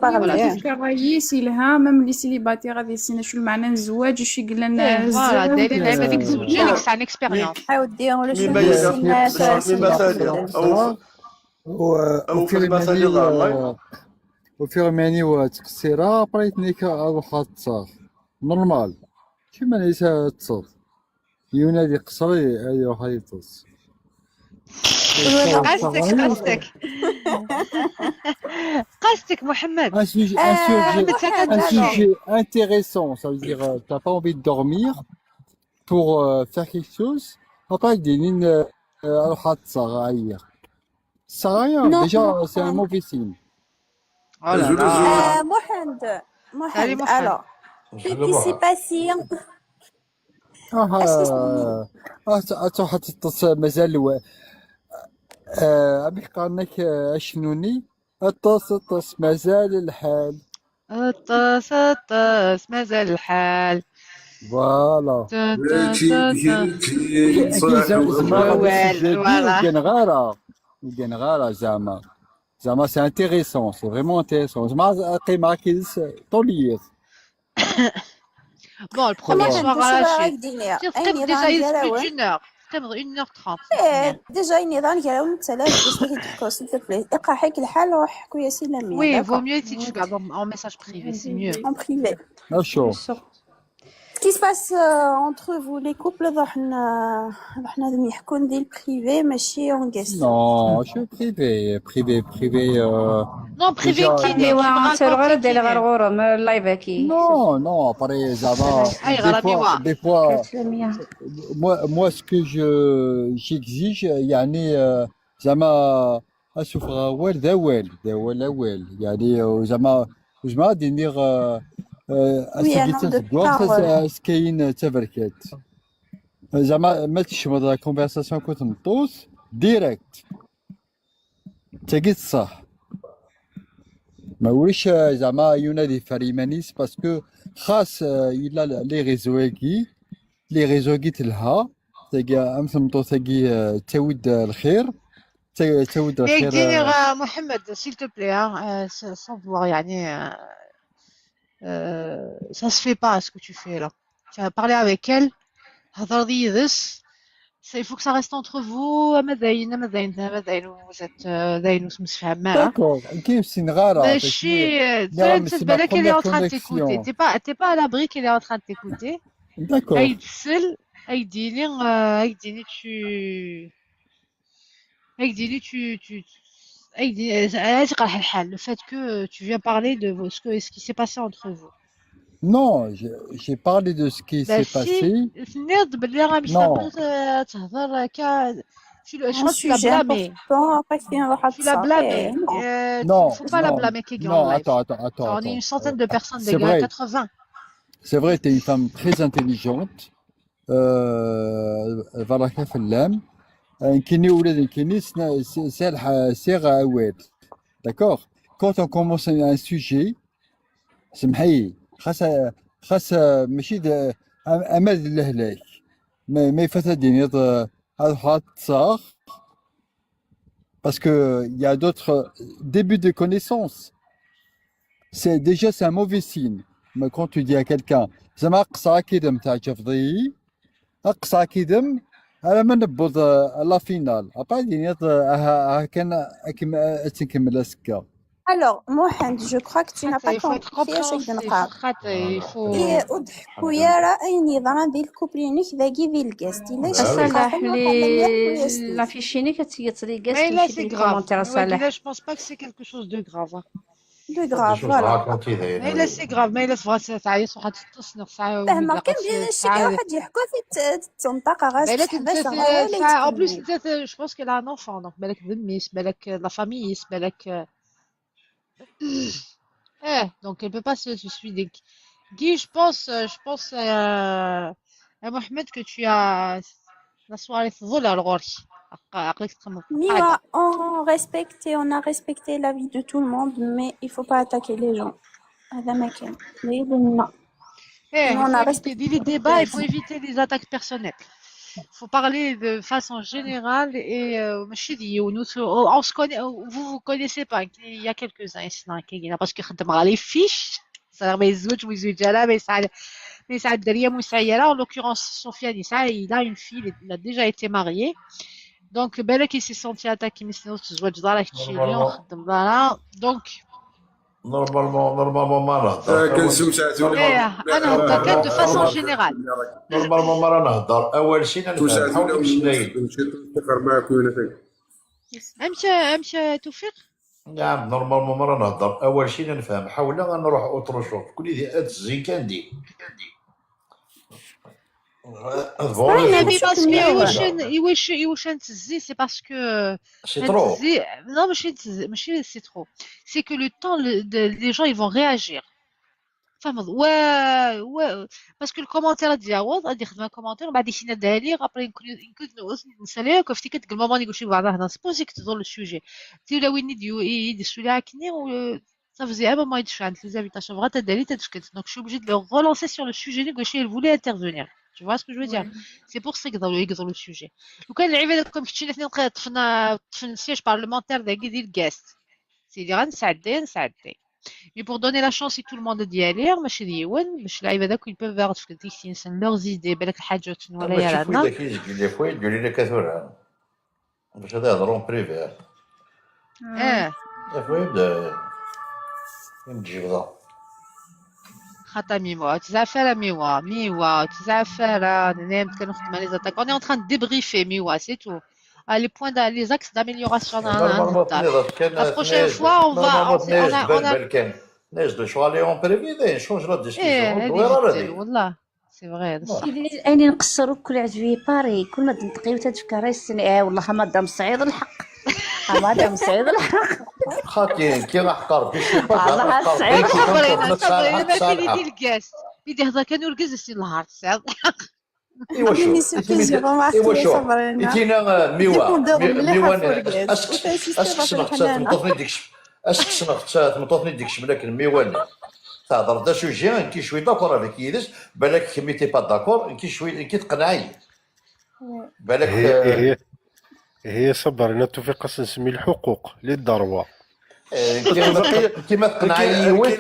Voilà, c'est ce que Raïs il a, même les célibataires, هذه السنة شو المعنى الزواج، شو يقول لنا voilà, دايرين هذيك الزوج، c'est une expérience. عاودي ولا شو وفي المثالي وفي المثالي وتقصيرة، après تنيك أروح أتصاغ normal. كيما ليس تصاغ ينادي قصري أيوه هايطس. قصدك قصدك قصدك محمد. Un sujet, un sujet, un sujet intéressant, ça veut dire euh, t'as pas envie de dormir pour euh, faire quelque chose. Après, il dit, euh, أروح أتصاغ عيا. Ça rien, déjà, c'est un mauvais signe. Oh là là. محمد، محمد، alors, qu'est-ce qui s'est passé؟ اه اه تروح تطس مازال الو... آه عمي قال لك آه، اشنوني؟ اطس اطس مازال الحال. اطس اطس مازال الحال. Voilà. Voilà. كان غارة كان غارة زعما زعما c'est intéressant, c'est vraiment intéressant. زعما قيمة كيس طولية. Bon, le premier soir, déjà déjà une heure, une heure trente. Déjà une heure, نتسالى باش تهدي الكورس، s'il te plaît. اقرا حيك الحال وروح حكوا يا سي لميا. Oui, vaut mieux si tu gardes en message privé, c'est mieux. En privé. D'accord. Ce qui se passe euh, entre vous, les couples, راح ن- راح نحكوا دي le privé ماشي en guest. Non, je suis privé, privé, privé. Euh, Non, privé كي ايوا تسال غير دير غير غورم اللايف كي. Non, non, après زعما اي غرامي وا des fois moi moi ce que je j'exige يعني euh, زعما اسوفغ اوال ذا اوال ذا اوال اوال يعني زعما زعما غادي ندير اسكيت تسقوا كاين تبركات. زعما ما تشمض la conversation كنت نطوس direct. تاكي الصح. ما وليش زعما ينادي فريمانيس parce que خاص الا les réseaux كي les réseaux كي تلها تاكي ام تمطو تاكي تاود الخير تاود الخير. دير محمد s'il te plaît, sans vouloir يعني, ça se fait pas ce que tu fais là. Tu as parlé avec elle, هضر يدس. Il faut que ça reste entre vous. Amadayen, amadayen, amadayen, vous êtes, euh, dayen, vous êtes D'accord. كيف سنغارة. ماشي, بالك elle est en train de t'écouter. T'es pas, t'es pas à l'abri qu'elle est en train de t'écouter. D'accord. Aïdini, Aïdini, tu, Aïdini, tu, tu, Aïdini, le fait que tu viens parler de ce que, ce qui s'est passé entre vous. Non, j'ai parlé de ce qui s'est passé. تنيض باللي راه مش تهضر كا. Je crois que tu l'as blâmé. Tu l'as blâmé. Il ne faut pas la blâmer. Non, attends, attends, attends. On est une centaine de personnes, des gars, quatre-vingts. C'est vrai, tu es une femme très intelligente. Baraka fell-am. Nekkini ula d nekkini sɛiɣ awal. D'accord. Quand on commence un sujet, semḥ-iyi, xas xas mačči d ama d lehlak, ma ifat ad d-tiniḍ ad ḥaḍ ṭṭseɣ. Parce que il y a d'autres débuts de connaissances. C'est déjà c'est un mauvais signe. Mais quand tu dis à quelqu'un زعما aqeṣṣer akidem teɛǧebḍ-iyi, aqeṣṣer akidem, alamma newweḍ la finale. Après ad d-tiniḍ aha aha kan ad nkemmel azekka. Alors, Mohand, je crois que tu n'as pas compris acu i d-neqqar. Ur d-ḥekku ara ayen yeḍran di lkupli-inek dagi di lgast. Ila Salah, l'affiche-inek ad tgeḍ di lgast, mačči di lkomantir a Salah. Je pense pas que c'est quelque chose de grave. Plus grave, voilà. Mais là, c'est grave. Mais là, c'est vrai, c'est ça. فهمك كان بيان شي واحد يحكوا في التنطق غاز. بالك انت، en plus انت، je pense qu'elle a un enfant, donc بالك ذميس، بالك la famille، بالك. Eh, donc elle peut pas se suicider. Guy, je pense, euh, je pense, euh, à Mohamed, que tu as la soirée تظل على غورك. عقلك تخمم. Miwa, on respecte, on a respecté l'avis de tout le monde, mais il faut pas attaquer les gens. هذا ما كان. Mais bon, non. Eh, il faut éviter les débats, il faut éviter les attaques personnelles. Il faut parler de façon générale et euh, ماشي ديال on se connaît, vous vous connaissez pas, il y a quelques-uns ici, parce que خدم على les fiches. صار ما يزوج ويزوج على ما يسعى ما يسعى الدريه ويسعى يرى. En l'occurrence, Sofiane يسعى, il a une fille, il a déjà été marié. Donc بالك il s'est senti attaqué, mais sinon تزوج دار هادشي اللي خدم دارها. Donc normalement normalement ما نهضر. كنسوساتو ايه انا هضر كان de façon générale. Normalement ما راه نهضر اول شيء نفهم حول باش نايد. امشى امشى توفيق. نعم normalement ما راه نهضر اول شيء نفهم حول غنروح autre chose كل دي هاد الزين كان دي. Oui, mais parce que يوشن يوشن يوشن تزي, c'est parce que c'est trop. Non, ماشي تزي, ماشي c'est trop. C'est que le temps, les gens, ils vont réagir. فهمت؟ و و parce que le commentaire ديال غادي يخدم commentaire, بعد يشينا دالي, après يمكن يمكن نسالي كيف تيكت المومون يقول شي بعض هنا سبوزيك تزول le sujet. تي ولا وين يديو يدي السولي عاكني و صافي زعما ما يدش عند les invitations, بغات دالي تدفكت, donc je suis obligée de le relancer sur le sujet اللي قلت لي voulait intervenir. Tu vois ce que je veux dire? C'est pour ça يقدروا يقدروا le sujet. لو كان العباد كون كنتي الاثنين طفنا طفنا siège parlementaire داكي ديال guest, سيدي غنسعدي نسعدي. Mais pour donner la chance à tout le monde ديالي, ماشي ديون باش العباد كون peuvent avoir في ديك تينسن leurs idées, بالك الحاجات ولا يا رانا. يقول لك يقول لي كثر. باش هذا يهضروا بريفي. اه. يا خويا بدا. فين تجيب ذا؟ خاطر ميوا تزعفر ميوا ميوا تزعفر. نعم كنخدم على les attaques, on est en train de débriefer ميوا, c'est tout. Les points, les axes d'amélioration. La prochaine fois, on va. ناجد شغل en privé, change la discussion. والله. C'est vrai. اين نقصروا كل عجبي باري كل ما تنطقي وتتفكري السنة. اه والله مدام سعيد الحق. مدام سعيد الحق. خاطي كي راح قربي شي بقى الله سعيد. صبرينا صبرينا ما كاين يدي الكاس يدي هضر كانوا الكاس السي الهار سعيد الحق. ايوا شو ايوا شو ايتينا ميوا ميوا اسكسنا حتى تمطوطني ديك اسكسنا حتى تمطوطني ديك شملاك الميوان. تهضر دا شو جي انكي شوي داكور هذيك يدس. بالك كمي تي با داكور انكي شوي انكي تقنعي. بالك هي هي هي صبر انا توفيق خاص نسمي الحقوق لي داروا. كيما تقنعي وين.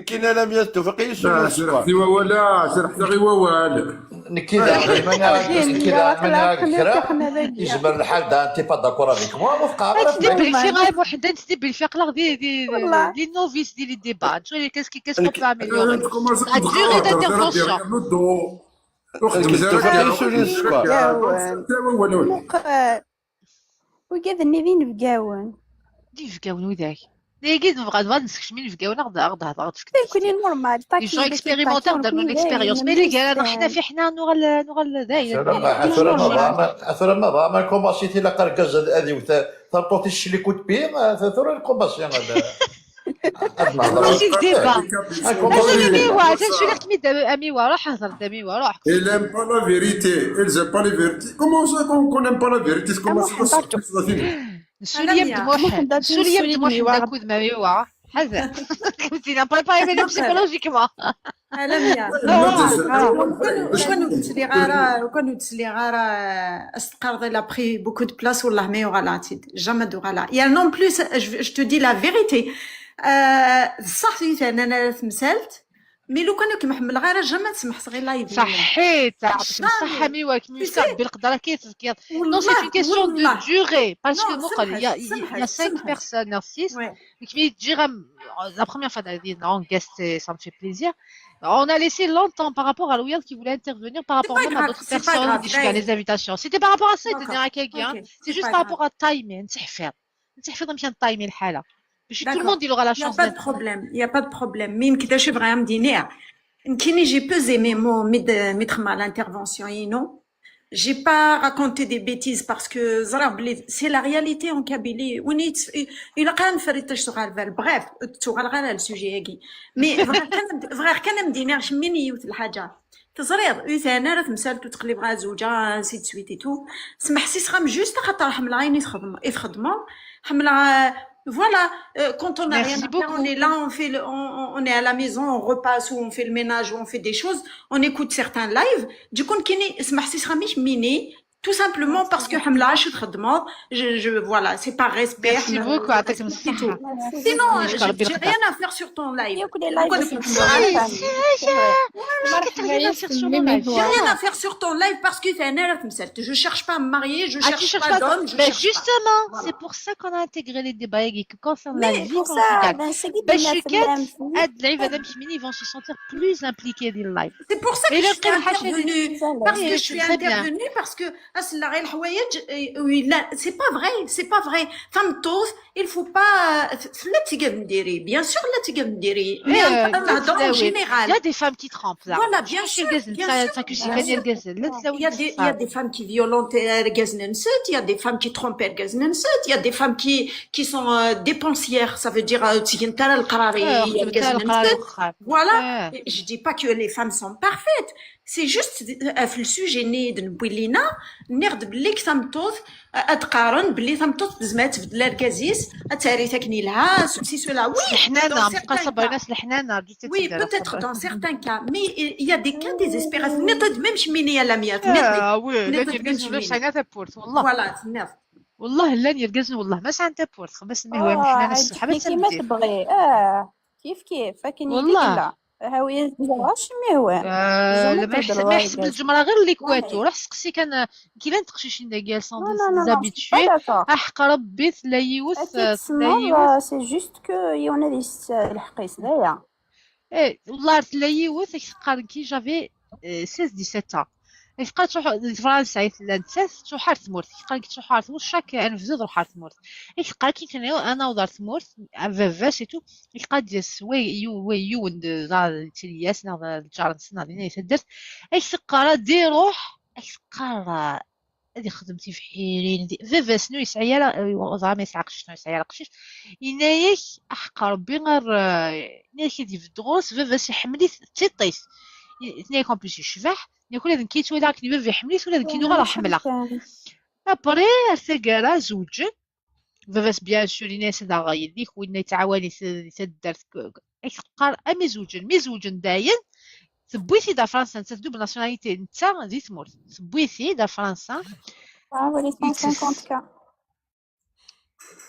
كاين لم يتفق يسوي سرحتي ولا سرحتي غير وال. نكيدا نكيدا من هاك كرا. يجبر الحال دا انت با داكور افيك موا وفق عمرك. تدبل في غايب وحده تدبل في قلاغ دي دي لي نوفيس دي لي ديبا. شو اللي كاس كي كاس كوبا مليون غادي غير دير فونسيون. وكاد النبي نبقاون. دي نبقاون وذاك. دايكي نبغى نبغى نسكت من في كاونا غدا غدا هضرت في كنت كوني نورمال. لي جون اكسبيريمونتير داروا ليكسبيريونس مي لي كان انا حنا في حنا نوغل نوغل داير. اثر ما اثر ما كوماسيتي لا قرقز هذه وثا. ثرطوتي الشلي كنت بيه اثر الكوماسي هذا. ماشي ديبا. ماشي ميوا تنشوي لك ميدا ميوا روح هضر دا ميوا روح. Il aime pas la vérité. Il aime pas la vérité. Comment ça qu'on n'aime pas la vérité? Comment ça? نسولي يا مدموح نسولي يا مدموح ناكد ما ميوا. حزن. كنتي لا بريباري ميديم سيكولوجيكمون. لميا وكان وكان تسلي غارة وكان تسلي غارة استقرض. Il a pris beaucoup de place والله ما يغلطي jamais de غلا. يا non plus, je te dis la vérité. صح انا تمثلت. Mais لو كان كي محمل غير jamais تسمح صغير لايف. صحيت يعطيك الصحة ميوا كي ميوا بالقدرة كيف كيف. Non, c'est une question de durée parce que مقل il y a cinq personnes, six. كي تجي غا la première fois دايرين اون غيست, ça me fait plaisir. On a laissé longtemps par rapport à Louis qui voulait intervenir par rapport même à d'autres personnes, les invitations. C'était par rapport à ça, c'est juste par rapport à timing, نتحفظ نتحفظ مشان timing الحالة. ماشي tout le monde il aura la Il n'y a chance pas de d'être problème, il n'y a pas de problème. Mais كي داشي بغا مدينير. كاين j'ai pesé mes mots مي د- مي دخلنا l'intervention ينو. J'ai pas raconté des bêtises parce que زرا بلي c'est la réalité en Kabylie. ونيت إلا كان فريت شغال بال bref تشغل غير على السوجي هاكي. Mais فري كان فري كان مدينير شميني يوت الحاجة. تزريض يثانا راه تمسالت وتقلب غا زوجة سي تسويتي تو. سمح سي سخام juste خاطر حمل عيني تخدم يتخدموا حمل. Voilà, euh, quand on n'a rien à faire, on est là, on fait le, on, on- on est à la maison, on repasse ou on fait le ménage ou on fait des choses, on écoute certains lives. Du coup, كيني سمح سي سخاميش ميني tout simplement parce que حمل عاش تخدموا. Je, je, voilà, c'est par respect. Merci beaucoup, يعطيكم الصحة. Sinon, يشكر j'ai ربي j'ai الخدمة. Rien à faire sur ton live. ياك لي Donc, لايف on في est الجمعة. Qu'est-ce que t'as rien à faire sur mon live? J'ai rien à faire sur ton live parce que t'es un élève, je cherche pas à me marier, je Ah, tu cherche cherches pas pas. d'homme, je Mais cherche pas. Justement, Voilà. C'est pour ça qu'on a intégré les débats qui concernent la Mais vie pour ça, conjugale. ben, c'est qui باش qui كات هاد العيبة هادشي ميني vont se sentir plus impliqués dans le live. C'est pour ça que Mais je là, suis كاين حاجة intervenue. اللي- Parce Oui, que je c'est suis très bien. Intervenue parce que أصل غير الحوايج, euh, oui, لا, c'est pas vrai, c'est pas vrai. Tameṭṭut, il faut pas, لا تقدر نديري. Bien sûr, لا تقدر نديري. Mais Euh, نهضر en لا، oui. général. Il y a des femmes qui trompent là. Voilà, bien sûr, الغزل، bien تا- sûr, تا كلشي bien كان sûr. الغزل. لا Il y a des, il y a des femmes qui violentent الغزل نسات, il y a des femmes qui trompent الغزل نسات, il y a des femmes qui, qui sont euh, dépensières, ça veut dire euh, تيجي نتا القراري آه، الغزل تا القراري نسات. وخا. Voilà, آه. Je dis pas que les femmes sont parfaites. C'est juste آه، في السوجي ني نبوي لينا نغد بليك tameṭṭut, آه، اتقارن بلي tameṭṭut بزمات بدل الكازيس اتاري تاكني لها سوسي سولا. Oui, الحنانة dans مبقى certains صبري cas. ناس الحنانة. Oui, peut-être dans certains cas, mais il y a des cas désespérés. نطد même شمينية لمية. آه، oui, لا نطد même يرقزوا لا شمينية. شاينا تابورت والله. Voilà, تنظ. والله لا يرقزوا والله ما سان تابورت، بس ما هو آه، محنا عاد الصحة ما كيما تمدي. تبغي. اه، كيف كيف فكني والله. لا هاوية زواج مي هو. آه، زعما لا، ما يحس- تهضر ما يحسب الغاية. الجمرة غير اللي كواتو. روح سقسي كان كي لا نتقشيشين داكيا سون Non, non, non, non, c'est pas ديزابيتشي. d'accord. احق ربي ثلا يوث اكيد ثلا تسمى يوث c'est juste que يوناديس الحقيس دايا. ايه والله ثلا يوث اكثر كي جافي سيز دي سيت. اكثر تروح لفرنسا يثلا نتسات تروح على ثمورت اكثر كي تروح على ثمورت شاك انا في زيد روح على ثمورت. اكثر كي كان انا وضار ثمورت فافا سي تو. اكثر ديس وي يو وي يو ند ضار تلياس نضار جارنس نضار نيثدرت. اكثر دي روح اكثر هذه خدمتي في حيرين دي فيفا سنو يسعي على وضع ما يسعقش شنو يسعي على قشيش. ينايك احق ربي غير ينايك دي في الدروس فيفا سي حملي تيطيس. ينايك اون بليس يشبح ياكل هذا كيت ولا كني فيفا حملي ولا كني غير حمله. ابري ارتقرا زوجك فيفا بيان سور ينايك هذا غير ديك وين يتعاوني تدرت. ايش قال امي زوجن مي زوجن داين. ثبويتي دا فرنسا انت دوبل ناسيوناليتي انت دي ثمورت ثبويتي دا فرنسا. Bravo les cent cinquante K.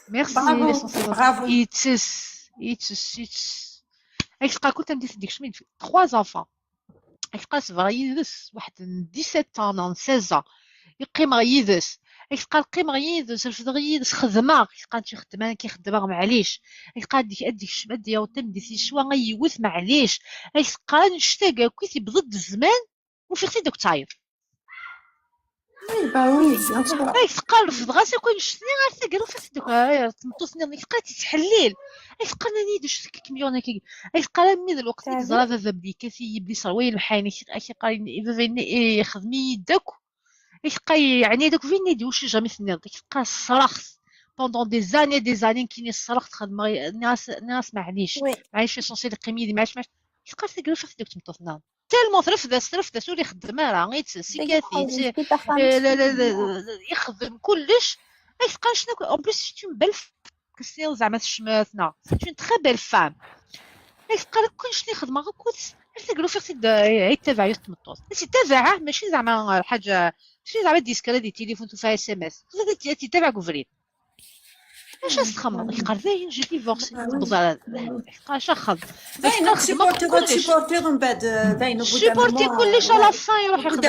Merci. Bravo, bravo. It's it's it's it's. ايش قال كنت ندير ديك شمين trois enfants. ايش قال سبرا يدس واحد ديسيت ans seize ans. يقيم يدس ايش قال قيم يدس رفض يدس خدمه ايش قال شي خدمه كي خدمه معليش. ايش قال ديك اديك شمد يا وطن ديك شوا غيوث معليش. ايش قال نشتاق كي تبضد الزمان وفي اختي دوك تعيط. Oui, bah oui, bien sûr. اي ثقال رفض غاسي كون شتني غير ثقال رفض دوك هاي تمطوسني ملي ثقال تتحليل. اي ثقال ناني دوش كيميون هكا. اي ثقال مي الوقت اللي زرا بابا بلي كثي بلي صروي المحايني اكي قال بابا اي خدمي يدك. اي ثقال يعني دوك فين يدي وش جامي ثني دوك ثقال صرخت pendant des années des années كيني صرخت خدمه ناس ناس معليش. معليش سونسي القيمي دي معليش معليش. ثقال ثقال رفض دوك تمطوسنا. تالمون ترفدس ترفدس ولي خدم راه غير سيكاتي. لا لا لا يخدم كلش. اي تلقى شنو اون بليس سي اون بيل كريستيان زعما تشماتنا سي اون تري بيل فام. اي تلقى لك كلش اللي خدمه غير كوتس. حتى قالوا فيك سيد هي تابع يوت مطوس سي تابعه ماشي زعما حاجه. ماشي زعما ديسكريدي تليفون تو فيها اس ام اس تتابع كوفريد. اش استخمم يقال فيه جي ديفورسي تقبض على اش اخذ. باين تسيبورتي تسيبورتي من بعد باين سيبورتي كلش على فان يروح يقضي.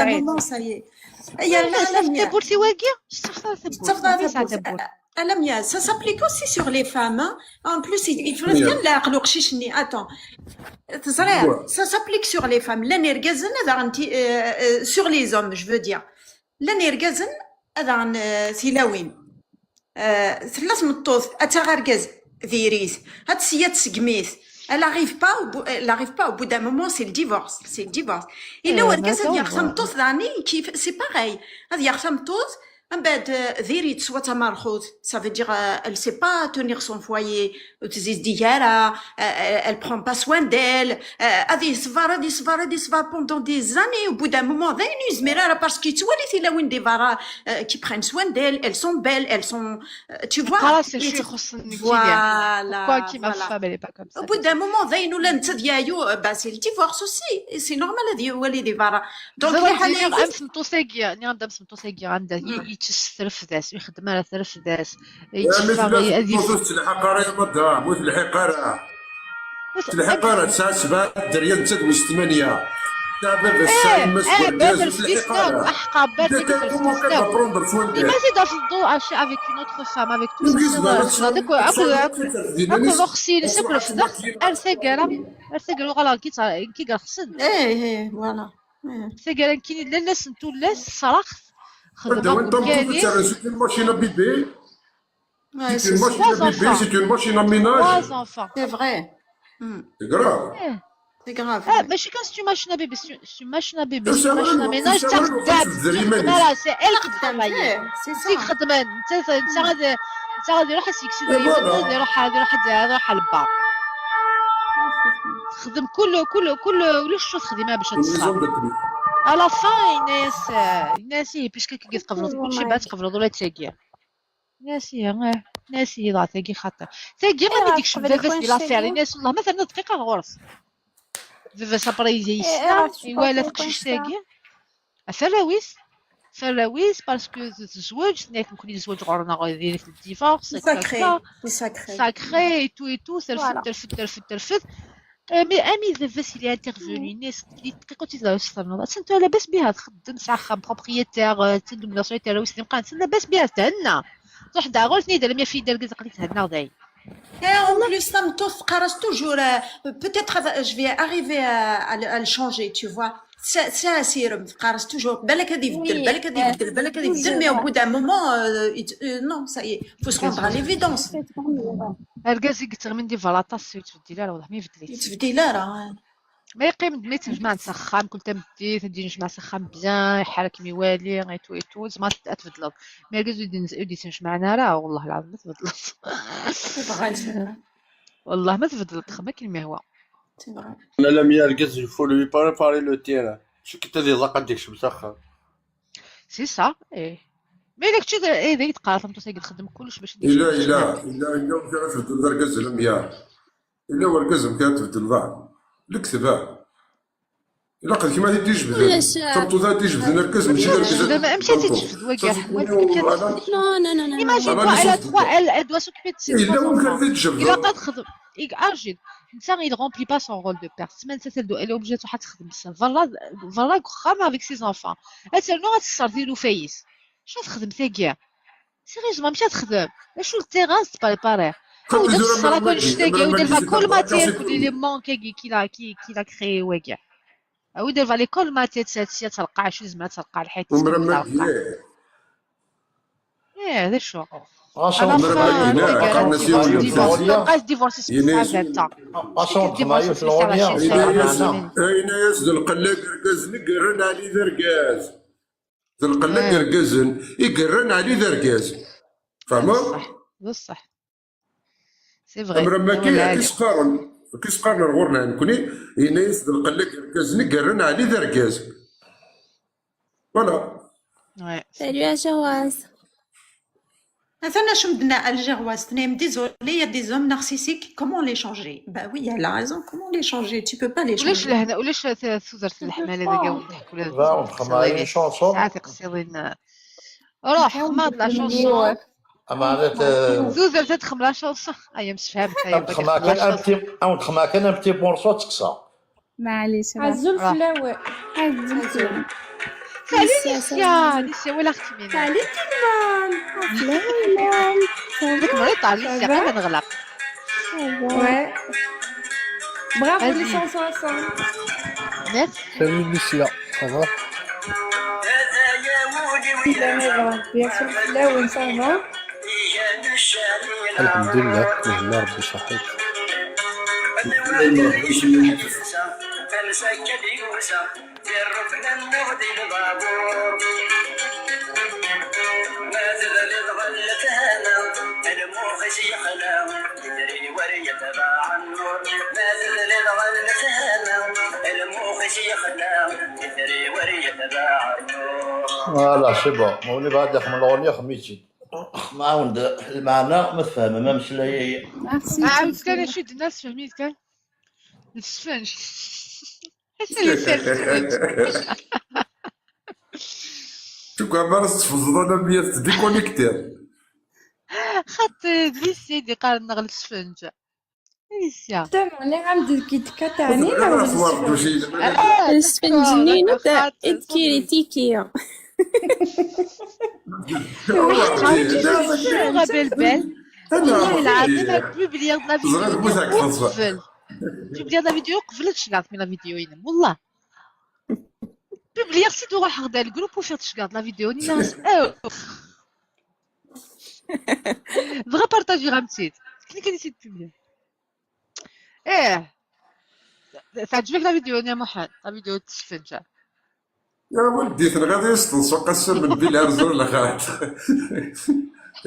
هي لا لا تبورتي واقيا استغفر تبورتي. انا ميا سا سابليك اوسي سور لي فام. ان بليس يفرض كان لا عقلو قشيشني اتون تزرير سا سابليك سور لي فام لا نرجزن هذا انت سور لي زوم جو فو دير. لا نرجزن هذا تلاوين. ثلاث مطوث اتا غرجز Diri-t. Ad tseggem-it. Elle arrive pas au bout, elle arrive pas au bout d'un moment, c'est le divorce, c'est le divorce. Et là, c'est pareil. Ad yaɣ tameṭṭut, mbeɛd, euh, diri-tt, soit tamaṛḥut, ça veut dire, euh, elle sait pas tenir son foyer, ur tezdiɣ ara, euh, euh, elle prend pas soin d'elle, euh, ad yeṣber, ad yeṣber, ad yeṣber pendant des années, au bout d'un moment, d ayen ur yezmir ara, parce que yettwali tilawin di berra, euh, qui prennent soin d'elle, elles sont belles, elles sont, euh, tu vois, voilà, voilà. Au bout d'un moment, d ayen ula netta d yeɛyu, euh, bah, c'est le divorce aussi, et c'est normal ad iwali di berra. Donc, les ḥala-agi, am tmeṭṭut-agi, nniɣ-am-d am tmeṭṭut-agi, anda i, i, s trefdas, ur ixeddem ara trefdas, yetteffeɣ, ad yif- ur telḥiq ara, ya madam, ur telḥiq ara. Ur telḥiq ara, tesɛa sebɛa dderya, netta d wis tmanya. Tesɛa baba, tesɛa yemma-s, eh, wergaz, ur telḥiq ara. Aḥeqqa, baba, comment elle va prendre soin d'elle? Imagine dans le dos, avec une autre femme, avec tout ça, akk lexṣin-is, akk lefdex, ar taggara, ar taggara uɣaleɣ nekk i ireqsen. Eh, eh, voilà. Taggara nekkini llan ass n tullas, ṣṣreɣ, xedmeɣ wekali. C'est une machine à bébé. C'est une machine à bébé, c'est une machine à ménage. Trois enfants. C'est vrai. C'est grave. Eh. C'est grave. Ah, mačči kan c'est une machine à bébé, c'est une, c'est une machine à bébé, c'est une machine à ménage, d taxeddamt, ur texdim ara, c'est elle qui travaille. C'est ça. Zik xedmen, netta, netta ad, netta ad iruḥ ad s-yekkes idrimen, ad iruḥ, ad iruḥ, ad iruḥ ɣer lbar. Texdem kul, kul, kul, ulac acu texdim ara bac ad tṣer. À la fin, yenna-yas, yenna-yas, ih, puisque akka i tqebleḍ kulci, bɣa ad tqebleḍ ula d tagi. Nasiya, eh, nasiya, dɣa tagi xaṭer. Tagi, ma d-ikcem baba-s di l'affaire, ini-as, "Wellah, ma terna dqiqa ɣur-s." Baba-s après yesla, iwala taqcict-agi. Ɣef arraw-is, ɣef arraw-is, parce que tezweǧ, tenna-yak, "Nekkni nezweǧ ɣur-neɣ diri-t le divorce, c'est sacré, c'est sacré. Sacré et tout et tout, terfed, terfed, terfed, terfed." Euh, mais ami d baba-s, il est intervenu, yenna-yas, "Dqiqa ur tt-id-, ur tt-ternuḍ. Attan tura labas biha, txeddem, tesɛa axxam, propriétaire, euh, attan deg umnaṣ, arraw-is d imeqqranen, attan labas biha, thenna." Truḥ-d ɣur-ten-id, alammi yaf-iyi-d argaz, aql-i thennaɣ dayen. Eh, en plus, tameṭṭut teqqar-as toujours, euh, peut-être, euh, je vais arriver à, à le, à le changer, tu vois. Tesɛa, tesɛa asirem, teqqar-as toujours, balak ad ibeddel, balak ad ibeddel, balak ad ibeddel, mais au bout d'un moment, euh, il, euh, non, ça y est, faut se rendre à l'évidence. Argaz i yettɣimin di berra aṭas, ur yettbeddil ara, wallahi, ma ibeddel-itt. Ur yettbeddil ara. Ma yeqqim-d, ma yettnejmaɛ s axxam, kul tameddit, ad d-yennejmaɛ s axxam bien, iḥerrek mi iwali, et tout, et tout, tzemreḍ ad tbeddleḍ. Mais argaz ur d-, ur d-yettnejmaɛen ara, والله العظيم ما تبدلض. Tebɣa-tt. والله ما تبدلض، خدم akken ma هو. Tebɣa. أنا لم يركز، il faut lui préparer le terrain. شو كنت هذه الضاقة ديك شمس آخر. C'est ça, eh. Mais إلا كنتي د-، eh, d ay teqqar tameṭṭut-agi txeddem kullec bac ad yella, yella, yella, yella, ur ara tbeddel d argaz lemyar. Yella wergaz amek ara tbeddel ḍaɛ. Lekdeb, ah. Ilaq d kemm ad t-id-ijebden. Ulac, ah. Tameṭṭut ara t-id-ijebden argaz, mačči d argaz ara tbeddel tameṭṭut. Amek ara t-id-ijebd wagi? Non, non, non, non. Imagine-toi, elle a trois, elle, elle doit s'occuper de ses trois enfants. Yella wamek ara t-id-ijebdeḍ. Ilaq ad texdem. Ig-, argile. Netta, il remplit pas son rôle de père. Tessma nettat, elle doit, elle est obligée ad truḥ ad texdem. Berra, berra deg uxxam avec ses enfants. Ad ternu ad tesser tilufa-is. Acu ad texdem tagi? Sérieusement, amek ad texdem? Acu le terrain, c'est pas pareil. Awi-d ad tṣer akk annect-agi, awi-d ad lfa kul matière, kul élément-agi qu'il a, qui, qu'il a créé wagi. Awi-d ad lfa kul matière, tsa-, tsa-, telqaɛ, acu tezmer ad telqaɛ, lḥayat tezmer ad telqaɛ. Eh, d acu? À la fin, divorce, divorce, divorce, divorce, divorce. Yenna-yas d lqella n yergazen i yerran Ɛli d argaz. D lqella n yergazen i yerran Ɛli d argaz. Fehmeḍ? D ṣṣeḥ, d ṣṣeḥ. C'est vrai. Amram-agi, ki s-qqaren, ki s-qqaren ar ɣur-neɣ nekkni, yenna-yas d lqella n yergazen i yerran Ɛli d argaz. Voilà. Ouais. Salut, Algéroise. Atan acu m-d-tenna Algéroise, tenna-yam, désolé, il y a des hommes narcissiques, comment les changer? Bah oui, elle a raison, comment les changer? Tu peux pas les changer. Ulac lehna, ulac t-, tudert n leḥmala deg awal n teḥkula. Une chanson. Saɛat iqsiḍin. Ruḥ, xmaḍ la chanson. Tudert ad texdem la chanson. Ay, msefhamet, ay, ad texdem kan un petit, ad texdem kan un petit morceau, teksa. Maɛlic, azul fell-awen. Azul fell-awen. Salut Licia, Licia, walaɣ-kem-in. Salut tout le monde. Salut. Nek mɣiṭ ar Licia, qim ad neɣleq. Ouais. Bravo les chansons ensemble. Merci. Salut Licia, ça va? Bien sûr, fell-awen, ça va? الحمد لله، يهلا ربي صحيت. Voilà, c'est bon. Ma ɣad ixdem lɣuni, xdem-itt-id. Nɛawen-d lmeɛna, ma tfehmem ameslay-agi. Merci. Ɛawed kan acu i d-tenna, sefhem-it kan. Lesfenj. Acu n lesfenj? Tugar mi ara s-tfeẓḍ alammi ad tdéconnectiḍ. Xaṭi, d lycée i d-iqqaren neɣ lesfenj. Lycée. Tamuni am-d-, ki-, d-, ka teɛni neɣ d lesfenj? Ah, lesfenj-nni, d'accord, d-, xaṭi, d-, kiritiki. Sûr, Abel Bel. Wallahi lɛaḍim, ad publiyeɣ la vidéo-nni uqbel. Publiyeɣ la vidéo uqbel ad tecleḍ mi la vidéo-inem. Wallah. Publiyeɣ-tt-id u ruḥeɣ-d ar lgrup, ufiɣ-tt tecleḍ la vidéo-nni, nniɣ-as, awx. Dɣa partajiɣ-am-tt-id. Akken kan i tt-id-publiyeɣ. Ih. Teɛǧeb-ak la vidéo-nni a Muḥend? La vidéo n tesfenǧ-a. Ya weldi, tenɣiḍ-iyi s teḍsa, qasam n Bilal Zul lxaṭ.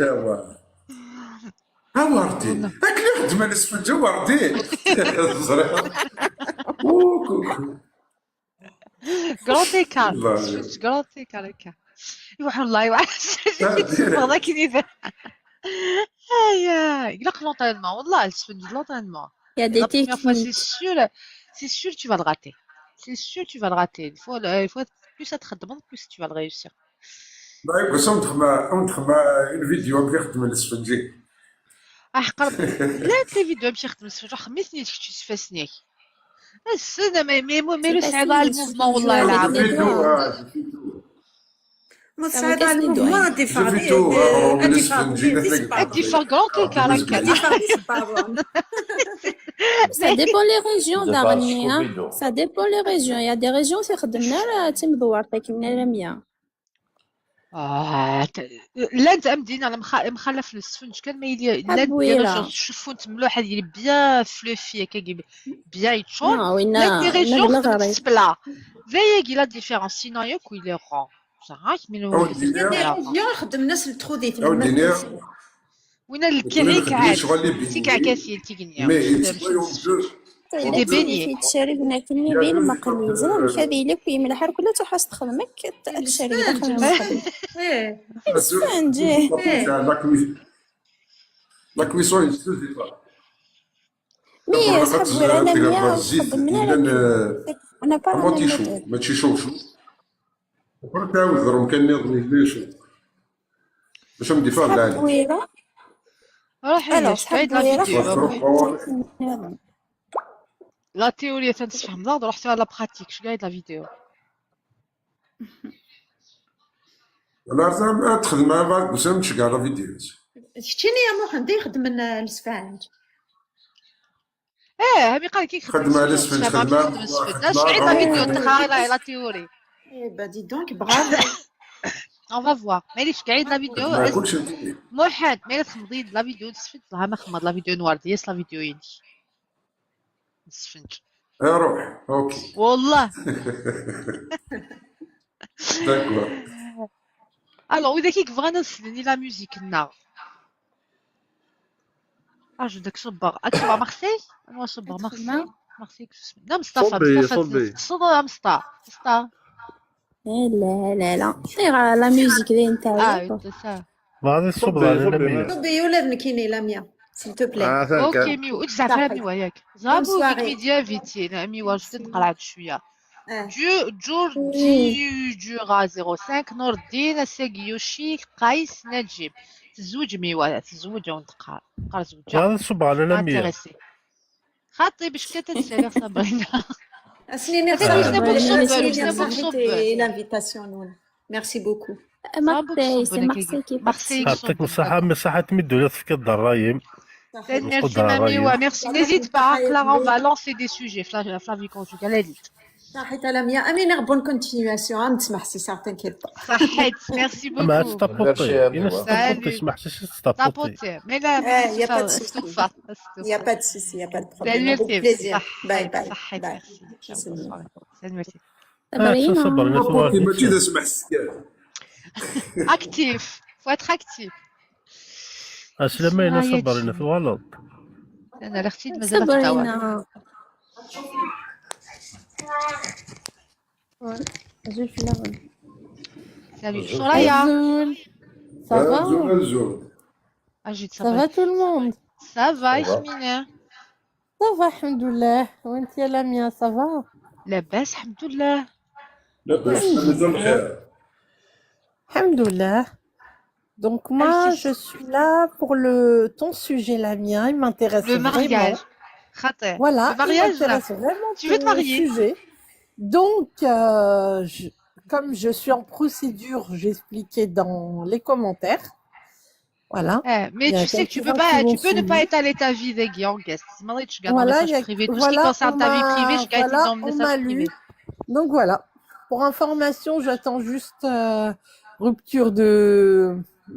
Ya wa. A Werdi. Akken i xeddmen lesfenǧ a Werdi. Ẓriɣ. Grand écart. Grand écart, akka. Iwaḥ, والله، iwaḥ. Teffeɣ akken iban. Aya, ilaq l'entraînement. والله, lesfenǧ d l'entraînement. Il y a des techniques. La première fois, c'est sûr, c'est sûr, tu vas le rater. C'est sûr, tu vas le rater. Il faut, il faut, plus ad txeddmeḍ, plus tu vas le réussir. Bah, écoute, on te remet, on te remet une vidéo, on te remet le spongy. Aḥeqq Rebbi. Llant les vidéos amek i xeddmen lesfenǧ, xemmem-iten-id kečč s ifassen-ik. Ass-n, ma, ma, ma, ma ur tesɛiḍ ara le mouvement, والله العظيم. Ma tesɛiḍ ara le mouvement, ad d-iffeɣ, ad d-iffeɣ grand écart akka. Ça dépend les régions daɣen, hein. Ça dépend les régions. Il y a des régions i xeddmen ara timdewwert akken ara mya. Ah, t-, llant am dinna lemxa-, lemxalaf n lesfenǧ kan, ma yili llant des régions tceffunt mluḥ, ad yili bien fluffy, akka, bien yeččur. Llant des régions xeddment s ssebla. D ayagi la différence, sinon yakk il est rond. Ẓerrak, mi newwi. Des régions xeddmen-as le trou di tmurt. Win n lkihi kɛad, tikɛkatin, tigenni. Des beignets. Tcerrigen akken-nni d ilmeqli. Ẓer amek ad yili akk yemleḥ, ar kul ad truḥ ad s-texdem akka, ad tcerreg daxel lmeqli. Lesfenǧ, ih. La cuisson est exclusive. Mi asḥab Wira Lamia xeddmen ara akken. On n'a pas la même méthode. Mačči chaud chaud. Après, تعاود ضرب كان نظام يليش. باش عندي فاضل عليك. Ruḥ, alors, sḥab Wira. La théorie, ad tfehmeḍ, ruḥ tura la pratique, ceggeɛ-d la vidéo. Wala, zɛma ad txedm abar deg usam, ceggeɛ la vidéo. Keččini a Muḥend, i ixeddmen, eh, lesfenǧ? Eh, mi qal kik xedma lesfenǧ, xedma lesfenǧ. Ceggeɛ-d la vidéo, txar la, la théorie. Eh ben, dis donc, bravo. On va voir. Mais les ceggeɛ-d la vidéo. Muḥend, ma txedmeḍ-iyi-d la vidéo n tesfenǧ, la ma xedmeḍ la vidéo n Werdiya, la vidéo-inek. Lesfenǧ. Ruḥ, ok. Wallah. D'accord. Alors, widak i yebɣan ad slen i la musique-nneɣ. Acu d-ak ṣubbeɣ? Ad ṣubbeɣ Marseille? Anwa ṣubbeɣ Marseille? Marseille, kif isem-, d Amesṭafa, Amesṭafa, teqṣeḍ Amesṭa-, Amesṭa. Eh, la, la, la. Ayɣer la musique d ayen teɛjeb? Ah, c'est ça. Bɣiɣ ad ṣubbeɣ Lamia. Ṣubbi ula d nekkini Lamia, s'il te plaît. Ah, ok, mi ur tzeɛf ara mi wayak. Ẓabu Wikipedia viti, mi wajet nqerɛed cwiya. Ju-, Jur-, Jura zéro cinq, Nordin, Asagiyoshi, Qais, Najib. Tezweǧ mi wa-, tezweǧ, awen teqqar. Teqqar zewǧeɣ. Bɣiɣ ad ṣubbeɣ Lamia. Intéressé. Xaṭi, bac kan ad saliɣ Sabrina. Ad s-nini Sabrina, merci l'invitation-nwen. Merci beaucoup. Marseille, c'est Marseille qui est partie. Yɛṭik ṣṣeḥḥa, mi ṣaḥat mi d-ula tefkiḍ-d ṛṛay-im. Merci. N'hésite pas, Clara, on va lancer des sujets. Fla-, Flavie Conjugal, elle dit. صحيت لميا. Amina, bonne continuation. عم تسمح سي سارتين كيطو. صحيت. Merci beaucoup. ما عادش طابوطي، ميرسي اين اميوه. طابوطي؟ Salut. سمحتي شي طابوطي؟ Tapoter. Mais là, آه، y a pas de souci. استوفى. Y a pas de souci, y a pas de problème. Salut. Avec plaisir. صحيت. Bye bye. صحيت. Bye. Merci. Bonsoir. Salut. آه، صبرينا في طابوطي الوالد. ماشي داز مع السكان. Actif. Faut être actif. اسلمينا صبرينا صبرينا في الوالد. انا لا اختي مازال غتعاود. صبرينا. زول في الاول. Salut. سوريا. أزول. Ça va? زول زول. اجي Ça va tout le monde? Ça va, ياسمينة؟ Ça va الحمد لله. وانت يا لميا، ça va؟ لاباس الحمد لله. لاباس، مازال بخير. الحمد لله. Donc moi, Merci. Je suis là pour le ton sujet, Lamia. Il m'intéresse Le vraiment. Mariage. خاطر. Voilà, Le mariage, il m'intéresse vraiment Tu veux te ton marier ? Sujet. Donc, euh, je- comme je suis en procédure, j'expliquais dans les commentaires. Voilà. Eh, mais Il y a tu sais que tu quelques peux gens pas, qui tu m'ont peux ne pas suivi. Étaler ta vie, les gars, en guest. C'est malade, je garde Voilà, un message il y a- privé. Tout ce qui voilà, concerne on ta vie m'a- privée, je garde voilà, dans le on message m'a lu. Privé. Donc voilà. Pour information, j'attends juste euh, rupture de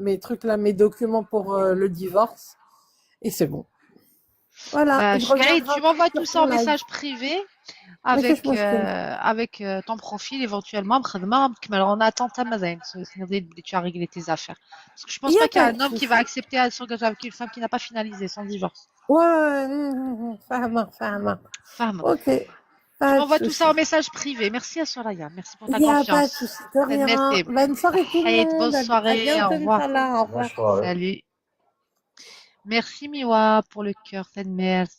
mes trucs là, mes documents pour euh, le divorce. Et c'est bon. Voilà. Bah, Je je suis reviendrai tu m'envoies sur tout ça en ton live. Message privé Mais avec, qu'est-ce que je fais ? Euh, avec euh, ton profil éventuellement. بخدمة، بكمل. On attend ta matin. C'est-à-dire que tu as réglé tes affaires. Parce que je pense Il y a pas qu'il y a pas un de homme qui va souci. Accepter à s'engager avec une femme qui n'a pas finalisé son divorce. Ouais, hum, hum, hum, فاهمة، فاهمة. فاهمة. Ok. Tu Pas de m'envoies tout ça en souci. Message privé. Merci à Soraya. Merci pour ta Il n'y a pas de confiance. Souci, de rien. Merci. Bonne soirée tout le Hey, monde. Bonne À soirée. Bientôt, Au revoir. Inch'Allah. Au revoir. Bonsoir. Salut. Merci Miwa pour le cœur, تنميرت.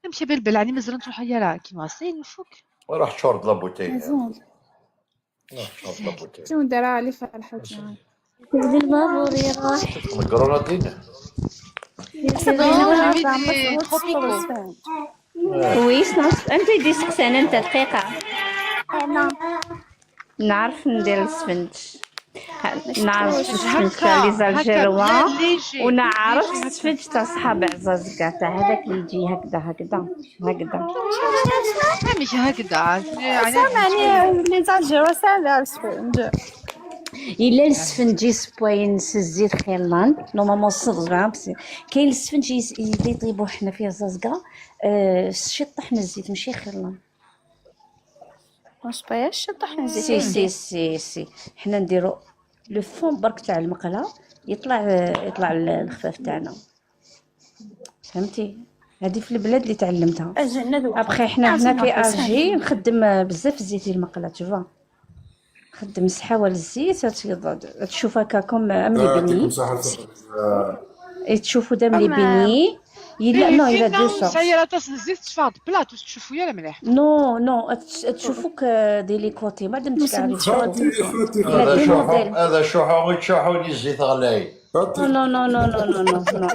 نمشي بالبلاني مازال نروح يا لا كيما سين فوك. روح تشرب la bouteille. أزول. روح تشرب la bouteille. شنو دار علي فرحتنا؟ البابور يروح. شفت الكرونادين؟ Non, j'ai mis des tropicaux. Oui, سمعت. انت يدي سقسان انت دقيقة. نعرف ندير السفنج. نعرف السفنج تاع les Algérois، ونعرف السفنج تاع صحاب عزاز كاع، تاع هذاك اللي يجي هكذا هكذا هكذا. مش هكذا. سامعني، les Algérois ساهلة السفنج. الا السفنج يسبوين سزيت خيرلان normalement الصدر بس. كاين السفنج يس- اللي يطيبوه حنا في زازكا. آه، الشي طحن الزيت ماشي خيرلان. مش بايش طحن سي سي سي سي حنا نديرو le fond برك تاع المقله، يطلع يطلع الخفاف تاعنا. فهمتي؟ هذه في البلاد اللي تعلمتها. Après حنا هنا في Alger نخدم بزاف الزيت المقله، tu vois. نخدم سحاوه للزيت، تشوف هكا comme ام les beignets. تشوفوا دام les beignets. الا non، الا deux sortes. سيارة تاس الزيت تشفى بلا تشوفوا يا مليح. Non non، تشوفوك des les côtés، ما دمتش كاع. هذا شوحو، هذا شوحو غير تشوحو لي الزيت غلاي. Non non non non non non non.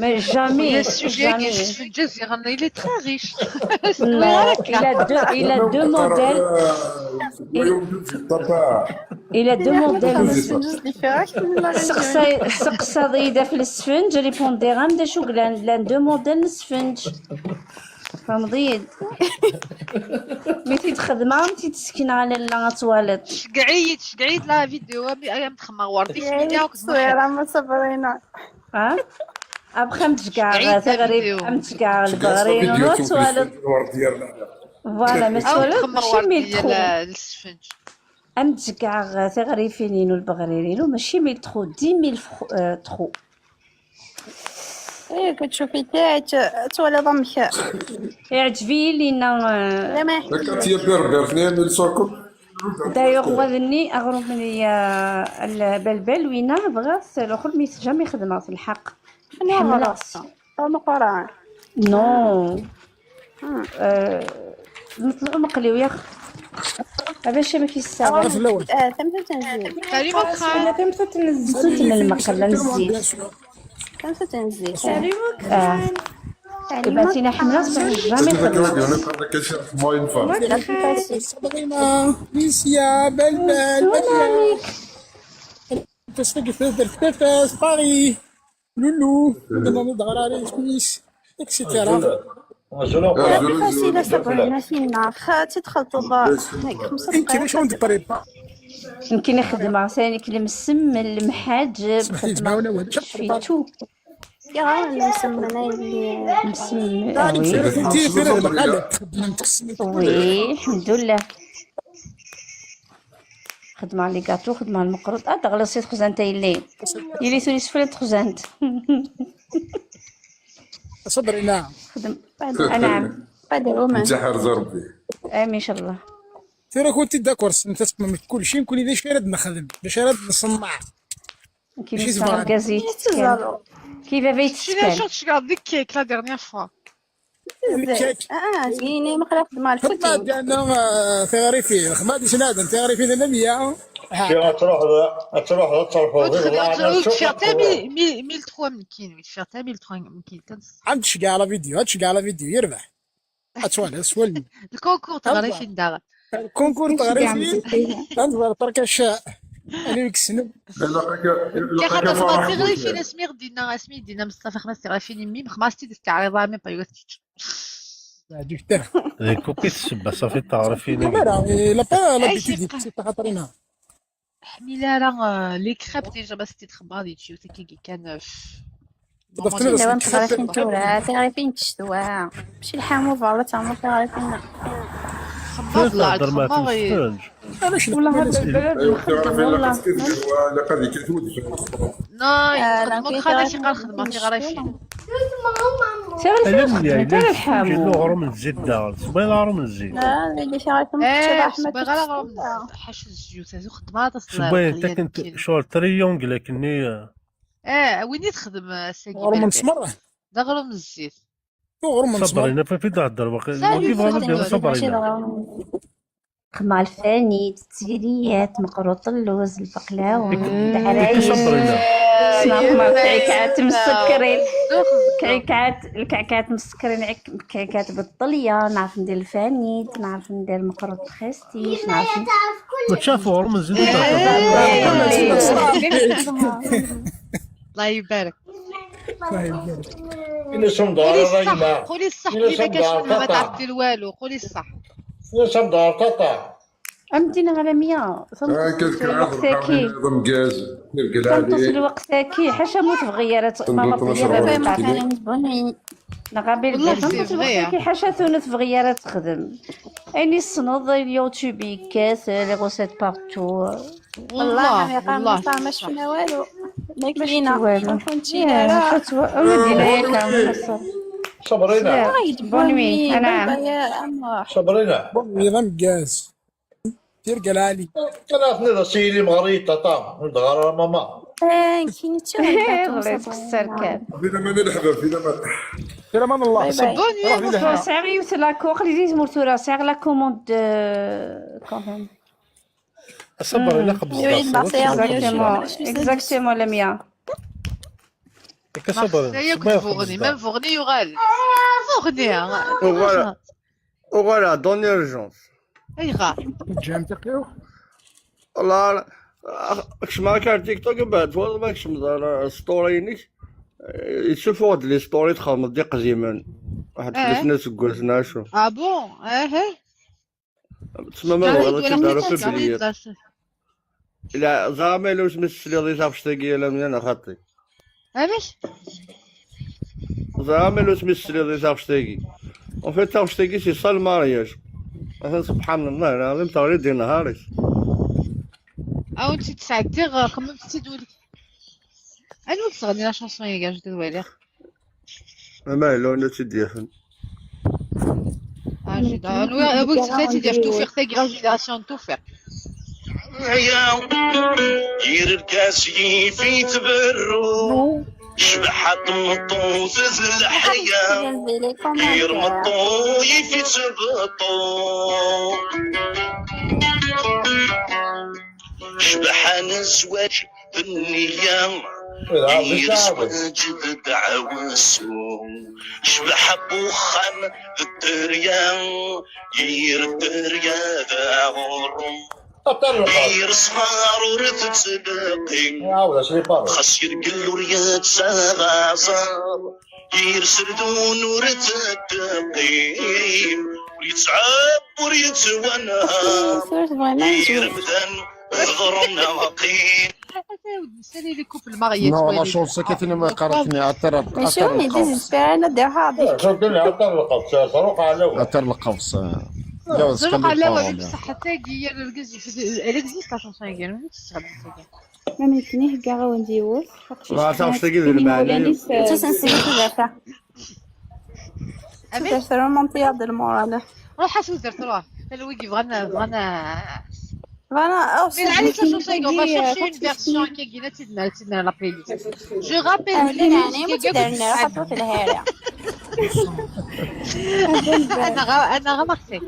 Mais jamais. Le sujet qui se fait, il est très riche. Non, il a deux, il a deux modèles. Il a deux modèles. سقسا سقسا ضيدة في السفنج، ريبوندي غام دا شو قلان لان deux modèles السفنج. فهمضيد. مي تيتخدمها مي تيتسكن على لا تواليت. شقعيت شقعيت la vidéo. ايام تخمر وردي في ميديا وكتبوا تصويرة ما صبرينا. ها؟ ابخي متشكع تغريب متشكع البغرير نوت والو. Voilà ما سوالو ماشي ميل تخو. امتشكع تغريفينينو البغريرينو ماشي ميل تخو دي ميل تخو. ايه كتشوفي تاعي توالي ضمك. يعجبي لينا. كاتيا بيربير اثنين من سوكم. دايوغ وذني اغرب من البلبل وينا بغات الاخر ميت جامي خدمه في الحق. حملات. المقران. نو. نطلعوا مقليو يا اخي. هذا شي ما في الساعه. اه ثمثة تنزيل. ثمثة تنزيل. المقله نزيد. ثمثة تنزيل. اه. بعتينا حملات جامي خدمه. صبرينا ميسيا بلبل. Qu'est-ce que tu fais de Paris ? Loulou, on demande de la réponse, et cetera. C'est facile, ça, Brina, finna. Xa, تدخل طوبة. هيك، خمسة دقايق. يمكن شلون تبريبا؟ يمكن يخدمها ثاني كلمة سم، المحاجب، سمحتي، خدمة تسمعونا ولا؟ شفيتو. يا غير نسمنا اللي نسمي، آه، وي. انتي في الغالب تخدمي، تكسمي. وي، الحمد لله. خدمة على لي كاطو، خدمة على المقروط. آه، تغلصي تخزنت يلي. يلي ثوني سفلت تخزنت. صبري، نعم. خدم. أنعم. قادر ومن. انت حرز ربي. آمين إن شاء الله. ترى كنت داكور، انت تقمم كل شيء، نكون إذا شي رد نخدم، باش رد نصنع. كيما ماشي زعما. كازيت. كيما بيت شي السكان. شفت شكال ديك كيك لا ديرنيير فوا. الكيك. اه، زيني، ما خلاف مال حتى كوتي. ديالنا، آه، تغريفي، ما غاديش نادم، تغريفي لنا مية. ها. كي غتروح ل-، غتروح للتصرف وتخدم، والله أنا وتشوف وتشوف حتى مي-، مي-، ميل تخوا من كين، وتشوف حتى ميل تخوا من كين. كنس-، عندك شكال فيديو، عندك شكال فيديو، يربح. اتوالي، سوالني. الكونكور تغريفي ندار. الكونكور تغريفي. تنظر ترك الشاء. انا يكسنو. لا، لا، كي خاطر خماس تغريفي، ناس مي غدينا، اسمي دينا مصطفى خماس تغريفي، ميم خماس تيد استعرضها، مي بايوت. دكتور. كوبي السبة، صافي تعرفين. لا، لا، لا، با، لا، أي بيتي شيء ديك، سي خاطرنا. حميلة راه، آه، لي كريب ديجا ما ستي تخبار دي تشيو تاكي كان، آه، ضفت لي دابا نتغرف نتورا، تعرفين تشتوها. ماشي الحامو فوالا، تا هما تعرفين. خبار فين الله، تهضر ما خبار إيه. تنسفرنش؟ علاش والله هذا البلد أيوة، مخدم تعرفين والله. لقد كيف، ولا قد كيف ودي. ناي، آه، تخدموا لا، كي خاطر شي تعرفين قال خدمة، كي غير شي. تشتوها. سير ألم الفاتحة، يا ترى إلا الحامو. تجي له غرم الزيت دار، صبي له غرم الزيت. لا، لا، لا، شي غرف مكتبة إيه، أحمد صبي غير غرم تشتوها. حاش الزيوت، هذو خدمة تصلي شبيه، أنت كنت شغل تريونج، لكن هي اه، وين تخدم الساقي غرم بلبل؟ نسمر. دا غرم الزيت. غرم نسمر. صبرينا، في، في تهضر باقي. سالي ودي فاضل سالي. ديال صبرينا. خمار الفاني، التيريات، مقروط اللوز، البقلاوة، العرايس. صبرينا. صناف ما كعيكات مسكرين. كعيكات، الكعكات مسكرين، عك-، كعيكات بالطلية، نعرف ندير الفانيت، نعرف ندير مقروط الخاستيش، نعرف ن-، وتشافوا غرم الزيت. الله يبارك. الله يبارك. إلا شنو دار قولي الصح، راينا. قولي الصح، إلا اللي ما شنو كاش دار منها ما طاطا. تعرف دير والو، قولي الصح. إلا شنو دار طاطا. أمتنا على مية، آه، كذلك العذر، ساكي. نظام جاز، كيف قال هذه. الوقت ساكي، حاشا موت في غيارات، ما صندوق نطلع نصر. في غيارات. نغابي والله البيت، c'est vrai. ساكي، حاشا ثونت في غيارات تخدم. أني الصنوض اليوتيوب يكاس، لي غوسيت بارتو. والله، والله، ما والله، صار، ما صح. شفنا والو. ما ما كاين. شفت والو. ما كنتش يا، لا. شفت و-، أولدي لا ياك عم نصر. صبرينا. وايد بون نوي، بون نوي، أنا. بابا يا أمور. صبرينا. بون نوي، ضم جاز. دير قلالي. كان أخذنا ذا سيدي مغريتا، طا، من دغار ماما. إيه، كاين حتى واحد والله كان يتخسر صبرينا. كان. في الأمان الأحباب، في الأمان. في الأمان الله. باي باي. بون نوي، روح لله. سعر يوث لا كوخ، لي زيز مورتورا، سعر لا كوموند، آه، كوموند. صبر، إلا قبض يريد الصبر. مارسيليا. Exactement، exactement، لميا. هكا صبر، صبر، ياكل فوغني، ما فوغني يغال. فوغني، آه. وغالا، وغالا، دون اورجونس. اي غا. جام تقيو. والله، أخ-، كش ما كان تيك توك بعد، والله ما كش مزال ستورينيك. يشوفوا هاد لي ستوري تخمم دي قديما. واحد آه. ثلاث سنين سكوزنا شو. آه بون، آه، آه. تسمى ما هو غلط دارو في البليات. لا، زعما لو سميت السليضي صافي شتاقي، لا، من أنا خاطي. علاش؟ زعما لو سميت السليضي صافي شتاقي. اون فيت، صافي شتاقي سي سا المارياج. أنا سبحان الله العظيم، تغري دي نهاري. أو أنت تسعدي غا، كما تسيد وليك. أنا وقت غني لا شانسون يا كاع جديد ويلي. ما لو نتي ديفن. آه، جديد. أنا وقت غني ديال توفيق، تاقي غا جينيراسيون توفيق. يا يركاس يفيت بالروح. شبح تمطوث الحياة، غير مطو يفيت بطو. شبح الزواج بالنية، غير زواج بدعوسو. شبح بوخام بالدريا، غير الدريا ذا غرو. غير صغار ورث تسبقي. خاص يرقل وريات سغازر. Yir serdun ur tettqim, ur yettɛab, ur yettwanha. Ur tebɣim ara ad nezweǧ. Yir amdan ḍeḍren aqim. Ata yawd nesali les couples mariés. Non, la chance, c'est que tu ne me cartes ni à terre. Mais je suis désespérée, là, des rares. Ater lqefs. Ẓruq ɛlawa deg ṣṣeḥḥa-tagi, yal argaz yefd-, elle existe la chanson-agi, amek tettɣenni tagi? Ma nekni heggaɣ-awen-d yiwet. Ma taɣect-agi d lmeɛna. Ttasen seg tudert-a. Amek? Tudert romantiya d lmoral. Ruḥ a tudert, ruḥ. Tala wigi bɣan, bɣan. Bɣan, oh, mais lɛali la chanson-agi, on va chercher une version akkagi, la tt-id-nerr, la tt-id-nerr la playlist. Je rappelle, la musique-agi. Anaɣ, anaɣ a Marseille.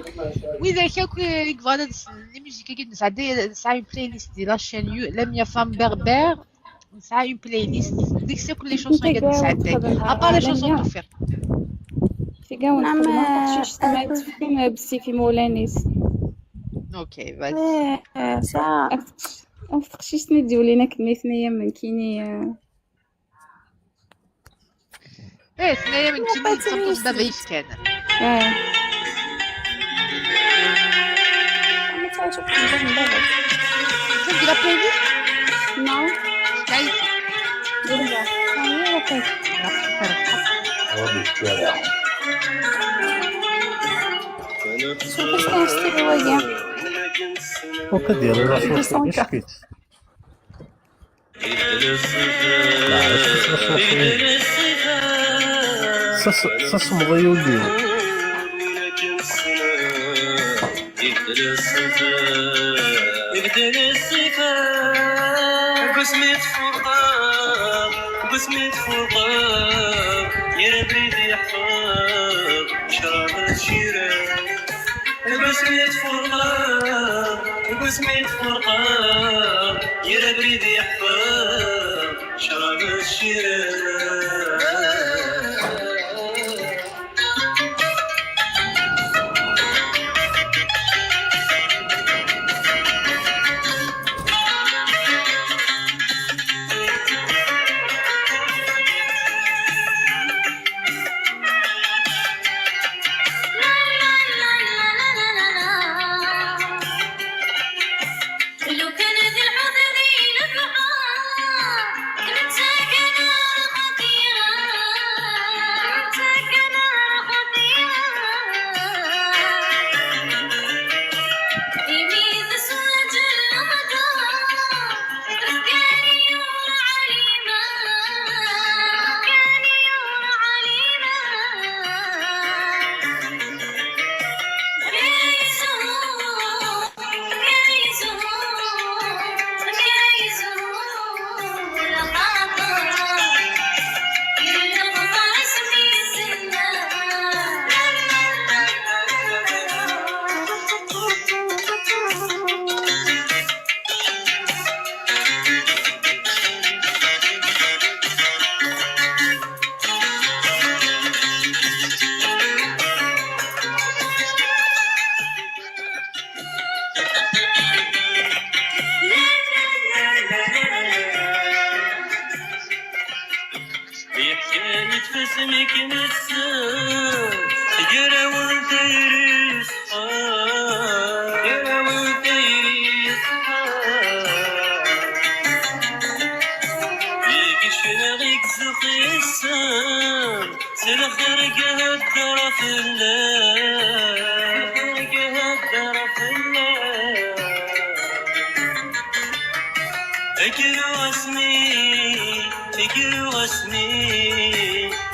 Widak akk i yebɣan ad ssnen les musiques-agi nesɛedday, nesɛa une playlist di la chaîne You-, Lamia Femme Berbère. Nesɛa une playlist deg-s akk les chansons-agi ad nesɛedday. À part la chanson n Tuffiq. Tiga wen xedmeɣ taqcict ma tefkim bessif imawlan-is. Ok, vas-y. Af teqcict-nni d-yulin akken nitni am nekkini. Eh, tenna-yam nekkini d tameṭṭut n baba yefkan. Eh. Tagi la playlist? Non. Playlist. Déjà. Ah, oui, ok. Su qisem s tiliwagi. Wakka d yal la chanson. Sas-, sasmeḍ ay ul-iw. Deg wasmi tfurqeḍ, deg wasmi tfurqeḍ, yir abrid yeḥfeḍ, ccrab d ciran. Deg wasmi tfurqeḍ, deg wasmi tfurqeḍ, yir abrid yeḥfeḍ, ccrab d ciran. لو كان ذي الحضن ينفع، كنت كان الخطيرة، كنت كان الخطيرة. يميت سوى جل مطار. Yeḥka-yi-d fasmi k-nessen, gar-awen tayri ṣṣfan, gar-awen tayri ṣṣfan. I yecfan i yezzux yes-sen, s lxir i ihedder fell-am, s lxir i ihedder fell-am. Akken wasmi, akken wasmi,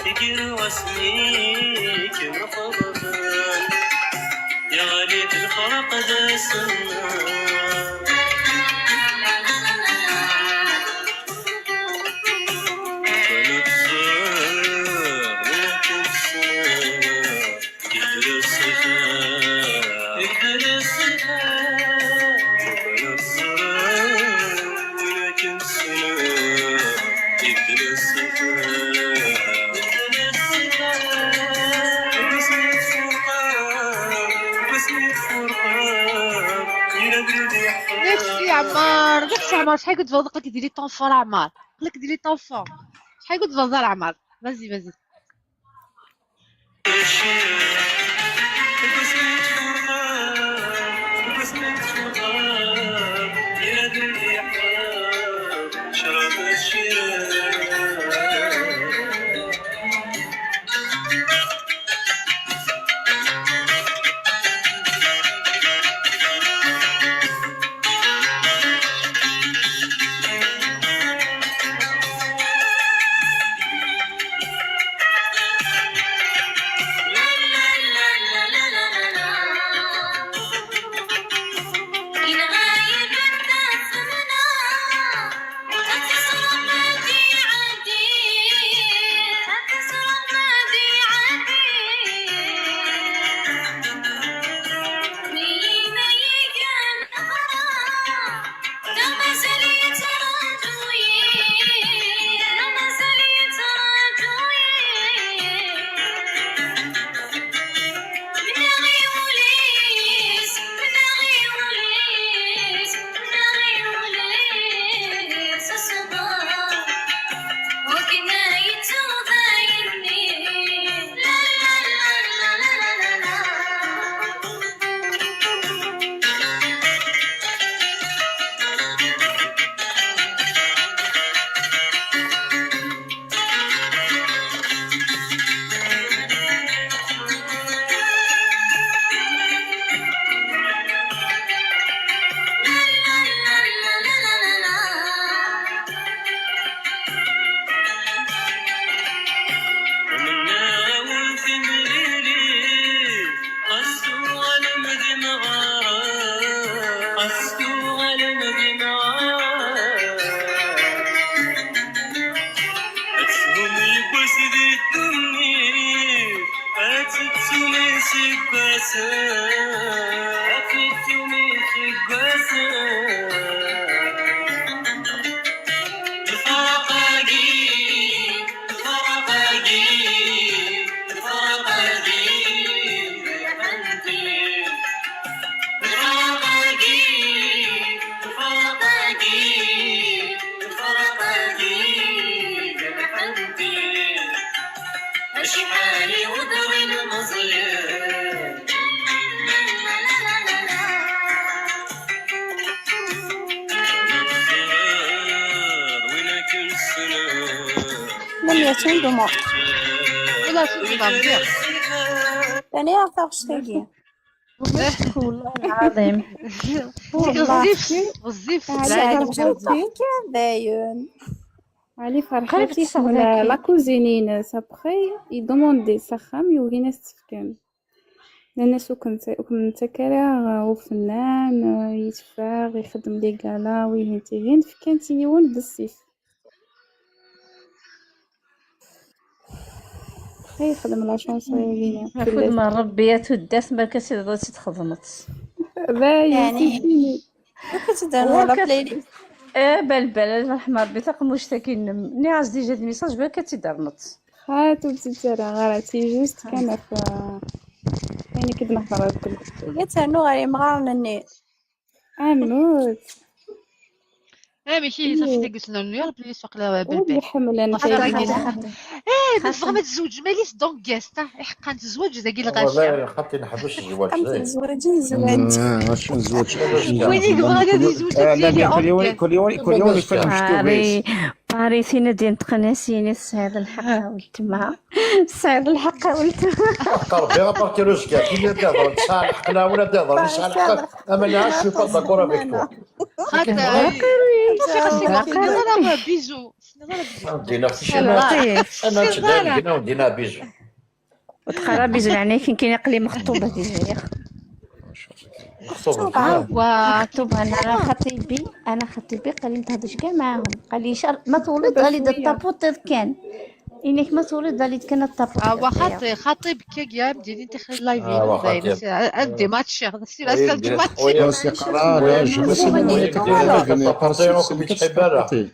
akken wasmi kem-xeḍben, yeɣli-d lferq d asemma. Wala tẓer, wala tebṣer. Yedder ṣṣifa, yedder ṣṣifa. Wala tẓer, wala tebṣer. Yedder ṣṣifa, yedder ṣṣifa. Wasmi tfurqeḍ, wasmi tfurqeḍ, yella abrid yeḥfeḍ. Merci Ɛmar, merci Ɛmar, شحال كنت تفضل قلت لي ديري طونفور Ɛmar. قلت لك ديري طونفور. شحال كنت تفضل Ɛmar. Vas-y, vas-y. Ad teshum yiwwas di ddunit, ad tettum iseggasen, ad tettum iseggasen. Lferq-agi, lferq-agi, lferq-agi, lferq-agi. Lferq-agi, lferq-agi, lferq-agi, jerḥent-iyi. Acḥal i weḍrin Meẓyan. Win akken ssneɣ. Lam yasin duma. Wala, tugi d Ṛebbi. Tani taɣect-agi. Ulac, والله العظيم. والله. غزيف، غزيف. Ɛli ferḥati kan dayen. Ɛli ferḥati la cousine-ines, après, yedumandi s axxam, yugi-n as-tt-fken. Nnan-as ur ken-, ur ken-nettak ara, uh, ufennan, uh, yeteffeɣ, ixeddem les galas, wihin tihin, fkan-tt i yiwen d ssif. Ay, xdem la chanson-agi. Afud ma Rebbi, a tuddert, ma akka tt-id-, tt-id-xedmeḍ. Dayen, yeɛni, c'est fini. Akka tt-id-rnu la playlist. Eh, bal, bal, ad ṛḥem Rebbi taqemmuct-agi-nnem. Nniɣ-as déjà d message, bal akka tt-id-rnuḍ. Xaṭi, ur tt-id-ttarraɣ ara, c'est juste kan ɣef, uh, ayen akka d-nehḍer akk. Iga ternu ɣer yemɣaren-nni. Amut. Amek ihi, safi tagi ur tt-nrennu ara, belli suq la belbel. Ur iḥemmlen. Eh, ma tebɣam ad tzewǧem, alit donc guest, ah, iḥeqqan tezweǧ dagi lɣaci. Xaṭi neḥbes zzwaǧ. Am tezweǧ, nezweǧ. Ah, acu nezweǧ? Win i yebɣan ad yezweǧ, ad yili kul yiwen, kul yiwen, kul yiwen yefren ḥecc. Paris, Paris, tin ad yenṭqen ass-ini tesɛiḍ lḥeqq a weltma. Tesɛiḍ lḥeqq a weltma. Aqerbi, aparti ruzga, tin ad d-ihḍren, tesɛa lḥeqq, neɣ win ad d-ihḍren, yesɛa lḥeqq. Ama nɛac, je suis pas d'accord avec toi. Xaṭer, xaṭer, xaṭer, xaṭer, bisous. Dina, dina, bisous. Ur tqara bisous, leɛnaya-k, nekkini aql-i mexṭuba déjà. Mexṭuba. Awa. Mexṭuba, أنا خطيبي، أنا خطيبي قال لي ما تهضرش كاع معاهم. قال لي إن شاء الله ما تولد، قال لي دا تابوطيض كان. إنك ما تولد، قال لي كان التابوطيض. أوا خطي-، خطيب كي يا مديني تخرج لايف. أوا خطيب. عندي ماتش، سي لا سال دي ماتش. سي قرار، لا، جو ما سي مديني تخرج لايف، أنا خاصك تسكتي.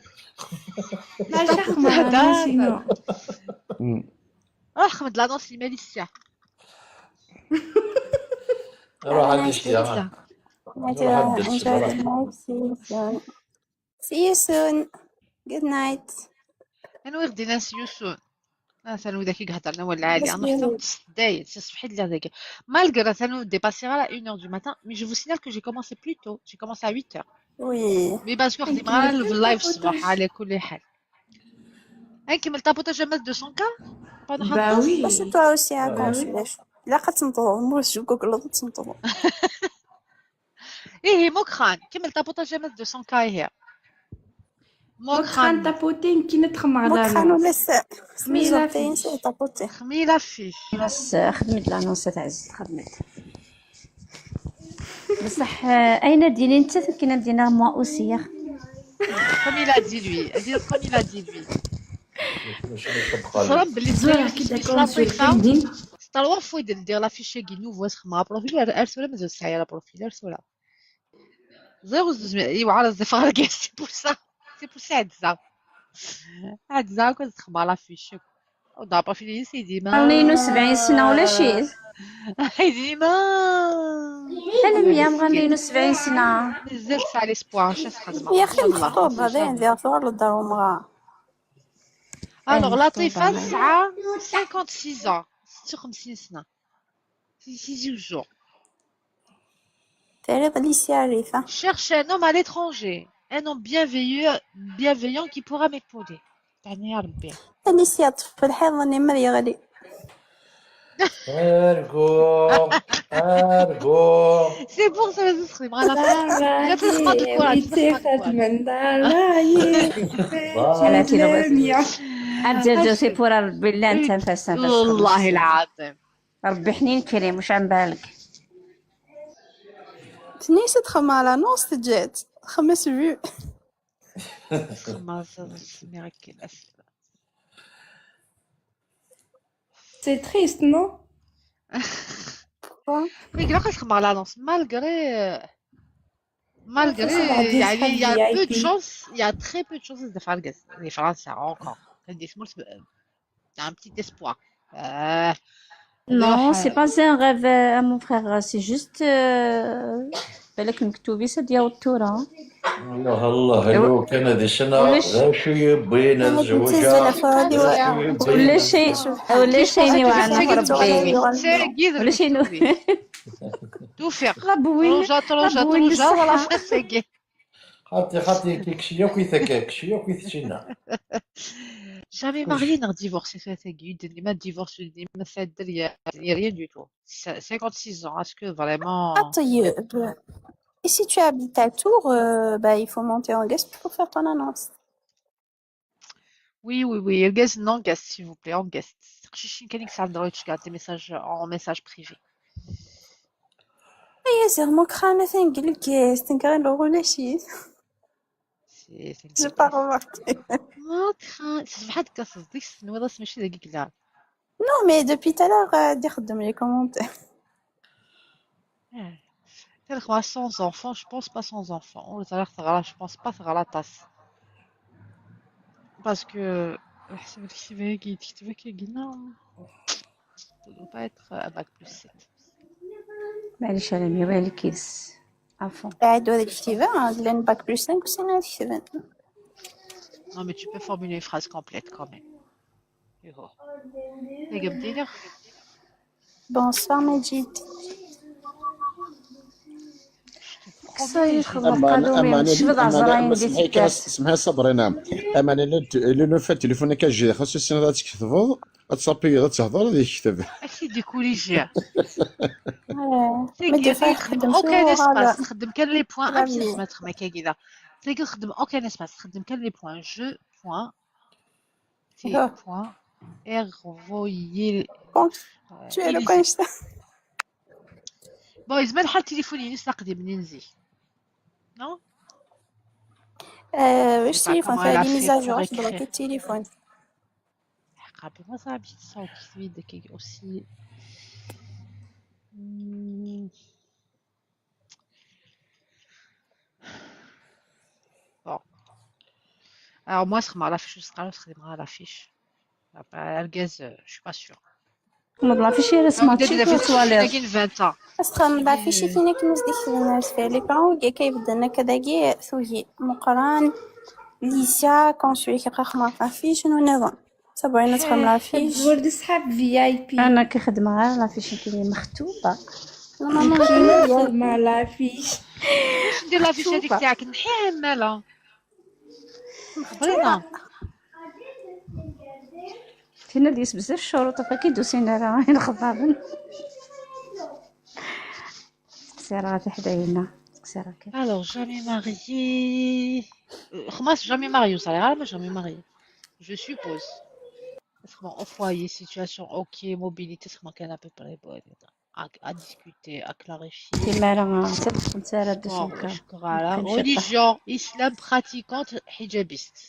لا، شخص ما نسينا. روح خمد لانونس لماليسيا. روح عندي شتيها. See you soon. Good night. أنا وين غدينا see you soon. Atan widak i iheddren awal lɛali. Nruḥ tura s dayet, si ṣṣbeḥ i lliɣ dagi. Malgré atan ur dépasseɣ ara une heure du matin, mais je vous signale que j'ai commencé plus tôt. J'ai commencé à huit heures. Oui. Mais parce que xdimeɣ ara live ṣṣbeḥ, على كل حال. Ad nkemmel tapotage à deux cents K. Bah oui. Parce que toi aussi, à consolation. Ilaq ad tneṭḍeḍ, moi je googleḍ ad tneṭḍeḍ. Ihi, Mokran, kemmel tapotage à deux cents K ihi. Mokran tapoting kina txemmar. Mokran ولا س-, سميتو تاين سي tapoting. خمي l'affiche. بس خدمت l'annonce تاع الزيت، خدمت. بصح، آه، أين ديني نتا كنا دينا moi aussi يا أخي. Comme il a dit lui. Comme il a dit lui. صرا بلي زوين كي داكور سميتو لافيشا. Trois fois يدير لافيشا كي نوفو، اسخ مع بروفيل، ارسل مازال ساعه لا بروفيل، ارسل. زيرو زوج مية، ايوا، على الزفاركي، c'est pour ça. C'est pour ça عاد زعما. عاد زعما كنت تخبى لا فيش. ودابا في لي سي ديما. عاونينو سبعين سنة ولا شي؟ ديما. انا ميام غندينو سبعين سنة. مازال تسعى ليسبوار، اش تخدم؟ يا اخي، مخطوبة، بعدين ندير شغل الدار ومرا. الوغ، لطيفة تسعة، cinquante-six ans، ستة وخمسين سنة. تيزي وزو. تعرف لي سي عريفة. Cherche un homme à l'étranger, un homme bienveillant, bienveillant qui pourra m'épauler. تعني يا ربي. أنا سي طفل حيواني ما يغلي. ارجو، ارجو. C'est pour ça لازم تخدم على لا، لا، لا، في الخط الكرة، في الخط الكرة. من دار، لا، لا، لا، لا. عبد الجوسي بورا ربي لا نتنفس، نتنفس. والله العظيم. ربي حنين كريم، واش عن بالك؟ تنيسة تخمالة نوص تجات خمس فيو. تخمالة سميرك الأسفل. C'est triste, non? Mais grave, تخمالة نوص، malgré, malgré, يعني, il y a peu de chance, il y a très peu de chance de faire les Français encore. Il y a un petit espoir. Euh, Non, c'est pas un rêve, euh, à mon frère, c'est juste, euh, بالك مكتوبي سديا والتورا. الله، الله، لو كان هذه السنة، ولاش؟ غير شوية بين الزوجة. ولا شيء، ولا شيء يوعنا ربي. ولا شيء نو-، توفيق. لا بوين، روجا، روجا، لا بوين روجا، الصحة. ولا فاساكي. خاطي، خاطي، كي كشي ياكو يتكاك، كشي ياكو يتشينا. Jamais marié, non divorcé, c'est ça, ديما divorce, ديما سادر، rien du tout. Cinquante-six ans, est-ce que vraiment... Ah, طيب. Et si tu habites à Tours, euh, bah, il faut monter en guest pour faire ton annonce. Oui, oui, oui, argaz-nni en guest, s'il vous plaît, en guest. Teqcicin kan i yesɛan droit ad d-cegɛent des messages en message privé. Aya ziɣ Mokran atan deg lgaz, tenker-d ulac-it. J'ai pas remarqué. Mokran, c'est vrai que c'est, c'est, c'est, c'est, c'est, c'est, Non, mais depuis tout à l'heure, euh, d-ixeddem les commentaires. Ah. Talxwa sans enfant, je pense pas sans enfant. Ur ẓriɣ teɣra, je pense pas teɣra aṭas. Parce que, ḥseb lektab-agi, tektab akka gina, ça doit pas être un bac plus sept. معليش، على مي وين الكيس؟ عفوا. قاعد هذا الكتيبة، لأن bac plus cinq وسنة هذا الكتيبة. Non, mais tu peux formuler une phrase complète quand même. Bonsoir, Majid. صاي خدمة قالوا مي مش بضع زراين دي سمحي كاس، سمحي صبرينا. أما أنا لو فات تليفونك جاي خاصو السنة تكتبض، تصابي تهضر هذه يكتب. أكيد يكوريجي. تيجي تخدم aucun espace، تخدم كان les points، أمشي ما تخمك كذا. تيجي تخدم aucun espace، تخدم كان les points. Je point. C'est point. Envoyer. Bon, tu es le coin. Bon, يزعما الحال تليفوني لسه قديم ننزي. Non? Euh, واش تليفون فيها les mises à jour، واش بلاكي التليفون؟ حقابي ما صعبش تصاوب في يدك aussi. Bon. Alors moi, c'est ma l'affiche, c'est quand même ma l'affiche. Après, le gaz, euh, je suis pas sûre. ما بلا فيش يا رسمة تشيك وتوالير. أصلا ما فيش فينا كي مزدك في الناس في لي بلان وكي كيبدا لنا كذا كي ثوجي مقران ليسا كونسوي كي قاخ ما فيش شنو نظام. صبرينا تخدم لافيش. ولد صحاب في اي بي. انا كنخدم غير لافيش كي مختوبه. ماما خدمة لافيش. واش ندير لافيش هذيك تاعك؟ نحيها مالا. خبرينا. فينا ديس بزاف الشروط فكي دوسينا راه نخضابن. سقسي راه في حداينا، سقسي راه كيف. Alors, jamais marié. Euh, خماس jamais marié, ça ira, mais jamais marié. Je suppose. Parce que bon, au foyer, situation, ok, mobilité, c'est manqué à peu près. Bon, à, à discuter, à clarifier. كيما راه صدق كنت راه Bon, دوسيكا. شكرا. كنشطح. Religion, islam, pratiquante, hijabiste.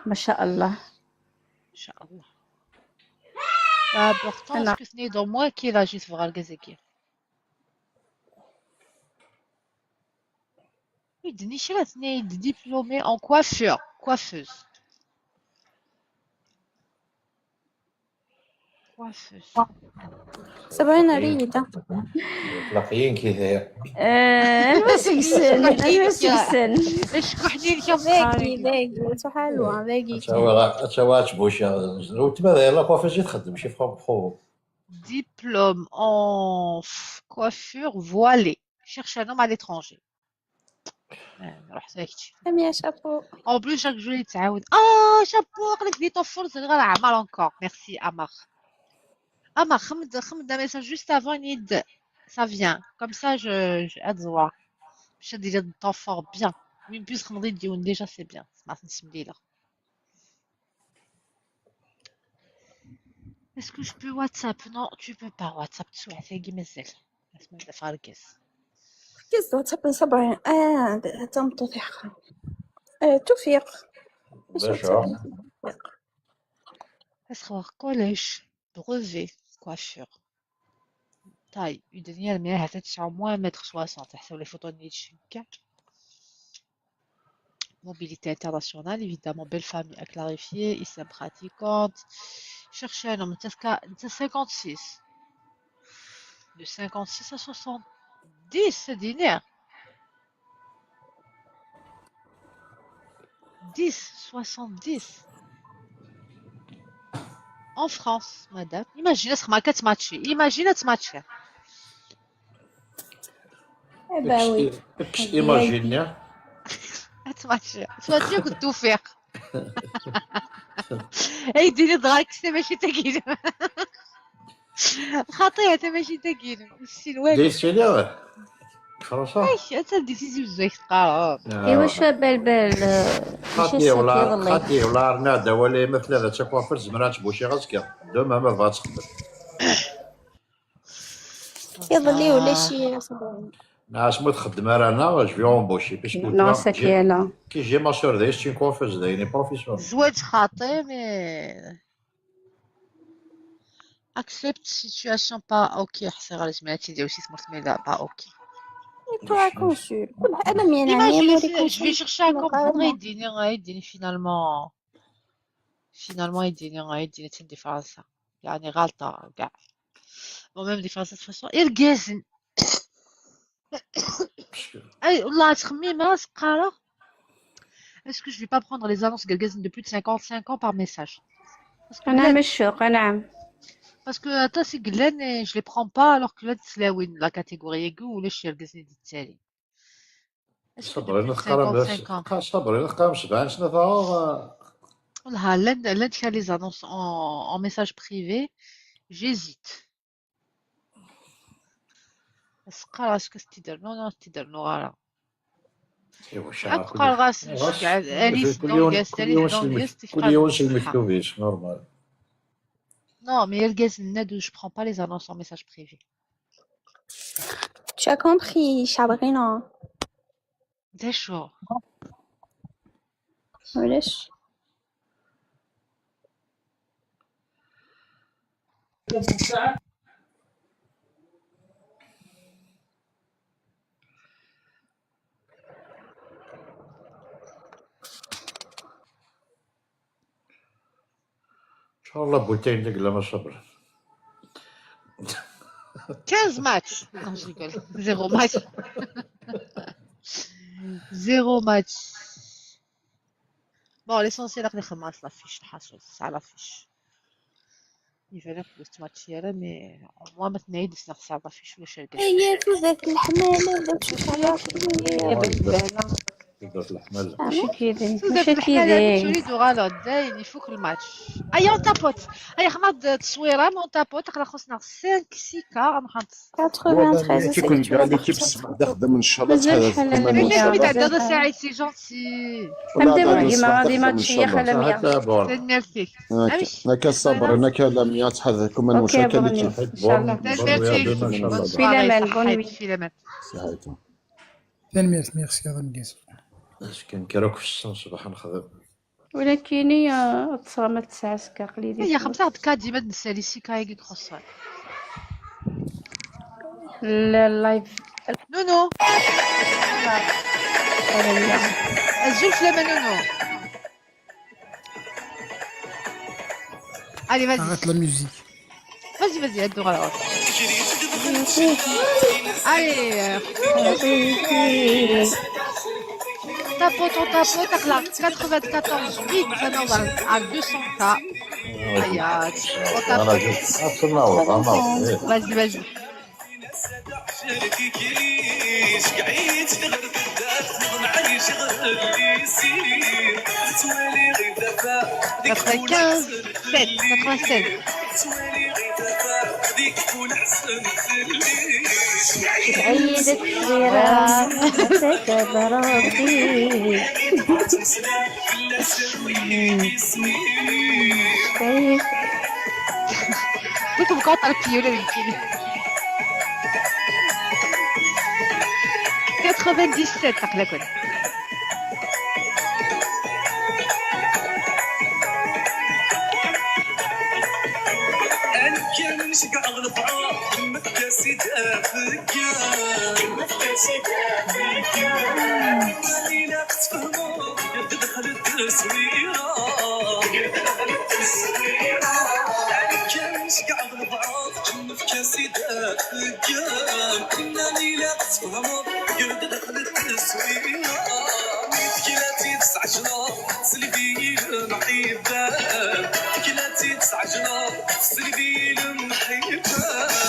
ما شاء الله. ان شاء الله. Pourtant, أنا- est-ce que c'est dans moi qui l'a juste voir الجزائر؟ يدني شرا ثنين diplômée en coiffure, coiffeuse. Coiffeuse. صبرينا ريدة. اخلاقيين كي داير. آه، المسكسن، المسكسن. اش كحنين كم باقي باقي سبحان الله باقي. اتشاوات بوشا. وتما داير لا كوافير تخدم شي فخو بخو. Diplôme en f- coiffure voilée. Cherche un homme à l'étranger. آه، نروح ساكتي. سمية شابو. En plus, chaque jour, يتعاود. اه، chapeau، قالك لي طفل صغير عمر encore. Merci, Amar. Amar, خمد خمد un message juste avant نيد. Ça vient. Comme ça, je, je aide Zoa. باش ديري طفل bien. من plus خمضي ديون déjà, c'est bien. ما تنسملي لا. Est-ce que je peux WhatsApp? Non, tu peux pas WhatsApp. تسوع ثاقي مازال. اسمع، دفع الكاس. كيس واتساب صبرين. اه، تم توفيق. آه، توفيق. بشار. Est-ce que كولاش؟ Brevet coiffure. Taille, une demi-heure, mais elle a moins un mètre soixante. Ça, les photos de Nietzsche. Mobilité internationale, évidemment, belle famille à clarifier, islam pratiquante. Chercher un homme, t'as qu'à- t'as cinquante-six. De cinquante-six à soixante-dix, c'est dîner. dix, soixante-dix. En France, madame. Imagine, est-ce que ma carte matchée? Imagine, est-ce matchée? Eh ben oui. اكش ايماجيني. Est-ce matchée? Soit Dieu que tout faire. اي ديني دراك، c'est ماشي تاكيل. خطيه، c'est ماشي تاكيل. الشينوات. ديسيلي. فرنسا. ايش انت دي تيزي بزاف تقارب؟ ايوا شو بال بال. خاطي ولا خاطي ولا رناده ولا مثلا هذا تشاكوافر زمرات بوشي غاسكا. دوما ما بغات تخدم. يظل لي ولا شي صبرين. ناس ما تخدم راه انا جو في امبوشي بيسكو نو سكينه. كي جي ما سور دايس شي كوافير دايني بروفيسيونيل. زواج خاطي، mais accepte situation pas ok. حسي غير جمعتي ديال شي سمرت، mais لا، pas ok. تو كونسول كل انا مين يعني Imagine, موري je vais chercher à comprendre. يديني يديني finalement. Finalement يديني يديني تندي فرنسا. يعني غالطه كاع. المهم دي فرنسا تفرسون يرقازن. اي والله تخميم راسك قاله. Est-ce que je vais pas prendre les annonces قلقازن de plus de cinquante-cinq ans par message? انا مشوق نعم. Parce que ata si قلان, je les prends pas alors que la تسلاوين la catégorie aiguë ولا شي يرقزني دي التالي. صبري نتقرب. صبري نتقرب سبعين سنه فهو. والله لا لا تخلي les annonces en, en message privé. J'hésite. بس قرا اش كتدير نو نو تدير نو غارة. ايوا عاد تقرا غاس نشجع اليس كل يوم دونغيس كل اليس يوم دونغيس كل يوم شي مكتوبيش نورمال. Non, mais الكاس الندو, je prends pas les annonces en message privé. Tu as compris, Sabrina. D'accord. علاش؟ ان شاء الله بولتين ديك لا ما صبر. quinze matchs. Non, je rigole. Zéro match. Zéro match. Bon, l'essentiel, c'est que les خماس l'affiche, الحاصل, c'est l'affiche. Iban akk ur tettmačči ara, mais au moins ma tenna-yi-d ssneɣ tesɛiḍ affiche ulac argaz. Ay tudert leḥmala, d acu xalaṣ. Tudert leḥmala. Acu k-yidin? Tudert Acu leḥmala, k-yidin? Tuli d uɣaleɣ dayen, ifuk lmatch. Aya on tapote. Aya xma d ttṣwira, ma on tapote, aqla xuṣneɣ cinq six cas, nxant. quatre-vingt-treize, Voilà, c'est l'équipe, c'est l'équipe, c'est l'équipe. Mazal ḥala Melmi Lamia, tɛeddaḍ mazal a ḥala. Saɛid, c'est gentil. Am dawed yemma, ɣadi match, ya xala Lamia. Tanemmirt-ik. Akka, akka Lamia, ttḥadakum, Ok, bonne nuit, inchallah. Tanemmirt-ik. Bonne Fi soirée, laman, bonne ṣaḥḥit, nuit. Fi laman. Tanemmirt, merci ad ngezzem. Acu kan kra kfessen ṣṣbeḥ nexdem. Walakin ad tesɣem ad tesɛa seg aqli di Aya xemsa d kadi ma d-nessali sika-agi deg xeṣṣan. live. Nono. Azul fell-am a Nono. Allez, vas-y. Arrête la musique. Vas-y, vas-y, aide-nous alors. Allez, euh, tapote, on tapote, aqla quatre-vingt-quatorze huit, maintenant on va à deux cents K. Aïe, on tapote. Vas-y, vas-y. Quatre-vingt-quinze, sept, quatre-vingt-seize. عيدك صغيرة، عساك براسي. Vous pouvez encore parler plus, là, tranquille. Quatre-vingt-dix-sept, aql-aken.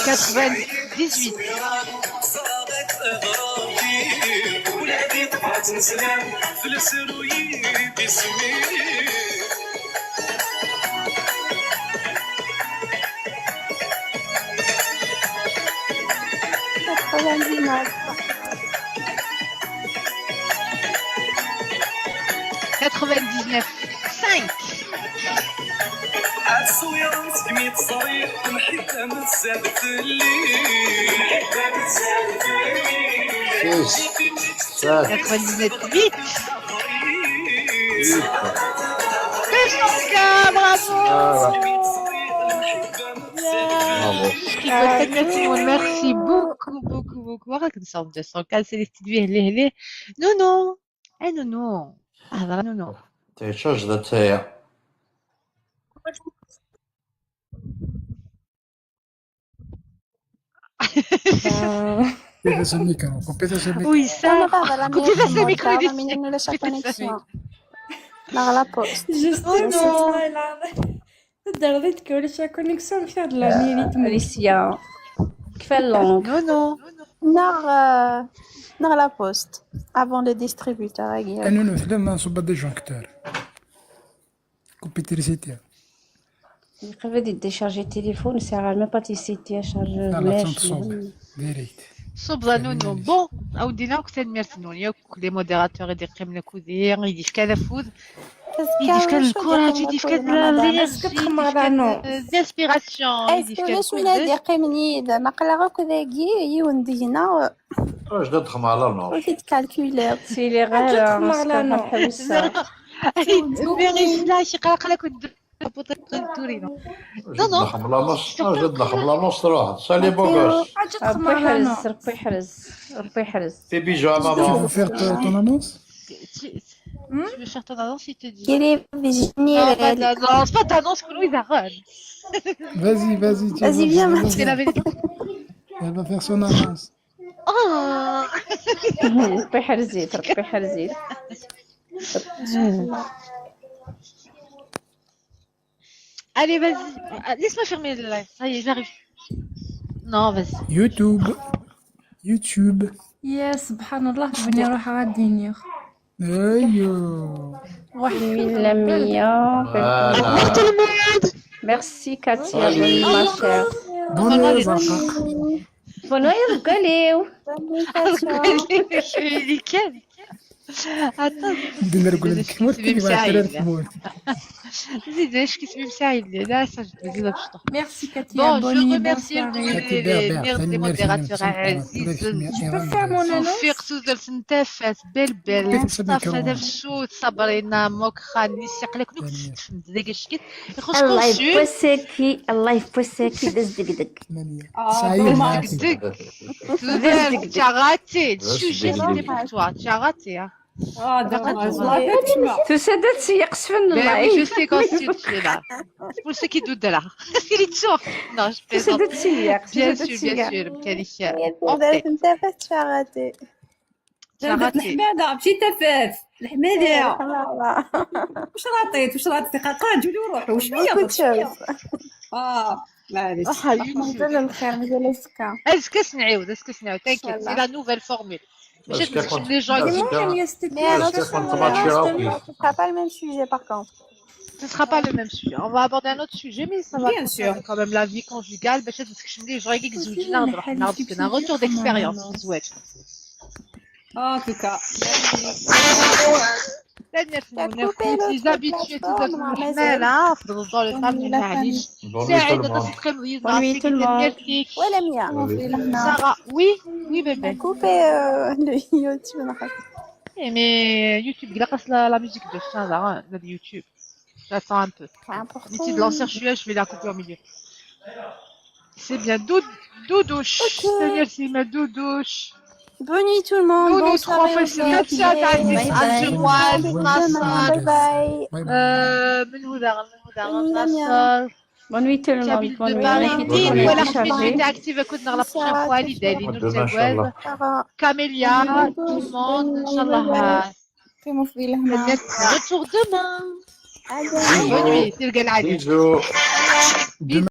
Quatre-vingt-dix-huit. Quatre-vingt-dix-neuf. Cinq. Quatre-vingt-dix-neuf. Huit. Deux cents K, bravo. Merci beaucoup, beaucoup, beaucoup. Raak nṣaweb deux cents K, c'est les petites vies, les, les. Non, non. Eh, non, non. Ah, voilà, non, non. T'es chargé de terre. Coupez ce micro, coupez ce micro. Oui, ça. Coupez ce micro, il est ulac la connexion. Neɣ la poste. Juste, Oh non. Tedderɣ di tkewl, ulac la connexion, amek teɣ d la nuit. Alicia. Kfa la langue. Non, non. Neɣ, euh, neɣ la poste. Avant les distributeurs, agi. Ah non, non, c'est un sous disjoncteur. Coupez l'électricité. Yeqbel ad yedécharger téléphone, sɛiɣ même pas tisiti à charger. Voilà, ttṣubb. Direct. Ṣubbeḍ a Nuno. Bon, a wuddi-nneɣ akk tanemmirt-nwen yakk, les modérateurs i d-iqqimen akked-i, i d-yefkan afud, i d-yefkan lkuraj, i d-yefkan l'énergie, i d-yefkan, euh, l'inspiration, i d-yefkan kullec. Aql-aɣ akk dagi, yiwen deg-neɣ. Ajdad xemɛla non. Ur t-id-calculiɣ. Siliɣ ara, ḥewseɣ. Mais yesla, yeqraq la kent. Non, non. Nxemmel annonce, ajdad nxemmel annonce, truḥ. Salut, beau gosse. Rebbi ḥrez, Rebbi ḥrez, Rebbi ḥrez. Tes pyjamas, Tu maman. Veux faire ton ton annonce? Tu, tu veux faire ton annonce, il te dit. Yiri, Non, pas d'annonce, pas d'annonce, que Louis Aaron. Vas-y, vas-y, tu Vas-y, vas, viens, vas-y, Mathieu. C'est la vas-y. vérité. Elle va faire son annonce. Oh. Rebbi ḥrez-it, Rebbi ḥrez-it. Allez, vas-y. Ah, laisse-moi fermer le live. Ça y est, j'arrive. Non, vas-y. YouTube. YouTube. يا سبحان الله، بني روح غادينيغ. ايوه. واحد مية. Merci Katia, bonne ma chère. Bonne زرقاء. Bonne يا القليو. اللي كان. Attends. بدنا نقول لك كيما تكتبي مع السلام تموت. زيد اش كيسمي مساعد لي؟ لا، صافي، زيد بشطح. Merci Katia. Bon, je Bonne remercie bonne soirée. les, les, les modérateurs عزيز. Je peux faire mon annonce? توفيق سوزر سنتافات، بلبل، مصطفى دبشوت، صابرينا، موكخان، نيسي، قلك نكتب دقيقة شكيت. يخص الله كونسول. يبوسكي، الله يبوسكي، دز دقدق. سعيد معاكي. دقدق. سوزر، tu as raté. Le sujet, c'était pour toi. Tu as raté, hein. اه دابا تسدد سيق سفن Ben oui, الله. je sais quand c'est là. C'est pour ça qu'il doute de là. Il est sûr. Non, je plaisante. تسدد سيق Bien sûr, bien sûr, Mkalikia. دارت انت فاش تفاغاتي. Tu as raté. الحماده ماشي تفاف. الحماده. واش راطيت؟ واش راطيت؟ قرقره جولي وروحي. واش فيا؟ Beaucoup de choses. اه معليش. مازال الخير، مازال الزكا. Est-ce que c'est نعاود؟ Est-ce que c'est نعاود? T'inquiète, c'est la nouvelle formule. باش تكشم les gens. Mais alors, ce sera pas le même sujet par contre. Ce sera pas le même sujet. On va aborder un autre sujet, mais ça va Bien concerner sûr. quand même la vie conjugale. باش تكشم les gens يقيك زوجنا نهضروا حنا راه un retour d'expérience في الزواج. اه كيكا. تاني في المنافسين، les habitués تزاد من الحمالة، فضل الدور يطلع من معليش. سعيدة تصدقي مزيد مع السيدة ديالك. ولا مية. Sarah, oui, oui bébé. Couper euh, le YouTube. Eh, mais YouTube, il a cassé la, la musique de fin là, hein, de YouTube. J'attends un peu. C'est important. Niti de lancer, je suis là, je vais la couper au milieu. C'est bien. Dou- Doudouche. Merci, ma Doudouche. Bonne nuit tout le monde. Nous, Bonne nous trois soirée aux festivals, invités. Aziz, Bye bye. Azouaz, Rendez-vous demain. Nasser, Bye bye. euh, من هدى، من هدى، من لميا. Nasser, Bonne nuit tout le monde. Kabyle de Bonne nuit. Paris, Merci Dine, beaucoup. ولا Merci حبيت Charlie. j'étais active, écoute, dans la prochaine fois, les Dali, nous, Demain, Inch'Allah. Sarah. Camélia, tout le monde, Inchallah. قيموا في بيلهنا. Retour demain. عاد. Bonne nuit, تلقى العادي. Bisous.